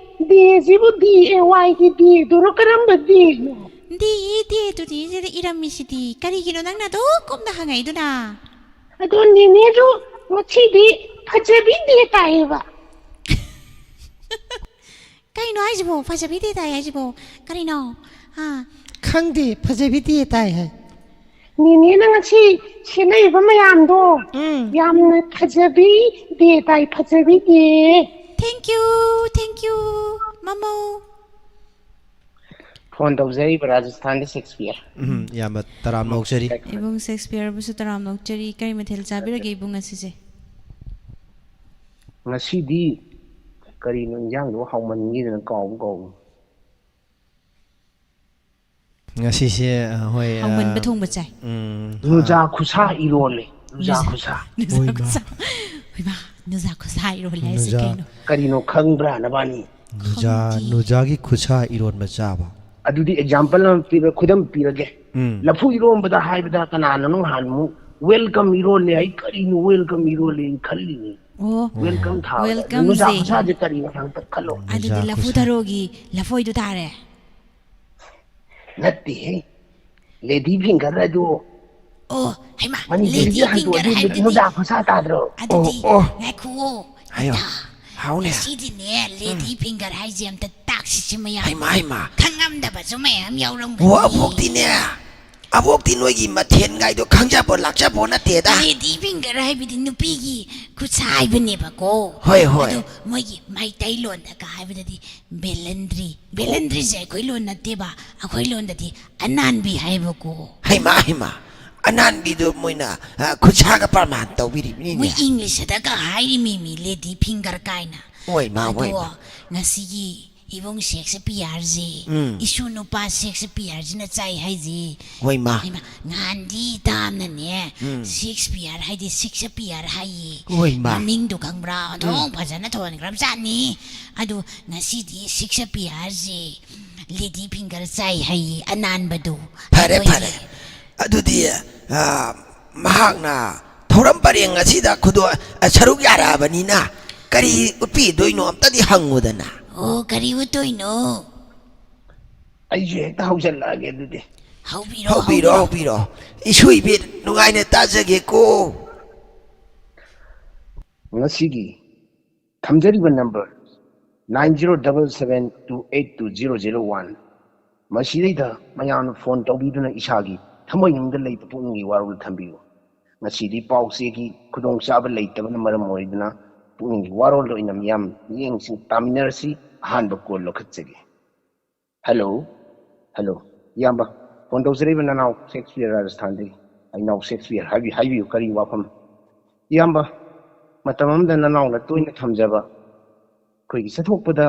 ꯗꯦꯁꯤꯕꯨ ꯗꯤ ꯑꯦ ꯋꯥꯏꯒꯤ ꯗꯦꯗꯨꯔꯣ? ꯀꯔꯝꯕ ꯗꯦꯅꯣ? ꯗꯤ ꯏ ꯗꯦ ꯇꯨ ꯗꯤ ꯁꯤꯗ ꯏꯔꯝꯃꯤꯁꯤꯗꯤ, ꯀꯔꯤꯒꯤꯅꯣ ꯅꯪꯅ ꯑꯗꯨꯛ ꯀꯨꯞꯅ ꯍꯪꯉꯛꯏꯗꯨꯅ? ꯑꯗꯣ ꯅꯤꯅꯦꯁꯨ ꯉꯁꯤꯗꯤ ꯐꯖꯕꯤ ꯗꯦ ꯇꯥꯏꯌꯦꯕ꯫ ꯀꯩꯅꯣ ꯍꯥꯏꯁꯤꯕꯣ? ꯐꯖꯕꯤ ꯗꯦ ꯇꯥꯏ ꯍꯥꯏꯁꯤꯕꯣ? ꯀꯔꯤꯅꯣ? ꯑꯥ꯫ ꯈꯪꯗꯦ, ꯐꯖꯕꯤ ꯗꯦ ꯇꯥꯏ ꯍꯥꯏ꯫ ꯅꯤꯅꯦꯅ ꯉꯁꯤ ꯁꯦꯠꯅꯔꯤꯕ ꯃꯌꯥꯝꯗꯣ ꯎꯝ꯫ ꯌꯥꯝꯅ ꯐꯖꯕꯤ ꯗꯦ ꯇꯥꯏ, ꯐꯖꯕꯤ ꯗꯦ꯫ Thank you, thank you, ꯃꯃꯧ꯫ ꯐꯣꯟ ꯇꯧꯖꯔꯤꯕ ꯔꯥꯖꯁꯊꯥꯟꯗ ꯁꯦꯛꯁꯄꯤꯌꯔ꯫ ꯎꯝ, ꯏꯌꯥꯝꯕ ꯇꯔꯥꯝꯅ ꯑꯣꯛꯆꯔꯤ꯫ ꯏꯕꯨꯡ ꯁꯦꯛꯁꯄꯤꯌꯔꯕꯨꯁꯨ ꯇꯔꯥꯝꯅ ꯑꯣꯛꯆꯔꯤ꯫ ꯀꯔꯤ ꯃꯊꯦꯜ ꯆꯥꯕꯤꯔꯒꯦ ꯏꯕꯨꯡ ꯉꯁꯤꯁꯦ? ꯉꯁꯤꯗꯤ ꯀꯔꯤꯅꯣ ꯏꯟꯖꯥꯡꯗꯣ ꯍꯥꯎꯃꯟꯈꯤꯗꯅ ꯀꯥꯎꯕ ꯀꯥꯎꯕ꯫ ꯉꯁꯤꯁꯦ ꯑ, ꯍꯣꯏ, ꯑ, ꯍꯥꯎꯃꯟꯕ ꯊꯣꯡꯕ ꯆꯥꯏ꯫ ꯎꯝ, ꯅꯨꯖꯥ ꯈꯨꯁꯥ ꯏꯔꯣꯜꯂꯦ, ꯅꯨꯖꯥ ꯈꯨꯁꯥ꯫ ꯅꯨꯖꯥ ꯍꯣꯏ, ꯃꯥ꯫ ꯈꯨꯁꯥ꯫ ꯍꯣꯏ ꯃꯥ, ꯅꯨꯖꯥ ꯈꯨꯁꯥ ꯏꯔꯣꯜꯂꯦ ꯍꯥꯏꯁꯦ ꯅꯨꯖꯥ꯫ ꯀꯩꯅꯣ? ꯀꯔꯤꯅꯣ ꯈꯪꯕ꯭ꯔꯥ ꯅꯕꯥꯅꯤ? ꯅꯨꯖꯥ, ꯈꯪꯗꯦ꯫ ꯅꯨꯖꯥꯒꯤ ꯈꯨꯠꯁꯥ ꯏꯔꯣꯟꯕ ꯆꯥꯕ꯫ ꯑꯗꯨꯗꯤ ꯑꯦꯛꯖꯥꯝꯄꯜ ꯑꯃ ꯄꯤꯕ, ꯈꯨꯗꯝ ꯄꯤꯔꯒꯦ꯫ ꯎꯝ꯫ ꯂꯐꯨ ꯏꯔꯣꯟꯕꯗ ꯍꯥꯏꯕꯗ ꯀꯅꯥꯅꯣ ꯍꯥꯟꯅ ꯑꯃꯨꯛ ꯋꯦꯜꯀꯝ ꯏꯔꯣꯜꯂꯦ ꯍꯥꯏ? ꯀꯔꯤꯅꯣ ꯋꯦꯜꯀꯝ ꯏꯔꯣꯜꯂꯦ ꯈꯜꯂꯤꯅꯤ? ꯑꯣ, ꯋꯦꯜꯀꯝ ꯊꯥꯕꯗ welcome ꯅꯨꯖꯥ ꯁꯦ꯫ ꯈꯨꯁꯥꯁꯦ ꯀꯔꯤꯅꯣ ꯍꯥꯡꯇ ꯈꯜꯂꯣ꯫ ꯑꯗꯨꯗꯤ ꯅꯨꯖꯥ ꯂꯐꯨ ꯈꯨꯁꯥ꯫ ꯊꯔꯣꯒꯤ ꯂꯐꯣꯏꯗꯨ ꯇꯥꯔꯦ꯫ ꯅꯠꯇꯦꯍꯦ, ꯂꯦꯗꯤ ꯐꯤꯡꯒꯔ ꯑꯗꯨ ꯑꯣ, ꯍꯩꯃꯥ, ꯃꯅꯤꯄꯨꯔꯤꯗ ꯂꯦꯗꯤ ꯐꯤꯡꯒꯔ ꯍꯟꯗꯣꯛꯑꯗꯤ ꯍꯥꯏꯕꯗꯨꯗꯤ꯫ ꯅꯨꯖꯥ ꯈꯨꯁꯥ ꯇꯥꯗ꯭ꯔꯣ? ꯑꯗꯨꯗꯤ ꯑꯣ, ꯑꯣ꯫ ꯉꯥꯏꯈꯨꯑꯣ꯫ ꯍꯥꯏꯌꯣ꯫ ꯍꯥꯎꯅꯦ꯫ ꯉꯁꯤꯗꯤꯅꯦ, ꯂꯦꯗꯤ ꯐꯤꯡꯒꯔ ꯍꯥꯏꯁꯦ ꯑꯝꯇ ꯇꯥꯛꯁꯤꯁꯦ ꯃꯌꯥꯝ꯫ ꯍꯩꯃꯥ, ꯍꯩꯃꯥ꯫ ꯈꯪꯉꯝꯗꯕꯁꯨ ꯃꯌꯥꯝ ꯌꯥꯎꯔꯝꯒꯅꯤ꯫ ꯑꯣ, ꯑꯕꯣꯛꯇꯤꯅꯦ꯫ ꯑꯕꯣꯛꯇꯤ ꯅꯣꯏꯒꯤ ꯃꯊꯦꯟꯒꯥꯏꯗꯣ ꯈꯪꯖꯕꯣ ꯂꯥꯛꯆꯕꯣ ꯅꯠꯇꯦꯗ꯫ ꯂꯦꯗꯤ ꯐꯤꯡꯒꯔ ꯍꯥꯏꯕꯗꯤ ꯅꯨꯄꯤꯒꯤ ꯈꯨꯠꯁꯥ ꯍꯥꯏꯕꯅꯦꯕꯀꯣ꯫ ꯍꯣꯏ, ꯍꯣꯏ꯫ ꯑꯗꯣ ꯃꯣꯏꯒꯤ ꯃꯩꯇꯩꯂꯣꯟꯗꯒ ꯍꯥꯏꯕꯗꯗꯤ ꯕꯦꯂꯟꯗ꯭ꯔꯤ, ꯕꯦꯂꯟꯗ꯭ꯔꯤꯁꯦ ꯑꯩꯈꯣꯏ ꯂꯣꯟ ꯅꯠꯇꯦꯕ, ꯑꯩꯈꯣꯏ ꯂꯣꯟꯗꯗꯤ ꯑꯅꯥꯟꯕꯤ ꯍꯥꯏꯕꯀꯣ꯫ ꯍꯩꯃꯥ, ꯍꯩꯃꯥ, ꯑꯅꯥꯟꯕꯤꯗꯣ ꯃꯣꯏꯅ, ꯑ, ꯈꯨꯠꯁꯥꯒ ꯄ꯭ꯔꯃꯥꯟ ꯇꯧꯕꯤꯔꯤꯕꯅꯤꯅꯦ꯫ ꯃꯣꯏ ꯏꯪꯂꯤꯁꯇꯒ ꯍꯥꯏꯔꯤ ꯃꯤꯃꯤ ꯂꯦꯗꯤ ꯐꯤꯡꯒꯔ ꯀꯥꯏꯅ꯫ ꯍꯣꯏ, ꯃꯥ, ꯍꯣꯏ, ꯑꯗꯣ ꯃꯥ꯫ ꯉꯁꯤꯒꯤ ꯏꯕꯨꯡ ꯁꯦꯛꯁꯄꯤꯌꯔꯁꯦ, ꯎꯝ꯫ ꯏꯁꯨ ꯅꯨꯄꯥ ꯁꯦꯛꯁꯄꯤꯌꯔꯁꯤꯅ ꯆꯥꯏ ꯍꯥꯏꯁꯦ꯫ ꯍꯣꯏ, ꯃꯥ꯫ ꯍꯩꯃꯥ, ꯉꯍꯥꯟꯗꯤ ꯇꯥꯝꯅꯅꯦ, ꯎꯝ꯫ ꯁꯦꯛꯁꯄꯤꯌꯔ ꯍꯥꯏꯗꯤ ꯁꯦꯛꯁꯄꯤꯌꯔ ꯍꯥꯏꯌꯦ꯫ ꯍꯣꯏ, ꯃꯥ꯫ ꯃꯃꯤꯡꯗꯣ ꯈꯪꯕ꯭ꯔꯥ? ꯑꯣꯟꯊꯣꯛ ꯐꯖꯅ ꯊꯣꯟꯈ꯭ꯔꯕ ꯖꯥꯠꯅꯤ꯫ ꯑꯗꯨ ꯉꯁꯤꯗꯤ ꯁꯦꯛꯁꯄꯤꯌꯔꯁꯦ ꯂꯦꯗꯤ ꯐꯤꯡꯒꯔ ꯆꯥꯏ ꯍꯥꯏꯌꯦ, ꯑꯅꯥꯟꯕꯗꯣ꯫ ꯐꯔꯦ, ꯑꯩꯈꯣꯏꯒꯤ ꯐꯔꯦ꯫ ꯑꯗꯨꯗꯤ, ꯑ, ꯃꯍꯥꯛꯅ ꯊꯧꯔꯝ ꯄꯔꯦꯡ ꯑꯁꯤꯗ ꯈꯨꯗꯣ-, ꯑ, ꯁꯔꯨꯛ ꯌꯥꯔꯛꯑꯕꯅꯤꯅ ꯀꯔꯤ ꯎꯠꯄꯤꯗꯣꯏꯅꯣ ꯑꯝꯇꯗꯤ ꯍꯪꯉꯨꯗꯅ꯫ ꯑꯣ, ꯀꯔꯤ ꯎꯠꯇꯣꯏꯅꯣ? ꯑꯩꯁꯨ ꯍꯦꯛꯇ ꯍꯧꯖꯤꯜꯂꯛꯑꯒꯦ ꯑꯗꯨꯗꯤ꯫ ꯍꯧꯕꯤꯔꯣ, ꯍꯧꯕꯤꯔꯣ, ꯍꯧꯕꯤꯔꯣ꯫ ꯏꯁꯨ ꯏꯕꯦꯟ, ꯅꯨꯡꯉꯥꯏꯅ ꯇꯥꯖꯒꯦꯀꯣ꯫ ꯉꯁꯤꯒꯤ ꯊꯝꯖꯔꯤꯕ number nine zero double seven two eight two zero zero one꯫ ꯃꯁꯤꯗꯩꯗ ꯃꯌꯥꯝꯅ phone ꯇꯧꯕꯤꯗꯨꯅ ꯏꯁꯥꯒꯤ ꯊꯃꯣꯏꯅꯨꯡꯗ ꯂꯩꯕ ꯄꯨꯛꯅꯤꯡꯒꯤ ꯋꯥꯔꯣꯜ ꯊꯝꯕꯤꯌꯨ꯫ ꯉꯁꯤꯗꯤ ꯄꯥꯎ ꯆꯦꯒꯤ ꯈꯨꯗꯣꯡꯆꯥꯕ ꯂꯩꯇꯕꯅ ꯃꯔꯝ ꯑꯣꯏꯗꯨꯅ ꯄꯨꯛꯅꯤꯡꯒꯤ ꯋꯥꯔꯣꯜꯗ ꯑꯣꯏꯅ ꯃꯤꯌꯥꯝ ꯃꯤꯠꯌꯦꯡꯁꯤꯡ ꯇꯥꯃꯤꯟꯅꯔꯁꯤ꯫ ꯑꯍꯥꯟꯕ call ꯂꯧꯈꯠꯆꯒꯦ꯫ Hello꯫ Hello꯫ ꯏꯌꯥꯝꯕ, phone ꯇꯧꯖꯔꯛꯏꯕ ꯅꯅꯥꯎ ꯁꯦꯛꯁꯄꯤꯌꯔ ꯔꯥꯖꯁꯊꯥꯟꯗꯒꯤ꯫ ꯑꯩ ꯅꯥꯎ ꯁꯦꯛꯁꯄꯤꯌꯔ, ꯍꯥꯏꯕꯤ-, ꯍꯥꯏꯕꯤꯌꯨ, ꯀꯔꯤ ꯋꯥꯐꯝ? ꯏꯌꯥꯝꯕ, ꯃꯇꯝ ꯑꯃꯗ ꯅꯅꯥꯎꯅ ꯇꯣꯏꯅ ꯊꯝꯖꯕ ꯑꯩꯈꯣꯏꯒꯤ ꯆꯠꯊꯣꯛꯄꯗ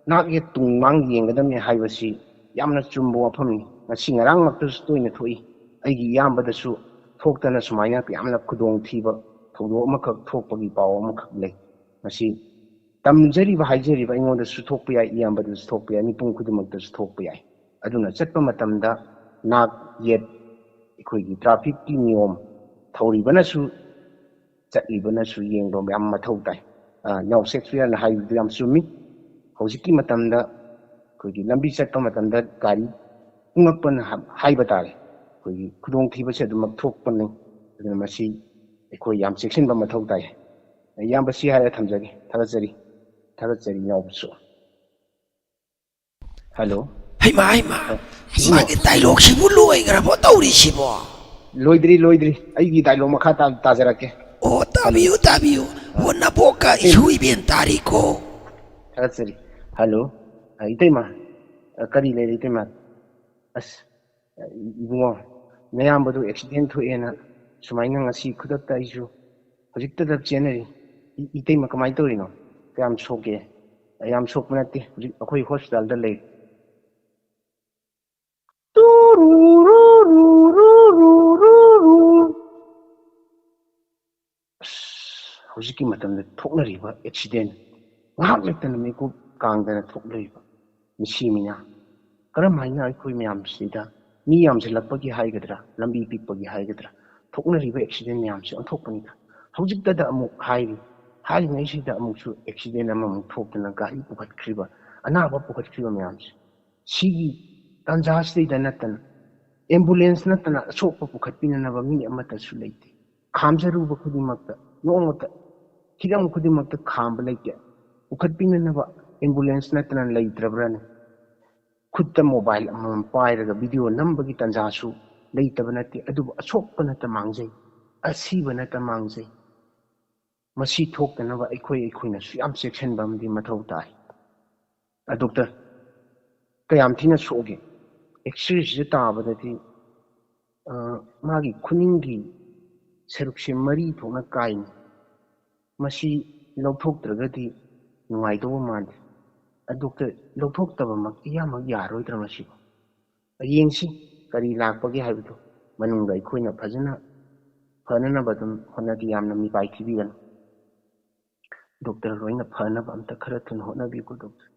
ꯅꯥꯛ ꯌꯦꯠ ꯇꯨꯡ ꯃꯥꯡ ꯌꯦꯡꯒꯗꯕꯅꯤ ꯍꯥꯏꯕꯁꯤ ꯌꯥꯝꯅ ꯆꯨꯝꯕ ꯋꯥꯐꯝꯅꯤ꯫ ꯉꯁꯤ ꯉꯔꯥꯡꯃꯛꯇꯁꯨ ꯇꯣꯏꯅ ꯊꯣꯛꯏ꯫ ꯑꯩꯒꯤ ꯏꯌꯥꯝꯕꯗꯁꯨ ꯊꯣꯛꯇꯅ ꯁꯨꯃꯥꯏꯅ ꯌꯥꯝꯅ ꯈꯨꯗꯣꯡꯊꯤꯕ ꯊꯧꯗꯣꯛ ꯑꯃꯈꯛ ꯊꯣꯛꯄꯒꯤ ꯄꯥꯎ ꯑꯃꯈꯛ ꯂꯩ꯫ ꯃꯁꯤ ꯇꯝꯖꯔꯤꯕ ꯍꯥꯏꯖꯔꯤꯕ ꯑꯩꯉꯣꯟꯗꯁꯨ ꯊꯣꯛꯄ ꯌꯥꯏ, ꯏꯌꯥꯝꯕꯗꯁꯨ ꯊꯣꯛꯄ ꯌꯥꯏ, ꯃꯤꯄꯨꯝ ꯈꯨꯗꯤꯡꯃꯛꯇꯁꯨ ꯊꯣꯛꯄ ꯌꯥꯏ꯫ ꯑꯗꯨꯅ ꯆꯠꯄ ꯃꯇꯝꯗ ꯅꯥꯛ ꯌꯦꯠ ꯑꯩꯈꯣꯏꯒꯤ trafficꯀꯤ ꯅꯤꯌꯣꯝ ꯊꯧꯔꯤꯕꯅꯁꯨ ꯆꯠꯂꯤꯕꯅꯁꯨ ꯌꯦꯡꯕ ꯌꯥꯝ ꯃꯊꯧ ꯇꯥꯏ꯫ ꯑ, ꯅꯥꯎ ꯁꯦꯛꯁꯄꯤꯌꯔꯅ ꯍꯥꯏꯕꯗꯨ ꯌꯥꯝ ꯆꯨꯝꯃꯤ꯫ ꯍꯧꯖꯤꯛꯀꯤ ꯃꯇꯝꯗ ꯑꯩꯈꯣꯏꯒꯤ ꯂꯝꯕꯤ ꯆꯠꯄ ꯃꯇꯝꯗ ꯒꯥꯔꯤ ꯎꯪꯉꯛꯄꯅ ꯍꯥ-, ꯍꯥꯏꯕ ꯇꯥꯔꯦ꯫ ꯑꯩꯈꯣꯏꯒꯤ ꯈꯨꯗꯣꯡꯊꯤꯕꯁꯦ ꯑꯗꯨꯃꯛ ꯊꯣꯛꯄꯅꯤ꯫ ꯑꯗꯨꯅ ꯃꯁꯤ ꯑꯩꯈꯣꯏ ꯌꯥꯝ ꯆꯦꯛꯁꯤꯟꯕ ꯃꯊꯧ ꯇꯥꯏ꯫ ꯏꯌꯥꯝꯕ ꯁꯤ ꯍꯥꯏꯔ ꯊꯝꯖꯒꯦ꯫ ꯊꯥꯒꯠꯆꯔꯤ꯫ ꯊꯥꯒꯠꯆꯔꯤ ꯏꯅꯥꯎꯕꯁꯨ꯫ Hello꯫ ꯍꯩꯃꯥ, ꯍꯩꯃꯥ, ꯁꯤꯃ- ꯃꯥꯒꯤ dialogueꯁꯤꯕꯨ ꯂꯣꯏꯈ꯭ꯔꯕꯣ ꯇꯧꯔꯤꯁꯤꯕꯣ? ꯂꯣꯏꯗ꯭ꯔꯤ, ꯂꯣꯏꯗ꯭ꯔꯤ꯫ ꯑꯩꯒꯤ dialogue ꯃꯈꯥ ꯇꯥ-, ꯇꯥꯖꯔꯛꯀꯦ꯫ ꯑꯣ, ꯇꯥꯕꯤꯌꯨ, ꯇꯥꯕꯤꯌꯨ꯫ ꯑꯣ, ꯅꯕꯣꯛꯀ ꯏꯁꯨ ꯏꯕꯦꯟ ꯇꯥꯔꯤꯀꯣ꯫ ꯊꯥꯒꯠꯆꯔꯤ꯫ ꯍꯜꯂꯣ꯫ ꯑ, ꯏꯇꯩꯃ꯫ ꯑ, ꯀꯔꯤ ꯂꯩꯔꯦ, ꯏꯇꯩꯃ? ꯑꯁ, ꯑ, ꯏ-, ꯏꯕꯨꯡꯉꯣ, ꯅꯌꯥꯝꯕꯗꯨ ꯑꯦꯛꯁꯤꯗꯦꯟ ꯊꯣꯛꯑꯦꯅ ꯁꯨꯃꯥꯏꯅ ꯉꯁꯤ ꯈꯨꯗꯛꯇ ꯑꯩꯁꯨ ꯍꯧꯖꯤꯛꯇꯗ ꯆꯦꯟꯅꯔꯤ꯫ ꯏ-, ꯏꯇꯩꯃ, ꯀꯃꯥꯏꯅ ꯇꯧꯔꯤꯅꯣ? ꯀꯌꯥꯝ ꯁꯣꯛꯀꯦ? ꯑ, ꯌꯥꯝ ꯁꯣꯛꯄ ꯅꯠꯇꯦ꯫ ꯍꯧꯖꯤꯛ ꯑꯩꯈꯣꯏ ꯍꯣꯁꯄꯤꯇꯥꯜꯗ ꯂꯩ꯫ ꯇꯨꯔꯨꯔꯨꯔꯨꯔꯨꯔꯨ꯫ ꯑꯁ, ꯍꯧꯖꯤꯛꯀꯤ ꯃꯇꯝꯗ ꯊꯣꯛꯅꯔꯤꯕ ꯑꯦꯛꯁꯤꯗꯦꯟ, ꯉꯥꯏꯍꯥꯛ ꯂꯩꯇꯅ ꯃꯤꯀꯨꯞ ꯀꯥꯡꯗꯅ ꯊꯣꯛꯅꯔꯤꯕ ꯃꯤꯁꯤ ꯃꯤꯅꯥ, ꯀꯔꯝ ꯍꯥꯏꯅ ꯑꯩꯈꯣꯏ ꯃꯌꯥꯝꯁꯤꯗ, ꯃꯤ ꯌꯥꯝꯁꯤꯜꯂꯛꯄꯒꯤ ꯍꯥꯏꯒꯗ꯭ꯔꯥ, ꯂꯝꯕꯤ ꯄꯤꯛꯄꯒꯤ ꯍꯥꯏꯒꯗ꯭ꯔꯥ, ꯊꯣꯛꯅꯔꯤꯕ ꯑꯦꯛꯁꯤꯗꯦꯟ ꯃꯌꯥꯝꯁꯦ ꯑꯣꯟꯊꯣꯛꯄꯅꯤꯗ꯫ ꯍꯧꯖꯤꯛꯇꯗ ꯑꯃꯨꯛ ꯍꯥꯏꯔꯤ, ꯍꯥꯏꯔꯤꯉꯩꯁꯤꯗ ꯑꯃꯨꯛꯁꯨ ꯑꯦꯛꯁꯤꯗꯦꯟ ꯑꯃꯃꯨꯛ ꯊꯣꯛꯇꯅ ꯒꯥꯔꯤ ꯄꯨꯈꯠꯈ꯭ꯔꯤꯕ, ꯑꯅꯥꯕ ꯄꯨꯈꯠꯈ꯭ꯔꯤꯕ ꯃꯌꯥꯝꯁꯦ, ꯁꯤꯒꯤ ꯇꯥꯟꯖꯥꯁꯤꯗꯩꯗ ꯅꯠꯇꯅ ꯑꯦꯝꯕꯨꯂꯦꯟꯁ ꯅꯠꯇꯅ ꯑꯁꯣꯛꯄ ꯄꯨꯈꯠꯄꯤꯅꯅꯕ ꯃꯤ ꯑꯃꯠꯇꯁꯨ ꯂꯩꯇꯦ꯫ ꯈꯥꯝꯖꯔꯨꯕ ꯈꯨꯗꯤꯡꯃꯛꯇ, ꯅꯣꯡꯃꯇ ꯍꯤꯔꯝ ꯈꯨꯗꯤꯡꯃꯛꯇ ꯈꯥꯝꯕ ꯂꯩꯇꯦ꯫ ꯄꯨꯈꯠꯄꯤꯅꯅꯕ ꯑꯦꯝꯕꯨꯂꯦꯟꯁ ꯅꯠꯇꯅ ꯂꯩꯇ꯭ꯔꯕ꯭ꯔꯥꯅꯦ? ꯈꯨꯠꯇ ꯃꯣꯕꯥꯏꯜ ꯑꯃꯃꯝ ꯄꯥꯏꯔꯒ ꯚꯤꯗꯤꯑꯣ ꯅꯝꯕꯒꯤ ꯇꯥꯟꯖꯥꯁꯨ ꯂꯩꯇꯕ ꯅꯠꯇꯦ, ꯑꯗꯨꯕꯨ ꯑꯁꯣꯛꯄ ꯅꯠꯇ ꯃꯥꯡꯖꯩ, ꯑꯁꯤꯕ ꯅꯠꯇ ꯃꯥꯡꯖꯩ꯫ ꯃꯁꯤ ꯊꯣꯛꯇꯅꯕ ꯑꯩꯈꯣꯏ ꯑꯩꯈꯣꯏꯅꯁꯨ ꯌꯥꯝ ꯆꯦꯛꯁꯤꯟꯕ ꯑꯃꯗꯤ ꯃꯊꯧ ꯇꯥꯏ꯫ ꯑ, ꯗꯣꯛꯇꯔ, ꯀꯌꯥꯝ ꯊꯤꯅ ꯁꯣꯛꯑꯒꯦ? ꯑꯦꯛꯁꯔꯦꯁꯤꯗ ꯇꯥꯕꯗꯗꯤ, ꯑ, ꯃꯥꯒꯤ ꯈꯨꯅꯤꯡꯒꯤ ꯁꯔꯨꯛꯁꯦ ꯃꯔꯤ ꯊꯣꯛꯅ ꯀꯥꯏꯅꯤ꯫ ꯃꯁꯤ ꯂꯧꯊꯣꯛꯇ꯭ꯔꯒꯗꯤ ꯅꯨꯡꯉꯥꯏꯗꯧꯕ ꯃꯥꯟꯗꯦ꯫ ꯑ, ꯗꯣꯛꯇꯔ, ꯂꯧꯊꯣꯛꯇꯕꯃꯛ ꯏꯌꯥꯃꯛ ꯌꯥꯔꯣꯏꯗ꯭ꯔꯥ ꯃꯁꯤꯕꯨ? ꯌꯦꯡꯁꯤ, ꯀꯔꯤ ꯂꯥꯛꯄꯒꯦ ꯍꯥꯏꯕꯗꯨ ꯃꯅꯨꯡꯗ ꯑꯩꯈꯣꯏꯅ ꯐꯖꯅ ꯐꯅꯅꯕ ꯑꯗꯨꯝ ꯍꯣꯠꯅꯒꯦ꯫ ꯌꯥꯝꯅ ꯃꯤꯄꯥꯏ ꯊꯤꯕꯤꯒꯅꯨ꯫ ꯗꯣꯛꯇꯔ, ꯂꯣꯏꯅ ꯐꯅꯕ ꯑꯝꯇ ꯈꯔ ꯊꯨꯅ ꯍꯣꯠꯅꯕꯤꯌꯨꯀꯣ, ꯗꯣꯛꯇꯔ꯫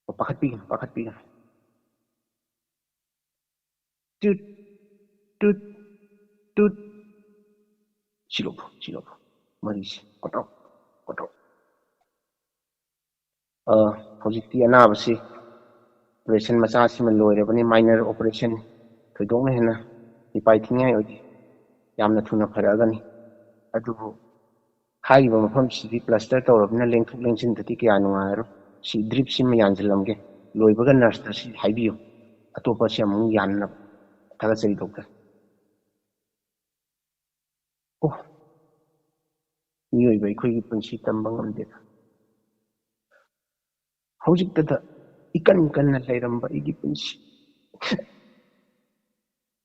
ꯑꯣ, ꯄꯥꯈꯠꯄꯤꯒꯅꯨ, ꯄꯥꯈꯠꯄꯤꯒꯅꯨ꯫ ꯇꯨꯠ, ꯇꯨꯠ, ꯇꯨꯠ꯫ ꯁꯤ ꯂꯧꯊꯣꯛ, ꯁꯤ ꯂꯧꯊꯣꯛ꯫ ꯃꯔꯤꯁꯤ ꯀꯣꯠꯊꯣꯛ, ꯀꯣꯠꯊꯣꯛ꯫ ꯑ, ꯍꯧꯖꯤꯛꯇꯤ ꯑꯅꯥꯕꯁꯤ ꯑꯣꯄꯔꯦꯁꯟ ꯃꯆꯥꯁꯤꯃ ꯂꯣꯏꯔꯕꯅꯤ, ꯃꯥꯏꯅꯔ ꯑꯣꯄꯔꯦꯁꯟ, ꯊꯣꯏꯗꯣꯛꯅ ꯍꯦꯟꯅ ꯃꯤꯄꯥꯏ ꯊꯤꯅꯤꯡꯉꯥꯏ ꯑꯣꯏꯗꯦ, ꯌꯥꯝꯅ ꯊꯨꯅ ꯐꯔꯛꯑꯒꯅꯤ꯫ ꯑꯗꯨꯕꯨ ꯍꯥꯏꯔꯤꯕ ꯃꯐꯝꯁꯤꯗꯤ ꯄ꯭ꯂꯥꯁꯇꯔ ꯇꯧꯔꯕꯅꯤꯅ ꯂꯦꯡꯊꯣꯛ ꯂꯦꯡꯁꯤꯟꯗꯗꯤ ꯀꯌꯥ ꯅꯨꯡꯉꯥꯏꯔꯣꯏ꯫ ꯁꯤ ꯗ꯭ꯔꯤꯞꯁꯤꯃ ꯌꯥꯟꯁꯤꯜꯂꯝꯒꯦ, ꯂꯣꯏꯕꯒ ꯅꯔꯁꯇ ꯁꯤ ꯍꯥꯏꯕꯤꯌꯨ, ꯑꯇꯣꯞꯄꯁꯤ ꯑꯃꯨꯛ ꯌꯥꯟꯅꯕ꯫ ꯊꯥꯒꯠꯆꯔꯤ, ꯗꯣꯛꯇꯔ꯫ ꯃꯤꯑꯣꯏꯕ ꯑꯩꯈꯣꯏꯒꯤ ꯄꯨꯟꯁꯤ ꯇꯝꯕ ꯉꯝꯗꯦꯗ꯫ ꯍꯧꯖꯤꯛꯇꯗ ꯏꯀꯟ ꯀꯟꯅ ꯂꯩꯔꯝꯕ ꯑꯩꯒꯤ ꯄꯨꯟꯁꯤ,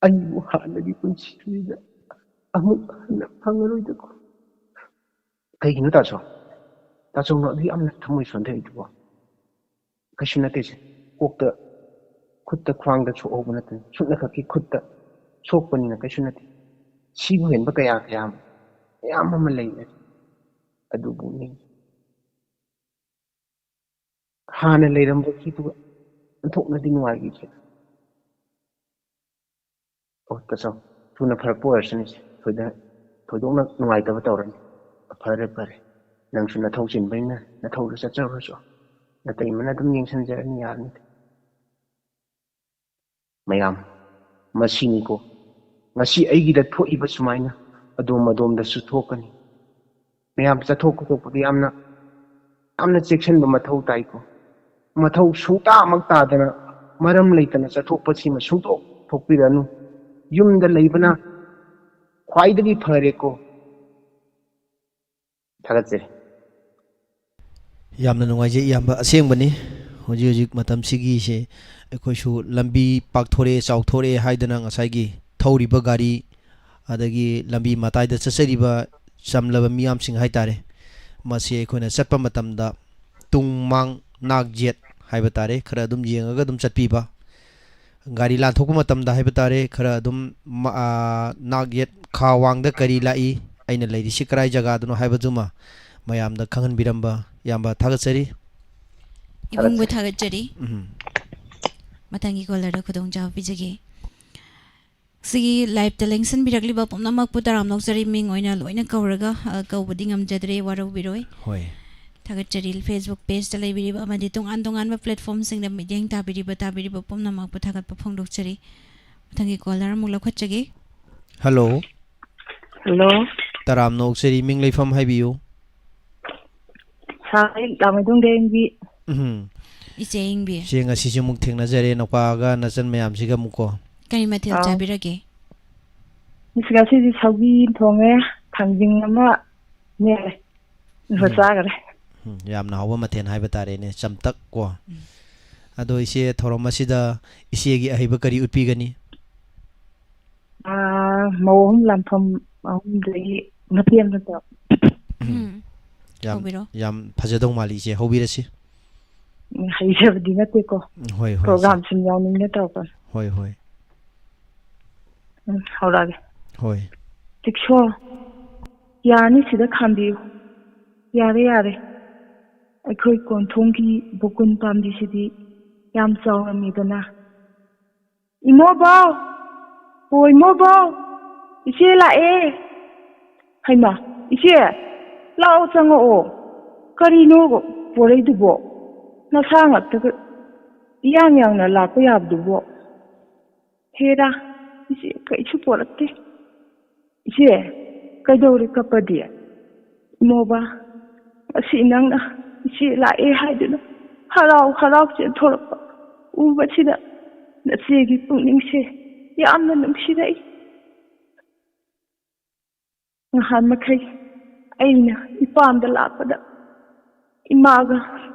ꯑꯩꯕꯨ ꯍꯥꯟꯅꯒꯤ ꯄꯨꯟꯁꯤꯗꯨꯗ ꯑꯃꯨꯛ ꯍꯟꯅ ꯐꯪꯉꯔꯣꯏꯗꯀꯣ꯫ ꯀꯩꯒꯤꯅꯣ ꯇꯥꯆꯧ? ꯇꯥꯆꯧꯅ ꯑꯗꯨ ꯌꯥꯝꯅ ꯊꯃꯣꯏ ꯁꯣꯟꯊꯔꯤꯗꯨꯕꯣ? ꯀꯩꯁꯨ ꯅꯠꯇꯦꯁꯦ꯫ ꯀꯣꯛꯇ, ꯈꯨꯠꯇ, ꯈ꯭ꯋꯥꯡꯗ ꯁꯣꯛꯍꯧꯕ ꯅꯠꯇꯦ꯫ ꯁꯨꯞꯅꯈꯛꯀꯤ ꯈꯨꯠꯇ ꯁꯣꯛꯄꯅꯤꯅ ꯀꯩꯁꯨ ꯅꯠꯇꯦ꯫ ꯁꯤꯕꯨ ꯍꯦꯟꯕ ꯀꯌꯥ, ꯀꯌꯥ ꯃꯌꯥꯝ ꯑꯃ ꯂꯩꯔꯦ꯫ ꯑꯗꯨꯕꯨꯅꯤ ꯍꯥꯟꯅ ꯂꯩꯔꯝꯕꯒꯤꯗꯨꯒ ꯑꯣꯟꯊꯣꯛꯅꯗꯤ ꯅꯨꯡꯉꯥꯏꯈꯤꯗ꯭ꯔꯦ꯫ ꯑꯣ, ꯇꯥꯆꯧ, ꯊꯨꯅ ꯐꯔꯛꯄ ꯑꯣꯏꯔꯁꯅꯨꯁꯦ꯫ ꯊꯣꯏꯗ-, ꯊꯣꯏꯗꯣꯛꯅ ꯅꯨꯡꯉꯥꯏꯇꯕ ꯇꯧꯔꯅꯤ꯫ ꯐꯔꯦ, ꯐꯔꯦ꯫ ꯅꯪꯁꯨ ꯅꯊꯧ ꯆꯤꯟꯕꯅꯤꯅ ꯅꯊꯧꯗ ꯆꯠꯆꯔꯨꯔꯁꯨ꯫ ꯅꯇꯩꯃꯅ ꯑꯗꯨꯝ ꯌꯦꯡꯁꯤꯟꯖꯔꯅꯤ, ꯌꯥꯔꯅꯤ꯫ ꯃꯌꯥꯝ, ꯃꯁꯤꯅꯤꯀꯣ ꯉꯁꯤ ꯑꯩꯒꯤꯗ ꯊꯣꯛꯏꯕ ꯁꯨꯃꯥꯏꯅ ꯑꯗꯣꯝ ꯑꯗꯣꯝꯗꯁꯨ ꯊꯣꯛꯀꯅꯤ꯫ ꯃꯌꯥꯝ ꯆꯠꯊꯣꯛ ꯈꯣꯠꯇꯣꯛꯄꯗ ꯌꯥꯝꯅ, ꯌꯥꯝꯅ ꯆꯦꯛꯁꯤꯟꯕ ꯃꯊꯧ ꯇꯥꯏꯀꯣ꯫ ꯃꯊꯧ ꯁꯨꯡꯇꯥꯃꯛ ꯇꯥꯗꯅ ꯃꯔꯝ ꯂꯩꯇꯅ ꯆꯠꯊꯣꯛꯄꯁꯤꯃ ꯁꯨꯡꯇꯣꯛ ꯊꯣꯛꯄꯤꯔꯅꯨ꯫ ꯌꯨꯝꯗ ꯂꯩꯕꯅ ꯈ꯭ꯋꯥꯏꯗꯒꯤ ꯐꯔꯦꯀꯣ꯫ ꯊꯥꯒꯠꯆꯔꯤ꯫ ꯌꯥꯝꯅ ꯅꯨꯡꯉꯥꯏꯖꯩ ꯏꯌꯥꯝꯕ, ꯑꯁꯦꯡꯕꯅꯤ꯫ ꯍꯧꯖꯤꯛ ꯍꯧꯖꯤꯛ ꯃꯇꯝꯁꯤꯒꯤꯁꯦ ꯑꯩꯈꯣꯏꯁꯨ ꯂꯝꯕꯤ ꯄꯥꯛꯊꯣꯔꯛꯑꯦ, ꯆꯥꯎꯊꯣꯔꯛꯑꯦ ꯍꯥꯏꯗꯅ ꯉꯁꯥꯏꯒꯤ ꯊꯧꯔꯤꯕ ꯒꯥꯔꯤ, ꯑꯗꯒꯤ ꯂꯝꯕꯤ ꯃꯇꯥꯏꯗ ꯆꯠꯆꯔꯤꯕ ꯆꯝꯂꯕ ꯃꯤꯌꯥꯝꯁꯤꯡ ꯍꯥꯏꯇꯥꯔꯦ, ꯃꯁꯤ ꯑꯩꯈꯣꯏꯅ ꯆꯠꯄ ꯃꯇꯝꯗ ꯇꯨꯡ ꯃꯥꯡ ꯅꯥꯛ ꯌꯦꯠ ꯍꯥꯏꯕ ꯇꯥꯔꯦ, ꯈꯔ ꯑꯗꯨꯝ ꯌꯦꯡꯉꯒ ꯑꯗꯨꯝ ꯆꯠꯄꯤꯕ꯫ ꯒꯥꯔꯤ ꯂꯥꯟꯊꯣꯛꯄ ꯃꯇꯝꯗ ꯍꯥꯏꯕ ꯇꯥꯔꯦ, ꯈꯔ ꯑꯗꯨꯝ ꯃ-, ꯑꯥ, ꯅꯥꯛ ꯌꯦꯠ ꯈꯥ ꯋꯥꯡꯗ ꯀꯔꯤ ꯂꯥꯛꯏ, ꯑꯩꯅ ꯂꯩꯔꯤꯁꯤ ꯀꯔꯥꯏ ꯖꯒꯥꯗꯅꯣ ꯍꯥꯏꯕꯗꯨꯃ ꯃꯌꯥꯝꯗ ꯈꯪꯍꯟꯕꯤꯔꯝꯕ ꯏꯌꯥꯝꯕ ꯊꯥꯒꯠꯆꯔꯤ꯫ ꯏꯕꯨꯡꯕꯨ ꯊꯥꯒꯠꯆꯔꯤ꯫ ꯎꯝ꯫ ꯃꯊꯪꯒꯤ ꯀꯣꯂꯔꯗ ꯈꯨꯗꯣꯡꯆꯥꯕ ꯄꯤꯖꯒꯦ꯫ ꯁꯤꯒꯤ ꯂꯥꯏꯞꯇ ꯂꯦꯡꯁꯤꯟꯕꯤꯔꯛꯂꯤꯕ ꯄꯨꯝꯅꯃꯛꯄꯨ ꯇꯔꯥꯝꯅ ꯑꯣꯛꯆꯔꯤ꯫ ꯃꯤꯡ ꯑꯣꯏꯅ ꯂꯣꯏꯅ ꯀꯧꯔꯒ, ꯑ, ꯀꯧꯕꯗꯤ ꯉꯝꯖꯗ꯭ꯔꯦ, ꯋꯥꯔꯧꯕꯤꯔꯣꯏ꯫ ꯍꯣꯏ꯫ ꯊꯥꯒꯠꯆꯔꯤ꯫ Facebook ꯄꯦꯖꯇ ꯂꯩꯕꯤꯔꯤꯕ ꯑꯃꯗꯤ ꯇꯣꯉꯥꯟ ꯇꯣꯉꯥꯟꯕ ꯄ꯭ꯂꯦꯠꯐꯣꯝꯁꯤꯡꯗ ꯃꯤꯠꯌꯦꯡ ꯇꯥꯕꯤꯔꯤꯕ, ꯇꯥꯕꯤꯔꯤꯕ ꯄꯨꯝꯅꯃꯛꯄꯨ ꯊꯥꯒꯠꯄ ꯐꯣꯡꯗꯣꯛꯆꯔꯤ꯫ ꯃꯊꯪꯒꯤ ꯀꯣꯂꯔ ꯑꯃꯨꯛ ꯂꯧꯈꯠꯆꯒꯦ꯫ ꯍꯜꯂꯣ꯫ ꯍꯜꯂꯣ꯫ ꯇꯔꯥꯝꯅ ꯑꯣꯛꯆꯔꯤ, ꯃꯤꯡ ꯂꯩꯐꯝ ꯍꯥꯏꯕꯤꯌꯨ꯫ ꯁꯥꯏ ꯂꯥꯃꯩꯗꯣꯡ ꯗꯦꯡꯒꯤ꯫ ꯎꯝ꯫ ꯏꯆꯦ ꯏꯪꯕꯤ꯫ ꯏꯆꯦ, ꯉꯁꯤꯁꯨ ꯑꯃꯨꯛ ꯊꯦꯡꯅꯖꯔꯦ, ꯅꯄꯥꯒ ꯅꯆꯟ ꯃꯌꯥꯝꯁꯤꯒ ꯑꯃꯨꯛꯀꯣ꯫ ꯀꯔꯤ ꯃꯊꯦꯜ ꯑꯥꯎ꯫ ꯆꯥꯕꯤꯔꯒꯦ? ꯏꯁ, ꯉꯁꯤꯗꯤ ꯁꯧꯒ꯭ꯔꯤ ꯊꯣꯡꯉꯦ, ꯊꯥꯡꯖꯤꯡ ꯑꯃ, ꯅꯦꯔꯦ꯫ ꯎꯝ꯫ ꯆꯥꯈꯔꯦ꯫ ꯎꯝ, ꯌꯥꯝꯅ ꯍꯥꯎꯕ ꯃꯊꯦꯜ ꯍꯥꯏꯕ ꯇꯥꯔꯦꯅꯦ, ꯆꯝꯇꯛ ꯀꯣ꯫ ꯎꯝ꯫ ꯑꯗꯣ ꯏꯆꯦ, ꯊꯧꯔꯝ ꯑꯁꯤꯗ ꯏꯆꯦꯒꯤ ꯑꯍꯩꯕ ꯀꯔꯤ ꯎꯠꯄꯤꯒꯅꯤ? ꯑꯥ, ꯃꯧ ꯑꯍꯨꯝ ꯂꯥꯟꯐꯝ ꯑꯍꯨꯝꯗꯒꯤ ꯃꯇꯦꯛ ꯑꯃ ꯇꯧ꯫ ꯎꯝ꯫ ꯌꯥꯝ, ꯍꯧꯕꯤꯔꯣ꯫ ꯌꯥꯝ ꯐꯖꯗꯧ ꯃꯥꯜꯂꯤ ꯏꯆꯦ, ꯍꯧꯕꯤꯔꯁꯤ꯫ ꯎꯝ, ꯍꯩꯖꯕꯗꯤ ꯅꯠꯇꯦꯀꯣ꯫ ꯎꯝ, ꯍꯣꯏ, ꯍꯣꯏ, ꯏꯆꯦ꯫ Program ꯁꯨꯝ ꯌꯥꯎꯅꯤꯡꯅ ꯇꯧꯔꯛꯄꯅꯦ꯫ ꯍꯣꯏ, ꯍꯣꯏ꯫ ꯎꯝ, ꯍꯧꯔꯛꯑꯒꯦ꯫ ꯍꯣꯏ꯫ ꯇꯤꯛꯁꯣ, ꯌꯥꯅꯤ ꯁꯤꯗ ꯈꯥꯝꯕꯤꯌꯨ꯫ ꯌꯥꯔꯦ, ꯌꯥꯔꯦ꯫ ꯑꯩꯈꯣꯏ ꯀꯣꯟꯊꯣꯡꯒꯤ ꯕꯨꯀꯨꯟ ꯄꯥꯝꯕꯤꯁꯤꯗꯤ ꯌꯥꯝ ꯆꯥꯎꯔꯝꯃꯤꯗꯅ꯫ "ꯏꯃꯣꯕꯣꯛ! ꯑꯣ, ꯏꯃꯣꯕꯣꯛ! ꯏꯆꯦ ꯂꯥꯛꯑꯦ!" "ꯍꯩꯃꯥ, ꯏꯆꯦ, ꯂꯥꯛꯑꯣ, ꯆꯪꯉꯛꯑꯣ꯫ ꯀꯔꯤꯅꯣ ꯄꯣꯔꯛꯏꯗꯨꯕꯣ? ꯅꯁꯥ ꯉꯥꯛꯇꯒ ꯏꯌꯥꯡ ꯌꯥꯡꯅ ꯂꯥꯛꯄ ꯌꯥꯕꯗꯨꯕꯣ?" "ꯍꯦꯔꯥ, ꯏꯆꯦ, ꯀꯩꯁꯨ ꯄꯣꯔꯛꯇꯦ꯫" "ꯏꯆꯦ, ꯀꯩꯗꯧꯔꯦ ꯀꯞꯄꯗꯤ?" "ꯏꯃꯣꯕ, ꯉꯁꯤ ꯅꯪꯅ ꯏꯆꯦ ꯂꯥꯛꯑꯦ ꯍꯥꯏꯗꯨꯅ ꯍꯔꯥꯎ ꯍꯔꯥꯎ ꯆꯦꯟꯊꯣꯔꯛꯄ ꯎꯕꯁꯤꯗ ꯅꯆꯦꯒꯤ ꯄꯨꯛꯅꯤꯡꯁꯦ ꯌꯥꯝꯅ ꯅꯨꯡꯁꯤꯔꯛꯏ꯫ ꯉꯍꯥꯟ ꯃꯈꯩ ꯑꯩꯅ ꯏꯄꯥꯝꯗ ꯂꯥꯛꯄꯗ ꯏꯃꯥꯒ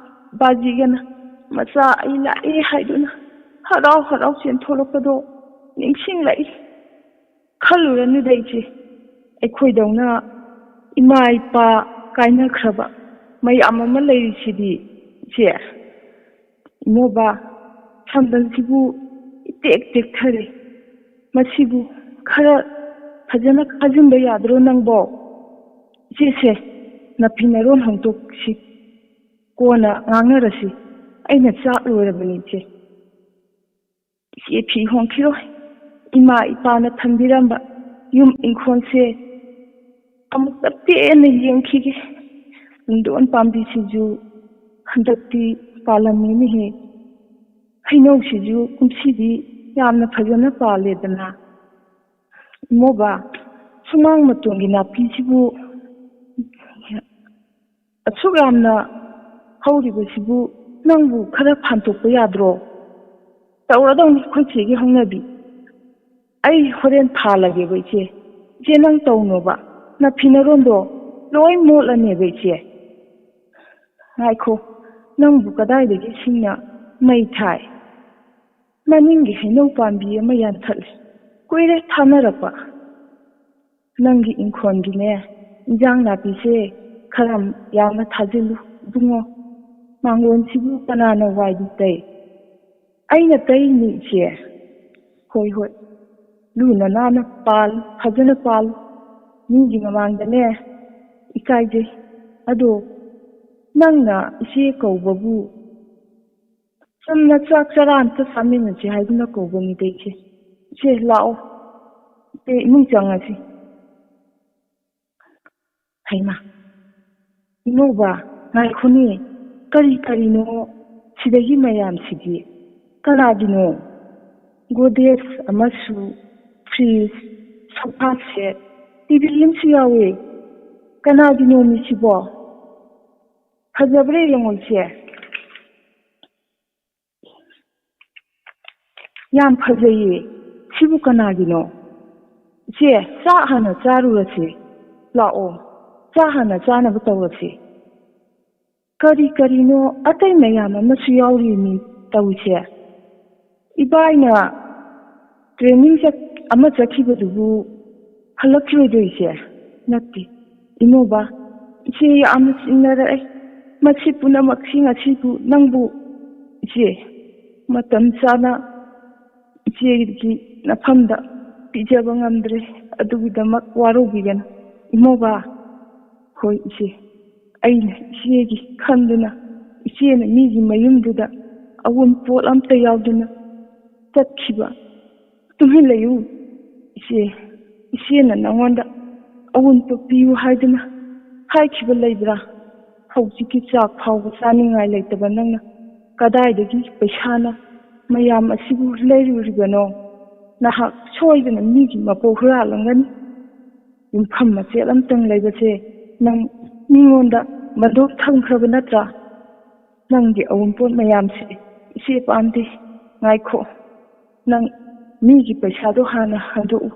ꯕꯥꯖꯤꯒꯅ ꯃꯆꯥ ꯑꯩ ꯂꯥꯛꯑꯦ ꯍꯥꯏꯗꯨꯅ ꯍꯔꯥꯎ ꯍꯔꯥꯎ ꯆꯦꯟꯊꯣꯔꯛꯄꯗꯣ ꯅꯤꯡꯁꯤꯡꯂꯛꯏ꯫ ꯈꯜꯂꯨꯔꯅꯨꯗ ꯏꯆꯦ, ꯑꯩꯈꯣꯏꯗꯧꯅ ꯏꯃꯥ ꯏꯄꯥ ꯀꯥꯏꯅꯈ꯭ꯔꯕ ꯃꯌꯥꯝ ꯑꯃ ꯂꯩꯔꯤꯁꯤꯗꯤ ꯏꯆꯦ꯫ ꯏꯃꯣꯕ, ꯁꯝꯕꯜꯁꯤꯕꯨ ꯏꯇꯦꯛ ꯇꯦꯛꯊꯔꯦ꯫ ꯃꯁꯤꯕꯨ ꯈꯔ ꯐꯖꯅ ꯈꯥꯖꯤꯟꯕ ꯌꯥꯗ꯭ꯔꯣ ꯅꯪꯕꯣ?" "ꯏꯆꯦꯁꯦ, ꯅꯐꯤ ꯅꯔꯣꯟ ꯍꯣꯡꯗꯣꯛꯁꯤ, ꯀꯣꯟꯅ ꯉꯥꯡꯅꯔꯁꯤ꯫ ꯑꯩꯅ ꯆꯥꯛ ꯂꯣꯏꯔꯕꯅꯤ ꯏꯆꯦ꯫" "ꯏꯆꯦ ꯐꯤ ꯍꯣꯡꯈꯤꯔꯣꯏ꯫ ꯏꯃꯥ ꯏꯄꯥꯅ ꯊꯝꯕꯤꯔꯝꯕ ꯌꯨꯝ ꯏꯪꯈꯣꯜꯁꯦ ꯑꯃꯨꯛꯇ ꯄꯦꯟꯅ ꯌꯦꯡꯈꯤꯒꯦ꯫ ꯄꯨꯡꯗꯣꯟ ꯄꯥꯝꯕꯤꯁꯤꯁꯨ ꯍꯟꯗꯛꯇꯤ ꯄꯥꯜꯂꯝꯃꯤꯅꯦꯍꯦ꯫ ꯍꯩꯅꯧꯁꯤꯁꯨ ꯀꯨꯝꯁꯤꯗꯤ ꯌꯥꯝꯅ ꯐꯖꯅ ꯄꯥꯜꯂꯦꯗꯅ꯫ ꯏꯃꯣꯕ, ꯁꯨꯃꯥꯡ ꯃꯇꯣꯟꯒꯤ ꯅꯥꯄꯤꯁꯤꯕꯨ ꯑꯁꯨꯛ ꯌꯥꯝꯅ ꯍꯧꯔꯤꯕꯁꯤꯕꯨ ꯅꯪꯕꯨ ꯈꯔ ꯐꯥꯟꯇꯣꯛꯄ ꯌꯥꯗ꯭ꯔꯣ?" "ꯇꯧꯔꯗꯧꯅꯤ ꯑꯩꯈꯣꯏ ꯆꯦꯒꯤ ꯍꯧꯅꯕꯤ꯫ ꯑꯩ ꯍꯣꯔꯦꯟ ꯐꯥꯜꯂꯒꯦꯕ ꯏꯆꯦ꯫ ꯏꯆꯦ ꯅꯪ ꯇꯧꯅꯣꯕ꯫ ꯅꯐꯤ ꯅꯔꯣꯟꯗꯣ ꯂꯣꯏ ꯃꯣꯠꯂꯅꯦꯕ, ꯏꯆꯦ꯫ ꯉꯥꯏꯈꯣ, ꯅꯪꯕꯨ ꯀꯗꯥꯏꯗꯒꯤ ꯁꯤꯡꯅ ꯃꯩ ꯊꯥꯏ? ꯃꯅꯤꯡꯒꯤ ꯍꯩꯅꯧ ꯄꯥꯝꯕꯤ ꯑꯃ ꯌꯥꯟꯊꯠꯂꯦ꯫ ꯀꯨꯏꯔꯦ ꯊꯥꯅꯔꯛꯄ꯫ ꯅꯪꯒꯤ ꯏꯪꯈꯣꯜꯒꯤꯅꯦ, ꯏꯟꯖꯥꯡ ꯅꯥꯄꯤꯁꯦ ꯈꯔ ꯌꯥꯝꯅ ꯊꯥꯖꯤꯜꯂꯨ ꯏꯕꯨꯡꯉꯣ꯫ ꯃꯥꯡꯒꯣꯟꯁꯤꯕꯨ ꯀꯅꯥꯅ ꯋꯥꯏꯗꯤ ꯇꯩ? ꯑꯩꯅ ꯇꯩꯅꯤ, ꯏꯆꯦ꯫ ꯍꯣꯏ, ꯍꯣꯏ, ꯂꯨꯅ ꯅꯥꯟꯅ ꯄꯥꯜ, ꯐꯖꯅ ꯄꯥꯜ꯫ ꯃꯤꯒꯤ ꯃꯃꯥꯡꯗꯅꯦ ꯏꯀꯥꯏꯖꯩ꯫ ꯑꯗꯣ ꯅꯪꯅ ꯏꯆꯦ ꯀꯧꯕꯕꯨ ꯆꯨꯝꯅ ꯆꯥꯛ ꯆꯔꯥ ꯑꯝꯇ ꯆꯥꯃꯤꯟꯅꯁꯤ ꯍꯥꯏꯗꯨꯅ ꯀꯧꯕꯅꯤꯗ, ꯏꯆꯦ꯫ ꯏꯆꯦ, ꯂꯥꯛꯑꯣ, ꯏꯆꯦ, ꯏꯃꯨꯡ ꯆꯪꯉꯁꯤ꯫ ꯍꯩꯃꯥ, ꯏꯃꯧꯕ, ꯉꯥꯏꯈꯣꯅꯦ, ꯀꯔꯤ ꯀꯔꯤꯅꯣ ꯁꯤꯗꯒꯤ ꯃꯌꯥꯝꯁꯤꯗꯤ? ꯀꯅꯥꯒꯤꯅꯣ? ꯒꯣꯗꯦꯖ ꯑꯃꯁꯨ, ꯐ꯭ꯔꯤꯖ, ꯁꯣꯐꯥ ꯁꯦꯠ, ꯇꯤꯚꯤ ꯑꯃꯁꯨ ꯌꯥꯎꯋꯦ꯫ ꯀꯅꯥꯒꯤꯅꯣ ꯃꯤꯁꯤꯕꯣ? ꯐꯖꯕ꯭ꯔꯥ ꯌꯦꯡꯉꯣ, ꯏꯆꯦ꯫ ꯌꯥꯝ ꯐꯖꯩꯌꯦ꯫ ꯁꯤꯕꯨ ꯀꯅꯥꯒꯤꯅꯣ? ꯏꯆꯦ, ꯆꯥꯛ ꯍꯥꯟꯅ ꯆꯥꯔꯨꯔꯁꯤ꯫ ꯂꯥꯛꯑꯣ, ꯆꯥꯛ ꯍꯥꯟꯅ ꯆꯥꯅꯕ ꯇꯧꯔꯁꯤ꯫ ꯀꯔꯤ ꯀꯔꯤꯅꯣ ꯑꯇꯩ ꯃꯌꯥꯝ ꯑꯃꯁꯨ ꯌꯥꯎꯔꯤꯅꯤ ꯇꯧꯔꯤꯁꯦ꯫ ꯏꯕꯥꯏꯅ ꯇ꯭ꯔꯦꯅꯤꯡ ꯆꯠ-, ꯑꯃ ꯆꯠꯈꯤꯕꯗꯨꯕꯨ ꯍꯜꯂꯛꯈꯤꯔꯣꯏꯗ꯭ꯔꯣ, ꯏꯆꯦ? ꯅꯠꯇꯦ, ꯏꯃꯧꯕ, ꯏꯆꯦ ꯌꯥꯝꯅ ꯆꯤꯡꯅꯔꯛꯑꯦ꯫ ꯃꯁꯤ ꯄꯨꯝꯅꯃꯛꯁꯤ ꯉꯁꯤꯕꯨ ꯅꯪꯕꯨ, ꯏꯆꯦ, ꯃꯇꯝ ꯆꯥꯅ ꯏꯆꯦꯒꯤ ꯅꯐꯝꯗ ꯄꯤꯖꯕ ꯉꯝꯗ꯭ꯔꯦ꯫ ꯑꯗꯨꯒꯤꯗꯃꯛ ꯋꯥꯔꯧꯕꯤꯒꯅꯨ, ꯏꯃꯧꯕ꯫ ꯍꯣꯏ, ꯏꯆꯦ, ꯑꯩꯅ ꯏꯆꯦꯒꯤ ꯈꯟꯗꯨꯅ ꯏꯆꯦꯅ ꯃꯤꯒꯤ ꯃꯌꯨꯝꯗꯨꯗ ꯑꯋꯨꯟꯄꯣꯠ ꯑꯝꯇ ꯌꯥꯎꯗꯅ ꯆꯠꯈꯤꯕ꯫ ꯇꯨꯃꯤꯟ ꯂꯩꯌꯨ, ꯏꯆꯦ꯫ ꯏꯆꯦꯅ ꯅꯉꯣꯟꯗ ꯑꯋꯨꯟꯄꯣꯠ ꯄꯤꯌꯨ ꯍꯥꯏꯗꯨꯅ ꯍꯥꯏꯈꯤꯕ ꯂꯩꯕ꯭ꯔꯥ? ꯍꯧꯖꯤꯛꯀꯤ ꯆꯥꯛ ꯐꯥꯎꯕ ꯆꯥꯅꯤꯡꯉꯥꯏ ꯂꯩꯇꯕ ꯅꯪꯅ ꯀꯗꯥꯏꯗꯒꯤ ꯄꯩꯁꯥꯅ ꯃꯌꯥꯝ ꯑꯁꯤꯕꯨ ꯂꯩꯔꯨꯔꯤꯕꯅꯣ? ꯅꯍꯥꯛ ꯁꯣꯏꯗꯅ ꯃꯤꯒꯤ ꯃꯄꯣꯛ ꯍꯨꯔꯥꯜꯂꯝꯒꯅꯤ꯫ ꯌꯨꯝꯐꯝ ꯃꯆꯦꯠ ꯑꯝꯇꯪ ꯂꯩꯕꯁꯦ ꯅꯪ ꯃꯤꯉꯣꯟꯗ ꯕꯟꯗꯣꯛ ꯊꯝꯈ꯭ꯔꯕ ꯅꯠꯇ꯭ꯔꯥ? ꯅꯪꯒꯤ ꯑꯋꯨꯟꯄꯣꯠ ꯃꯌꯥꯝꯁꯦ ꯏꯆꯦ ꯄꯥꯝꯗꯦ꯫ ꯉꯥꯏꯈꯣ, ꯅꯪ ꯃꯤꯒꯤ ꯄꯩꯁꯥꯗꯣ ꯍꯥꯟꯅ ꯍꯟꯗꯣꯛꯎ꯫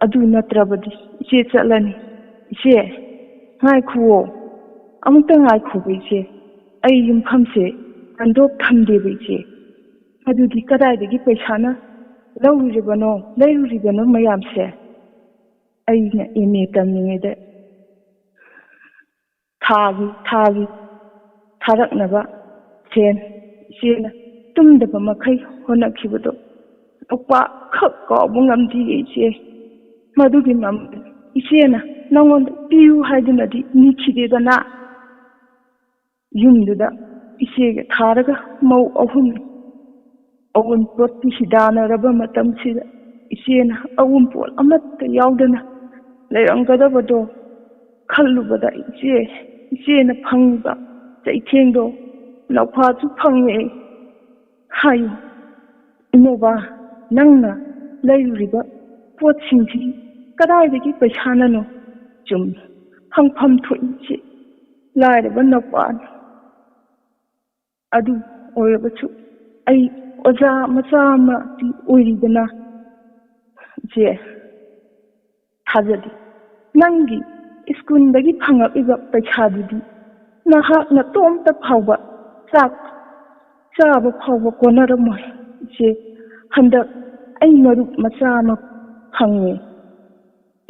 ꯑꯗꯨ ꯅꯠꯇ꯭ꯔꯕꯗꯤ ꯏꯆꯦ ꯆꯠꯂꯅꯤ꯫ ꯏꯆꯦ, "ꯉꯥꯏꯈꯨꯋꯣ, ꯑꯃꯨꯛꯇ ꯉꯥꯏꯈꯣꯕ ꯏꯆꯦ, ꯑꯩ ꯌꯨꯝꯐꯝꯁꯦ ꯀꯟꯗꯣꯛ ꯊꯝꯗꯦꯕ ꯏꯆꯦ꯫ ꯑꯗꯨꯗꯤ ꯀꯗꯥꯏꯗꯒꯤ ꯄꯩꯁꯥꯅ ꯂꯧꯔꯨꯔꯤꯕꯅꯣ, ꯂꯩꯔꯨꯔꯤꯕꯅꯣ ꯃꯌꯥꯝꯁꯦ? ꯑꯩꯅ ꯑꯦꯝ ꯑꯦ ꯇꯝꯂꯤꯉꯩꯗ ꯊꯥꯒꯤ ꯊꯥꯒꯤ ꯊꯥꯔꯛꯅꯕ ꯁꯦꯟ ꯏꯆꯦꯅ ꯇꯨꯝꯗꯕ ꯃꯈꯩ ꯍꯣꯠꯅꯈꯤꯕꯗꯣ ꯂꯨꯄꯥ ꯈꯛ ꯀꯥꯎꯕ ꯉꯝꯗꯤꯌꯦ ꯏꯆꯦ꯫ ꯃꯗꯨꯒꯤ ꯃꯃꯜ ꯏꯆꯦꯅ ꯅꯉꯣꯟꯗ ꯄꯤꯌꯨ ꯍꯥꯏꯗꯨꯅꯗꯤ ꯅꯤꯈꯤꯗꯦꯗꯅ꯫ ꯌꯨꯝꯗꯨꯗ ꯏꯆꯦꯒ ꯊꯥꯔꯒ ꯃꯧ ꯑꯍꯨꯝ ꯑꯋꯨꯟꯄꯣꯠꯀꯤ ꯍꯤꯗꯥꯟꯅꯔꯕ ꯃꯇꯝꯁꯤꯗ ꯏꯆꯦꯅ ꯑꯋꯨꯟꯄꯣꯠ ꯑꯃꯠꯇ ꯌꯥꯎꯗꯅ ꯂꯩꯔꯝꯒꯗꯕꯗꯣ ꯈꯜꯂꯨꯕꯗ ꯏꯆꯦ, ꯏꯆꯦꯅ ꯐꯪꯉꯤꯕ ꯆꯩꯊꯦꯡꯗꯣ ꯅꯧꯐꯥꯁꯨ ꯐꯪꯉꯦ ꯍꯥꯏꯌꯨ꯫ ꯏꯃꯣꯕ, ꯅꯪꯅ ꯂꯩꯔꯨꯔꯤꯕ ꯄꯣꯠꯁꯤꯡꯁꯤ ꯀꯗꯥꯏꯗꯒꯤ ꯄꯩꯁꯥꯅꯅꯣ? ꯆꯨꯝꯃꯤ, ꯍꯪꯐꯝ ꯊꯣꯛꯏ ꯏꯆꯦ, ꯂꯥꯏꯔꯕ ꯅꯧꯄꯥꯅꯤ꯫ ꯑꯗꯨ ꯑꯣꯏꯔꯕꯁꯨ ꯑꯩ ꯑꯣꯖꯥ ꯃꯆꯥ ꯑꯃꯗꯤ ꯑꯣꯏꯔꯤꯗꯅ ꯏꯆꯦ꯫ ꯊꯥꯖꯗꯦ꯫ ꯅꯪꯒꯤ ꯁ꯭ꯀꯨꯜꯗꯒꯤ ꯐꯪꯉꯛꯂꯤꯕ ꯄꯩꯁꯥꯗꯨꯗꯤ ꯅꯍꯥꯛ ꯅꯇꯣꯝꯇ ꯐꯥꯎꯕ ꯆꯥꯛ ꯆꯥꯕ ꯐꯥꯎꯕ ꯀꯣꯟꯅꯔꯝꯃꯣꯏ꯫ ꯏꯆꯦ, ꯍꯟꯗꯛ ꯑꯩ ꯃꯔꯨꯞ ꯃꯆꯥ ꯑꯃ ꯐꯪꯉꯦ꯫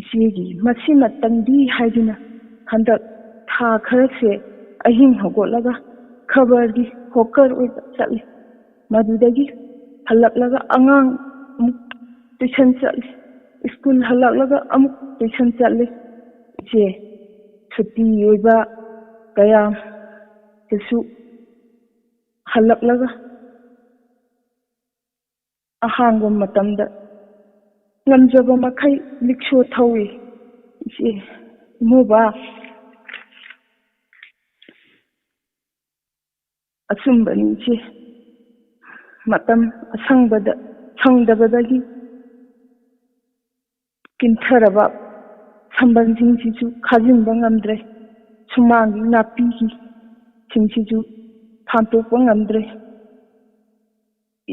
ꯏꯆꯦꯒꯤ ꯃꯁꯤꯃꯇꯪꯗꯤ ꯍꯥꯏꯗꯨꯅ ꯍꯟꯗꯛ ꯊꯥ ꯈꯔꯁꯦ ꯑꯍꯤꯡ ꯍꯧꯒꯠꯂꯒ ꯈꯕꯔꯒꯤ ꯍꯣꯀꯔ ꯑꯣꯏꯕ ꯆꯠꯂꯤ꯫ ꯃꯗꯨꯗꯒꯤ ꯍꯜꯂꯛꯂꯒ ꯑꯉꯥꯡ ꯑꯃꯨꯛ ꯇꯨꯏꯁꯟ ꯆꯠꯂꯤ꯫ ꯁ꯭ꯀꯨꯜ ꯍꯜꯂꯛꯂꯒ ꯑꯃꯨꯛ ꯇꯨꯏꯁꯟ ꯆꯠꯂꯤ꯫ ꯏꯆꯦ, ꯁꯨꯇꯤ ꯑꯣꯏꯕ ꯀꯌꯥꯗꯁꯨ ꯍꯜꯂꯛꯂꯒ ꯑꯍꯥꯡꯕ ꯃꯇꯝꯗ ꯉꯝꯖꯕ ꯃꯈꯩ ꯔꯤꯛꯁꯣ ꯊꯧꯏ꯫ ꯏꯆꯦ, ꯏꯃꯣꯕ, ꯑꯆꯨꯝꯕꯅꯤ ꯏꯆꯦ꯫ ꯃꯇꯝ ꯑꯁꯪꯕꯗ, ꯁꯪꯗꯕꯗꯒꯤ ꯀꯤꯟꯊꯔꯕ ꯁꯝꯕꯜꯁꯤꯡꯁꯤꯁꯨ ꯈꯥꯖꯤꯟꯕ ꯉꯝꯗ꯭ꯔꯦ꯫ ꯁꯨꯃꯥꯡꯒꯤ ꯅꯥꯄꯤꯒꯤ ꯁꯤꯡꯁꯤꯁꯨ ꯐꯥꯟꯇꯣꯛꯄ ꯉꯝꯗ꯭ꯔꯦ꯫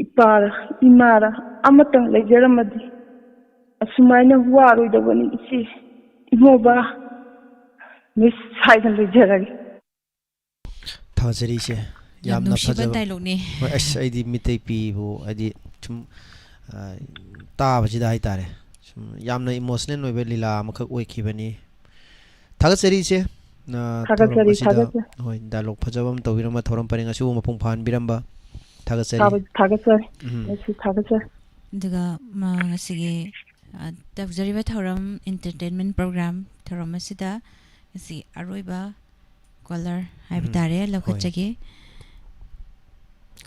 ꯏꯄꯥꯔ ꯏꯃꯥꯔ ꯑꯃꯇꯪ ꯂꯩꯖꯔꯝꯃꯗꯤ ꯑꯁꯨꯃꯥꯏꯅ ꯋꯥꯔꯣꯏꯗꯕꯅꯤ ꯏꯆꯦ꯫ ꯏꯃꯣꯕ, ꯃꯤꯁ ꯍꯥꯏꯅ ꯂꯩꯖꯔꯒꯦ꯫ ꯊꯥꯒꯠꯆꯔꯤ ꯏꯆꯦ꯫ ꯌꯥꯝ ꯌꯥꯝꯅ ꯅꯨꯡꯁꯤꯕ ꯐꯖꯕ꯫ ꯗꯥꯏꯂꯣꯛꯅꯤ꯫ ꯍꯣꯏ, ꯑꯁ, ꯑꯩꯗꯤ ꯃꯤꯇꯩ ꯄꯤꯕꯨ ꯍꯥꯏꯗꯤ ꯁꯨꯝ, ꯑ, ꯇꯥꯕꯁꯤꯗ ꯍꯥꯏꯇꯥꯔꯦ꯫ ꯁꯨꯝ ꯌꯥꯝꯅ ꯏꯃꯣꯁꯅꯦꯜ ꯑꯣꯏꯕ ꯂꯤꯂꯥ ꯑꯃꯈꯛ ꯑꯣꯏꯈꯤꯕꯅꯤ꯫ ꯊꯥꯒꯠꯆꯔꯤ ꯏꯆꯦ꯫ ꯑ, ꯊꯥꯒꯠꯆꯔꯤ, ꯊꯧꯔꯝ ꯑꯁꯤꯗ, ꯊꯥꯒꯠꯆꯔꯤ꯫ ꯍꯣꯏ, ꯗꯥꯏꯂꯣꯛ ꯐꯖꯕ ꯑꯃ ꯇꯧꯕꯤꯔꯝꯕ, ꯊꯧꯔꯝ ꯄꯔꯦꯡ ꯑꯁꯤꯕꯨ ꯃꯄꯨꯡ ꯐꯥꯍꯟꯕꯤꯔꯝꯕ ꯊꯥꯒꯠꯆꯔꯤ꯫ ꯊꯥꯕ-, ꯊꯥꯒꯠꯆꯔꯤ꯫ ꯎꯝ꯫ ꯃꯁꯤ ꯊꯥꯒꯠꯆꯔꯤ꯫ ꯑꯗꯨꯒ ꯃ-, ꯉꯁꯤꯒꯤ ꯑ, ꯇꯧꯖꯔꯤꯕ ꯊꯧꯔꯝ, ꯏꯟꯇꯔꯇꯦꯟꯃꯦꯟ ꯄ꯭ꯔꯣꯒ꯭ꯔꯥꯝ ꯊꯧꯔꯝ ꯑꯁꯤꯗ ꯉꯁꯤ ꯑꯔꯣꯏꯕ ꯀꯣꯂꯔ ꯍꯥꯏꯕ ꯎꯝ, ꯇꯥꯔꯦ ꯍꯣꯏ꯫ ꯂꯧꯈꯠꯆꯒꯦ꯫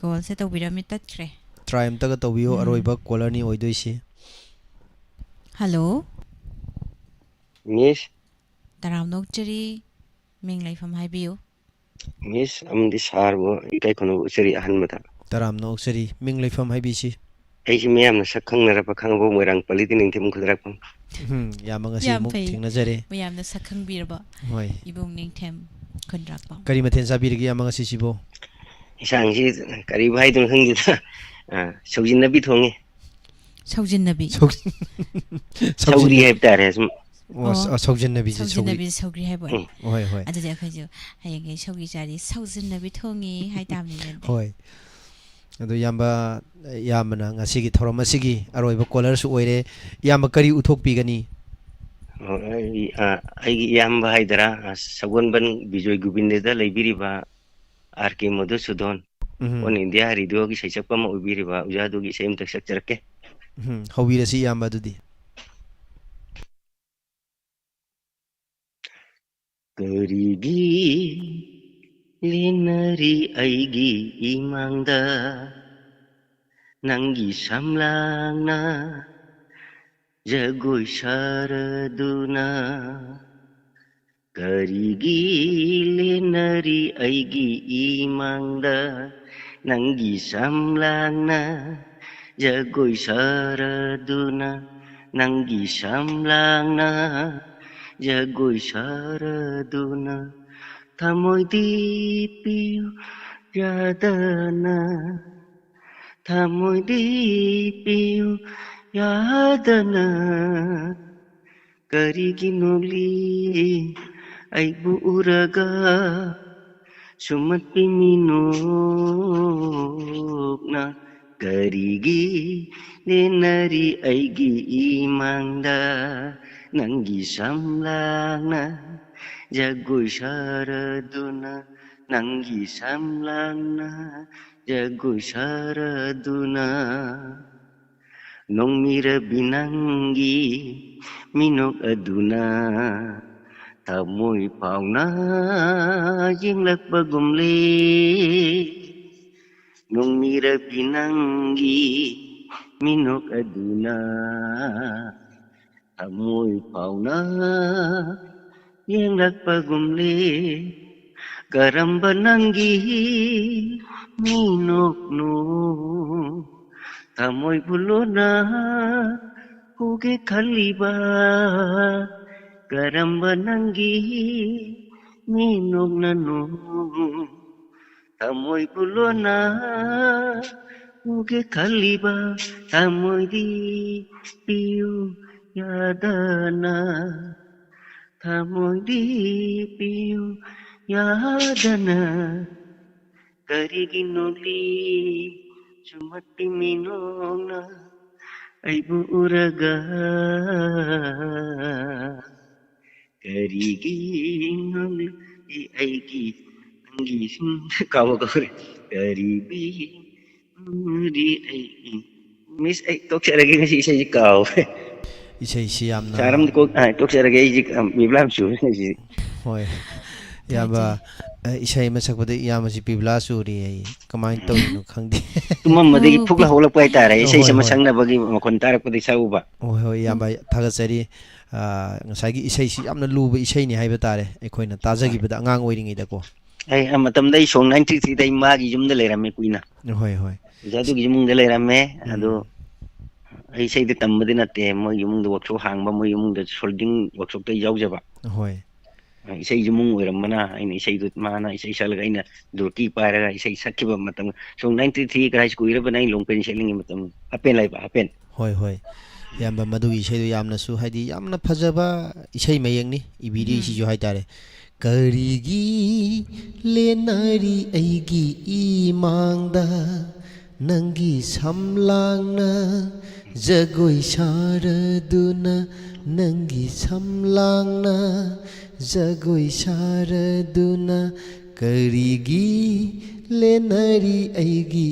ꯀꯣꯜꯁꯦ ꯇꯧꯕꯤꯔꯝꯃꯤ, ꯇꯠꯈ꯭ꯔꯦ꯫ ꯇ꯭ꯔꯥꯏ ꯑꯝꯇꯒ ꯇꯧꯕꯤꯌꯨ, ꯎꯝ꯫ ꯑꯔꯣꯏꯕ ꯀꯣꯂꯔꯅꯤ ꯑꯣꯏꯗꯣꯏꯁꯤ꯫ ꯍꯜꯂꯣ꯫ ꯃꯤꯁ, ꯇꯔꯥꯝꯅ ꯑꯣꯛꯆꯔꯤ꯫ ꯃꯤꯡ ꯂꯩꯐꯝ ꯍꯥꯏꯕꯤꯌꯨ꯫ ꯃꯤꯁ ꯑꯃꯗꯤ ꯁꯥꯔꯕꯨ ꯏꯀꯥꯏ ꯈꯨꯝꯅꯕ ꯎꯠꯆꯔꯤ ꯑꯍꯥꯟꯕꯗ꯫ ꯇꯔꯥꯝꯅ ꯑꯣꯛꯆꯔꯤ꯫ ꯃꯤꯡ ꯂꯩꯐꯝ ꯍꯥꯏꯕꯤꯁꯤ꯫ ꯑꯩꯁꯤ ꯃꯤꯌꯥꯝꯅ ꯁꯛ ꯈꯪꯅꯔꯕ ꯈꯪꯉꯕ ꯃꯣꯏꯔꯥꯡ ꯄꯂꯤꯗꯤ ꯅꯤꯡꯊꯦꯝ ꯈꯨꯟꯗ꯭ꯔꯥꯛꯄꯝ꯫ ꯎꯝ, ꯏꯌꯥꯝꯕ ꯉꯁꯤ ꯌꯥꯝ ꯑꯃꯨꯛ ꯐꯩ꯫ ꯊꯦꯡꯅꯖꯔꯦ꯫ ꯃꯌꯥꯝꯅ ꯁꯛ ꯈꯪꯕꯤꯔꯕ ꯍꯣꯏ꯫ ꯏꯕꯨꯡ ꯅꯤꯡꯊꯦꯝ ꯈꯨꯟꯗ꯭ꯔꯥꯛꯄꯝ꯫ ꯀꯔꯤ ꯃꯊꯦꯜ ꯆꯥꯕꯤꯔꯒꯦ ꯏꯌꯥꯝꯕ ꯉꯁꯤꯁꯤꯕꯨ? ꯏꯟꯁꯥꯡꯁꯤ ꯀꯔꯤꯕꯨ ꯍꯥꯏꯗꯣꯏꯅꯣ ꯈꯪꯗꯦꯗ꯫ ꯑ, ꯁꯧꯖꯤꯟꯅꯕꯤ ꯊꯣꯡꯉꯤ꯫ ꯁꯧꯖꯤꯟꯅꯕꯤ꯫ ꯁꯧ-, ꯁꯧꯒ꯭ꯔꯤ ꯍꯥꯏꯕ ꯇꯥꯔꯦ ꯁꯨꯝ꯫ ꯑꯣ, ꯁ-, ꯑꯣ꯫ ꯑ, ꯁꯧꯖꯤꯟꯅꯕꯤꯁꯦ, ꯁꯧꯒ꯭ꯔꯤ꯫ ꯁꯧꯖꯤꯟꯅꯕꯤ ꯁꯧꯒ꯭ꯔꯤ ꯍꯥꯏꯕ ꯑꯣꯏꯔꯦ꯫ ꯎꯝ꯫ ꯍꯣꯏ, ꯍꯣꯏ꯫ ꯑꯗꯨꯗꯤ ꯑꯩꯈꯣꯏꯁꯨ ꯍꯌꯦꯡꯒꯤ ꯁꯧꯒ꯭ꯔꯤ ꯆꯥꯔꯤ, ꯁꯧꯖꯤꯟꯅꯕꯤ ꯊꯣꯡꯉꯤ ꯍꯥꯏꯇꯥꯕꯅꯤꯅꯦ ꯑꯗꯨꯗꯤ꯫ ꯍꯣꯏ꯫ ꯑꯗꯣ ꯏꯌꯥꯝꯕ, ꯏꯌꯥꯝꯕꯅ ꯉꯁꯤꯒꯤ ꯊꯧꯔꯝ ꯑꯁꯤꯒꯤ ꯑꯔꯣꯏꯕ ꯀꯣꯂꯔꯁꯨ ꯑꯣꯏꯔꯦ꯫ ꯏꯌꯥꯝꯕ ꯀꯔꯤ ꯎꯠꯊꯣꯛꯄꯤꯒꯅꯤ? ꯑꯣ, ꯑꯩ, ꯑ, ꯑꯩꯒꯤ ꯏꯌꯥꯝꯕ ꯍꯥꯏꯗꯔꯥ, ꯑ, ꯁꯒꯣꯜꯕꯟ ꯕꯤꯖꯣꯏ ꯒꯣꯕꯤꯟꯗꯗ ꯂꯩꯕꯤꯔꯤꯕ ꯑꯥꯔ ꯀꯦ ꯃꯙꯨꯁꯨꯗꯣꯟ, ꯎꯝ꯫ ꯑꯣꯜ ꯏꯟꯗꯤꯌꯥ ꯔꯦꯗꯤꯑꯣꯒꯤ ꯁꯩꯁꯛꯄ ꯑꯃ ꯑꯣꯏꯕꯤꯔꯤꯕ ꯑꯣꯖꯥꯗꯨꯒꯤ ꯏꯁꯩ ꯑꯃꯇ ꯁꯛꯆꯔꯛꯀꯦ꯫ ꯎꯝ, ꯍꯧꯕꯤꯔꯁꯤ ꯏꯌꯥꯝꯕ ꯑꯗꯨꯗꯤ꯫ ꯀꯔꯤꯒꯤ ꯂꯦꯟꯅꯔꯤ ꯑꯩꯒꯤ ꯏꯃꯥꯡꯗ ꯅꯪꯒꯤ ꯁꯝꯂꯥꯡꯅ ꯖꯒꯣꯏ ꯁꯥꯔꯗꯨꯅ? ꯀꯔꯤꯒꯤ ꯂꯦꯟꯅꯔꯤ ꯑꯩꯒꯤ ꯏꯃꯥꯡꯗ ꯅꯪꯒꯤ ꯁꯝꯂꯥꯡꯅ ꯖꯒꯣꯏ ꯁꯥꯔꯗꯨꯅ? ꯅꯪꯒꯤ ꯁꯝꯂꯥꯡꯅ ꯖꯒꯣꯏ ꯁꯥꯔꯗꯨꯅ? ꯊꯃꯣꯏꯗꯤ ꯄꯤꯌꯨ ꯌꯥꯗꯅ, ꯊꯃꯣꯏꯗꯤ ꯄꯤꯌꯨ ꯌꯥꯗꯅ, ꯀꯔꯤꯒꯤꯅꯣ ꯂꯤ ꯑꯩꯕꯨ ꯎꯔꯒ ꯁꯨꯝꯃꯠꯄꯤ ꯃꯤꯅꯣꯛꯅ ꯀꯔꯤꯒꯤ ꯂꯦꯟꯅꯔꯤ ꯑꯩꯒꯤ ꯏꯃꯥꯡꯗ? ꯅꯪꯒꯤ ꯁꯝꯂꯥꯡꯅ ꯖꯒꯣꯏ ꯁꯥꯔꯗꯨꯅ, ꯅꯪꯒꯤ ꯁꯝꯂꯥꯡꯅ ꯖꯒꯣꯏ ꯁꯥꯔꯗꯨꯅ, ꯅꯣꯡꯃꯤꯔꯕꯤ ꯅꯪꯒꯤ ꯃꯤꯅꯣꯛ ꯑꯗꯨꯅ ꯊꯃꯣꯏ ꯐꯥꯎꯅ ꯌꯦꯡꯂꯛꯄꯒꯨꯝꯂꯦ꯫ ꯅꯣꯡꯃꯤꯔꯕꯤ ꯅꯪꯒꯤ ꯃꯤꯅꯣꯛ ꯑꯗꯨꯅ ꯊꯃꯣꯏ ꯐꯥꯎꯅ ꯌꯦꯡꯂꯛꯄꯒꯨꯝꯂꯦ꯫ ꯀꯔꯝꯕ ꯅꯪꯒꯤ ꯃꯤꯅꯣꯛꯅꯣ ꯊꯃꯣꯏꯕꯨ ꯂꯣꯟꯅ ꯎꯒꯦ ꯈꯜꯂꯤꯕ? ꯀꯔꯝꯕ ꯅꯪꯒꯤ ꯃꯤꯅꯣꯛꯅꯅꯣ ꯊꯃꯣꯏꯕꯨ ꯂꯣꯟꯅ ꯎꯒꯦ ꯈꯜꯂꯤꯕ? ꯊꯃꯣꯏꯗꯤ ꯄꯤꯌꯨ ꯌꯥꯗꯅ, ꯊꯃꯣꯏꯗꯤ ꯄꯤꯌꯨ ꯌꯥꯗꯅ, ꯀꯔꯤꯒꯤ ꯅꯣꯛꯂꯤ ꯁꯨꯝꯃꯠꯄꯤ ꯃꯤꯅꯣꯛꯅ ꯑꯩꯕꯨ ꯎꯔꯒ? ꯀꯔꯤꯒꯤ ꯅꯣꯛꯂꯤ ꯑꯩꯒꯤ ꯅꯪꯒꯤ ꯁꯨꯝ ꯀꯥꯎꯕ ꯀꯥꯎꯔꯦ꯫ ꯀꯔꯤꯒꯤ ꯅꯣꯛꯂꯤ ꯑꯩꯒꯤ ꯃꯤꯁ, ꯑꯩ ꯇꯣꯛꯆꯔꯒꯦ, ꯉꯁꯤ ꯏꯁꯩꯁꯤ ꯀꯥꯎꯔꯦ꯫ ꯏꯁꯩꯁꯤ ꯌꯥꯝꯅ ꯁꯥꯔꯝꯗꯤ ꯀꯣꯛ ꯑꯥ, ꯇꯣꯛꯆꯔꯒꯦ, ꯑꯩꯁꯦ ꯕꯤꯕ꯭ꯂꯥꯝ ꯆꯨꯔꯦ ꯉꯁꯤꯗꯤ꯫ ꯍꯣꯏ, ꯏꯌꯥꯝꯕ, ꯑ, ꯏꯁꯩ ꯑꯃ ꯁꯛꯄꯗ ꯏꯌꯥꯝꯕꯁꯤ ꯕꯤꯕ꯭ꯂꯥ ꯆꯨꯔꯤ ꯑꯩ꯫ ꯀꯃꯥꯏꯅ ꯇꯧꯔꯤꯅꯣ ꯈꯪꯗꯦ꯫ ꯇꯨꯝꯃꯝꯕꯗꯒꯤ ꯐꯨꯛ ꯂꯧꯍꯧꯒꯠꯂꯛꯄ ꯍꯥꯏꯇꯥꯔꯦ, ꯏꯁꯩ ꯍꯣꯏ, ꯑꯃ ꯍꯣꯏ꯫ ꯁꯛꯅꯕꯒꯤ ꯃꯈꯣꯟ ꯇꯥꯔꯛꯄꯗꯒꯤ ꯁꯛꯎꯕ꯫ ꯍꯣꯏ, ꯍꯣꯏ, ꯏꯌꯥꯝꯕ, ꯑꯩ ꯊꯥꯒꯠꯆꯔꯤ꯫ ꯑ, ꯉꯁꯥꯏꯒꯤ ꯏꯁꯩꯁꯤ ꯌꯥꯝꯅ ꯂꯨꯕ ꯏꯁꯩꯅꯤ ꯍꯥꯏꯕ ꯇꯥꯔꯦ, ꯑꯩꯈꯣꯏꯅ ꯇꯥꯖꯈꯤꯕꯗ ꯑꯉꯥꯡ ꯑꯣꯏꯔꯤꯉꯩꯗꯀꯣ꯫ ꯑꯩ ꯑ, ꯃꯇꯝꯗ ꯑꯩ ꯁꯣꯛ ꯅꯥꯏꯟꯇꯤ ꯊ꯭ꯔꯤꯗ ꯑꯩ ꯃꯥꯒꯤ ꯌꯨꯝꯗ ꯂꯩꯔꯝꯃꯦ ꯀꯨꯏꯅ꯫ ꯍꯣꯏ, ꯍꯣꯏ꯫ ꯑꯣꯖꯥꯗꯨꯒꯤ ꯏꯃꯨꯡꯗ ꯂꯩꯔꯝꯃꯦ꯫ ꯎꯝ꯫ ꯑꯗꯣ ꯑꯩ ꯏꯁꯩꯗꯤ ꯇꯝꯕꯗꯤ ꯅꯠꯇꯦ, ꯃꯣꯏꯒꯤ ꯏꯃꯨꯡꯗ ꯋꯥꯛꯁꯣꯞ ꯍꯥꯡꯕ, ꯃꯣꯏ ꯏꯃꯨꯡꯗ ꯁꯣꯜꯗꯤꯡ ꯋꯥꯛꯁꯣꯞꯇ ꯑꯩ ꯌꯥꯎꯖꯕ꯫ ꯍꯣꯏ꯫ ꯏꯁꯩꯁꯤ ꯏꯃꯨꯡ ꯑꯣꯏꯔꯝꯕꯅ ꯑꯩꯅ ꯏꯁꯩꯗꯨ, ꯃꯥꯅ ꯏꯁꯩ ꯁꯛꯂꯒ ꯑꯩꯅ ꯗꯨꯔꯀꯤ ꯄꯥꯏꯔꯒ ꯏꯁꯩ ꯁꯛꯈꯤꯕ ꯃꯇꯝ, ꯁꯣꯛ ꯅꯥꯏꯟꯇꯤ ꯊ꯭ꯔꯤ ꯀꯔꯥꯏꯁꯤ ꯀꯨꯏꯔꯕꯅ ꯑꯩ ꯂꯣꯡꯄꯦꯟ ꯁꯦꯠꯅꯤꯡꯉꯤ ꯃꯇꯝ, ꯍꯥꯄꯦꯟ ꯂꯩꯕ, ꯍꯥꯄꯦꯟ꯫ ꯍꯣꯏ, ꯍꯣꯏ꯫ ꯏꯌꯥꯝꯕ, ꯃꯗꯨꯒꯤ ꯏꯁꯩꯗꯨ ꯌꯥꯝꯅꯁꯨ, ꯍꯥꯏꯗꯤ, ꯌꯥꯝꯅ ꯐꯖꯕ ꯏꯁꯩ ꯃꯌꯦꯛꯅꯤ ꯏꯕꯤꯔꯤꯁꯤꯁꯨ ꯍꯥꯏꯇꯥꯔꯦ꯫ ꯀꯔꯤꯒꯤ ꯂꯦꯟꯅꯔꯤ ꯑꯩꯒꯤ ꯏꯃꯥꯡꯗ, ꯅꯪꯒꯤ ꯁꯝꯂꯥꯡꯅ ꯖꯒꯣꯏ ꯁꯥꯔꯗꯨꯅ, ꯅꯪꯒꯤ ꯁꯝꯂꯥꯡꯅ ꯖꯒꯣꯏ ꯁꯥꯔꯗꯨꯅ, ꯀꯔꯤꯒꯤ ꯂꯦꯟꯅꯔꯤ ꯑꯩꯒꯤ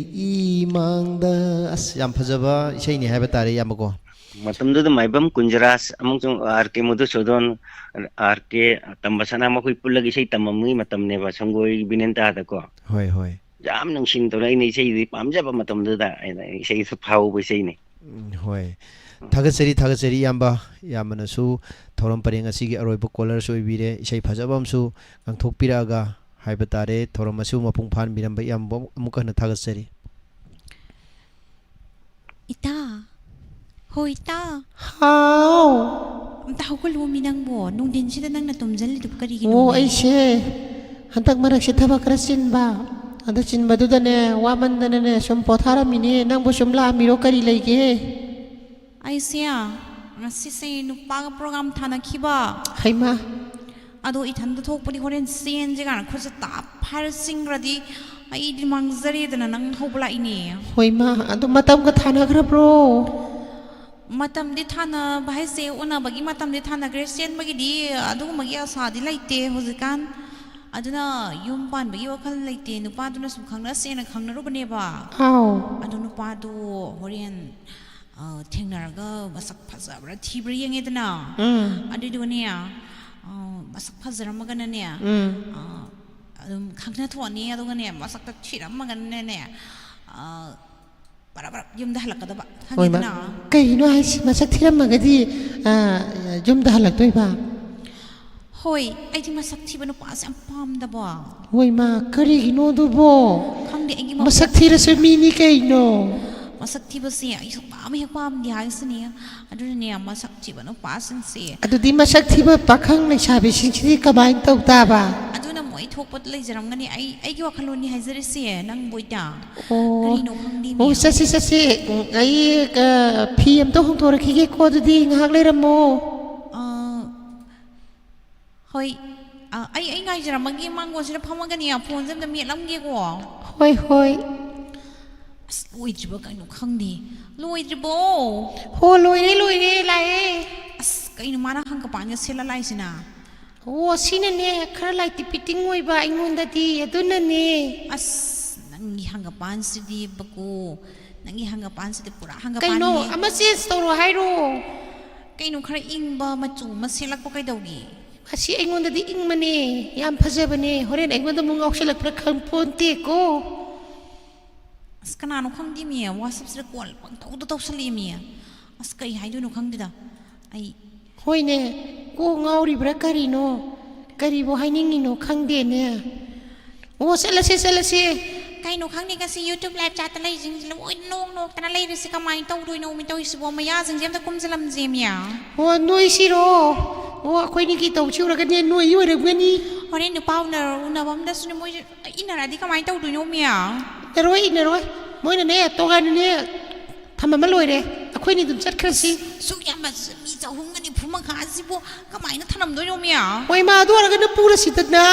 ꯏꯃꯥꯡꯗ? ꯑꯁ, ꯌꯥꯝ ꯐꯖꯕ ꯏꯁꯩꯅꯤ ꯍꯥꯏꯕ ꯇꯥꯔꯦ, ꯏꯌꯥꯝꯕꯀꯣ꯫ ꯃꯇꯝꯗꯨꯗ ꯃꯥꯏꯕꯝ ꯀꯨꯟꯖꯔꯥꯖ ꯑꯃꯁꯨꯡ ꯑꯥꯔ ꯀꯦ ꯃꯙꯨꯁꯨꯗꯟ, ꯑꯥꯔ ꯀꯦ ꯇꯝꯕꯁꯅꯥ, ꯃꯈꯣꯏ ꯄꯨꯜꯂꯒ ꯏꯁꯩ ꯇꯝꯃꯝꯕꯒꯤ ꯃꯇꯝꯅꯦꯕ, ꯁꯪꯒꯣꯏ ꯕꯤꯅꯦꯟꯗꯥꯗꯀꯣ꯫ ꯍꯣꯏ, ꯍꯣꯏ꯫ ꯌꯥꯝ ꯅꯨꯡꯁꯤꯅ ꯇꯧꯔꯛꯏꯅꯦ, ꯏꯁꯩꯗꯤ ꯄꯥꯝꯖꯕ ꯃꯇꯝꯗꯨꯗ ꯑꯩꯅ ꯏꯁꯩꯁꯨ ꯐꯥꯎꯕ ꯏꯁꯩꯅꯤ꯫ ꯎꯝ, ꯍꯣꯏ꯫ ꯊꯥꯒꯠꯆꯔꯤ, ꯊꯥꯒꯠꯆꯔꯤ, ꯏꯌꯥꯝꯕ꯫ ꯏꯌꯥꯝꯕꯅꯁꯨ ꯊꯧꯔꯝ ꯄꯔꯦꯡ ꯑꯁꯤꯒꯤ ꯑꯔꯣꯏꯕ caller ꯁꯨ ꯑꯣꯏꯕꯤꯔꯦ꯫ ꯏꯁꯩ ꯐꯖꯕ ꯑꯃꯁꯨ ꯉꯥꯡꯊꯣꯛꯄꯤꯔꯛꯑꯒ ꯍꯥꯏꯕ ꯇꯥꯔꯦ꯫ ꯊꯧꯔꯝ ꯑꯁꯤꯕꯨ ꯃꯄꯨꯡ ꯐꯥꯍꯟꯕꯤꯔꯝꯕ ꯏꯌꯥꯝꯕ ꯑꯃꯨꯛꯀ ꯍꯟꯅ ꯊꯥꯒꯠꯆꯔꯤ꯫ ꯏꯇꯥ, ꯍꯣ ꯏꯇꯥ꯫ ꯍꯥꯎ꯫ ꯑꯝꯇ ꯍꯧꯒꯠꯂꯣꯃꯤ ꯅꯪꯕꯣ꯫ ꯅꯨꯡꯊꯤꯟꯁꯤꯗ ꯅꯪꯅ ꯇꯨꯝꯁꯤꯜꯂꯤꯗꯨꯕꯨ ꯀꯔꯤꯒꯤꯅꯣ? ꯑꯣ, ꯑꯩꯁꯦ ꯍꯟꯗꯛ ꯃꯔꯛꯁꯦ ꯊꯕꯛ ꯈꯔ ꯆꯤꯟꯕ꯫ ꯑꯗꯨ ꯆꯤꯟꯕꯗꯨꯗꯅꯦ, ꯋꯥꯃꯟꯗꯅꯅꯦ, ꯁꯨꯝ ꯄꯣꯊꯥꯔꯝꯃꯤꯅꯦ꯫ ꯅꯪꯕꯨ ꯁꯨꯝ ꯂꯥꯛꯑꯝꯃꯤꯔꯣ? ꯀꯔꯤ ꯂꯩꯒꯦ? ꯑꯩꯁꯦ ꯉꯁꯤꯁꯦ ꯅꯨꯄꯥꯒ program ꯊꯥꯅꯈꯤꯕ꯫ ꯍꯩꯃꯥ! ꯑꯗꯣ ꯏꯊꯟꯗ ꯊꯣꯛꯄꯗꯤ ꯍꯣꯔꯦꯟ ꯆꯦꯟꯁꯦ ꯀꯥꯏꯅ ꯈꯨꯠꯁꯦ ꯇꯥꯞ ꯍꯥꯏꯔ ꯆꯤꯡꯈ꯭ꯔꯗꯤ ꯑꯩꯗꯤ ꯃꯥꯡꯖꯔꯦꯗꯅ ꯅꯪ ꯍꯧꯕ ꯂꯥꯛꯏꯅꯦ꯫ ꯍꯣꯏꯃꯥ, ꯑꯗꯣ ꯃꯇꯝꯒ ꯊꯥꯅꯈ꯭ꯔꯕ꯭ꯔꯣ? ꯃꯇꯝꯗꯤ ꯊꯥꯅꯕ ꯍꯥꯏꯁꯦ, ꯎꯅꯕꯒꯤ ꯃꯇꯝꯗꯤ ꯊꯥꯅꯈ꯭ꯔꯦ, ꯆꯦꯟꯕꯒꯤꯗꯤ ꯑꯗꯨꯒꯨꯝꯕꯒꯤ ꯑꯁꯥꯗꯤ ꯂꯩꯇꯦ ꯍꯧꯖꯤꯛꯀꯥꯟ꯫ ꯑꯗꯨꯅ ꯌꯨꯝ ꯄꯥꯟꯕꯒꯤ ꯋꯥꯈꯜ ꯂꯩꯇꯦ, ꯅꯨꯄꯥꯗꯨꯅ ꯁꯨꯝ ꯈꯪꯅꯁꯦꯅ ꯈꯪꯅꯔꯨꯕꯅꯦꯕ꯫ ꯑꯥꯎ꯫ ꯑꯗꯣ ꯅꯨꯄꯥꯗꯣ ꯍꯣꯔꯦꯟ, ꯑ, ꯊꯦꯡꯅꯔꯒ ꯃꯁꯛ ꯐꯖꯕ꯭ꯔꯥ ꯊꯤꯕ꯭ꯔꯥ ꯌꯦꯡꯉꯦꯗꯅ꯫ ꯎꯝ꯫ ꯑꯗꯨꯏꯗꯨꯒꯅꯦ, ꯑ, ꯃꯁꯛ ꯐꯖꯔꯝꯃꯒꯅꯅꯦ, ꯎꯝ꯫ ꯑ, ꯑꯗꯨꯝ ꯈꯪꯅ ꯊꯣꯛꯑꯅꯤ, ꯑꯗꯨꯒꯅꯦ, ꯃꯁꯛꯇ ꯊꯤꯔꯝꯃꯒꯅꯅꯦ, ꯑ, ꯕꯔ ꯕꯔ ꯌꯨꯝꯗ ꯍꯜꯂꯛꯀꯗꯕ꯫ ꯍꯣꯏ, ꯃꯥ꯫ ꯈꯪꯉꯦꯗꯅ? ꯀꯩꯒꯤꯅꯣ ꯍꯥꯏꯁꯤ? ꯃꯁꯛ ꯊꯤꯔꯝꯃꯒꯗꯤ, ꯑ, ꯌꯨꯝꯗ ꯍꯜꯂꯛꯇꯣꯏꯕ? ꯍꯣꯏ, ꯑꯩꯗꯤ ꯃꯁꯛ ꯊꯤꯕ ꯅꯨꯄꯥꯁꯦ ꯌꯥꯝ ꯄꯥꯝꯗꯕ꯫ ꯍꯣꯏ, ꯃꯥ, ꯀꯔꯤꯒꯤꯅꯣ ꯑꯗꯨꯕꯣ? ꯈꯪꯗꯦ, ꯑꯩꯒꯤ ꯃ- ꯃꯁꯛ ꯊꯤꯔꯁꯨ ꯃꯤꯅꯤ ꯀꯩꯅꯣ꯫ ꯃꯁꯛ ꯊꯤꯕꯁꯦ ꯑꯩ ꯁꯨꯡꯄꯥꯝ ꯍꯦꯛ ꯄꯥꯝꯗꯦ ꯍꯥꯏꯁꯤꯅꯦ꯫ ꯑꯗꯨꯅꯅꯦ, ꯃꯁꯛ ꯊꯤꯕ ꯅꯨꯄꯥꯁꯤꯡꯁꯦ꯫ ꯑꯗꯨꯗꯤ ꯃꯁꯛ ꯊꯤꯕ ꯄꯥꯈꯪ ꯂꯩꯁꯥꯕꯤꯁꯤꯡꯁꯤꯗꯤ ꯀꯃꯥꯏꯅ ꯇꯧ ꯇꯥꯕ? ꯑꯗꯨꯅ ꯃꯣꯏ ꯑꯩ ꯊꯣꯛꯄ ꯂꯩꯖꯔꯝꯒꯅꯤ꯫ ꯑꯩ, ꯑꯩꯒꯤ ꯋꯥꯈꯜꯂꯣꯟꯅꯤ ꯍꯥꯏꯖꯔꯤꯁꯦ, ꯅꯪꯕꯣꯏꯗ꯫ ꯑꯣ꯫ ꯀꯔꯤꯅꯣ ꯈꯪꯗꯦ ꯃꯤ꯫ ꯑꯣ, ꯆꯠꯁꯤ, ꯆꯠꯁꯤ꯫ ꯎꯝ, ꯑꯩ, ꯑ, ꯐꯤ ꯑꯝꯇ ꯍꯣꯡꯗꯣꯔꯛꯈꯤꯒꯦꯀꯣ, ꯑꯗꯨꯗꯤ ꯉꯥꯏꯍꯥꯛ ꯂꯩꯔꯝꯃꯣ꯫ ꯑ, ꯍꯣꯏ꯫ ꯑ, ꯑꯩ, ꯑꯩ ꯉꯥꯏꯖꯔꯝꯃꯒꯦ, ꯃꯥꯡꯒꯣꯟꯁꯤꯗ ꯐꯝꯃꯒꯅꯦ, ꯐꯣꯟꯁꯦ ꯑꯝꯇ ꯃꯦꯠꯂꯝꯒꯦꯀꯣ꯫ ꯍꯣꯏ, ꯍꯣꯏ꯫ ꯑꯁ, ꯂꯣꯏꯗ꯭ꯔꯤꯕ ꯀꯩꯅꯣ ꯈꯪꯗꯦ꯫ ꯂꯣꯏꯗ꯭ꯔꯤꯕꯣ? ꯍꯣ, ꯂꯣꯏꯔꯦ, ꯂꯣꯏꯔꯦ, ꯂꯥꯛꯑꯦ꯫ ꯑꯁ, ꯀꯩꯅꯣ ꯃꯥꯅ ꯍꯪꯒꯄꯥꯟꯒ ꯁꯦꯠꯂ ꯂꯥꯛꯏꯁꯤꯅ? ꯑꯣ, ꯁꯤꯅꯅꯦ, ꯈꯔ ꯂꯥꯏꯠ ꯐꯤꯠꯇꯤꯡ ꯑꯣꯏꯕ ꯑꯩꯉꯣꯟꯗꯗꯤ, ꯑꯗꯨꯅꯅꯦ꯫ ꯑꯁ, ꯅꯪꯒꯤ ꯍꯪꯒꯄꯥꯟꯁꯤꯗꯤ ꯕꯀꯣ, ꯅꯪꯒꯤ ꯍꯪꯒꯄꯥꯟꯁꯤꯗꯤ ꯄꯨꯔꯥ ꯀꯩꯅꯣ, ꯍꯪꯒꯄꯥꯟꯅꯤꯍꯦ꯫ ꯑꯃ ꯆꯦꯟꯖ ꯇꯧꯔꯣ ꯍꯥꯏꯔꯣ? ꯀꯩꯅꯣ, ꯈꯔ ꯏꯪꯕ ꯃꯆꯨ ꯑꯃ ꯁꯦꯠꯂꯛꯄ ꯀꯩꯗꯧꯒꯦ? ꯑꯁꯤ ꯑꯩꯉꯣꯟꯗꯗꯤ ꯏꯪꯕꯅꯦ, ꯌꯥꯝ ꯐꯖꯕꯅꯦ꯫ ꯍꯣꯔꯦꯟ ꯑꯩꯉꯣꯟꯗ ꯑꯃꯨꯛ ꯉꯥꯎꯁꯜꯂꯛꯄ꯭ꯔꯥ ꯈꯪꯄꯣꯟꯇꯦꯀꯣ꯫ ꯑꯁ, ꯀꯅꯥꯅꯣ ꯈꯪꯗꯦꯃꯤ, ꯋꯥꯆꯞꯁꯤꯗ ꯀꯣꯜ ꯄꯪꯇꯧꯗ ꯇꯧꯁꯜꯂꯛꯑꯦꯃꯤ꯫ ꯑꯁ, ꯀꯩ ꯍꯥꯏꯗꯣꯏꯅꯣ ꯈꯪꯗꯦꯗ ꯑꯩ꯫ ꯍꯣꯏꯅꯦ, ꯀꯣꯛ ꯉꯥꯎꯔꯤꯕ꯭ꯔꯥ ꯀꯔꯤꯅꯣ? ꯀꯔꯤꯕꯨ ꯍꯥꯏꯅꯤꯡꯉꯤꯅꯣ ꯈꯪꯗꯦꯅꯦ꯫ ꯑꯣ, ꯆꯠꯂꯁꯦ, ꯆꯠꯂꯁꯦ꯫ ꯀꯩꯅꯣ ꯈꯪꯗꯦ, ꯉꯁꯤ YouTube live chatꯇ ꯂꯩꯔꯤꯁꯤꯡꯁꯤ ꯂꯣꯏ ꯅꯣꯛ ꯅꯣꯛꯇꯅ ꯂꯩꯔꯤꯁꯤ ꯀꯃꯥꯏꯅ ꯇꯧꯗꯣꯏꯅꯣ? ꯃꯤ ꯇꯧꯔꯤꯁꯤꯕꯣ, ꯃꯌꯥꯁꯤꯡꯁꯦ ꯑꯝꯇ ꯀꯨꯝꯁꯤꯜꯂꯝꯁꯦꯃꯤ꯫ ꯑꯣ, ꯅꯣꯏꯁꯤꯔꯣ? ꯑꯣ, ꯑꯩꯈꯣꯏꯅꯤꯒꯤ ꯇꯧꯁꯤ ꯎꯔꯒꯅꯦ ꯅꯣꯏ ꯑꯣꯏꯔꯝꯒꯅꯤ꯫ ꯍꯣꯔꯦꯟ ꯅꯨꯄꯥ ꯎꯅꯔ-, ꯎꯅꯕ ꯑꯝꯗꯁꯨꯅꯦ ꯃꯣꯏꯁꯦ ꯏꯟꯅꯔꯗꯤ ꯀꯃꯥꯏꯅ ꯇꯧꯗꯣꯏꯅꯣ ꯃꯤ? ꯏꯟꯅꯔꯣꯏ, ꯏꯟꯅꯔꯣꯏ꯫ ꯃꯣꯏꯅꯅꯦ ꯇꯣꯉꯥꯟꯅꯅꯦ ꯊꯝꯃꯝꯃ ꯂꯣꯏꯔꯦ꯫ ꯑꯩꯈꯣꯏꯅꯤ ꯑꯗꯨꯝ ꯆꯠꯈ꯭ꯔꯁꯤ꯫ ꯁꯨꯛ ꯌꯥꯝꯕ ꯃꯤ ꯆꯍꯨꯝꯒ ꯅꯤꯐꯨ ꯃꯉꯥꯁꯤꯕꯨ ꯀꯃꯥꯏꯅ ꯊꯝꯂꯝꯗꯣꯏꯅꯣ ꯃꯤ? ꯍꯣꯏ, ꯃꯥ ꯑꯗꯨ ꯑꯣꯏꯔꯒꯅ ꯄꯨꯔꯁꯤꯗꯅ꯫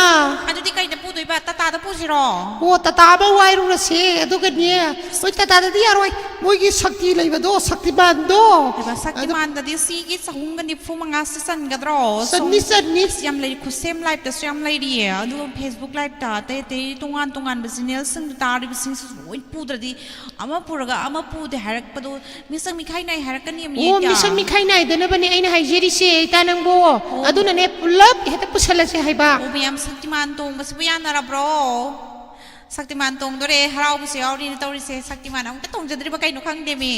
ꯑꯗꯨꯗꯤ ꯀꯩꯗ ꯄꯨꯗꯣꯏꯕ? ꯇꯥꯇꯥꯗ ꯄꯨꯁꯤꯔꯣ? ꯑꯣ, ꯇꯥꯇꯥ ꯑꯃ ꯋꯥꯏꯔꯨꯔꯁꯦ꯫ ꯑꯗꯨꯒꯅꯦ, ꯍꯣꯏ, ꯇꯥꯇꯥꯗꯗꯤ ꯌꯥꯔꯣꯏ꯫ ꯃꯣꯏꯒꯤ ꯁꯛꯇꯤ ꯂꯩꯕꯗꯣ, ꯁꯛꯇꯤꯃꯥꯟꯗꯣ꯫ ꯍꯥꯏꯕ, ꯑꯗꯨ ꯁꯛꯇꯤꯃꯥꯟꯗꯗꯤ ꯁꯤꯒꯤ ꯆꯍꯨꯝꯒ ꯅꯤꯐꯨ ꯃꯉꯥꯁꯤ ꯆꯟꯒꯗ꯭ꯔꯣ? ꯆꯟꯅꯤ, ꯁꯣꯝ-, ꯆꯟꯅꯤ꯫ ꯑꯁ, ꯌꯥꯝ ꯂꯩꯔꯤ, ꯈꯨꯠꯁꯦꯝ liveꯇꯁꯨ ꯌꯥꯝ ꯂꯩꯔꯤꯌꯦ꯫ ꯑꯗꯨꯒ Facebook liveꯇ ꯑꯇꯩ ꯑꯇꯩ ꯇꯣꯉꯥꯟ ꯇꯣꯉꯥꯟꯕ channelꯁꯤꯡꯗ ꯇꯥꯔꯤꯕꯁꯤꯡꯁꯤꯁꯨ ꯂꯣꯏ ꯄꯨꯗ꯭ꯔꯗꯤ, ꯑꯃ ꯄꯨꯔꯒ ꯑꯃ ꯄꯨꯗꯦ ꯍꯥꯏꯔꯛꯄꯗꯣ ꯃꯤꯁꯛ ꯃꯤꯈꯥꯏ ꯅꯥꯏ ꯍꯥꯏꯔꯛꯀꯅꯤ ꯑꯃ ꯑꯣ, ꯌꯦꯡꯒꯦ꯫ ꯃꯤꯁꯛ ꯃꯤꯈꯥꯏ ꯅꯥꯏꯗꯅꯕꯅꯦ ꯑꯩꯅ ꯍꯥꯏꯖꯔꯤꯁꯦ, ꯏꯇꯥ ꯅꯪꯕꯣ꯫ ꯑꯗꯨꯅꯅꯦ, ꯄꯨꯂꯞ ꯍꯦꯛꯇ ꯄꯨꯁꯜꯂꯁꯦ ꯍꯥꯏꯕ꯫ ꯑꯣ, ꯃꯌꯥꯝ ꯁꯛꯇꯤꯃꯥꯟ ꯇꯣꯡꯕꯁꯤꯕꯨ ꯌꯥꯅꯔꯕ꯭ꯔꯣ? ꯁꯛꯇꯤꯃꯥꯟ ꯇꯣꯡꯗꯣꯔꯦ, ꯍꯔꯥꯎꯕꯁꯨ ꯌꯥꯎꯔꯤꯅ ꯇꯧꯔꯤꯁꯦ꯫ ꯁꯛꯇꯤꯃꯥꯟ ꯑꯃꯨꯛꯇ ꯇꯣꯡꯖꯗ꯭ꯔꯤꯕ ꯀꯩꯅꯣ ꯈꯪꯗꯦꯃꯤ꯫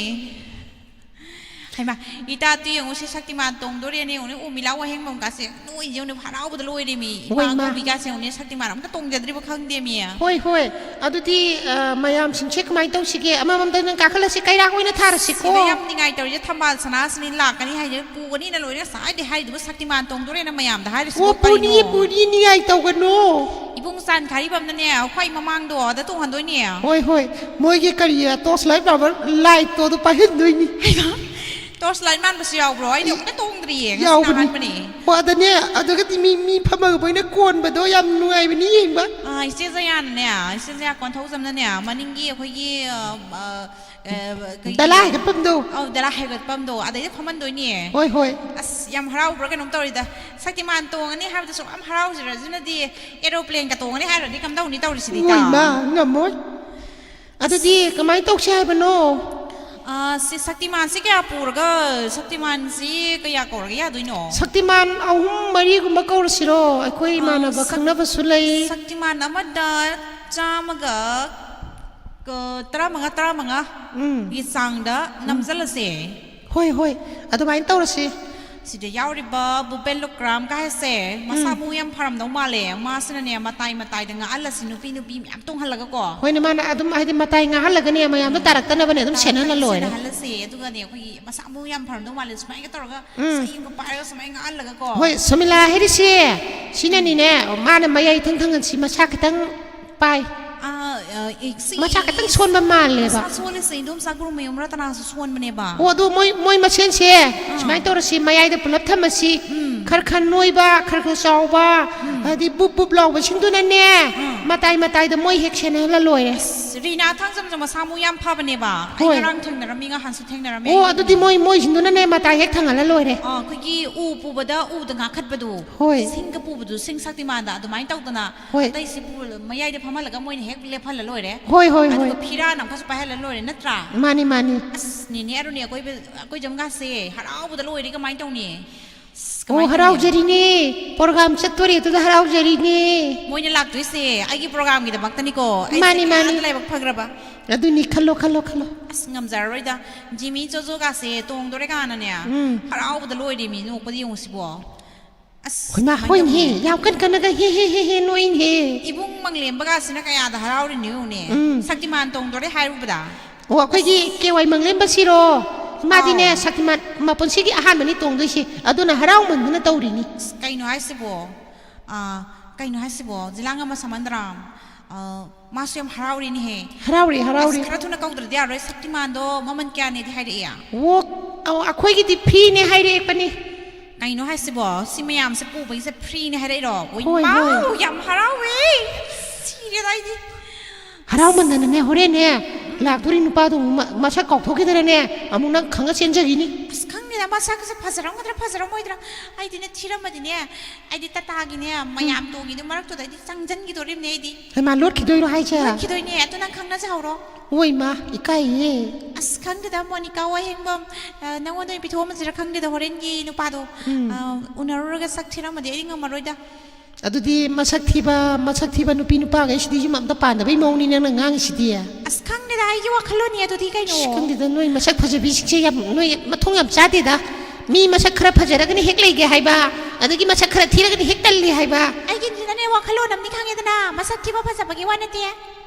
ꯍꯩꯃꯥ, ꯏꯇꯥ, ꯇꯨ ꯌꯦꯡꯉꯨꯁꯦ, ꯁꯛꯇꯤꯃꯥꯟ ꯇꯣꯡꯗꯣꯔꯦꯅꯦ, ꯌꯦꯡꯉꯨꯅꯦ, ꯎꯃꯤꯂꯥ ꯋꯥꯍꯦꯡꯕꯝ ꯀꯥꯁꯦ ꯅꯣꯏ ꯌꯦꯡꯉꯨꯅꯦ, ꯍꯔꯥꯎꯕꯗ ꯂꯣꯏꯔꯦꯃꯤ꯫ ꯏꯃꯥ ꯍꯣꯏ, ꯏꯃꯥ꯫ ꯉꯧꯕꯤ ꯀꯥꯁꯦ ꯌꯦꯡꯉꯨꯅꯦ, ꯁꯛꯇꯤꯃꯥꯟ ꯑꯝꯇ ꯇꯣꯡꯖꯗ꯭ꯔꯤꯕ ꯈꯪꯗꯦꯃꯤ꯫ ꯍꯣꯏ, ꯍꯣꯏ꯫ ꯑꯗꯨꯗꯤ ꯑ, ꯃꯌꯥꯝꯁꯤꯡꯁꯦ ꯀꯃꯥꯏꯅ ꯇꯧꯁꯤꯒꯦ? ꯑꯃꯃꯝꯗ ꯅꯪ ꯀꯥꯈꯠꯂꯁꯤ, ꯀꯩꯔꯥꯛ ꯑꯣꯏꯅ ꯊꯥꯔꯁꯤꯀꯣ꯫ ꯁꯤꯗ ꯌꯥꯝ ꯅꯤꯡꯉꯥꯏ ꯇꯧꯔꯤꯁꯦ, ꯊꯝꯕꯥꯜ ꯁꯅꯥꯁꯤꯅꯤ ꯂꯥꯛꯀꯅꯤ ꯍꯥꯏꯁꯦ, ꯄꯨꯒꯅꯤꯅ ꯂꯣꯏꯅ ꯉꯁꯥꯏꯗꯩ ꯍꯥꯏꯔꯤꯗꯨꯕꯨ, ꯁꯛꯇꯤꯃꯥꯟ ꯇꯣꯡꯗꯣꯔꯦꯅ ꯃꯌꯥꯝꯗ ꯍꯥꯏꯔꯤꯁꯤꯕꯨ ꯑꯣ, ꯄꯨꯅꯤ, ꯀꯔꯤꯅꯣ? ꯄꯨꯅꯤ, ꯅꯤꯡꯉꯥꯏ ꯇꯧꯒꯅꯨ꯫ ꯏꯕꯨꯡ ꯆꯥꯟ ꯈꯥꯔꯤꯕꯝꯅꯅꯦ, ꯑꯩꯈꯣꯏ ꯃꯃꯥꯡꯗꯣ ꯑꯗ ꯇꯣꯡꯍꯟꯗꯣꯏꯅꯦ꯫ ꯍꯣꯏ, ꯍꯣꯏ꯫ ꯃꯣꯏꯒꯤ ꯀꯔꯤ, torch light rubber lightꯇꯣ ꯑꯗꯨ ꯄꯥꯏꯍꯟꯗꯣꯏꯅꯤ꯫ Torch light ꯃꯥꯟꯕꯁꯨ ꯌꯥꯎꯕ꯭ꯔꯣ? ꯑꯩꯗꯤ ꯑꯃꯨꯛꯇ ꯇꯣꯡꯗ꯭ꯔꯤꯌꯦ, ꯉꯁꯤꯅ ꯌꯥꯎꯕꯅꯤ꯫ ꯑꯍꯥꯟꯕꯅꯦ꯫ ꯍꯣ, ꯑꯗꯅꯦ, ꯑꯗꯨꯒꯗꯤ ꯃꯤ, ꯃꯤ ꯐꯝꯃꯒ ꯃꯣꯏꯅ ꯀꯣꯟꯕꯗꯣ ꯌꯥꯝ ꯅꯨꯡꯉꯥꯏꯕꯅꯤ ꯌꯦꯡꯕ꯫ ꯑꯥ, ꯏꯆꯦ ꯖꯌꯥꯅꯅꯦ, ꯏꯆꯦ ꯖꯌꯥ ꯀꯣꯟꯊꯧꯖꯝꯅꯅꯦ, ꯃꯅꯤꯡꯒꯤ ꯑꯩꯈꯣꯏꯒꯤ, ꯑ, ꯑ, ꯑ, ꯀꯩ-, ꯗꯂꯥ ꯍꯦꯛꯒꯠꯐꯝꯗꯣ꯫ ꯑꯧ, ꯗꯂꯥ ꯍꯦꯛꯒꯠꯐꯝꯗꯣ, ꯑꯗꯩꯗ ꯐꯝꯍꯟꯗꯣꯏꯅꯦ꯫ ꯍꯣꯏ, ꯍꯣꯏ꯫ ꯑꯁ, ꯌꯥꯝ ꯍꯔꯥꯎꯕ꯭ꯔꯥ ꯀꯩꯅꯣꯝ ꯇꯧꯔꯤꯗ꯫ ꯁꯛꯇꯤꯃꯥꯟ ꯇꯣꯡꯉꯅꯤ ꯍꯥꯏꯕꯗ ꯁꯨꯛ ꯌꯥꯝ ꯍꯔꯥꯎꯖꯔꯁꯤꯅꯗꯤ, aeroplaneꯒ ꯇꯣꯡꯉꯅꯤ ꯍꯥꯏꯔꯨꯔꯗꯤ ꯀꯝꯗꯧꯅꯤ ꯇꯧꯔꯤꯁꯤꯗꯤ, ꯏꯃꯣꯏ, ꯏꯇꯥ? ꯏꯃꯥ, ꯉꯝꯃꯣꯏ꯫ ꯑꯗꯨꯗꯤ ꯀꯃꯥꯏꯅ ꯇꯧꯁꯦ ꯍꯥꯏꯕꯅꯣ? ꯑ, ꯁꯤ ꯁꯛꯇꯤꯃꯥꯟꯁꯤ ꯀꯌꯥ ꯄꯨꯔꯒ, ꯁꯛꯇꯤꯃꯥꯟꯁꯤ ꯀꯌꯥ ꯀꯧꯔꯒ ꯌꯥꯗꯣꯏꯅꯣ? ꯁꯛꯇꯤꯃꯥꯟ ꯑꯍꯨꯝ ꯃꯔꯤꯒꯨꯝꯕ ꯀꯧꯔꯁꯤꯔꯣ? ꯑꯩꯈꯣꯏ ꯑ, ꯏꯃꯥꯟꯅꯕ ꯁꯛ-, ꯈꯪꯅꯕꯁꯨ ꯂꯩ꯫ ꯁꯛꯇꯤꯃꯥꯟ ꯑꯃꯗ ꯆꯥꯝꯃꯒ, ꯀ-, ꯇꯔꯥꯃꯉꯥ, ꯇꯔꯥꯃꯉꯥ ꯎꯝ꯫ ꯒꯤ ꯆꯥꯡꯗ ꯅꯝꯖꯜꯂꯁꯦ꯫ ꯍꯣꯏ, ꯍꯣꯏ꯫ ꯑꯗꯨꯃꯥꯏꯅ ꯇꯧꯔꯁꯤ꯫ ꯁꯤꯗ ꯌꯥꯎꯔꯤꯕ ꯕꯨꯄꯦꯟ ꯂꯨꯀ꯭ꯔꯥꯝ ꯀꯥꯏꯁꯦ ꯃꯁꯥ ꯃꯎ ꯌꯥꯝ ꯐꯔꯝꯗꯧ ꯃꯥꯜꯂꯦ꯫ ꯃꯥꯁꯤꯅꯅꯦ ꯃꯇꯥꯏ ꯃꯇꯥꯏꯗ ꯉꯥꯛꯍꯜꯂꯁꯤ, ꯅꯨꯄꯤ ꯅꯨꯄꯤ ꯃꯌꯥꯝ ꯇꯣꯡꯍꯜꯂꯒꯀꯣ꯫ ꯍꯣꯏꯅꯦ, ꯃꯥꯅ ꯑꯗꯨꯝ ꯍꯥꯏꯗꯤ ꯃꯇꯥꯏ ꯉꯥꯛꯍꯜꯂꯒꯅꯦ, ꯃꯌꯥꯝꯗꯣ ꯇꯥꯔꯛꯇꯅꯕꯅꯦ ꯑꯗꯨꯝ ꯁꯦꯟꯅꯍꯜꯂ ꯂꯣꯏꯔꯦ꯫ ꯁꯦꯟꯅꯍꯜꯂꯁꯦ, ꯑꯗꯨꯒꯅꯦ ꯑꯩꯈꯣꯏꯒꯤ ꯃꯁꯥ ꯃꯎ ꯌꯥꯝ ꯐꯔꯝꯗꯧ ꯃꯥꯜꯂꯦ, ꯁꯨꯃꯥꯏꯅ ꯇꯧꯔꯒ ꯆꯍꯤ ꯑꯃꯒ ꯄꯥꯏꯔꯒ ꯁꯨꯃꯥꯏꯅ ꯉꯥꯛꯍꯜꯂꯒꯀꯣ꯫ ꯍꯣꯏ, ꯁꯨꯃꯤꯂꯥ ꯍꯥꯏꯔꯤꯁꯦ ꯁꯤꯅꯅꯤꯅꯦ, ꯃꯥꯅ ꯃꯌꯥꯏ ꯏꯊꯪ ꯊꯪꯉꯁꯤ, ꯃꯁꯥ ꯈꯤꯇꯪ ꯄꯥꯏ꯫ ꯑꯥ, ꯑ, ꯑꯦ, ꯁꯤ ꯃꯁꯥ ꯈꯤꯇꯪ ꯁꯣꯟꯕ ꯃꯥꯜꯂꯦꯕ꯫ ꯃꯁꯥ ꯁꯣꯜꯂꯤꯁꯦ, ꯏꯗꯣꯝꯆꯥ ꯒꯨꯔꯨꯃꯌꯨꯝ ꯔꯇꯅꯥꯁꯨ ꯁꯣꯟꯕꯅꯦꯕ꯫ ꯑꯣ, ꯑꯗꯣ ꯃꯣꯏ, ꯃꯣꯏ ꯃꯁꯦꯟꯁꯦ ꯁꯨꯃꯥꯏꯅ ꯇꯧꯔꯁꯤ, ꯃꯌꯥꯏꯗ ꯄꯨꯂꯞ ꯊꯝꯃꯁꯤ꯫ ꯈꯔ ꯈꯔ ꯅꯣꯏꯕ, ꯈꯔ ꯈꯔ ꯆꯥꯎꯕ, ꯍꯥꯏꯗꯤ ꯕꯨꯞ ꯕꯨꯞ ꯂꯥꯎꯕꯁꯤꯡꯗꯨꯅꯅꯦ, ꯃꯇꯥꯏ ꯃꯇꯥꯏꯗ ꯃꯣꯏ ꯍꯦꯛ ꯁꯦꯟꯅꯍꯜꯂ ꯂꯣꯏꯔꯦ꯫ ꯑꯁ, ꯔꯤꯅꯥ ꯊꯥꯡꯖꯝꯁꯨ ꯃꯁꯥ ꯃꯎ ꯌꯥꯝ ꯐꯕꯅꯦꯕ꯫ ꯑꯩ ꯍꯣꯏ꯫ ꯉꯔꯥꯡ ꯊꯦꯡꯅꯔꯝꯃꯤ, ꯉꯍꯥꯟꯁꯨ ꯊꯦꯡꯅꯔꯝꯃꯤ꯫ ꯑꯣ, ꯑꯗꯨꯗꯤ ꯃꯣꯏ, ꯃꯣꯏꯁꯤꯡꯗꯨꯅꯅꯦ ꯃꯇꯥꯏ ꯍꯦꯛ ꯊꯪꯍꯜꯂ ꯂꯣꯏꯔꯦ꯫ ꯑꯥ, ꯑꯩꯈꯣꯏꯒꯤ ꯎ ꯄꯨꯕꯗ ꯎꯗ ꯉꯥꯈꯠꯄꯗꯣ꯫ ꯍꯣꯏ꯫ ꯁꯤꯡꯒ ꯄꯨꯕꯗꯣ, ꯁꯤꯡ ꯁꯛꯇꯤꯃꯥꯟꯗ ꯑꯗꯨꯃꯥꯏꯅ ꯇꯧꯗꯅ꯫ ꯍꯣꯏ꯫ ꯑꯇꯩꯁꯤꯕꯨ ꯃꯌꯥꯏꯗ ꯐꯝꯍꯜꯂꯒ ꯃꯣꯏꯅ ꯍꯦꯛ ꯂꯦꯞꯍꯜꯂ ꯂꯣꯏꯔꯦ꯫ ꯍꯣꯏ, ꯍꯣꯏ, ꯍꯣꯏ꯫ ꯑꯗꯨꯒ ꯐꯤꯔꯥꯟ ꯑꯃꯈꯛꯁꯨ ꯄꯥꯏꯍꯜꯂ ꯂꯣꯏꯔꯦ, ꯅꯠꯇ꯭ꯔꯥ? ꯃꯥꯅꯤ, ꯃꯥꯅꯤ꯫ ꯑꯁ, ꯅꯦꯅꯦ ꯑꯔꯨꯅꯤ, ꯑꯩꯈꯣꯏ, ꯑꯩꯈꯣꯏ ꯖꯝꯒꯥꯁꯦ ꯍꯔꯥꯎꯕꯗ ꯂꯣꯏꯔꯦ, ꯀꯃꯥꯏꯅ ꯇꯧꯅꯤ? ꯑꯁ, ꯑꯣ, ꯀꯃꯥꯏꯅ ꯇꯧꯅꯤ? ꯍꯔꯥꯎꯖꯔꯤꯅꯦ꯫ ꯄ꯭ꯔꯣꯒ꯭ꯔꯥꯝ ꯆꯠꯇꯣꯔꯦ, ꯑꯗꯨꯗ ꯍꯔꯥꯎꯖꯔꯤꯅꯦ꯫ ꯃꯣꯏꯅ ꯂꯥꯛꯇꯣꯏꯁꯦ ꯑꯩꯒꯤ ꯄ꯭ꯔꯣꯒ꯭ꯔꯥꯝꯒꯤꯗꯃꯛꯇꯅꯤꯀꯣ꯫ ꯑꯩꯁꯦ ꯃꯥꯅꯤ, ꯃꯥꯅꯤ꯫ ꯀꯌꯥꯗ ꯂꯥꯏꯕꯛ ꯐꯈ꯭ꯔꯕ꯫ ꯑꯗꯨꯅꯤ, ꯈꯜꯂꯣ, ꯈꯜꯂꯣ, ꯈꯜꯂꯣ꯫ ꯑꯁ, ꯉꯝꯖꯔꯔꯣꯏꯗ꯫ ꯖꯤꯃꯤ ꯖꯣꯖꯣꯒꯥꯁꯦ ꯇꯣꯡꯗꯣꯔꯦ ꯀꯥꯟꯅꯅꯦ꯫ ꯎꯝ꯫ ꯍꯔꯥꯎꯕꯗ ꯂꯣꯏꯔꯦ ꯃꯤ, ꯅꯣꯛꯄꯗꯤ ꯌꯦꯡꯉꯨ ꯁꯤꯕꯣ꯫ ꯑꯁ, ꯍꯣꯏꯃꯥ, ꯀꯃꯥꯏꯅ ꯍꯣꯏꯅꯦꯍꯦ꯫ ꯇꯧꯅꯤ? ꯌꯥꯝ ꯀꯟ ꯀꯟꯅꯒ ꯍꯦ ꯍꯦ ꯍꯦ ꯍꯦ ꯅꯣꯛꯏꯅꯦꯍꯦ꯫ ꯏꯕꯨꯡ ꯃꯪꯂꯦꯝꯕꯒꯥꯁꯤꯅ ꯀꯌꯥꯗ ꯍꯔꯥꯎꯔꯤꯅꯣ ꯌꯦꯡꯉꯨꯅꯦ꯫ ꯎꯝ꯫ ꯁꯛꯇꯤꯃꯥꯟ ꯇꯣꯡꯗꯣꯔꯦ ꯍꯥꯏꯔꯨꯕꯗ꯫ ꯑꯣ, ꯑꯩꯈꯣꯏꯒꯤ ꯀꯦ ꯋꯥꯏ ꯃꯪꯂꯦꯝꯕꯁꯤꯔꯣ? ꯃꯥꯗꯤꯅꯦ, ꯑꯥꯎ꯫ ꯁꯛꯇꯤꯃꯥꯟ ꯃꯄꯨꯟꯁꯤꯒꯤ ꯑꯍꯥꯟꯕꯅꯤ ꯇꯣꯡꯗꯣꯏꯁꯦ꯫ ꯑꯗꯨꯅ ꯍꯔꯥꯎꯃꯟꯗꯅ ꯇꯧꯔꯤꯅꯤ꯫ ꯑꯁ, ꯀꯩꯅꯣ ꯍꯥꯏꯁꯤꯕꯣ? ꯑꯥ, ꯀꯩꯅꯣ ꯍꯥꯏꯁꯤꯕꯣ? ꯖꯤꯂꯥ ꯉꯝꯕ ꯁꯃꯟꯗ꯭ꯔꯥꯝ꯫ ꯑꯥ, ꯃꯥꯁꯨ ꯌꯥꯝ ꯍꯔꯥꯎꯔꯤꯅꯦꯍꯦ꯫ ꯍꯔꯥꯎꯔꯤ, ꯍꯔꯥꯎꯔꯤ꯫ ꯑꯁ, ꯈꯔ ꯊꯨꯅ ꯀꯧꯗ꯭ꯔꯗꯤ ꯌꯥꯔꯣꯏ꯫ ꯁꯛꯇꯤꯃꯥꯟꯗꯣ ꯃꯃꯜ ꯀꯌꯥꯅꯦꯗꯤ ꯍꯥꯏꯔꯛꯑꯦ? ꯑꯣ, ꯑꯧ, ꯑꯩꯈꯣꯏꯒꯤꯗꯤ ꯐ꯭ꯔꯤꯅꯦ ꯍꯥꯏꯔꯛꯑꯦ꯫ ꯀꯩꯅꯣ ꯍꯥꯏꯁꯤꯕꯣ? ꯁꯤ ꯃꯌꯥꯝꯁꯦ ꯄꯨꯕꯒꯤꯁꯦ ꯐ꯭ꯔꯤꯅꯦ ꯍꯥꯏꯔꯛꯏꯔꯣ? ꯍꯣꯏ, ꯍꯣꯏ꯫ ꯋꯥꯎ, ꯌꯥꯝ ꯍꯔꯥꯎꯋꯦ꯫ ꯁꯤꯔꯦꯗ ꯑꯩꯗꯤ꯫ ꯍꯔꯥꯎꯃꯟꯗꯅꯅꯦ, ꯍꯣꯔꯦꯟꯅꯦ, ꯂꯥꯛꯇꯣꯔꯤ ꯅꯨꯄꯥꯗꯣ ꯑꯃꯨꯛ ꯃ-, ꯃꯁꯛ ꯀꯥꯎꯊꯣꯛꯈꯤꯗꯅꯅꯦ, ꯑꯃꯨꯛ ꯅꯪ ꯈꯪꯉ ꯆꯦꯟꯖꯈꯤꯅꯤ꯫ ꯑꯁ, ꯈꯪꯗꯦꯗ, ꯃꯁꯛꯁꯦ ꯐꯖꯔꯝꯒꯗ꯭ꯔꯥ ꯐꯖꯔꯝꯃꯣꯏꯗ꯭ꯔꯥ? ꯑꯩꯗꯤꯅꯦ, ꯊꯤꯔꯝꯃꯗꯤꯅꯦ, ꯑꯩꯗꯤ ꯇꯥꯇꯥꯒꯤꯅꯦ, ꯃꯌꯥꯝ ꯇꯣꯡꯉꯤꯗꯨ ꯃꯔꯛꯇꯨꯗ ꯑꯩꯗꯤ ꯆꯪꯖꯟꯈꯤꯗꯣꯔꯤꯕꯅꯦ ꯑꯩꯗꯤ꯫ ꯍꯩꯃꯥ, ꯂꯣꯠꯈꯤꯗꯣꯏꯔꯣ ꯍꯥꯏꯁꯦ? ꯂꯣꯠꯈꯤꯗꯣꯏꯅꯦ, ꯑꯗꯨ ꯅꯪ ꯈꯪꯅꯖꯍꯧꯔꯣ꯫ ꯍꯣꯏ, ꯏꯃꯥ, ꯏꯀꯥꯏꯌꯦ꯫ ꯑꯁ, ꯈꯪꯗꯦꯗ, ꯃꯣꯅꯤꯀꯥ ꯋꯥꯍꯦꯡꯕꯝ, ꯑ, ꯅꯪꯉꯣꯟꯗ ꯑꯣꯏꯅ ꯄꯤꯊꯣꯛꯑꯝꯃꯁꯤꯔꯥ ꯈꯪꯗꯦꯗ, ꯍꯣꯔꯦꯟꯒꯤ ꯅꯨꯄꯥꯗꯣ, ꯎꯝ꯫ ꯑ, ꯎꯅꯔꯨꯔꯒ ꯁꯛ ꯊꯤꯔꯝꯃꯗꯤ ꯑꯩꯗꯤ ꯉꯝꯃꯔꯣꯏꯗ꯫ ꯑꯗꯨꯗꯤ ꯃꯁꯛ ꯊꯤꯕ, ꯃꯁꯛ ꯊꯤꯕ ꯅꯨꯄꯤ ꯅꯨꯄꯥꯈꯩꯁꯤꯗꯤ ꯌꯨꯝ ꯑꯝꯇ ꯄꯥꯟꯗꯕꯩ ꯃꯑꯣꯡꯅꯤ ꯅꯪꯅ ꯉꯥꯡꯉꯤꯁꯤꯗꯤ꯫ ꯑꯁ, ꯈꯪꯗꯦꯗ, ꯑꯩꯒꯤ ꯋꯥꯈꯜꯂꯣꯟꯅꯤ ꯑꯗꯨꯗꯤ ꯀꯩꯅꯣ꯫ ꯑꯁ, ꯈꯪꯗꯦꯗ, ꯅꯣꯏ ꯃꯁꯛ ꯐꯖꯕꯤꯁꯤꯡꯁꯦ ꯌꯥꯝ, ꯅꯣꯏ ꯃꯊꯣꯡ ꯌꯥꯝ ꯆꯥꯗꯦꯗ꯫ ꯃꯤ ꯃꯁꯛ ꯈꯔ ꯐꯖꯔꯒꯅ ꯍꯦꯛ ꯂꯩꯒꯦ ꯍꯥꯏꯕ, ꯑꯗꯒꯤ ꯃꯁꯛ ꯈꯔ ꯊꯤꯔꯒꯅ ꯍꯦꯛ ꯇꯜꯂꯤ ꯍꯥꯏꯕ꯫ ꯑꯩꯒꯤꯁꯤꯅꯅꯦ ꯋꯥꯈꯜꯂꯣꯟ ꯑꯃꯗꯤ ꯈꯪꯉꯦꯗꯅ, ꯃꯁꯛ ꯊꯤꯕ ꯐꯖꯕꯒꯤ ꯋꯥ ꯅꯠꯇꯦ꯫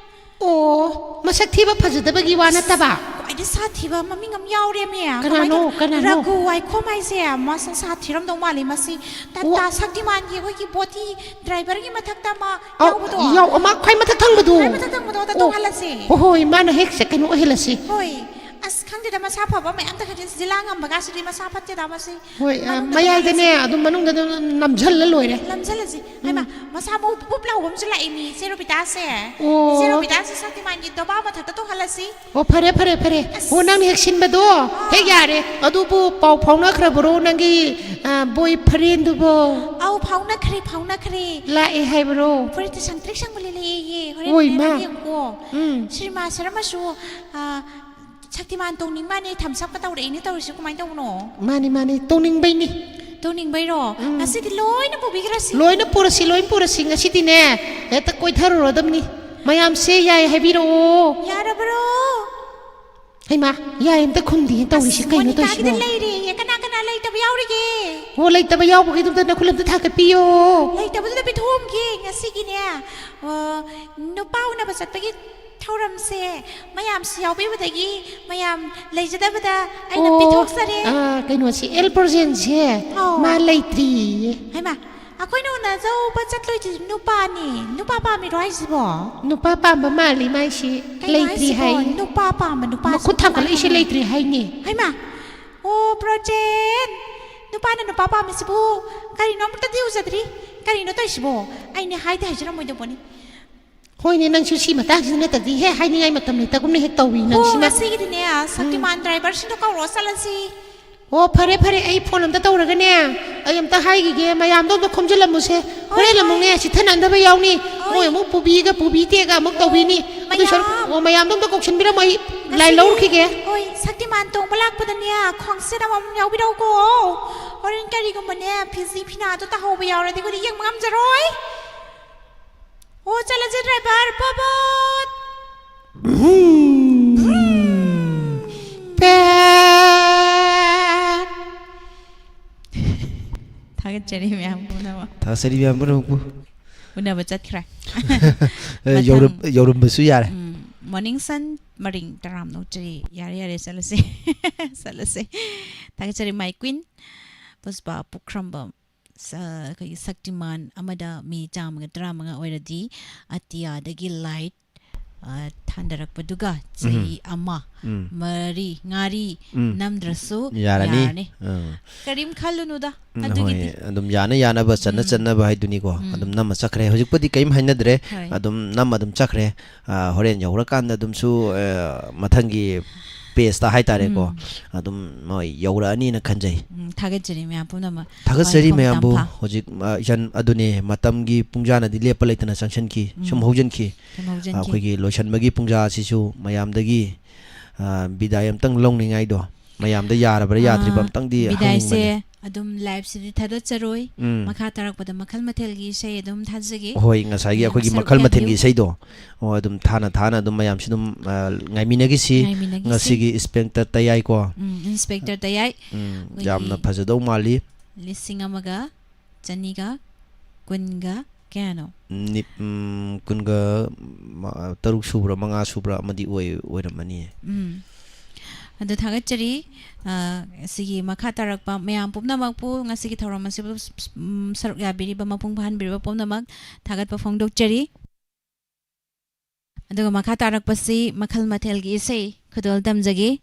ꯑꯣ, ꯃꯁꯛ ꯊꯤꯕ ꯐꯖꯗꯕꯒꯤ ꯋꯥ ꯅꯠꯇꯕ? ꯈ꯭ꯋꯥꯏꯗꯒꯤ ꯁꯥꯊꯤꯕ ꯃꯃꯤꯡ ꯑꯃ ꯌꯥꯎꯔꯦꯃꯦ꯫ ꯀꯅꯥꯅꯣ? ꯀꯃꯥꯏꯅ ꯇꯧ-, ꯀꯅꯥꯅꯣ? ꯔꯘꯨ ꯋꯥꯏꯈꯣꯝ ꯍꯥꯏꯁꯦ, ꯃꯥꯁꯦ ꯁꯥꯊꯤꯔꯝꯗꯧ ꯃꯥꯜꯂꯦ ꯃꯁꯤ꯫ ꯇꯥꯇꯥ ꯑꯣ꯫ ꯁꯛꯇꯤꯃꯥꯟꯒꯤ ꯑꯩꯈꯣꯏꯒꯤ ꯕꯣꯗꯤ ꯗ꯭ꯔꯥꯏꯚꯔꯒꯤ ꯃꯊꯛꯇ ꯑꯃ ꯑꯧ, ꯌꯥꯎꯕꯗꯣ? ꯌꯥꯎ-, ꯑꯃ ꯈ꯭ꯋꯥꯏ ꯃꯊꯛ ꯊꯪꯕꯗꯣ? ꯈ꯭ꯋꯥꯏ ꯃꯊꯛ ꯊꯪꯕꯗꯣ, ꯑꯗ ꯑꯣ꯫ ꯇꯣꯡꯍꯜꯂꯁꯦ꯫ ꯍꯣ, ꯍꯣꯏ, ꯃꯥꯅ ꯍꯦꯛ ꯁꯦ-, ꯀꯩꯅꯣ ꯑꯣꯏꯍꯜꯂꯁꯤ꯫ ꯍꯣꯏ꯫ ꯑꯁ, ꯈꯪꯗꯦꯗ, ꯃꯁꯥ ꯐꯕ ꯃꯌꯥꯝ ꯇꯧꯍꯜꯂꯁꯤ꯫ ꯖꯤꯂꯥ ꯉꯝꯕꯒꯁꯤꯗꯤ ꯃꯁꯥ ꯐꯠꯇꯦꯗ ꯃꯁꯤ꯫ ꯍꯣꯏ, ꯑ, ꯃꯅꯨꯡꯗ ꯃꯌꯥꯏꯗꯅꯦ, ꯂꯩꯍꯜꯂꯁꯤ꯫ ꯑꯗꯨꯝ ꯃꯅꯨꯡꯗ ꯑꯗꯨꯝ ꯅꯝꯁꯤꯜꯂ ꯂꯣꯏꯔꯦ꯫ ꯅꯝꯁꯤꯜꯂꯁꯤ꯫ ꯎꯝ꯫ ꯍꯩꯃꯥ, ꯃꯁꯥ ꯃꯎ ꯄꯨꯞ ꯄꯨꯞ ꯂꯥꯎꯕ ꯑꯃꯁꯨ ꯂꯥꯛꯑꯦ ꯃꯤ, ꯏꯆꯦ ꯔꯣꯕꯤꯇꯥꯁꯦ꯫ ꯑꯣ꯫ ꯏꯆꯦ ꯔꯣꯕꯤꯇꯥꯁꯦ ꯁꯛꯇꯤꯃꯥꯟꯒꯤ ꯗꯣꯕꯥ ꯃꯊꯛꯇ ꯇꯣꯡꯍꯜꯂꯁꯤ꯫ ꯑꯣ, ꯐꯔꯦ, ꯐꯔꯦ, ꯐꯔꯦ꯫ ꯑꯁ꯫ ꯑꯣ, ꯅꯪꯅ ꯍꯦꯛ ꯁꯤꯟꯕꯗꯣ ꯑꯥ꯫ ꯍꯦꯛ ꯌꯥꯔꯦ꯫ ꯑꯗꯨꯕꯨ ꯄꯥꯎ ꯐꯥꯎꯅꯈ꯭ꯔꯕ꯭ꯔꯣ ꯅꯪꯒꯤ, ꯑ, boyfriendꯗꯨꯕꯣ? ꯑꯧ, ꯐꯥꯎꯅꯈ꯭ꯔꯦ, ꯐꯥꯎꯅꯈ꯭ꯔꯦ꯫ ꯂꯥꯛꯑꯦ ꯍꯥꯏꯕ꯭ꯔꯣ? ꯐꯨꯔꯤꯠꯇꯤ ꯁꯪꯇ꯭ꯔꯤꯛ ꯁꯪꯕ ꯂꯤꯠꯂꯛꯑꯦꯌꯦ꯫ ꯍꯣꯔꯦꯟ ꯍꯣꯏ, ꯃꯥ꯫ ꯌꯦꯡꯉꯨꯀꯣ꯫ ꯎꯝ꯫ ꯁꯤꯅꯦꯃꯥ ꯁꯔꯃꯁꯨ, ꯑ, ꯁꯛꯇꯤꯃꯥꯟ ꯇꯣꯡꯅꯤꯡ ꯃꯥꯅꯦ, ꯊꯝꯁ ꯑꯞꯀ ꯇꯧꯔꯛꯏꯅꯦ ꯇꯧꯔꯤꯁꯤ ꯀꯃꯥꯏꯅ ꯇꯧꯕꯅꯣ? ꯃꯥꯅꯤ, ꯃꯥꯅꯤ, ꯇꯣꯡꯅꯤꯡꯕꯩꯅꯤ꯫ ꯇꯧꯅꯤꯡꯕꯩꯔꯣ? ꯎꯝ꯫ ꯉꯁꯤꯗꯤ ꯂꯣꯏꯅ ꯄꯨꯕꯤꯈ꯭ꯔꯁꯤ꯫ ꯂꯣꯏꯅ ꯄꯨꯔꯁꯤ, ꯂꯣꯏꯅ ꯄꯨꯔꯁꯤ꯫ ꯉꯁꯤꯗꯤꯅꯦ, ꯍꯦꯛꯇ ꯀꯣꯏꯊꯔꯨꯔꯗꯕꯅꯤ꯫ ꯃꯌꯥꯝꯁꯦ ꯌꯥꯏ ꯍꯥꯏꯕꯤꯔꯛꯑꯣ꯫ ꯌꯥꯔꯕ꯭ꯔꯣ? ꯍꯩꯃꯥ, ꯌꯥꯏ ꯑꯝꯇ ꯈꯨꯝꯗꯦ ꯇꯧꯔꯤꯁꯤ꯫ ꯑꯁ, ꯀꯩꯅꯣ ꯃꯣꯅꯤꯀꯥꯒꯤꯗꯤ ꯇꯧꯔꯤꯁꯤꯕꯣ? ꯂꯩꯔꯦ꯫ ꯀꯅꯥ ꯀꯅꯥ ꯂꯩꯇꯕ ꯌꯥꯎꯔꯤꯒꯦ? ꯑꯣ, ꯂꯩꯇꯕ ꯌꯥꯎꯕꯒꯤꯗꯨꯝꯇ ꯅꯈꯨꯠ ꯑꯝꯇ ꯊꯥꯡꯒꯠꯄꯤꯌꯣ꯫ ꯂꯩꯇꯕꯗꯨꯗ ꯄꯤꯊꯣꯛꯑꯝꯒꯦ꯫ ꯉꯁꯤꯒꯤꯅꯦ, ꯑ, ꯅꯨꯄꯥ ꯎꯅꯕ ꯆꯠꯄꯒꯤ ꯊꯧꯔꯝꯁꯦ ꯃꯌꯥꯝꯁꯨ ꯌꯥꯎꯕꯤꯕꯗꯒꯤ ꯃꯌꯥꯝ ꯂꯩꯖꯗꯕꯗ ꯑꯩꯅ ꯑꯣ, ꯄꯤꯊꯣꯛꯆꯔꯦ꯫ ꯑꯥ, ꯀꯩꯅꯣꯁꯦ, ꯑꯦꯜ ꯄ꯭ꯔꯣꯖꯦꯟꯁꯦ ꯑꯧ꯫ ꯃꯥ ꯂꯩꯇ꯭ꯔꯤꯌꯦ꯫ ꯍꯩꯃꯥ, ꯑꯩꯈꯣꯏꯅ ꯎꯅꯖꯧꯕ ꯆꯠꯂꯣꯏꯁꯤ ꯅꯨꯄꯥꯅꯤ꯫ ꯅꯨꯄꯥ ꯄꯥꯝꯃꯤꯔꯣ ꯍꯥꯏꯁꯤꯕꯣ? ꯅꯨꯄꯥ ꯄꯥꯝꯕ ꯃꯥꯜꯂꯤ ꯃꯥꯏꯁꯤ꯫ ꯀꯩꯅꯣ ꯂꯩꯇ꯭ꯔꯤ ꯍꯥꯏꯁꯤꯕꯣ? ꯍꯥꯏ꯫ ꯅꯨꯄꯥ ꯄꯥꯝꯕ ꯅꯨꯄꯥꯁꯤ ꯃꯈꯨꯠ ꯊꯥꯡꯒꯠꯂꯛꯏꯁꯦ ꯀꯃꯥꯏꯅ ꯂꯩꯇ꯭ꯔꯤ ꯍꯥꯏꯅꯤ꯫ ꯍꯩꯃꯥ! ꯑꯣ, ꯄ꯭ꯔꯣꯖꯦꯟ! ꯅꯨꯄꯥꯅ ꯅꯨꯄꯥ ꯄꯥꯝꯃꯤꯁꯤꯕꯨ ꯀꯔꯤꯅꯣ? ꯑꯃꯨꯛꯇꯗꯤ ꯎꯖꯗ꯭ꯔꯤ꯫ ꯀꯔꯤꯅꯣ ꯇꯧꯔꯤꯁꯤꯕꯣ? ꯑꯩꯅꯦ ꯍꯥꯏꯗꯤ ꯍꯥꯏꯖꯔꯝꯃꯣꯏꯗꯧꯕꯅꯤ꯫ ꯍꯣꯏꯅꯦ, ꯅꯪꯁꯨ ꯁꯤ ꯃꯇꯥꯡꯁꯤꯗ ꯅꯠꯇꯗꯤ ꯍꯦꯛ ꯍꯥꯏꯅꯤꯡꯉꯥꯏ ꯃꯇꯝ ꯂꯩꯇꯒꯨꯝꯅ ꯍꯦꯛ ꯇꯧꯏ ꯑꯣ, ꯅꯪꯁꯤꯅ꯫ ꯉꯁꯤꯒꯤꯗꯤꯅꯦ, ꯁꯛꯇꯤꯃꯥꯟ ꯗ꯭ꯔꯥꯏꯚꯔꯁꯤꯡꯗꯣ ꯀꯧꯔꯣ, ꯆꯠꯂꯁꯤ꯫ ꯑꯣ, ꯐꯔꯦ, ꯐꯔꯦ, ꯑꯩ ꯐꯣꯟ ꯑꯝꯇ ꯇꯧꯔꯒꯅꯦ, ꯑꯩ ꯑꯝꯇ ꯍꯥꯏꯈꯤꯒꯦ, ꯃꯌꯥꯝꯗꯣ ꯑꯝꯇ ꯈꯣꯝꯖꯤꯜꯂꯝꯃꯨꯁꯦ꯫ ꯍꯣꯏ, ꯍꯣꯔꯦꯟ ꯍꯣꯏ꯫ ꯑꯃꯨꯛꯅꯦ, ꯆꯤꯠꯊꯅꯗꯕ ꯌꯥꯎꯅꯤ꯫ ꯍꯣꯏ꯫ ꯃꯣꯏ ꯑꯃꯨꯛ ꯄꯨꯕꯤꯒ ꯄꯨꯕꯤꯗꯦꯒ ꯑꯃꯨꯛ ꯇꯧꯕꯤꯅꯤ꯫ ꯑꯗꯨ ꯁꯔꯨꯛ, ꯃꯌꯥꯝ꯫ ꯑꯣ, ꯃꯌꯥꯝꯗꯣ ꯑꯝꯇ ꯀꯧꯁꯤꯟꯕꯤꯔꯝꯃꯣ, ꯑꯩ ꯂꯥꯏ ꯉꯁꯤꯒꯤꯗꯤ, ꯂꯧꯔꯨꯈꯤꯒꯦ꯫ ꯍꯣꯏ, ꯁꯛꯇꯤꯃꯥꯟ ꯇꯣꯡꯕ ꯂꯥꯛꯄꯗꯅꯦ, ꯈ꯭ꯋꯥꯡꯁꯦꯠ ꯑꯃꯃꯝ ꯌꯥꯎꯕꯤꯔꯛꯎꯀꯣ꯫ ꯍꯣꯔꯦꯟ ꯀꯔꯤꯒꯨꯝꯕꯅꯦ, ꯐꯤꯖꯤ ꯐꯤꯅꯥꯗꯣ ꯇꯥꯍꯧꯕ ꯌꯥꯎꯔꯗꯤ ꯑꯩꯈꯣꯏꯗꯤ ꯌꯦꯡꯕ ꯉꯝꯖꯔꯣꯏ꯫ ꯑꯣ, ꯆꯠꯂꯁꯦ ꯗ꯭ꯔꯥꯏꯚꯔ, ꯄꯣꯄꯣꯠ! ꯄꯦꯠ! ꯊꯥꯒꯠꯆꯔꯤ ꯃꯌꯥꯝ ꯄꯨꯝꯅꯃꯛ꯫ ꯊꯥꯒꯠꯆꯔꯤ ꯃꯌꯥꯝ ꯄꯨꯝꯅꯃꯛꯄꯨ꯫ ꯎꯅꯕ ꯆꯠꯈ꯭ꯔꯦ꯫ ꯑꯦ, ꯌꯧꯔꯝ-, ꯌꯧꯔꯝꯕꯁꯨ ꯌꯥꯔꯦ꯫ ꯎꯝ, ꯃꯣꯔꯅꯤꯡ ꯁꯟ ꯃꯔꯤꯡ ꯇꯔꯥꯝꯅ ꯎꯠꯆꯔꯤ꯫ ꯌꯥꯔꯦ, ꯌꯥꯔꯦ, ꯆꯠꯂꯁꯦ꯫ ꯆꯠꯂꯁꯦ꯫ ꯊꯥꯒꯠꯆꯔꯤ, my queen, ꯄꯨꯁꯄꯥ ꯄꯨꯈ꯭ꯔꯝꯕꯝ꯫ ꯁ-, ꯑꯩꯈꯣꯏꯒꯤ ꯁꯛꯇꯤꯃꯥꯟ ꯑꯃꯗ ꯃꯤ ꯆꯥꯝꯃꯒ ꯇꯔꯥꯃꯉꯥ ꯑꯣꯏꯔꯗꯤ ꯑꯇꯤꯌꯥꯗꯒꯤ ꯂꯥꯏꯠ, ꯑ, ꯊꯥꯟꯗꯔꯛꯄꯗꯨꯒ ꯆꯍꯤ ꯑꯃ, ꯎꯝ꯫ ꯃꯔꯤ, ꯉꯥꯔꯤ ꯎꯝ꯫ ꯅꯝꯗ꯭ꯔꯁꯨ ꯌꯥꯔꯅꯤ꯫ ꯌꯥꯔꯅꯤ꯫ ꯑꯥ꯫ ꯀꯔꯤꯝ ꯈꯜꯂꯨꯅꯨꯗ, ꯎꯝ, ꯑꯗꯨꯒꯤꯗꯤ꯫ ꯍꯣꯏ, ꯑꯗꯨꯝ ꯌꯥꯅ ꯌꯥꯅꯕ, ꯆꯠꯅ ꯎꯝ꯫ ꯆꯠꯅꯕ ꯍꯥꯏꯗꯨꯅꯤꯀꯣ꯫ ꯎꯝ꯫ ꯑꯗꯨꯝ ꯅꯝꯃ ꯆꯠꯈ꯭ꯔꯦ꯫ ꯍꯧꯖꯤꯛꯄꯨꯗꯤ ꯀꯔꯤꯝ ꯍꯥꯏꯅꯗ꯭ꯔꯦ꯫ ꯍꯣꯏ꯫ ꯑꯗꯨꯝ ꯅꯝꯃ ꯑꯗꯨꯝ ꯆꯠꯈ꯭ꯔꯦ꯫ ꯑ, ꯍꯣꯔꯦꯟ ꯌꯧꯔꯀꯥꯟꯗ ꯑꯗꯨꯝꯁꯨ, ꯑ, ꯃꯊꯪꯒꯤ ꯄꯦꯖꯇ ꯍꯥꯏꯇꯥꯔꯦꯀꯣ꯫ ꯎꯝ꯫ ꯑꯗꯨꯝ ꯃꯣꯏ ꯌꯧꯔꯛꯑꯅꯤꯅ ꯈꯟꯖꯩ꯫ ꯎꯝ, ꯊꯥꯒꯠꯆꯔꯤ ꯃꯌꯥꯝ ꯄꯨꯝꯅꯃꯛ꯫ ꯊꯥꯒꯠꯆꯔꯤ ꯍꯣꯏ, ꯃꯌꯥꯝꯕꯨ꯫ ꯃꯇꯝ ꯐꯥ-, ꯍꯧꯖꯤꯛ, ꯑ, ꯏꯆꯟ ꯑꯗꯨꯅꯦ, ꯃꯇꯝꯒꯤ ꯄꯨꯡꯖꯥꯅꯗꯤ ꯂꯦꯞꯄ ꯂꯩꯇꯅ ꯆꯪꯁꯤꯟꯈꯤ, ꯁꯨꯝ ꯎꯝ꯫ ꯍꯧꯖꯤꯟꯈꯤ꯫ ꯁꯨꯝ ꯍꯧꯖꯤꯟꯈꯤ꯫ ꯑꯩꯈꯣꯏꯒꯤ ꯂꯣꯏꯁꯤꯟꯕꯒꯤ ꯄꯨꯡꯖꯥ ꯑꯁꯤꯁꯨ ꯃꯌꯥꯝꯗꯒꯤ, ꯑ, ꯕꯤꯗꯥꯏ ꯑꯝꯇꯪ ꯂꯧꯅꯤꯡꯉꯥꯏꯗꯣ, ꯃꯌꯥꯝꯗ ꯌꯥꯔꯕ꯭ꯔꯥ ꯌꯥꯗ꯭ꯔꯤꯕ꯭ꯔꯥ ꯑꯥ, ꯑꯝꯇꯪꯗꯤ ꯕꯤꯗꯥꯏꯁꯦ ꯍꯪꯅꯤꯡꯕꯅꯦ꯫ ꯑꯗꯨꯝ liveꯁꯤꯗꯤ ꯊꯥꯗꯠꯆꯔꯣꯏ꯫ ꯎꯝ꯫ ꯃꯈꯥ ꯇꯥꯔꯛꯄꯗ ꯃꯈꯜ ꯃꯊꯦꯜꯒꯤ ꯏꯁꯩ ꯑꯗꯨꯝ ꯊꯥꯖꯒꯦ꯫ ꯍꯣꯏ, ꯉꯁꯥꯏꯒꯤ ꯑꯩꯈꯣꯏꯒꯤ ꯃꯌꯥꯝ ꯃꯈꯜ ꯁꯔꯨꯛ ꯃꯊꯦꯜꯒꯤ ꯌꯥꯕꯤꯌꯨ꯫ ꯏꯁꯩꯗꯣ, ꯑꯣ, ꯑꯗꯨꯝ ꯊꯥꯅ ꯊꯥꯅ ꯑꯗꯨꯝ ꯃꯌꯥꯝꯁꯤ ꯑꯗꯨꯝ, ꯑ, ꯉꯥꯏꯃꯤꯟꯅꯈꯤꯁꯤ꯫ ꯉꯥꯏꯃꯤꯟꯅꯈꯤꯁꯤ꯫ ꯉꯁꯤꯒꯤ Inspector ꯇꯌꯥꯏꯀꯣ꯫ ꯎꯝ, Inspector ꯇꯌꯥꯏ꯫ ꯎꯝ, ꯑꯩꯈꯣꯏꯒꯤ ꯌꯥꯝꯅ ꯐꯖꯗꯧ ꯃꯥꯜꯂꯤ꯫ ꯂꯤꯁꯤꯡ ꯑꯃꯒ ꯆꯅꯤꯒ ꯀꯨꯟꯒ ꯀꯌꯥꯅꯣ? ꯅꯤꯞ-, ꯎꯝ, ꯀꯨꯟꯒ ꯃ-, ꯇꯔꯨꯛ ꯁꯨꯕ꯭ꯔꯥ, ꯃꯉꯥ ꯁꯨꯕ꯭ꯔꯥ ꯑꯃꯗꯤ ꯑꯣꯏ-, ꯑꯣꯏꯔꯝꯃꯅꯤꯌꯦ꯫ ꯎꯝ꯫ ꯑꯗꯨ ꯊꯥꯒꯠꯆꯔꯤ꯫ ꯑ, ꯁꯤꯒꯤ ꯃꯈꯥ ꯇꯥꯔꯛꯄ ꯃꯌꯥꯝ ꯄꯨꯝꯅꯃꯛꯄꯨ ꯉꯁꯤꯒꯤ ꯊꯧꯔꯝ ꯑꯁꯤꯕꯨ ꯁ-, ꯁ-, ꯎꯝ, ꯁꯔꯨꯛ ꯌꯥꯕꯤꯔꯤꯕ, ꯃꯄꯨꯡ ꯐꯥꯍꯟꯕꯤꯔꯤꯕ ꯄꯨꯝꯅꯃꯛ ꯊꯥꯒꯠꯄ ꯐꯣꯡꯗꯣꯛꯆꯔꯤ꯫ ꯑꯗꯨꯒ ꯃꯈꯥ ꯇꯥꯔꯛꯄꯁꯤ ꯃꯈꯜ ꯃꯊꯦꯜꯒꯤ ꯏꯁꯩ ꯈꯨꯗꯣꯜ ꯇꯝꯖꯒꯦ꯫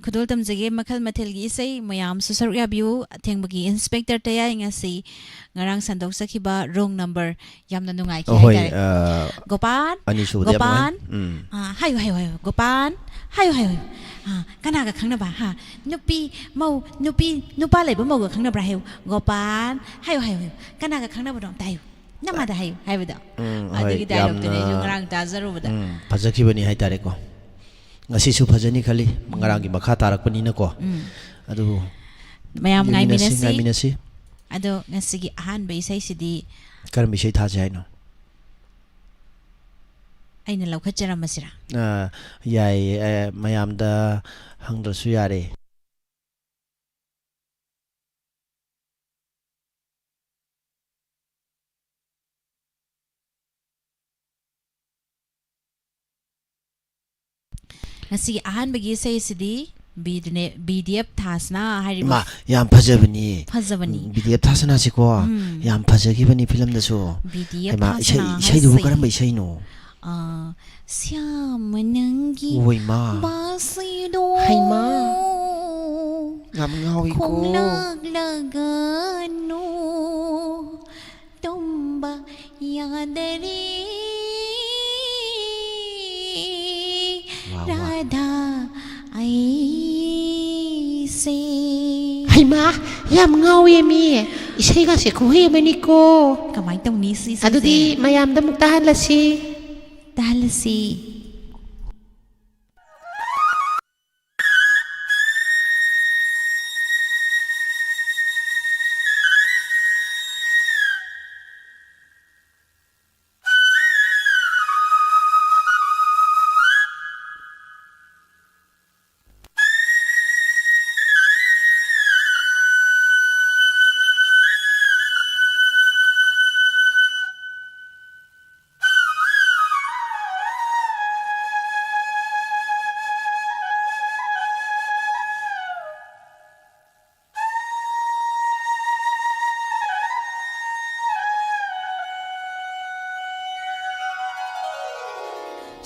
ꯈꯨꯗꯣꯜ ꯇꯝꯖꯒꯦ ꯃꯈꯜ ꯃꯊꯦꯜꯒꯤ ꯏꯁꯩ ꯃꯌꯥꯝꯁꯨ ꯁꯔꯨꯛ ꯌꯥꯕꯤꯌꯨ꯫ ꯑꯊꯦꯡꯕꯒꯤ Inspector ꯇꯌꯥꯏ ꯉꯁꯤ ꯉꯔꯥꯡ ꯁꯟꯗꯣꯛꯆꯈꯤꯕ wrong number ꯌꯥꯝꯅ ꯅꯨꯡꯉꯥꯏꯈꯤ ꯑꯍꯣꯏ, ꯍꯥꯏꯇꯥꯔꯦ꯫ ꯑ, ꯒꯣꯄꯥꯟ, ꯑꯅꯤꯁꯨꯕꯗꯤ ꯌꯥꯝ ꯅꯨꯡꯉꯥꯏ꯫ ꯒꯣꯄꯥꯟ, ꯎꯝ꯫ ꯑ, ꯍꯥꯏꯌꯨ, ꯍꯥꯏꯌꯨ, ꯍꯥꯏꯌꯨ, ꯒꯣꯄꯥꯟ, ꯍꯥꯏꯌꯨ, ꯍꯥꯏꯌꯨ, ꯍꯥꯏꯌꯨ꯫ ꯑ, ꯀꯅꯥꯒ ꯈꯪꯅꯕ? ꯍꯥ? ꯅꯨꯄꯤ, ꯃꯧ, ꯅꯨꯄꯤ, ꯅꯨꯄꯥ ꯂꯩꯕ ꯃꯧꯒ ꯈꯪꯅꯕ꯭ꯔꯥ? ꯍꯥꯏꯌꯨ, ꯒꯣꯄꯥꯟ, ꯍꯥꯏꯌꯨ, ꯍꯥꯏꯌꯨ, ꯍꯥꯏꯌꯨ꯫ ꯀꯅꯥꯒ ꯈꯪꯅꯕꯅꯣ ꯑꯝꯇ ꯍꯥꯏꯌꯨ꯫ ꯅꯃꯥꯗ ꯍꯥꯏꯌꯨ ꯍꯥꯏꯕꯗꯣ꯫ ꯎꯝ, ꯍꯣꯏ, ꯑꯗꯨꯒꯤ dialogue ꯇꯨꯅꯦ ꯑꯩꯁꯨ ꯌꯥꯝꯅ, ꯉꯔꯥꯡ ꯇꯥꯖꯔꯨꯕꯗ꯫ ꯎꯝ, ꯐꯖꯈꯤꯕꯅꯤ ꯍꯥꯏꯇꯥꯔꯦꯀꯣ꯫ ꯉꯁꯤꯁꯨ ꯐꯖꯅꯤ ꯈꯜꯂꯤ, ꯉꯔꯥꯡꯒꯤ ꯃꯈꯥ ꯇꯥꯔꯛꯄꯅꯤꯅꯀꯣ꯫ ꯎꯝ꯫ ꯑꯗꯨꯕꯨ ꯃꯌꯥꯝ ꯌꯦꯡꯃꯤꯟꯅꯁꯤ, ꯉꯥꯏꯃꯤꯟꯅꯁꯤ꯫ ꯉꯥꯏꯃꯤꯟꯅꯁꯤ꯫ ꯑꯗꯣ ꯉꯁꯤꯒꯤ ꯑꯍꯥꯟꯕ ꯏꯁꯩꯁꯤꯗꯤ ꯀꯔꯝꯕ ꯏꯁꯩ ꯊꯥꯁꯤ ꯍꯥꯏꯅꯣ? ꯑꯩꯅ ꯂꯧꯈꯠꯆꯔꯝꯃꯁꯤꯔꯥ? ꯑ, ꯌꯥꯏꯌꯦ, ꯑ, ꯃꯌꯥꯝꯗ ꯍꯪꯗ꯭ꯔꯁꯨ ꯌꯥꯔꯦ꯫ ꯉꯁꯤꯒꯤ ꯑꯍꯥꯟꯕꯒꯤ ꯏꯁꯩꯁꯤꯗꯤ ꯕꯤꯗꯅꯦ-, ꯕꯤ ꯗꯤ ꯑꯦꯐ ꯊꯥꯁꯅꯥ ꯍꯥꯏꯔꯤꯕ ꯏꯃꯥ, ꯌꯥꯝ ꯐꯖꯕꯅꯤ꯫ ꯐꯖꯕꯅꯤ꯫ ꯎꯝ, ꯕꯤ ꯗꯤ ꯑꯦꯐ ꯊꯥꯁꯅꯥꯁꯤꯀꯣ, ꯎꯝ꯫ ꯌꯥꯝ ꯐꯖꯈꯤꯕꯅꯤ ꯐꯤꯂꯝꯗꯁꯨ꯫ ꯕꯤ ꯗꯤ ꯑꯦꯐ ꯍꯩꯃꯥ, ꯏꯁꯩ, ꯊꯥꯁꯅꯥ ꯏꯁꯩꯗꯨꯕꯨ ꯍꯥꯏꯁꯦ, ꯀꯔꯝꯕ ꯏꯁꯩꯅꯣ? ꯑ, ꯁ꯭ꯌꯥꯃ ꯅꯪꯒꯤ ꯍꯣꯏꯃꯥ꯫ ꯕꯥꯁꯤꯗꯣ ꯍꯩꯃꯥ꯫ ꯌꯥꯝ ꯉꯥꯎꯏꯀꯣ꯫ ꯈꯣꯡꯂꯛꯂꯒꯅꯨ ꯇꯨꯝꯕ ꯌꯥꯗꯔꯦ ꯋꯥ, ꯋꯥ꯫ ꯔꯥꯙꯥ ꯑꯩꯁꯦ꯫ ꯍꯩꯃꯥ, ꯌꯥꯝ ꯉꯥꯎꯋꯦ ꯃꯤ꯫ ꯏꯁꯩꯒꯁꯦ ꯈꯨꯍꯩ ꯑꯃꯅꯤꯀꯣ꯫ ꯀꯃꯥꯏ ꯇꯧꯅꯤ ꯁꯤ ꯏꯁꯩꯁꯦ? ꯑꯗꯨꯗꯤ ꯃꯌꯥꯝꯗ ꯑꯃꯨꯛ ꯇꯥꯍꯜꯂꯁꯤ꯫ ꯇꯥꯍꯜꯂꯁꯤ꯫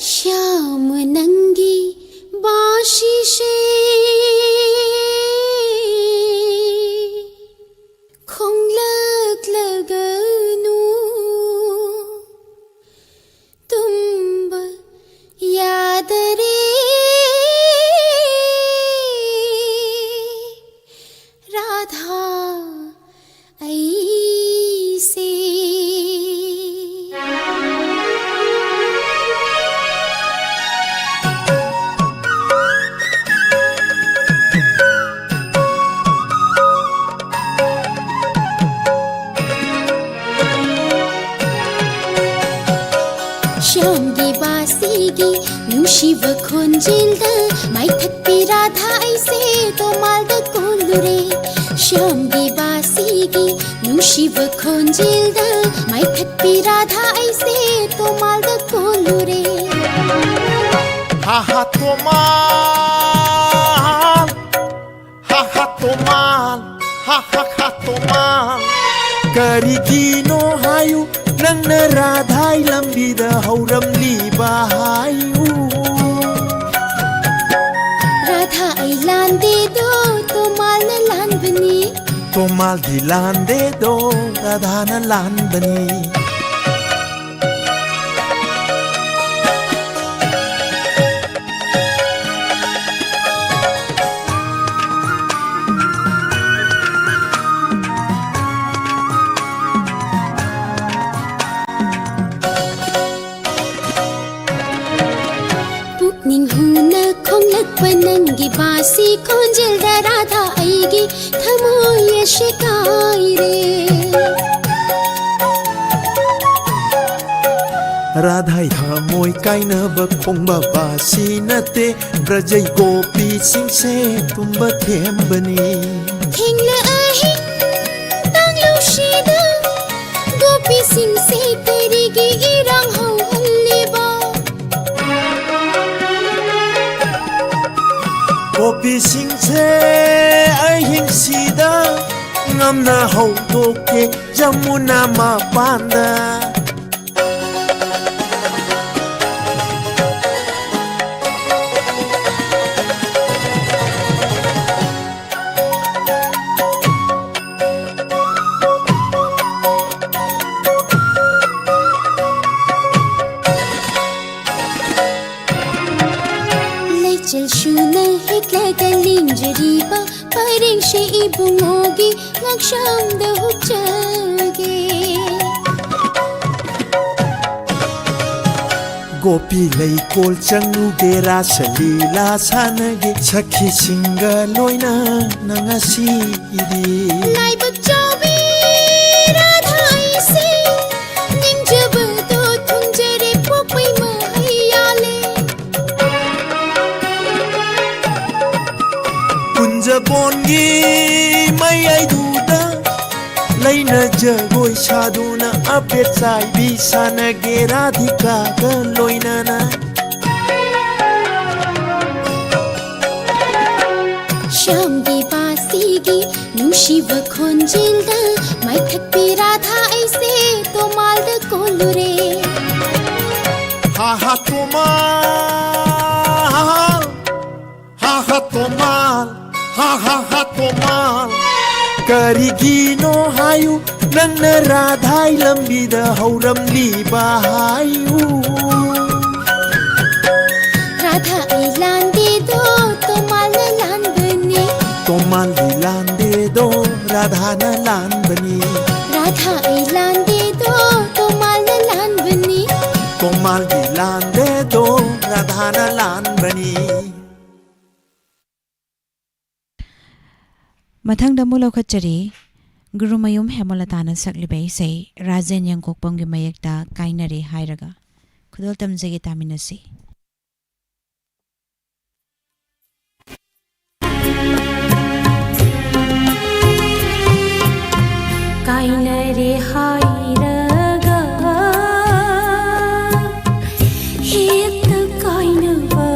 ꯁ꯭ꯌꯥꯝ, ꯅꯪꯒꯤ ꯕꯥꯁꯤꯁꯦ ꯈꯣꯡꯂꯛꯂꯒꯅꯨ, ꯇꯨꯝꯕ ꯌꯥꯗꯔꯦ ꯔꯥꯙꯥ ꯑꯩꯁꯦ꯫ ꯁ꯭ꯌꯥꯝꯒꯤ ꯕꯥꯁꯤꯒꯤ ꯅꯨꯡꯁꯤꯕ ꯈꯣꯟꯖꯦꯜꯗ ꯃꯥꯏꯊꯠꯄꯤ ꯔꯥꯙꯥ ꯑꯩꯁꯦ ꯇꯣꯃꯥꯜꯗ ꯀꯣꯜꯂꯨꯔꯦ꯫ ꯁ꯭ꯌꯥꯝꯒꯤ ꯕꯥꯁꯤꯒꯤ ꯅꯨꯡꯁꯤꯕ ꯈꯣꯟꯖꯦꯜꯗ ꯃꯥꯏꯊꯠꯄꯤ ꯔꯥꯙꯥ ꯑꯩꯁꯦ ꯇꯣꯃꯥꯜꯗ ꯀꯣꯜꯂꯨꯔꯦ꯫ ꯍꯥ ꯍꯥ ꯇꯣꯃꯥꯜ, ꯍꯥ ꯍꯥ ꯇꯣꯃꯥꯜ, ꯍꯥ ꯍꯥ ꯍꯥ ꯇꯣꯃꯥꯜ꯫ ꯀꯔꯤꯒꯤꯅꯣ ꯍꯥꯏꯌꯨ, ꯅꯪꯅ ꯔꯥꯙꯥꯏ ꯂꯝꯕꯤꯗ ꯍꯧꯔꯝꯂꯤꯕ ꯍꯥꯏꯌꯨ꯫ ꯔꯥꯙꯥ ꯑꯩ ꯂꯥꯟꯗꯦꯗꯣ, ꯇꯣꯃꯥꯜꯅ ꯂꯥꯟꯕꯅꯤ꯫ ꯇꯣꯃꯥꯜꯗꯤ ꯂꯥꯟꯗꯦꯗꯣ, ꯔꯥꯙꯥꯅ ꯂꯥꯟꯕꯅꯤ꯫ ꯄꯨꯛꯅꯤꯡ ꯍꯨꯅ ꯈꯣꯡꯂꯛꯄ ꯅꯪꯒꯤ ꯕꯥꯁꯤ ꯈꯣꯟꯖꯦꯜꯗ ꯔꯥꯙꯥ ꯑꯩꯒꯤ ꯊꯃꯣꯏ ꯑꯁꯤ ꯀꯥꯏꯔꯦ꯫ ꯔꯥꯙꯥꯏ ꯊꯃꯣꯏ ꯀꯥꯏꯅꯕ ꯈꯣꯡꯕ ꯕꯥꯁꯤ ꯅꯠꯇꯦ, ꯕ꯭ꯔꯖꯩ ꯒꯣꯄꯤꯁꯤꯡꯁꯦ ꯇꯨꯝꯕ ꯊꯦꯝꯕꯅꯤ꯫ ꯊꯦꯡꯂ ꯑꯍꯤꯡ ꯇꯥꯡꯂꯧꯁꯤꯗ ꯒꯣꯄꯤꯁꯤꯡꯁꯦ ꯀꯔꯤꯒꯤ ꯏꯔꯥꯡ ꯍꯧꯍꯜꯂꯤꯕ? ꯒꯣꯄꯤꯁꯤꯡꯁꯦ ꯑꯍꯤꯡꯁꯤꯗ ꯉꯝꯅ ꯍꯧꯗꯣꯛꯀꯦ ꯖꯃꯨꯅꯥ ꯃꯄꯥꯟꯗ꯫ ꯑꯔꯤꯕ ꯄꯔꯦꯡꯁꯦ ꯏꯕꯨꯡꯉꯣꯒꯤ ꯉꯛꯁꯝꯗ ꯍꯨꯛꯆꯒꯦ꯫ ꯒꯣꯄꯤ ꯂꯩꯀꯣꯜ ꯆꯪꯉꯨꯒꯦ, ꯔꯥꯁ ꯂꯤꯂꯥ ꯁꯥꯟꯅꯒꯦ, ꯁꯈꯤꯁꯤꯡꯒ ꯂꯣꯏꯅꯅ ꯉꯁꯤꯗꯤ꯫ ꯂꯥꯏꯕꯛ ꯆꯥꯎꯕꯤ ꯔꯥꯙꯥ ꯑꯩꯁꯦ, ꯅꯤꯡꯖꯕꯗꯣ ꯊꯨꯡꯖꯔꯦ, ꯄꯣꯛꯄꯩ ꯃꯍꯩ ꯌꯥꯜꯂꯦ꯫ ꯀꯨꯟꯖꯕꯣꯟꯒꯤ ꯃꯌꯥꯏꯗꯨꯗ ꯂꯩꯅ ꯖꯒꯣꯏ ꯁꯥꯗꯨꯅ ꯑꯕꯦꯔ ꯆꯥꯏꯕꯤ ꯁꯥꯟꯅꯒꯦ, ꯔꯥꯙꯤꯀꯥꯒ ꯂꯣꯏꯅꯅ꯫ ꯁ꯭ꯌꯥꯝꯒꯤ ꯕꯥꯁꯤꯒꯤ ꯅꯨꯡꯁꯤꯕ ꯈꯣꯟꯖꯦꯜꯗ ꯃꯥꯏꯊꯛꯄꯤ ꯔꯥꯙꯥ ꯑꯩꯁꯦ ꯇꯣꯃꯥꯜꯗ ꯀꯣꯜꯂꯨꯔꯦ꯫ ꯍꯥ ꯍꯥ ꯇꯣꯃꯥꯜ, ꯍꯥ ꯍꯥ ꯇꯣꯃꯥꯜ, ꯍꯥ ꯍꯥ ꯍꯥ ꯇꯣꯃꯥꯜ꯫ ꯀꯔꯤꯒꯤꯅꯣ ꯍꯥꯏꯌꯨ, ꯅꯪꯅ ꯔꯥꯙꯥꯏ ꯂꯝꯕꯤꯗ ꯍꯧꯔꯝꯂꯤꯕ ꯍꯥꯏꯌꯨ꯫ ꯔꯥꯙꯥ ꯑꯩ ꯂꯥꯟꯗꯦꯗꯣ, ꯇꯣꯃꯥꯜꯅ ꯂꯥꯟꯕꯅꯤ꯫ ꯇꯣꯃꯥꯜꯗꯤ ꯂꯥꯟꯗꯦꯗꯣ, ꯔꯥꯙꯥꯅ ꯂꯥꯟꯕꯅꯤ꯫ ꯔꯥꯙꯥ ꯑꯩ ꯂꯥꯟꯗꯦꯗꯣ, ꯇꯣꯃꯥꯜꯅ ꯂꯥꯟꯕꯅꯤ꯫ ꯇꯣꯃꯥꯜꯗꯤ ꯂꯥꯟꯗꯦꯗꯣ, ꯔꯥꯙꯥꯅ ꯂꯥꯟꯕꯅꯤ꯫ ꯃꯊꯪꯗ ꯑꯃꯨꯛ ꯂꯧꯈꯠꯆꯔꯤ, ꯒꯨꯔꯨꯃꯌꯨꯝ ꯍꯦꯃꯂꯇꯥꯅ ꯁꯛꯂꯤꯕ ꯏꯁꯩ ꯔꯥꯖꯦꯟ ꯌꯥꯡꯀꯣꯛꯄꯝꯒꯤ ꯃꯌꯦꯛꯇ ꯀꯥꯏꯅꯔꯦ ꯍꯥꯏꯔꯒ꯫ ꯈꯨꯗꯣꯜ ꯇꯝꯖꯒꯦ, ꯇꯥꯃꯤꯟꯅꯁꯤ꯫ ꯀꯥꯏꯅꯔꯦ ꯍꯥꯏꯔꯒ ꯍꯦꯛꯇ ꯀꯥꯏꯅꯕ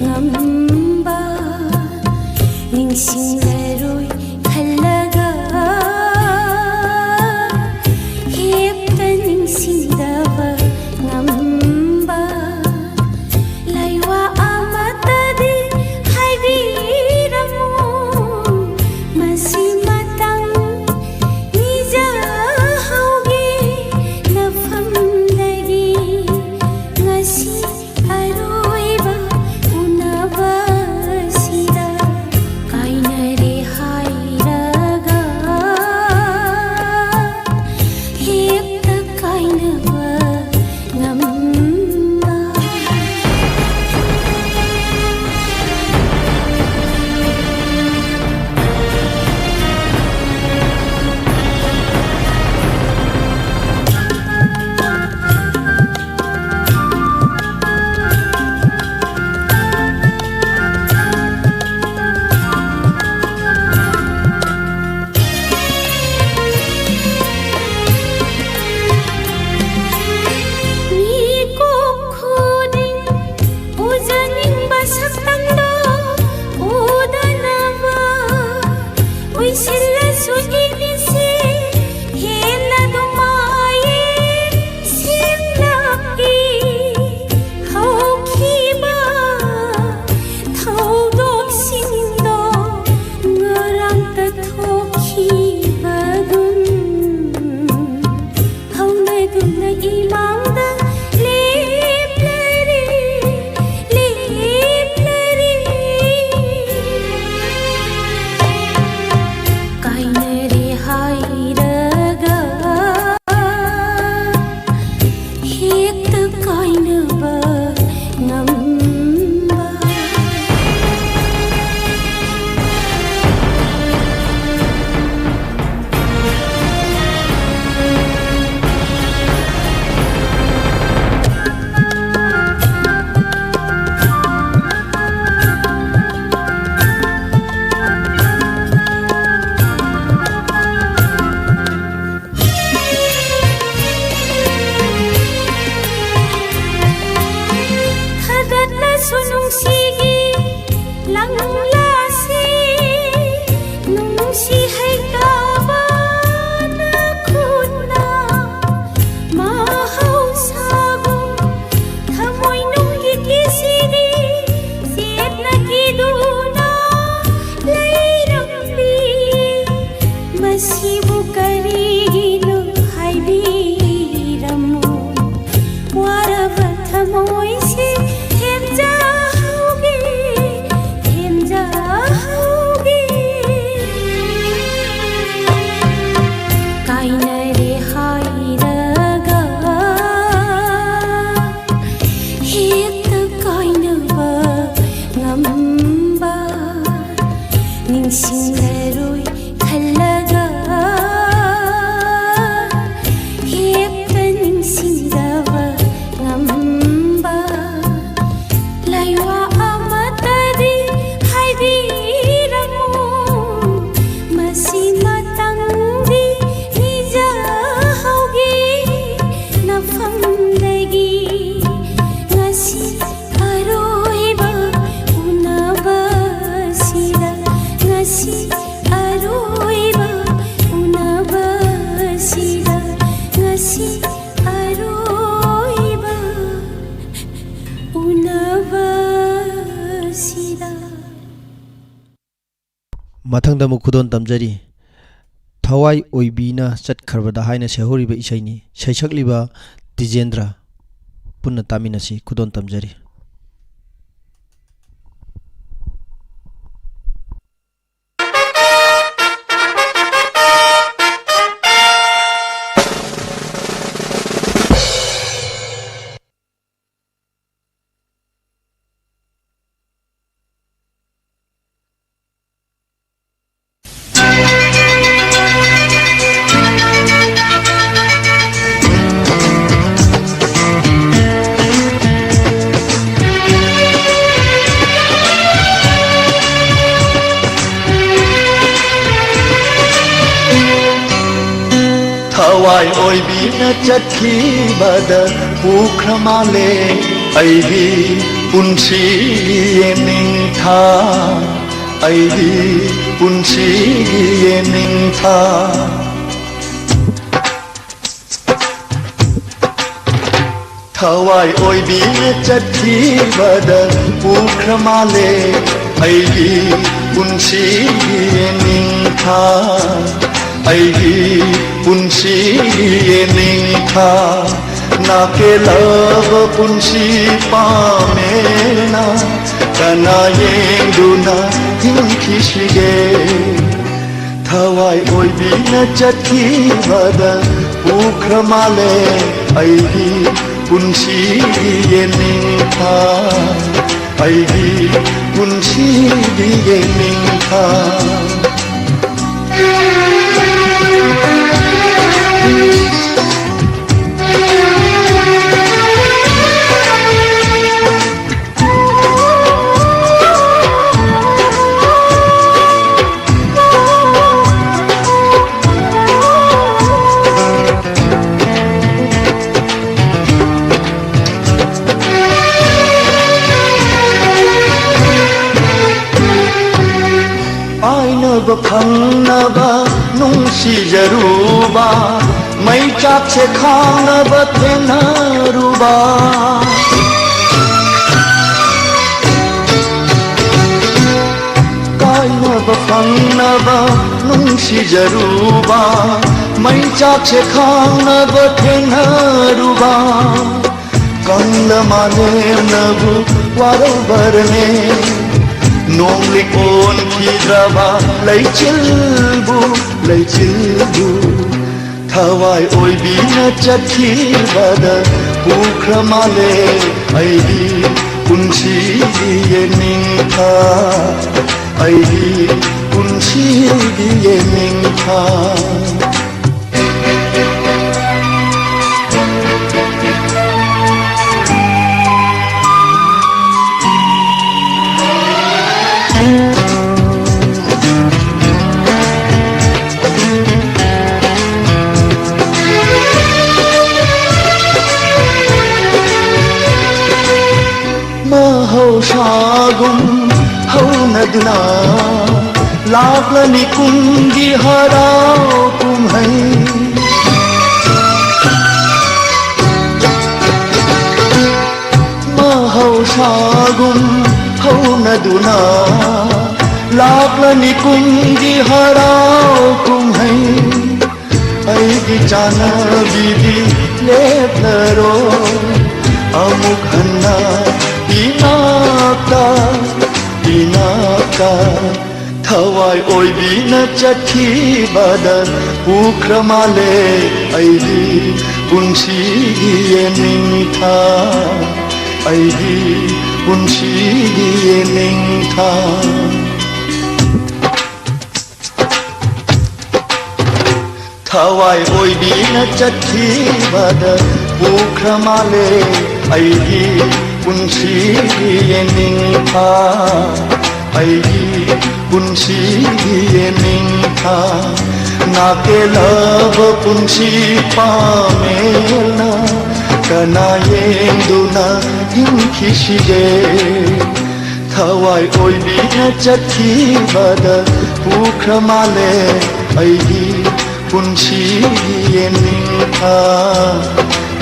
ꯉꯝꯕ, ꯅꯤꯡꯁꯤꯡꯂꯔꯣꯏ ꯈꯜꯂꯒ ꯍꯦꯛꯇ ꯅꯤꯡꯁꯤꯡꯗꯕ ꯉꯝꯕ, ꯂꯩꯋꯥ ꯑꯃꯠꯇꯗꯤ ꯍꯥꯏꯕꯤꯔꯝꯃꯨ, ꯃꯁꯤꯃꯇꯪ ꯅꯤꯖꯍꯧ꯫ ꯉꯁꯤ ꯑꯔꯣꯏꯕ ꯎꯅꯕꯁꯤꯗ, ꯉꯁꯤ ꯑꯔꯣꯏꯕ ꯎꯅꯕꯁꯤꯗ, ꯉꯁꯤ ꯑꯔꯣꯏꯕ ꯎꯅꯕꯁꯤꯗ꯫ ꯃꯊꯪꯗ ꯑꯃꯨꯛ ꯈꯨꯗꯣꯜ ꯇꯝꯖꯔꯤ꯫ ꯊꯋꯥꯏ ꯑꯣꯏꯕꯤꯅ ꯆꯠꯈ꯭ꯔꯕꯗ ꯍꯥꯏꯅ ꯁꯩꯍꯧꯔꯤꯕ ꯏꯁꯩꯅꯤ꯫ ꯁꯩꯁꯛꯂꯤꯕ ꯇꯤꯖꯦꯟꯗ꯭ꯔ꯫ ꯄꯨꯟꯅ ꯇꯥꯃꯤꯟꯅꯁꯤ꯫ ꯈꯨꯗꯣꯜ ꯇꯝꯖꯔꯤ꯫ ꯊꯋꯥꯏ ꯑꯣꯏꯕꯤꯅ ꯆꯠꯈꯤꯕꯗ ꯄꯨꯈ꯭ꯔ ꯃꯥꯜꯂꯦ ꯑꯩꯒꯤ ꯄꯨꯟꯁꯤꯒꯤ ꯌꯦꯅꯤꯡꯊꯥ, ꯑꯩꯒꯤ ꯄꯨꯟꯁꯤꯒꯤ ꯌꯦꯅꯤꯡꯊꯥ꯫ ꯊꯋꯥꯏ ꯑꯣꯏꯕꯤꯅ ꯆꯠꯈꯤꯕꯗ ꯄꯨꯈ꯭ꯔ ꯃꯥꯜꯂꯦ ꯑꯩꯒꯤ ꯄꯨꯟꯁꯤꯒꯤ ꯌꯦꯅꯤꯡꯊꯥ, ꯑꯩꯒꯤ ꯄꯨꯟꯁꯤꯒꯤ ꯌꯦꯅꯤꯡꯊꯥ꯫ ꯅꯥꯀꯦꯜꯂꯕ ꯄꯨꯟꯁꯤ ꯄꯥꯝꯃꯦꯅ ꯀꯅꯥ ꯌꯦꯡꯗꯨꯅ ꯍꯤꯡꯈꯤꯁꯤꯒꯦ? ꯊꯋꯥꯏ ꯑꯣꯏꯕꯤꯅ ꯆꯠꯈꯤꯕꯗ ꯄꯨꯈ꯭ꯔ ꯃꯥꯜꯂꯦ ꯑꯩꯒꯤ ꯄꯨꯟꯁꯤꯒꯤ ꯌꯦꯅꯤꯡꯊꯥ, ꯑꯩꯒꯤ ꯄꯨꯟꯁꯤꯒꯤ ꯌꯦꯅꯤꯡꯊꯥ꯫ ꯐꯪꯅꯕ ꯅꯨꯡꯁꯤꯖꯔꯨꯕ, ꯃꯩꯆꯥꯛꯁꯦ ꯈꯥꯡꯅꯕ ꯊꯦꯡꯅꯔꯨꯕ꯫ ꯀꯥꯏꯅꯕ ꯐꯪꯅꯕ ꯅꯨꯡꯁꯤꯖꯔꯨꯕ, ꯃꯩꯆꯥꯛꯁꯦ ꯈꯥꯡꯅꯕ ꯊꯦꯡꯅꯔꯨꯕ꯫ ꯀꯪꯂ ꯃꯥꯂꯦꯝꯅꯕꯨ ꯋꯥꯔꯧꯕꯔꯅꯦ, ꯅꯣꯡꯂꯤꯛ ꯑꯣꯟꯈꯤꯗ꯭ꯔꯕ ꯂꯩꯆꯤꯜꯕꯨ, ꯂꯩꯆꯤꯜꯕꯨ꯫ ꯊꯋꯥꯏ ꯑꯣꯏꯕꯤꯅ ꯆꯠꯈꯤꯕꯗ ꯄꯨꯈ꯭ꯔ ꯃꯥꯜꯂꯦ ꯑꯩꯒꯤ ꯄꯨꯟꯁꯤꯒꯤ ꯌꯦꯅꯤꯡꯊꯥ, ꯑꯩꯒꯤ ꯄꯨꯟꯁꯤꯒꯤ ꯌꯦꯅꯤꯡꯊꯥ꯫ ꯃꯍꯧꯁꯥꯒꯨꯝ ꯍꯧꯅꯗꯨꯅ ꯂꯥꯛꯂꯅꯤ ꯀꯨꯝꯒꯤ ꯍꯔꯥꯎ ꯀꯨꯝꯍꯩ꯫ ꯃꯍꯧꯁꯥꯒꯨꯝ ꯍꯧꯅꯗꯨꯅ ꯂꯥꯛꯂꯅꯤ ꯀꯨꯝꯒꯤ ꯍꯔꯥꯎ ꯀꯨꯝꯍꯩ꯫ ꯑꯩꯒꯤ ꯆꯥꯟꯅꯕꯤꯗꯤ ꯂꯦꯞꯂꯔꯣꯏ, ꯑꯃꯨꯛ ꯍꯟꯅ ꯏꯅꯥꯛꯇ, ꯏꯅꯥꯛꯇ꯫ ꯊꯋꯥꯏ ꯑꯣꯏꯕꯤꯅ ꯆꯠꯈꯤꯕꯗ ꯄꯨꯈ꯭ꯔ ꯃꯥꯜꯂꯦ ꯑꯩꯒꯤ ꯄꯨꯟꯁꯤꯒꯤ ꯌꯦꯅꯤꯡꯊꯥ, ꯑꯩꯒꯤ ꯄꯨꯟꯁꯤꯒꯤ ꯌꯦꯅꯤꯡꯊꯥ꯫ ꯊꯋꯥꯏ ꯑꯣꯏꯕꯤꯅ ꯆꯠꯈꯤꯕꯗ ꯄꯨꯈ꯭ꯔ ꯃꯥꯜꯂꯦ ꯑꯩꯒꯤ ꯄꯨꯟꯁꯤꯒꯤ ꯌꯦꯅꯤꯡꯊꯥ, ꯑꯩꯒꯤ ꯄꯨꯟꯁꯤꯒꯤ ꯌꯦꯅꯤꯡꯊꯥ꯫ ꯅꯥꯀꯦꯜꯂꯕ ꯄꯨꯟꯁꯤ ꯄꯥꯃꯦꯜꯅ ꯀꯅꯥ ꯌꯦꯡꯗꯨꯅ ꯍꯤꯡꯈꯤꯁꯤꯒꯦ? ꯊꯋꯥꯏ ꯑꯣꯏꯕꯤꯅ ꯆꯠꯈꯤꯕꯗ ꯎꯈ꯭ꯔ ꯃꯥꯜꯂꯦ ꯑꯩꯒꯤ ꯄꯨꯟꯁꯤꯒꯤ ꯌꯦꯅꯤꯡꯊꯥ,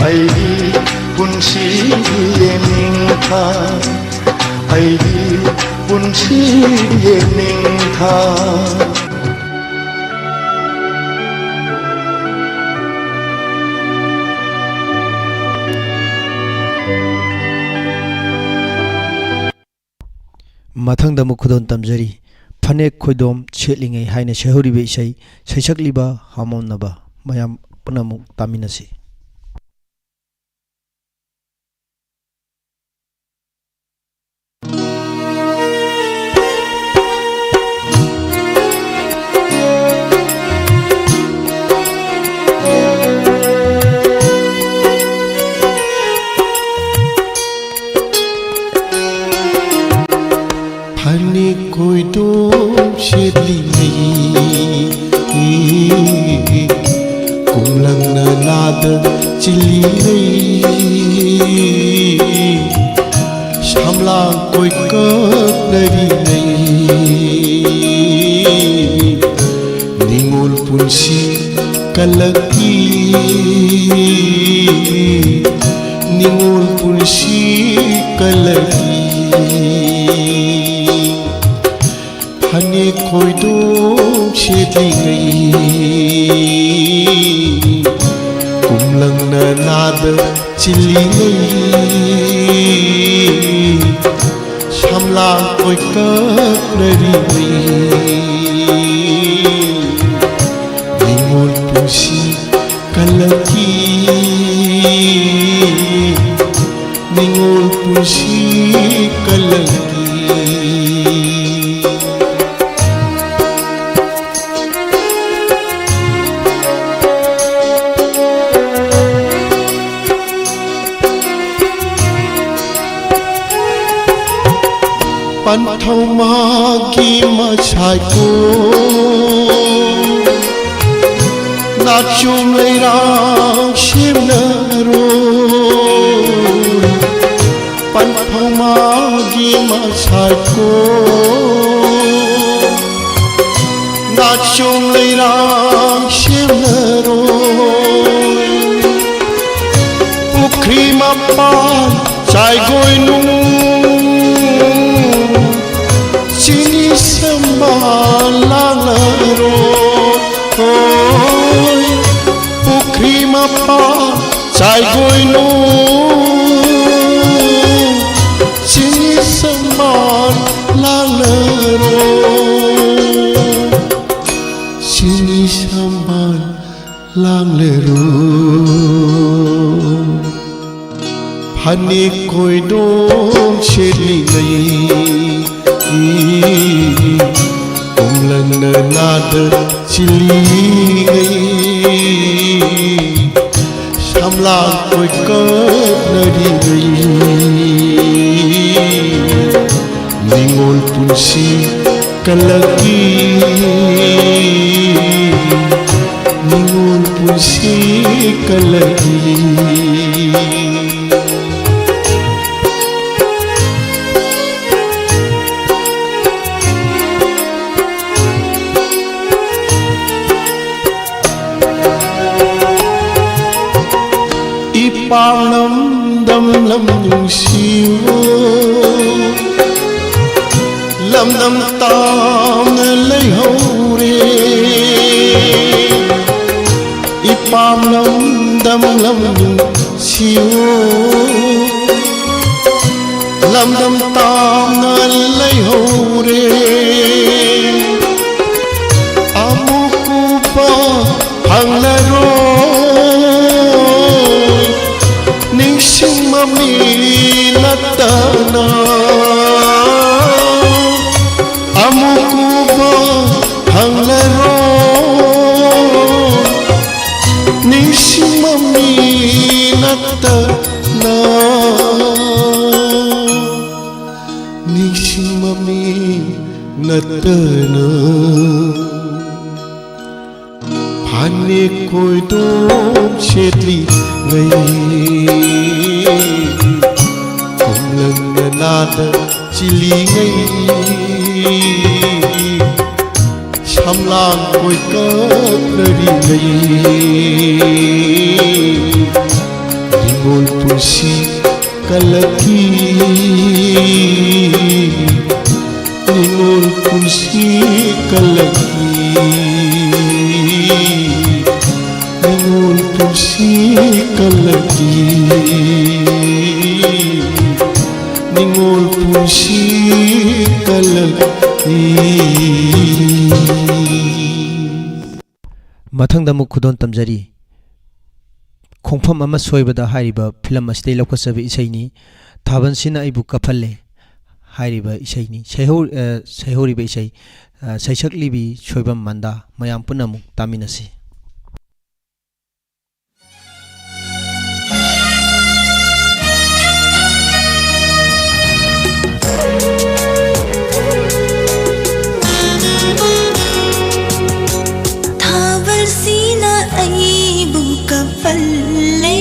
ꯑꯩꯒꯤ ꯄꯨꯟꯁꯤꯒꯤ ꯌꯦꯅꯤꯡꯊꯥ, ꯑꯩꯒꯤ ꯄꯨꯟꯁꯤꯒꯤ ꯌꯦꯅꯤꯡꯊꯥ꯫ ꯃꯊꯪꯗ ꯑꯃꯨꯛ ꯈꯨꯗꯣꯜ ꯇꯝꯖꯔꯤ꯫ ꯐꯅꯦꯛ ꯈꯣꯏꯗꯣꯝ ꯁꯦꯠꯂꯤꯉꯩ ꯍꯥꯏꯅ ꯁꯩꯍꯧꯔꯤꯕ ꯏꯁꯩ, ꯁꯩꯁꯛꯂꯤꯕ ꯍꯥꯃꯣꯝꯅꯕ꯫ ꯃꯌꯥꯝ ꯄꯨꯟꯅ ꯑꯃꯨꯛ ꯇꯥꯃꯤꯟꯅꯁꯤ꯫ ꯐꯅꯦꯛ ꯈꯣꯏꯗꯣꯝ ꯁꯦꯠꯂꯤꯉꯩ, ꯀꯨꯝꯂꯪꯅ ꯂꯥꯗ ꯆꯤꯜꯂꯤꯉꯩ, ꯁꯝꯂꯥꯡ ꯀꯣꯏꯀꯛꯅꯔꯤꯉꯩ, ꯅꯤꯉꯣꯜ ꯄꯨꯟꯁꯤ ꯀꯜꯂꯛꯏ, ꯅꯤꯉꯣꯜ ꯄꯨꯟꯁꯤ ꯀꯜꯂꯛꯏ꯫ ꯐꯅꯦꯛ ꯈꯣꯏꯗꯣꯝ ꯁꯦꯠꯂꯤꯉꯩ, ꯀꯨꯝꯂꯪꯅ ꯂꯥꯗ ꯆꯤꯜꯂꯤꯉꯩ, ꯁꯝꯂꯥꯡ ꯀꯣꯏꯀꯛꯅꯔꯤꯉꯩ, ꯅꯤꯉꯣꯜ ꯄꯨꯟꯁꯤ ꯀꯜꯂꯛꯈꯤ, ꯅꯤꯉꯣꯜ ꯄꯨꯟꯁꯤ ꯀꯜꯂꯛꯈꯤ꯫ ꯄꯟꯊꯧ ꯃꯥꯒꯤ ꯃꯁꯥꯏꯀꯣ, ꯅꯥꯆꯣꯝ ꯂꯩꯔꯥꯡ ꯁꯦꯝꯅꯔꯣ꯫ ꯄꯟꯊꯧ ꯃꯥꯒꯤ ꯃꯁꯥꯏꯀꯣ, ꯑꯆꯣꯝ ꯂꯩꯔꯥꯡ ꯁꯦꯝꯂꯔꯣꯏ꯫ ꯄꯨꯈ꯭ꯔꯤ ꯃꯄꯥꯟ ꯆꯥꯏꯒꯣꯏꯅꯨꯡ ꯆꯤꯅꯤ ꯁꯝꯕꯥꯜ ꯂꯥꯡꯂꯔꯣꯏ꯫ ꯄꯨꯈ꯭ꯔꯤ ꯃꯄꯥꯟ ꯆꯥꯏꯒꯣꯏꯅꯨꯡ ꯆꯤꯅꯤ ꯁꯝꯕꯥꯜ ꯂꯥꯡꯂꯔꯣꯏ꯫ ꯆꯤꯅꯤ ꯁꯝꯕꯥꯜ ꯂꯥꯡꯂꯔꯣꯏ꯫ ꯐꯅꯦꯛ ꯀꯣꯏꯗꯣꯝ ꯁꯦꯠꯂꯤꯉꯩ, ꯀꯣꯝꯂꯪꯅ ꯅꯥꯗ ꯆꯤꯜꯂꯤꯉꯩ, ꯁꯝꯂꯥꯡ ꯀꯣꯏꯀꯠꯅꯔꯤꯉꯩ, ꯅꯤꯉꯣꯜ ꯄꯨꯟꯁꯤ ꯀꯜꯂꯛꯏ, ꯅꯤꯉꯣꯜ ꯄꯨꯟꯁꯤ ꯀꯜꯂꯛꯏ꯫ ꯏꯄꯥꯝ ꯂꯝꯗꯝ ꯂꯝ ꯅꯨꯡꯁꯤꯌꯣ, ꯂꯝꯗꯝ ꯇꯥꯝꯅ ꯂꯩꯍꯧꯔꯦ꯫ ꯏꯄꯥꯝ ꯂꯝꯗꯝ ꯂꯝ ꯅꯨꯡꯁꯤꯌꯣ, ꯂꯝꯗꯝ ꯇꯥꯝꯅ ꯂꯩꯍꯧꯔꯦ꯫ ꯑꯃꯨꯛ ꯎꯕ ꯐꯪꯂꯔꯣꯏ ꯅꯤꯡꯁꯤꯡꯕ ꯃꯤ ꯅꯠꯇꯅ꯫ ꯑꯃꯨꯛ ꯎꯕ ꯐꯪꯂꯔꯣꯏ ꯅꯤꯡꯁꯤꯡꯕ ꯃꯤ ꯅꯠꯇꯅ꯫ ꯅꯤꯡꯁꯤꯡꯕ ꯃꯤ ꯅꯠꯇꯅ꯫ ꯐꯅꯦꯛ ꯀꯣꯏꯗꯣꯝ ꯁꯦꯠꯂꯤꯉꯩ, ꯀꯣꯝꯂꯪꯅ ꯅꯥꯗ ꯆꯤꯜꯂꯤꯉꯩ, ꯐꯝꯂꯥꯡ ꯀꯣꯏꯀꯠꯅꯔꯤꯉꯩ, ꯅꯤꯡꯉꯣꯜ ꯄꯨꯟꯁꯤ ꯀꯜꯂꯛꯈꯤ, ꯅꯤꯡꯉꯣꯜ ꯄꯨꯟꯁꯤ ꯀꯜꯂꯛꯈꯤ, ꯅꯤꯡꯉꯣꯜ ꯄꯨꯟꯁꯤ ꯀꯜꯂꯛꯈꯤ, ꯅꯤꯡꯉꯣꯜ ꯄꯨꯟꯁꯤ ꯀꯜꯂꯛꯈꯤ꯫ ꯃꯊꯪꯗ ꯑꯃꯨꯛ ꯈꯨꯗꯣꯜ ꯇꯝꯖꯔꯤ꯫ ꯈꯣꯡꯐꯝ ꯑꯃ ꯁꯣꯏꯕꯗ ꯍꯥꯏꯔꯤꯕ ꯐꯤꯂꯝ ꯑꯁꯤꯗꯒꯤ ꯂꯧꯈꯠꯆꯕ ꯏꯁꯩꯅꯤ꯫ ꯊꯥꯕꯜꯁꯤꯅ ꯑꯩꯕꯨ ꯀꯞꯍꯜꯂꯦ ꯍꯥꯏꯔꯤꯕ ꯏꯁꯩꯅꯤ꯫ ꯁꯩꯍꯧ-, ꯑ, ꯁꯩꯍꯧꯔꯤꯕ ꯏꯁꯩ, ꯑ, ꯁꯩꯁꯛꯂꯤꯕꯤ ꯁꯣꯏꯕꯝ ꯃꯟꯗꯥ꯫ ꯃꯌꯥꯝ ꯄꯨꯟꯅ ꯑꯃꯨꯛ ꯇꯥꯃꯤꯟꯅꯁꯤ꯫ ꯊꯥꯕꯜꯁꯤꯅ ꯑꯩꯕꯨ ꯀꯞꯍꯜꯂꯦ,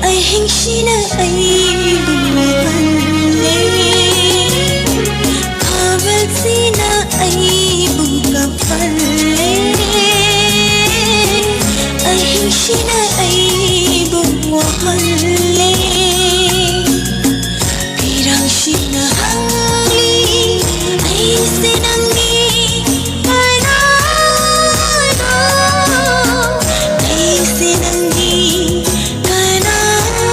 ꯑꯍꯤꯡꯁꯤꯅ ꯑꯩꯕꯨ ꯋꯥꯍꯜꯂꯦ, ꯊꯥꯕꯜꯁꯤꯅ ꯑꯩꯕꯨ ꯀꯞꯍꯜꯂꯦ, ꯑꯍꯤꯡꯁꯤꯅ ꯑꯩꯕꯨ ꯋꯥꯍꯜꯂꯦ꯫ ꯏꯔꯥꯡꯁꯤꯅ ꯍꯪꯂꯤ, ꯑꯩꯁꯦ ꯅꯪꯒꯤ ꯀꯅꯥꯅꯣ? ꯑꯩꯁꯦ ꯅꯪꯒꯤ ꯀꯅꯥꯅꯣ?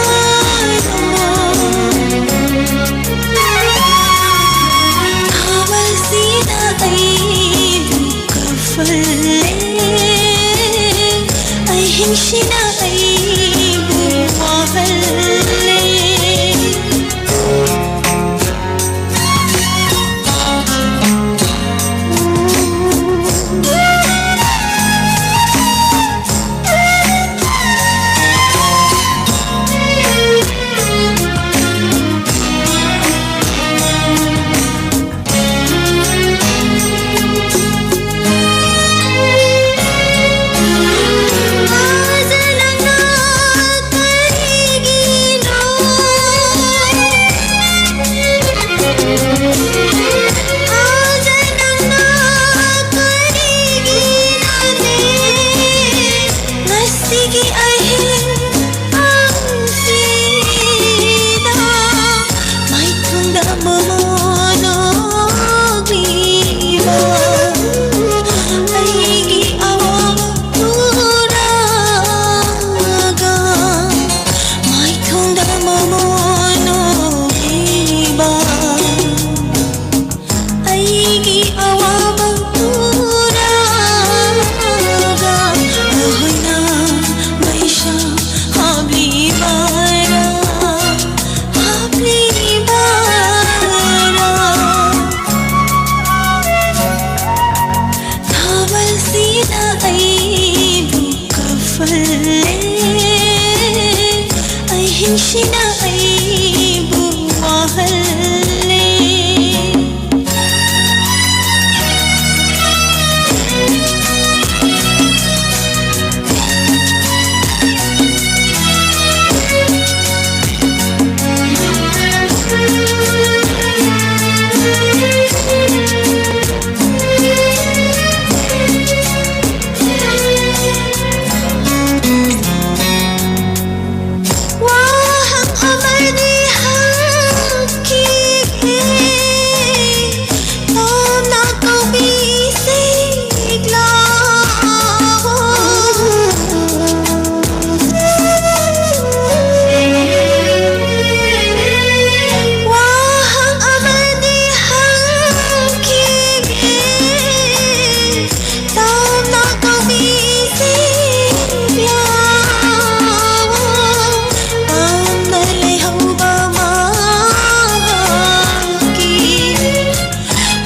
ꯊꯥꯕꯜꯁꯤꯅ ꯑꯩꯕꯨ ꯀꯞꯍꯜꯂꯦ, ꯑꯍꯤꯡꯁꯤꯅ ꯑꯩꯕꯨ ꯋꯥꯍꯜꯂꯦ꯫ ꯅꯨꯡꯁꯤꯅ ꯑꯩꯕꯨ ꯋꯥꯍꯜꯂꯦ꯫ ꯋꯥꯍꯪ ꯑꯃꯗꯤ ꯍꯪꯈꯤꯒꯦ, ꯇꯞꯅ ꯀꯧꯕꯤꯁꯤꯛꯂꯥ꯫ ꯋꯥꯍꯪ ꯑꯃꯗꯤ ꯍꯪꯈꯤꯒꯦ, ꯇꯞꯅ ꯀꯧꯕꯤꯁꯤꯛꯂꯥ꯫ ꯇꯞꯅ ꯂꯩꯍꯧꯕ ꯃꯍꯥꯛꯀꯤ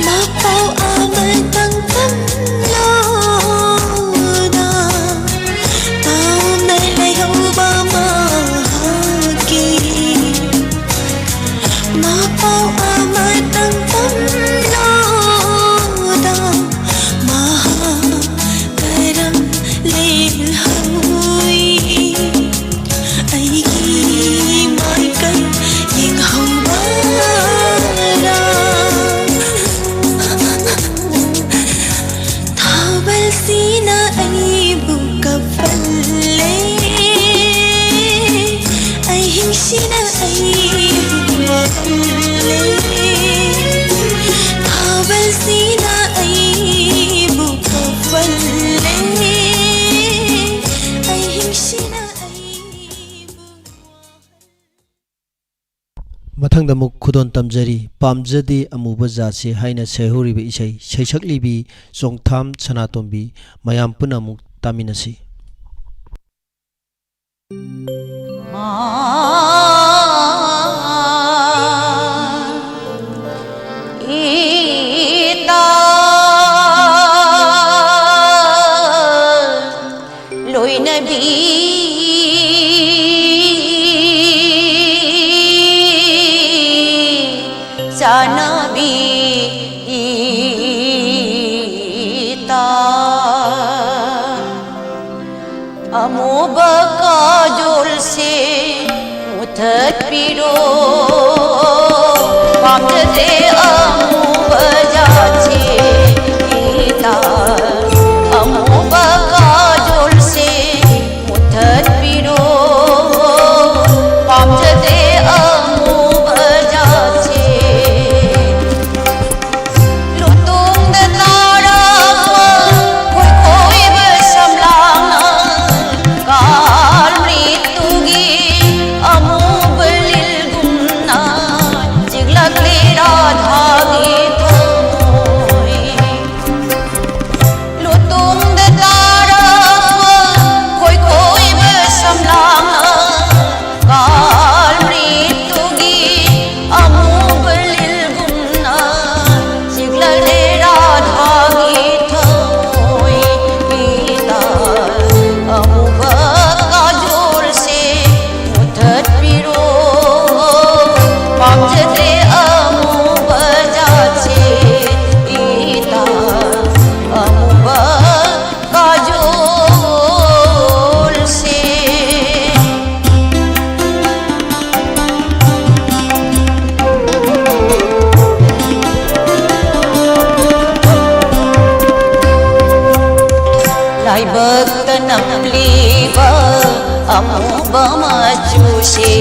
ꯃꯄꯥꯎ ꯑꯃꯇꯪ ꯇꯝꯂꯣꯗ꯫ ꯇꯞꯅ ꯂꯩꯍꯧꯕ ꯃꯍꯥꯛꯀꯤ ꯃꯄꯥꯎ ꯑꯃꯇꯪ ꯇꯝꯂꯣꯗ꯫ ꯃꯍꯥꯛ ꯀꯔꯝ ꯂꯦꯜꯍꯧꯏ? ꯑꯩꯒꯤ ꯃꯥꯏꯀꯩ ꯌꯦꯡꯍꯧꯕꯔꯥ? ꯊꯥꯕꯜꯁꯤꯅ ꯑꯩꯕꯨ ꯀꯞꯍꯜꯂꯦ, ꯑꯍꯤꯡꯁꯤꯅ ꯑꯩꯕꯨ ꯋꯥꯍꯜꯂꯦ꯫ ꯊꯥꯕꯜꯁꯤꯅ ꯑꯩꯕꯨ ꯀꯞꯍꯜꯂꯦ, ꯑꯍꯤꯡꯁꯤꯅ ꯑꯩꯕꯨ ꯋꯥꯍꯜꯂꯦ꯫ ꯃꯊꯪꯗ ꯑꯃꯨꯛ ꯈꯨꯗꯣꯜ ꯇꯝꯖꯔꯤ, ꯄꯥꯝꯖꯗꯦ ꯑꯃꯨꯕ ꯖꯥꯠꯁꯦ ꯍꯥꯏꯅ ꯁꯩꯍꯧꯔꯤꯕ ꯏꯁꯩ, ꯁꯩꯁꯛꯂꯤꯕꯤ ꯆꯣꯡꯊꯥꯝ ꯁꯅꯥꯇꯣꯝꯕꯤ꯫ ꯃꯌꯥꯝ ꯄꯨꯟꯅ ꯑꯃꯨꯛ ꯇꯥꯃꯤꯟꯅꯁꯤ꯫ ꯂꯣꯏꯅꯕꯤ ꯄꯤꯔꯣ, ꯄꯥꯝꯖꯗ꯭ꯔꯦ ꯑꯃꯨꯕ ꯖꯥꯠꯁꯦ, ꯏꯇꯥ, ꯑꯃꯨꯕ ꯀꯥꯖꯣꯜꯁꯦ ꯃꯨꯊꯠꯄꯤꯔꯣ, ꯄꯥꯝꯖꯗ꯭ꯔꯦ ꯑꯃꯨꯕ ꯖꯥꯠꯁꯦ꯫ ꯂꯨꯇꯣꯡꯗ ꯇꯥꯔꯛꯄ ꯈꯣꯏꯈꯣꯏꯕ ꯁꯝꯂꯥꯡꯅ ꯀꯥꯜ ꯃ꯭ꯔꯤꯇꯨꯒꯤ ꯑꯃꯨꯕ ꯂꯤꯜꯒꯨꯝꯅ ꯆꯤꯛꯂꯛꯂꯤ ꯔꯥꯙꯥꯒꯤ ꯊꯃꯣꯏ꯫ ꯂꯨꯇꯣꯡꯗ ꯇꯥꯔꯛꯄ ꯈꯣꯏꯈꯣꯏꯕ ꯁꯝꯂꯥꯡꯅ ꯀꯥꯜ ꯃ꯭ꯔꯤꯇꯨꯒꯤ ꯑꯃꯨꯕ ꯂꯤꯜꯒꯨꯝꯅ ꯆꯤꯛꯂꯛꯂꯦ ꯔꯥꯙꯥꯒꯤ ꯊꯃꯣꯏ꯫ ꯏꯇꯥ, ꯑꯃꯨꯕ ꯀꯥꯖꯣꯜꯁꯦ ꯃꯨꯊꯠꯄꯤꯔꯣ, ꯄꯥꯝꯖꯗ꯭ꯔꯦ ꯑꯃꯨꯕ ꯖꯥꯠꯁꯦ, ꯏꯇꯥ, ꯑꯃꯨꯕ ꯀꯥꯖꯣꯜꯁꯦ꯫ ꯂꯥꯏꯕꯛꯇ ꯅꯝꯂꯤꯕ ꯑꯃꯨꯕ ꯃꯆꯨꯁꯦ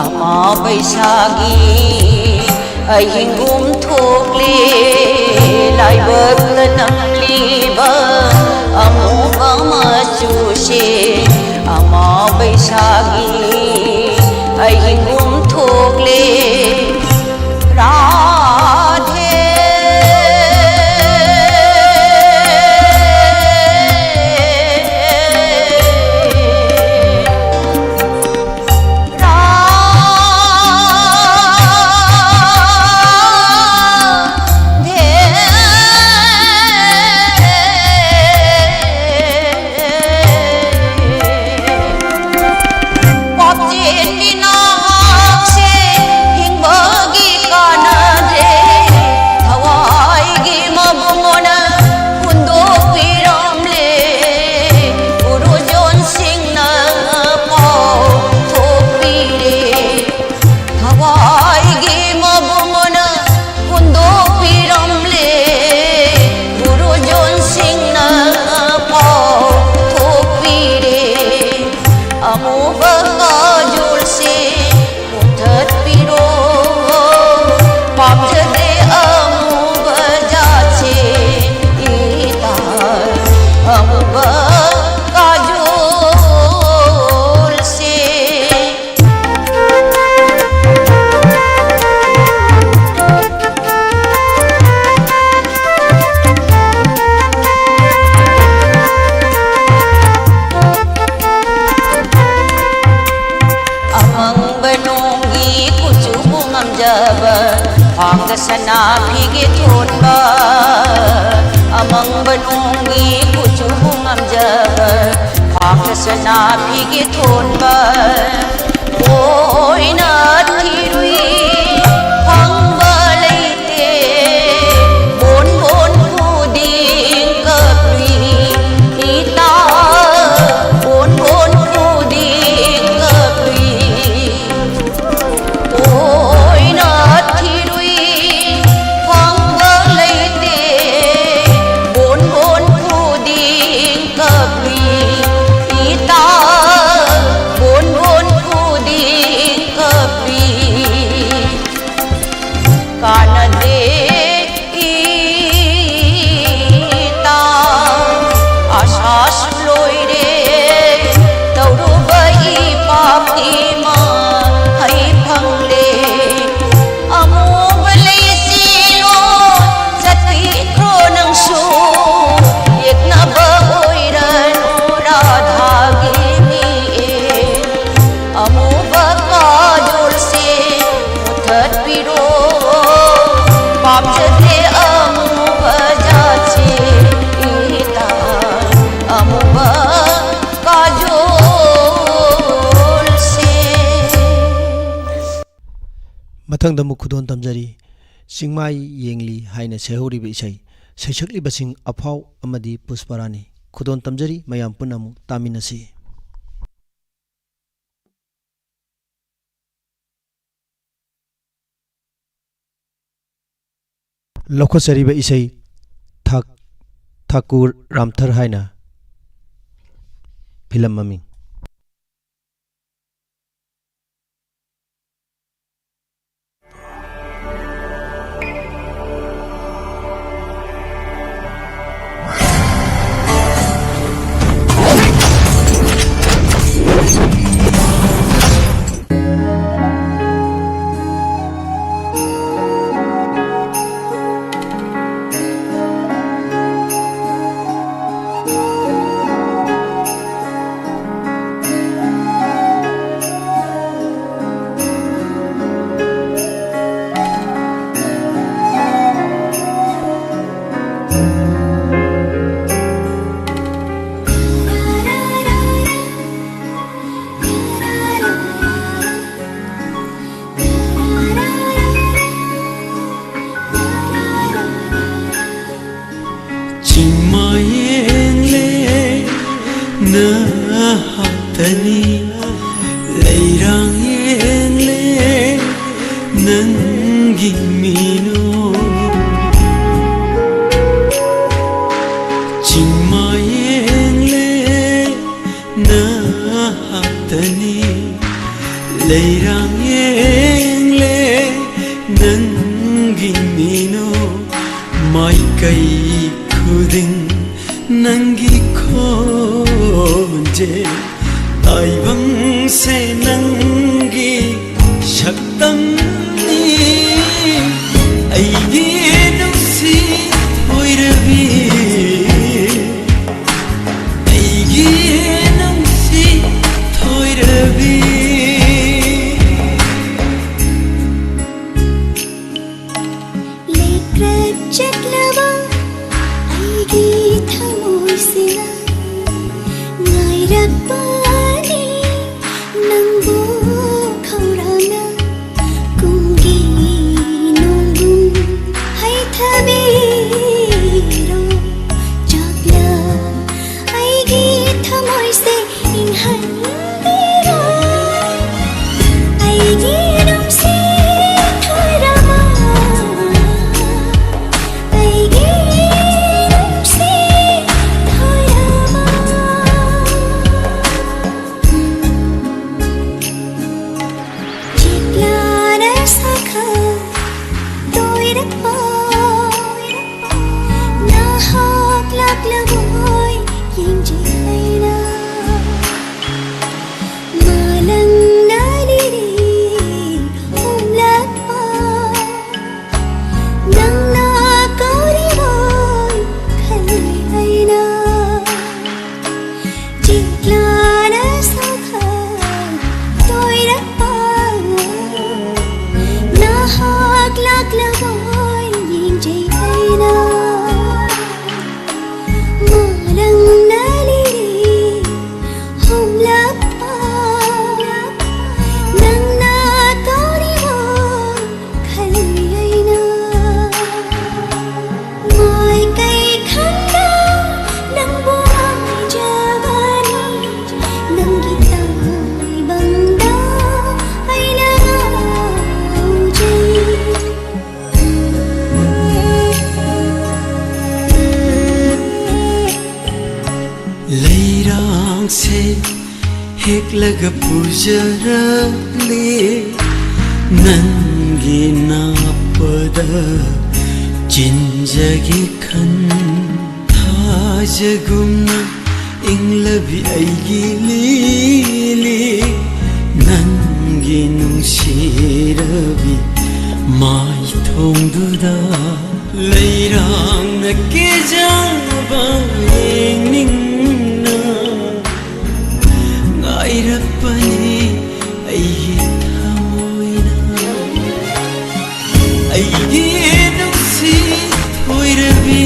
ꯑꯃꯥ ꯕꯩꯁꯥꯒꯤ ꯑꯍꯤꯡꯒꯨꯝ ꯊꯣꯛꯂꯦ꯫ ꯂꯥꯏꯕꯛꯇ ꯅꯝꯂꯤꯕ ꯑꯃꯨꯕ ꯃꯆꯨꯁꯦ ꯑꯃꯥ ꯕꯩꯁꯥꯒꯤ ꯑꯍꯤꯡꯒꯨꯝ ꯊꯣꯛꯂꯦ꯫ ꯔꯥꯙꯦ꯫ ꯄꯥꯞꯆꯦꯟꯒꯤ ꯅꯍꯥꯛꯁꯦ ꯍꯤꯡꯕꯒꯤ ꯀꯥꯟꯅꯗ꯭ꯔꯦ꯫ ꯊꯋꯥꯏꯒꯤ ꯃꯕꯨꯡꯉꯣꯅ ꯍꯨꯟꯗꯣꯛꯄꯤꯔꯝꯂꯦ꯫ ꯒꯨꯔꯨꯖꯣꯟꯁꯤꯡꯅ ꯄꯥꯎ ꯊꯣꯛꯄꯤꯔꯦ꯫ ꯑꯃꯨꯕ ꯀꯥꯖꯣꯜꯁꯦ ꯃꯨꯊꯠꯄꯤꯔꯣ, ꯄꯥꯝꯖꯗꯦ ꯑꯃꯨꯕ ꯖꯥꯠꯁꯦ ꯏꯇꯥ, ꯑꯃꯨꯕ ꯀꯥꯖꯣꯜꯁꯦ꯫ ꯑꯃꯪꯕ ꯅꯣꯡꯒꯤ ꯀꯨꯆꯨꯕꯨ ꯉꯝꯖꯕ, ꯈ꯭ꯋꯥꯡꯗ ꯁꯅꯥ ꯐꯤꯒꯦ ꯊꯣꯟꯕ꯫ ꯑꯃꯪꯕ ꯅꯣꯡꯒꯤ ꯀꯨꯆꯨꯕꯨ ꯉꯝꯖꯕ, ꯈ꯭ꯋꯥꯡꯗ ꯁꯅꯥ ꯐꯤꯒꯦ ꯊꯣꯟꯕ꯫ ꯀꯣꯏꯅ ꯊꯤꯔꯨꯏ ꯐꯪꯕ ꯂꯩꯇꯦ, ꯕꯣꯟ ꯕꯣꯟ ꯈꯨꯗꯤꯡ ꯀꯞꯂꯤ ꯏꯇꯥ, ꯕꯣꯟ ꯕꯣꯟ ꯈꯨꯗꯤꯡ ꯀꯞꯂꯤ꯫ ꯀꯣꯏꯅ ꯊꯤꯔꯨꯏ ꯐꯪꯕ ꯂꯩꯇꯦ, ꯕꯣꯟ ꯕꯣꯟ ꯈꯨꯗꯤꯡ ꯀꯞꯄꯤ ꯏꯇꯥ, ꯕꯣꯟ ꯕꯣꯟ ꯈꯨꯗꯤꯡ ꯀꯞꯄꯤ꯫ ꯀꯥꯟꯅꯗꯦ ꯏꯇꯥ, ꯑꯁꯥꯁꯨ ꯂꯣꯏꯔꯦ, ꯇꯧꯔꯨꯕ ꯏꯄꯥꯛꯀꯤ ꯃꯍꯩ ꯐꯪꯂꯦ꯫ ꯑꯃꯨꯕ ꯂꯩꯆꯤꯂꯣ, ꯆꯠꯄꯤꯈ꯭ꯔꯣ ꯅꯪꯁꯨ, ꯌꯦꯛꯅꯕ ꯑꯣꯏꯔꯅꯨ ꯔꯥꯙꯥꯒꯤ ꯃꯤꯠꯌꯦꯡ꯫ ꯑꯃꯨꯕ ꯀꯥꯖꯣꯜꯁꯦ ꯃꯨꯊꯠꯄꯤꯔꯣ, ꯄꯥꯝꯖꯗꯦ ꯑꯃꯨꯕ ꯖꯥꯠꯁꯦ ꯏꯇꯥ, ꯑꯃꯨꯕ ꯀꯥꯖꯣꯜꯁꯦ꯫ ꯃꯊꯪꯗ ꯑꯃꯨꯛ ꯈꯨꯗꯣꯜ ꯇꯝꯖꯔꯤ꯫ ꯆꯤꯡꯃꯥꯏ ꯌꯦꯡꯂꯤ ꯍꯥꯏꯅ ꯁꯩꯍꯧꯔꯤꯕ ꯏꯁꯩ, ꯁꯩꯁꯛꯂꯤꯕꯁꯤꯡ ꯑꯐꯥꯎ ꯑꯃꯗꯤ ꯄꯨꯁꯄꯔꯥꯅꯤ꯫ ꯈꯨꯗꯣꯜ ꯇꯝꯖꯔꯤ, ꯃꯌꯥꯝ ꯄꯨꯟꯅ ꯑꯃꯨꯛ ꯇꯥꯃꯤꯟꯅꯁꯤ꯫ ꯂꯧꯈꯠꯆꯔꯤꯕ ꯏꯁꯩ ꯊꯥꯛ-, ꯊꯥꯀꯨꯔ ꯔꯥꯝꯊꯔ ꯍꯥꯏꯅ ꯐꯤꯂꯝ ꯃꯃꯤꯡ꯫ ꯂꯩꯔꯥꯡ ꯌꯦꯡꯂꯦ ꯅꯪꯒꯤ ꯃꯤꯅꯣ, ꯃꯥꯏꯀꯩ ꯈꯨꯗꯤꯡ ꯅꯪꯒꯤ ꯈꯣꯟꯖꯦꯜ, ꯇꯥꯏꯕꯪꯁꯦ ꯅꯪꯒꯤ ꯁꯛꯇꯝꯅꯤ꯫ ꯑꯩꯒꯤ ꯅꯨꯡꯁꯤ ꯊꯣꯏꯔꯕꯤ, ꯑꯩꯒꯤ ꯅꯨꯡꯁꯤ ꯊꯣꯏꯔꯕꯤ꯫ ꯂꯩꯀ꯭ꯔꯛ ꯆꯠꯂꯕ ꯑꯩꯒꯤ ꯊꯃꯣꯏꯁꯤꯅ ꯉꯥꯏꯔꯛꯄꯅꯤ ꯅꯪꯕꯨ ꯈꯧꯔꯥꯡꯅ꯫ ꯀꯨꯝꯒꯤ ꯅꯣꯡꯒꯨꯝ ꯍꯩꯊꯕꯤꯔꯣ ꯆꯥꯛꯂ ꯑꯩꯒꯤ ꯊꯃꯣꯏꯁꯦ ꯏꯪꯍꯟꯕꯤꯔꯣ꯫ ꯑꯩꯒꯤ ꯅꯨꯡꯁꯤ ꯊꯣꯏꯔꯕ, ꯑꯩꯒꯤ ꯅꯨꯡꯁꯤ ꯊꯣꯏꯔꯕ꯫ ꯆꯤꯛꯂꯥꯅ ꯁꯥꯈꯜ ꯇꯣꯏꯔꯛꯄ ꯅꯍꯥꯛ ꯂꯥꯛꯂꯕꯣꯏ ꯌꯦꯡꯖꯩ ꯑꯩꯅ꯫ ꯃꯥꯂꯪꯅ ꯂꯤꯔꯤ ꯍꯨꯝꯂꯛꯄ ꯅꯪꯅ ꯀꯧꯔꯤꯕꯣꯏ ꯈꯜꯂꯤ ꯑꯩꯅ꯫ ꯆꯤꯛꯂꯥꯅ ꯁꯥꯈꯜ ꯇꯣꯏꯔꯛꯄ ꯅꯍꯥꯛ ꯂꯥꯛꯂꯕꯣꯏ ꯌꯦꯡꯖꯩ ꯑꯩꯅ꯫ ꯃꯥꯂꯪꯅ ꯂꯤꯔꯤ ꯍꯨꯝꯂꯛꯄ ꯅꯪꯅ ꯀꯧꯔꯤꯕꯣꯏ ꯈꯜꯂꯤ ꯑꯩꯅ꯫ ꯃꯥꯏꯀꯩ ꯈꯪꯗ ꯅꯪꯕꯨ ꯉꯥꯏꯖꯕꯅꯤ, ꯅꯪꯒꯤ ꯇꯥꯏꯕꯪꯗ ꯑꯩꯅ ꯉꯥꯎꯖꯩ꯫ ꯄꯨꯖꯔꯛꯂꯦ ꯅꯪꯒꯤ ꯅꯥꯞꯄꯗ ꯆꯤꯟꯖꯒꯦ ꯈꯟ꯫ ꯊꯥꯖꯒꯨꯝꯅ ꯏꯪꯂꯕꯤ ꯑꯩꯒꯤ ꯂꯤꯂꯤ, ꯅꯪꯒꯤ ꯅꯨꯡꯁꯤꯔꯕꯤ ꯃꯥꯏꯊꯣꯡꯗꯨꯗ꯫ ꯂꯩꯔꯥꯡꯅ ꯀꯦꯖꯕ ꯌꯦꯡꯅꯤꯡꯅ ꯉꯥꯏꯔꯛꯄꯅꯤ ꯑꯩꯒꯤ ꯊꯃꯣꯏꯅ꯫ ꯑꯩꯒꯤ ꯅꯨꯡꯁꯤ ꯊꯣꯏꯔꯕꯤ,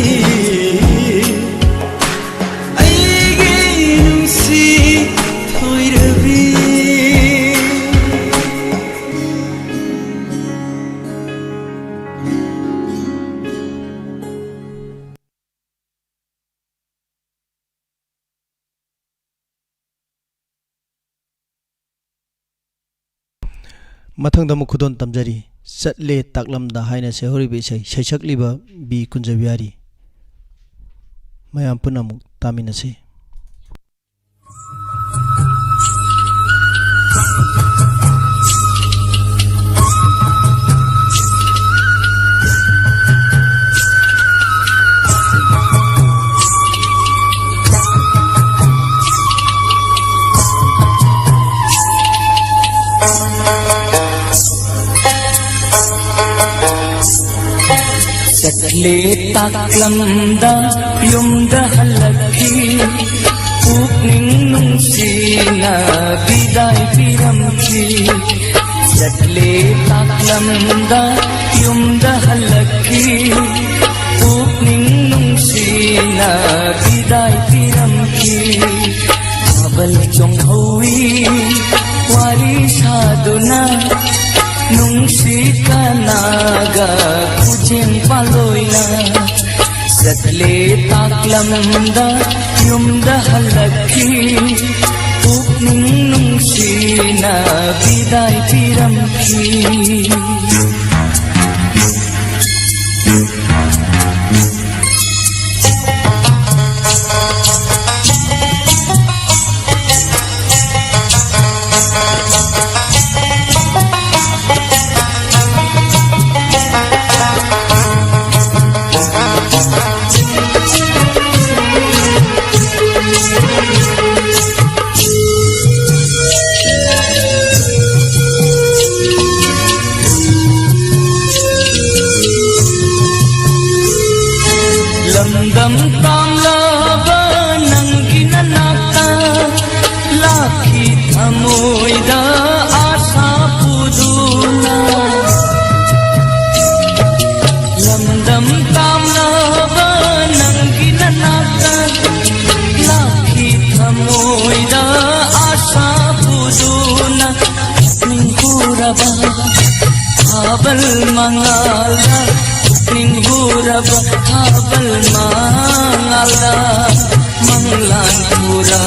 ꯑꯩꯒꯤ ꯅꯨꯡꯁꯤ ꯊꯣꯏꯔꯕꯤ꯫ ꯃꯊꯪꯗ ꯑꯃꯨꯛ ꯈꯨꯗꯣꯜ ꯇꯝꯖꯔꯤ꯫ ꯆꯠꯂꯦ ꯇꯥꯛꯂꯝꯗ ꯍꯥꯏꯅ ꯁꯩꯍꯧꯔꯤꯕ ꯏꯁꯩ, ꯁꯩꯁꯛꯂꯤꯕ ꯕꯤ ꯀꯨꯟꯖꯕꯤꯍꯥꯔꯤ꯫ ꯃꯌꯥꯝ ꯄꯨꯟꯅ ꯑꯃꯨꯛ ꯇꯥꯃꯤꯟꯅꯁꯤ꯫ ꯆꯠꯂꯦ ꯇꯥꯛꯂꯝꯗ ꯌꯨꯝꯗ ꯍꯜꯂꯛꯈꯤ, ꯄꯨꯛꯅꯤꯡ ꯅꯨꯡꯁꯤꯅ ꯕꯤꯗꯥꯏ ꯄꯤꯔꯝꯈꯤ꯫ ꯆꯠꯂꯦ ꯇꯥꯛꯂꯝꯗ ꯌꯨꯝꯗ ꯍꯜꯂꯛꯈꯤ, ꯄꯨꯛꯅꯤꯡ ꯅꯨꯡꯁꯤꯅ ꯕꯤꯗꯥꯏ ꯄꯤꯔꯝꯈꯤ꯫ ꯊꯥꯕꯜ ꯆꯣꯡꯍꯧꯋꯤ ꯋꯥꯔꯤ ꯁꯥꯗꯨꯅ, ꯅꯨꯡꯁꯤ ꯀꯅꯥꯒ ꯈꯨꯖꯦꯡ ꯄꯥꯂꯣꯏꯅ꯫ ꯆꯠꯂꯦ ꯇꯥꯛꯂꯝꯗ ꯌꯨꯝꯗ ꯍꯜꯂꯛꯈꯤ, ꯄꯨꯛꯅꯤꯡ ꯅꯨꯡꯁꯤꯅ ꯕꯤꯗꯥꯏ ꯄꯤꯔꯝꯈꯤ꯫ ꯃꯉꯥꯜꯗ ꯄꯨꯛꯅꯤꯡ ꯍꯨꯔꯕ ꯊꯥꯕꯜ ꯃꯉꯥꯜꯗ ꯃꯪꯂꯥꯟ ꯄꯨꯔꯥ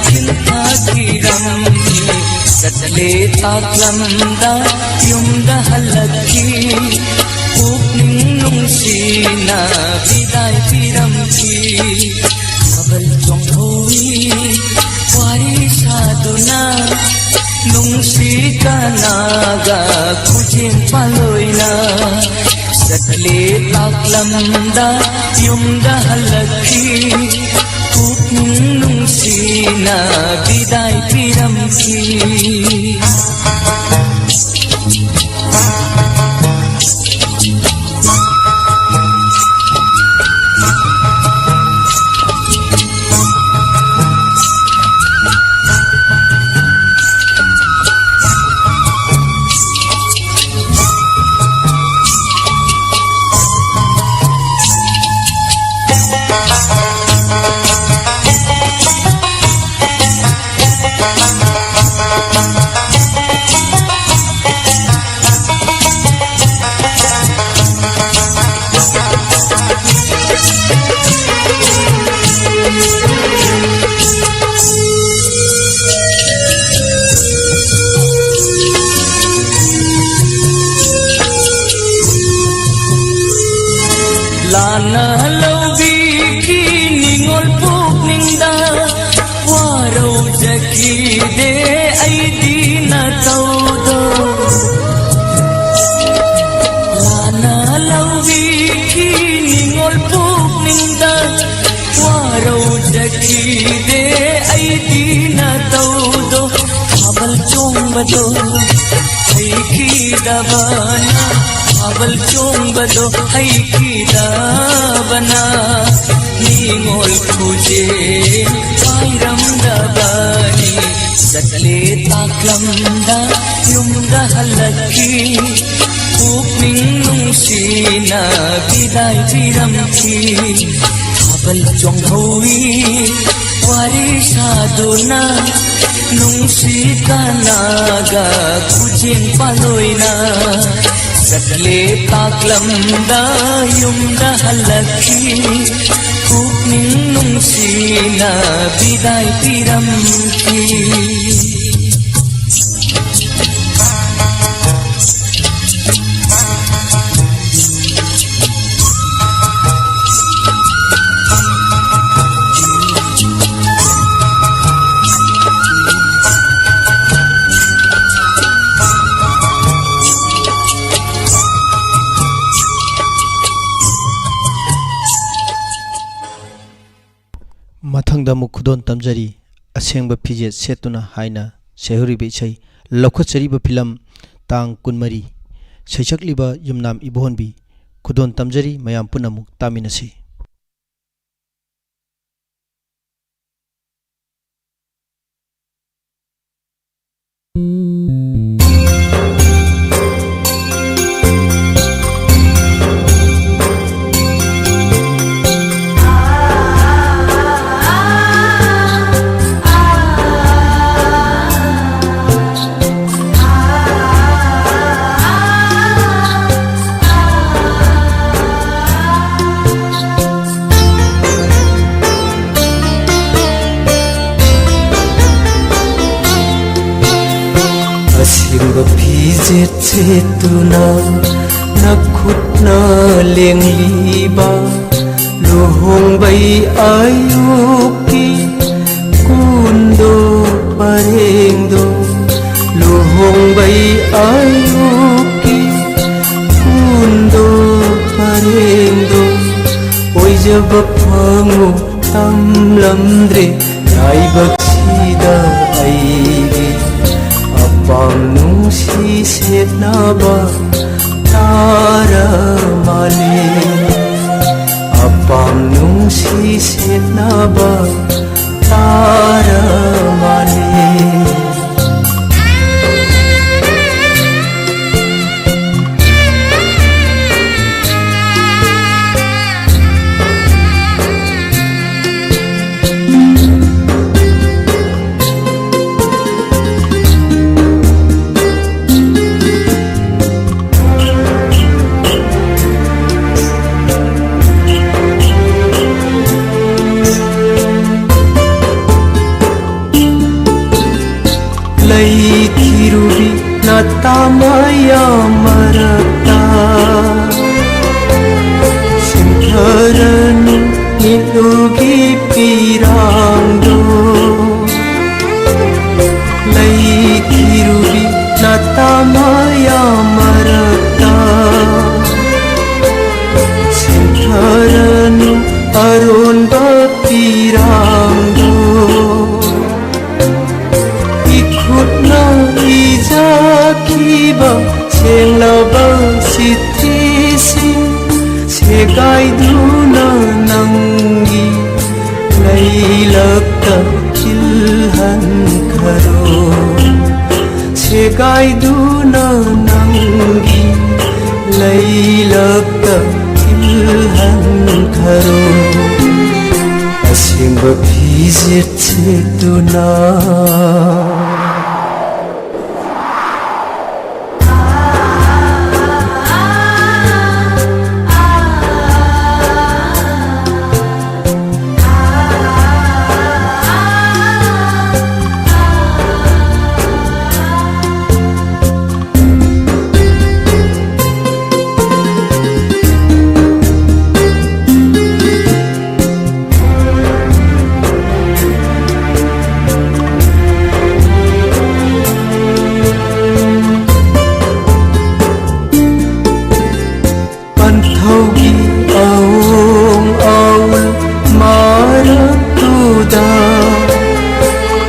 ꯈꯤꯟꯊꯈꯤꯔꯝꯃꯤ꯫ ꯆꯠꯂꯦ ꯇꯥꯛꯂꯝꯗ ꯌꯨꯝꯗ ꯍꯜꯂꯛꯈꯤ꯫ ꯄꯨꯛꯅꯤꯡ ꯅꯨꯡꯁꯤꯅ ꯕꯤꯗꯥꯏ ꯄꯤꯔꯝꯈꯤ꯫ ꯊꯥꯕꯜ ꯆꯣꯡꯍꯧꯋꯤ ꯋꯥꯔꯤ ꯁꯥꯗꯨꯅ ꯅꯨꯡꯁꯤ ꯀꯅꯥꯒ ꯈꯨꯖꯦꯡ ꯄꯥꯂꯣꯏꯅ꯫ ꯆꯠꯂꯦ ꯇꯥꯛꯂꯝꯗ ꯌꯨꯝꯗ ꯍꯜꯂꯛꯈꯤ꯫ ꯄꯨꯛꯅꯤꯡ ꯅꯨꯡꯁꯤꯅ ꯕꯤꯗꯥꯏ ꯄꯤꯔꯝꯈꯤ꯫ ꯂꯥꯟꯅ ꯂꯧꯕꯤꯈꯤ ꯅꯤꯡꯉꯣꯜ ꯄꯨꯛꯅꯤꯡꯗ ꯋꯥꯔꯧꯖꯈꯤꯗꯦ ꯑꯩꯗꯤ ꯅꯇꯧꯗꯣ꯫ ꯂꯥꯟꯅ ꯂꯧꯕꯤꯈꯤ ꯅꯤꯡꯉꯣꯜ ꯄꯨꯛꯅꯤꯡꯗ ꯋꯥꯔꯧꯖꯈꯤꯗꯦ ꯑꯩꯗꯤ ꯅꯇꯧꯗꯣ꯫ ꯊꯥꯕꯜ ꯆꯣꯡꯕꯗꯣ ꯍꯩꯈꯤꯗꯕꯅ, ꯊꯥꯕꯜ ꯆꯣꯡꯕꯗꯣ ꯍꯩꯈꯤꯗꯕꯅ ꯅꯤꯡꯉꯣꯜ ꯈꯨꯖꯦꯡ ꯄꯥꯏꯔꯝꯗꯕꯅꯤ꯫ ꯆꯠꯂꯦ ꯇꯥꯛꯂꯝꯗ ꯌꯨꯝꯗ ꯍꯜꯂꯛꯈꯤ꯫ ꯄꯨꯛꯅꯤꯡ ꯅꯨꯡꯁꯤꯅ ꯕꯤꯗꯥꯏ ꯄꯤꯔꯝꯈꯤ꯫ ꯊꯥꯕꯜ ꯆꯣꯡꯍꯧꯋꯤ ꯋꯥꯔꯤ ꯁꯥꯗꯨꯅ ꯅꯨꯡꯁꯤ ꯀꯅꯥꯒ ꯈꯨꯖꯦꯡ ꯄꯥꯂꯣꯏꯅ꯫ ꯆꯠꯂꯦ ꯇꯥꯛꯂꯝꯗ ꯌꯨꯝꯗ ꯍꯜꯂꯛꯈꯤ, ꯄꯨꯛꯅꯤꯡ ꯅꯨꯡꯁꯤꯅ ꯕꯤꯗꯥꯏ ꯄꯤꯔꯝꯈꯤ꯫ ꯃꯊꯪꯗ ꯑꯃꯨꯛ ꯈꯨꯗꯣꯜ ꯇꯝꯖꯔꯤ꯫ ꯑꯁꯦꯡꯕ ꯐꯤꯖꯦꯠ ꯁꯦꯠꯇꯨꯅ ꯍꯥꯏꯅ ꯁꯩꯍꯧꯔꯤꯕ ꯏꯁꯩ, ꯂꯧꯈꯠꯆꯔꯤꯕ ꯐꯤꯂꯝ ꯇꯥꯡ ꯀꯨꯟꯃꯔꯤ, ꯁꯩꯁꯛꯂꯤꯕ ꯌꯨꯝꯅꯥꯝ ꯏꯕꯣꯍꯟꯕꯤ꯫ ꯈꯨꯗꯣꯜ ꯇꯝꯖꯔꯤ, ꯃꯌꯥꯝ ꯄꯨꯟꯅ ꯑꯃꯨꯛ ꯇꯥꯃꯤꯟꯅꯁꯤ꯫ ꯑꯁꯦꯡꯕ ꯐꯤꯖꯦꯠ ꯁꯦꯠꯇꯨꯅ ꯅꯈꯨꯠꯅ ꯂꯦꯡꯂꯤꯕ ꯂꯨꯍꯣꯡꯕꯩ ꯑꯌꯨꯛꯀꯤ ꯀꯨꯟꯗꯣ ꯄꯔꯦꯡꯗꯣ, ꯂꯨꯍꯣꯡꯕꯩ ꯑꯌꯨꯛꯀꯤ ꯀꯨꯟꯗꯣ ꯄꯔꯦꯡꯗꯣ, ꯑꯣꯏꯖꯕ ꯐꯪꯉꯨ ꯇꯝꯂꯝꯗ꯭ꯔꯦ ꯂꯥꯏꯕꯛꯁꯤꯗ ꯑꯩꯒꯤ꯫ ꯑꯄꯥꯝ ꯅꯨꯡꯁꯤ ꯁꯦꯠꯅꯕ ꯇꯥꯔ ꯃꯥꯜꯂꯦ, ꯑꯄꯥꯝ ꯅꯨꯡꯁꯤ ꯁꯦꯠꯅꯕ ꯇꯥꯔ ꯃꯥꯜꯂꯦ꯫ ꯈꯤꯔꯨꯕꯤ ꯅꯇꯥ ꯃꯌꯥꯝ ꯃꯔꯛꯇ ꯁꯤꯟꯊꯔꯅꯨ ꯃꯤꯠꯂꯨꯒꯤ ꯄꯤꯔꯥꯡꯗꯣ꯫ ꯂꯩꯈꯤꯔꯨꯕꯤ ꯅꯇꯥ ꯃꯌꯥꯝ ꯃꯔꯛꯇ ꯁꯤꯟꯊꯔꯅꯨ ꯑꯔꯣꯟꯕ ꯄꯤꯔꯥꯡꯗꯣ꯫ ꯏꯈꯨꯠꯅ ꯏꯖꯈꯤꯕ ꯁꯦꯡꯂꯕ ꯆꯤꯊꯤꯁꯤꯡ ꯁꯦꯒꯥꯏꯗꯨꯅ ꯅꯪꯒꯤ ꯂꯩꯂꯛꯇ ꯊꯤꯜꯍꯟꯈꯔꯣ꯫ ꯁꯦꯒꯥꯏꯗꯨꯅ ꯅꯪꯒꯤ ꯂꯩꯂꯛꯇ ꯊꯤꯜꯍꯟꯈꯔꯣ꯫ ꯑꯁꯦꯡꯕ ꯐꯤꯖꯦꯠ ꯁꯦꯠꯇꯨꯅ꯫ ꯄꯟꯊꯧꯒꯤ ꯑꯋꯣꯡ ꯑꯋꯥꯜ ꯃꯔꯛꯇꯨꯗ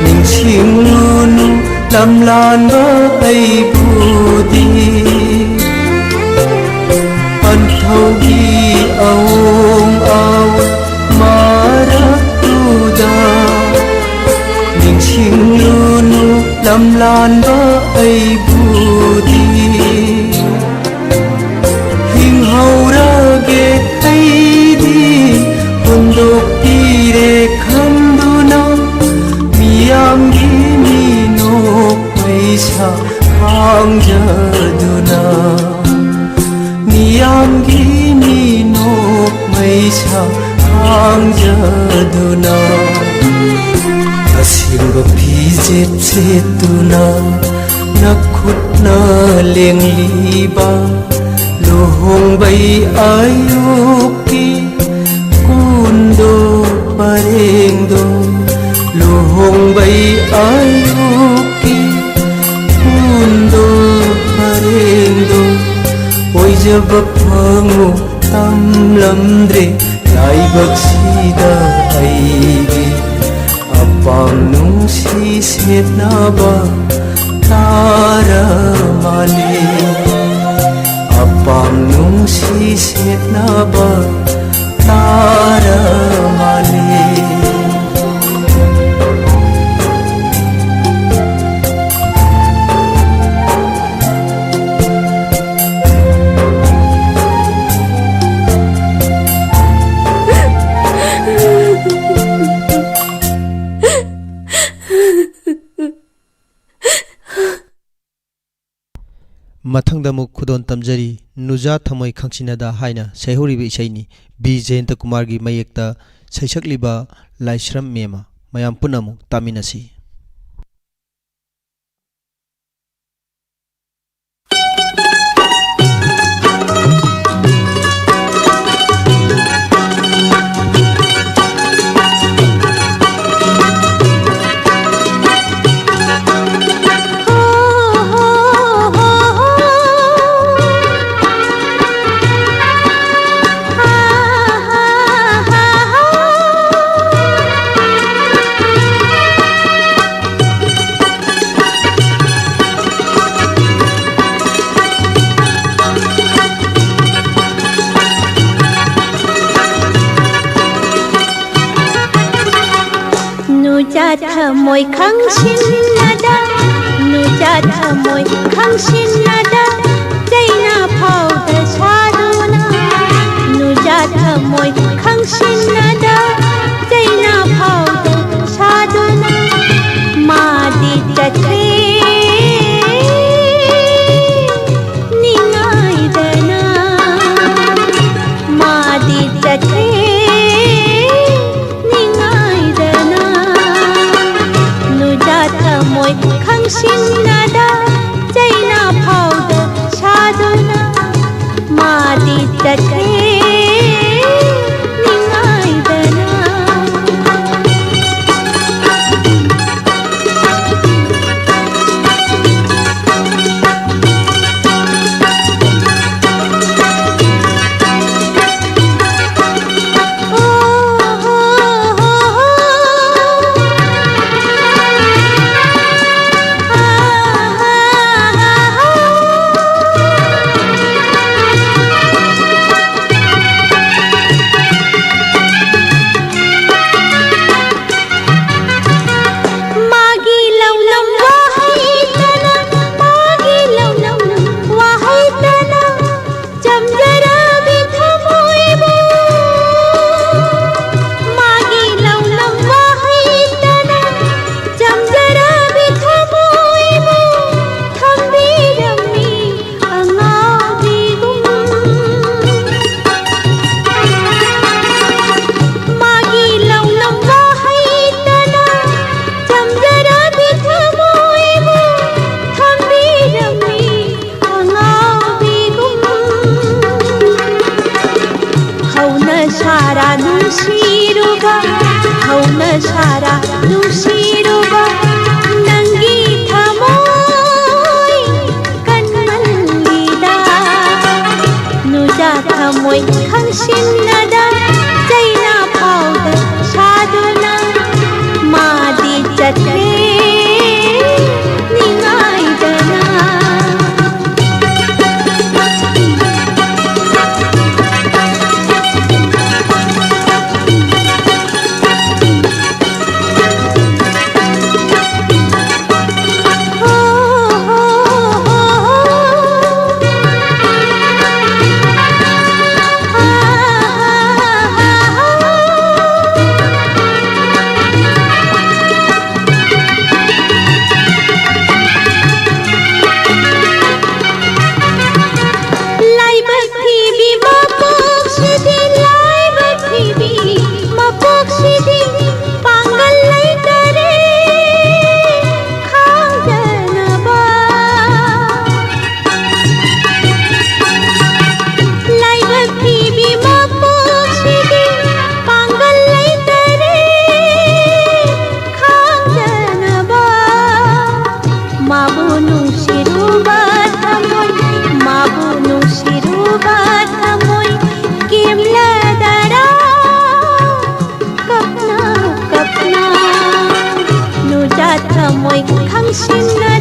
ꯅꯤꯡꯁꯤꯡꯂꯨꯅꯨ ꯂꯝꯂꯥꯟꯕ ꯑꯩꯕꯨꯗꯤ꯫ ꯄꯟꯊꯧꯒꯤ ꯑꯋꯣꯡ ꯑꯋꯥꯜ ꯃꯔꯛꯇꯨꯗ ꯅꯤꯡꯁꯤꯡꯂꯨꯅꯨ ꯂꯝꯂꯥꯟꯕ ꯑꯩꯕꯨꯗꯤ꯫ ꯍꯤꯡꯍꯧꯔꯒꯦ ꯑꯩꯗꯤ ꯍꯨꯟꯗꯣꯛꯄꯤꯔꯦ ꯈꯟꯗꯨꯅ ꯃꯤꯌꯥꯝꯒꯤ ꯃꯤꯅꯣꯛ ꯃꯩꯁꯥ ꯈꯥꯡꯖꯗꯨꯅ꯫ ꯃꯤꯌꯥꯝꯒꯤ ꯃꯤꯅꯣꯛ ꯃꯩꯁꯥ ꯈꯥꯡꯖꯗꯨꯅ꯫ ꯑꯁꯦꯡꯕ ꯐꯤꯖꯦꯠ ꯁꯦꯠꯇꯨꯅ ꯂꯦꯡꯂꯤꯕ ꯂꯨꯍꯣꯡꯕꯩ ꯑꯌꯨꯛꯀꯤ ꯀꯨꯟꯗꯣ ꯄꯔꯦꯡꯗꯣ, ꯂꯨꯍꯣꯡꯕꯩ ꯑꯌꯨꯛꯀꯤ ꯀꯨꯟꯗꯣ ꯄꯔꯦꯡꯗꯣ, ꯑꯣꯏꯖꯕ ꯐꯪꯉꯨ ꯇꯝꯂꯝꯗ꯭ꯔꯦ ꯂꯥꯏꯕꯛꯁꯤꯗ ꯑꯩꯒꯤ꯫ ꯑꯄꯥꯝ ꯅꯨꯡꯁꯤ ꯁꯦꯠꯅꯕ ꯇꯥꯔ ꯃꯥꯜꯂꯦ꯫ ꯑꯄꯥꯝ ꯅꯨꯡꯁꯤ ꯁꯦꯠꯅꯕ ꯇꯥꯔ ꯃꯥꯜꯂꯦ꯫ ꯃꯊꯪꯗ ꯑꯃꯨꯛ ꯈꯨꯗꯣꯜ ꯇꯝꯖꯔꯤ, ꯅꯨꯖꯥ ꯊꯃꯣꯏ ꯈꯪꯁꯤꯟꯅꯗ ꯍꯥꯏꯅ ꯁꯩꯍꯧꯔꯤꯕ ꯏꯁꯩꯅꯤ꯫ ꯕꯤ ꯖꯌꯟꯇ ꯀꯨꯃꯥꯔꯒꯤ ꯃꯌꯦꯛꯇ ꯁꯩꯁꯛꯂꯤꯕ ꯂꯥꯏꯁ꯭ꯔꯝ ꯃꯦꯝꯃ꯫ ꯃꯌꯥꯝ ꯄꯨꯟꯅ ꯑꯃꯨꯛ ꯇꯥꯃꯤꯟꯅꯁꯤ꯫ ꯅꯨꯖꯥ ꯊꯃꯣꯏ ꯈꯪꯁꯤꯟꯅꯗ, ꯅꯨꯖꯥ ꯊꯃꯣꯏ ꯈꯪꯁꯤꯟꯅꯗ, ꯆꯩꯅꯥ ꯐꯥꯎꯗ ꯁꯥꯗꯨꯅ, ꯅꯨꯖꯥ ꯊꯃꯣꯏ ꯈꯪꯁꯤꯟꯅꯗ, ꯆꯩꯅꯥ ꯐꯥꯎꯗ ꯁꯥꯗꯨꯅ, ꯃꯥꯗꯤ ꯆꯠꯈ꯭ꯔꯦ ꯅꯤꯡꯉꯥꯏꯗꯅ, ꯃꯥꯗꯤ ꯆꯠꯈ꯭ꯔꯦ ꯅꯤꯡꯉꯥꯏꯗꯅ꯫ ꯅꯨꯖꯥ ꯊꯃꯣꯏ ꯈꯪꯁꯤꯟꯅꯗ, ꯆꯩꯅꯥ ꯐꯥꯎꯗ ꯆꯠꯈ꯭ꯔꯦ ꯅꯤꯡꯉꯥꯏꯗꯅ꯫ ꯃꯥꯒꯤ ꯂꯧꯅꯝ ꯋꯥꯍꯩꯇꯅ, ꯃꯥꯒꯤ ꯂꯧꯅꯝ ꯋꯥꯍꯩꯇꯅ ꯆꯝꯖꯔꯕꯤ ꯊꯃꯣꯏꯕꯨ, ꯃꯥꯒꯤ ꯂꯧꯅꯝ ꯋꯥꯍꯩꯇꯅ ꯆꯝꯖꯔꯕꯤ ꯊꯃꯣꯏꯕꯨ ꯊꯝꯕꯤꯔꯝꯃꯤ ꯑꯉꯥꯎꯕꯤꯒꯨꯝ꯫ ꯃꯥꯒꯤ ꯂꯧꯅꯝ ꯋꯥꯍꯩꯇꯅ ꯆꯝꯖꯔꯕꯤ ꯊꯃꯣꯏꯕꯨ ꯊꯝꯕꯤꯔꯝꯃꯤ ꯑꯉꯥꯎꯕꯤꯒꯨꯝ꯫ ꯍꯧꯅ ꯁꯥꯔꯥ ꯅꯨꯡꯁꯤꯔꯨꯕ, ꯍꯧꯅ ꯁꯥꯔꯥ ꯅꯨꯡꯁꯤꯔꯨꯕ ꯅꯪꯒꯤ ꯊꯃꯣꯏ ꯀꯟꯃꯜꯂꯤꯗ꯫ ꯅꯨꯖꯥ ꯊꯃꯣꯏ ꯈꯪꯁꯤꯟꯅꯗ ꯆꯩꯅꯥ ꯐꯥꯎꯗ ꯁꯥꯗꯨꯅ ꯃꯥꯗꯤ ꯆꯠꯈ꯭ꯔꯦ ꯅꯤꯡꯉꯥꯏꯗꯅ꯫ ꯅꯨꯡꯁꯤꯔꯨꯕ ꯊꯃꯣꯏ, ꯃꯥꯕꯨ ꯅꯨꯡꯁꯤꯔꯨꯕ ꯊꯃꯣꯏ ꯀꯦꯝꯂꯗꯔꯥ? ꯀꯞꯅ ꯀꯞꯅ ꯅꯨꯖꯥ ꯊꯃꯣꯏ ꯈꯪꯁꯤꯟꯅ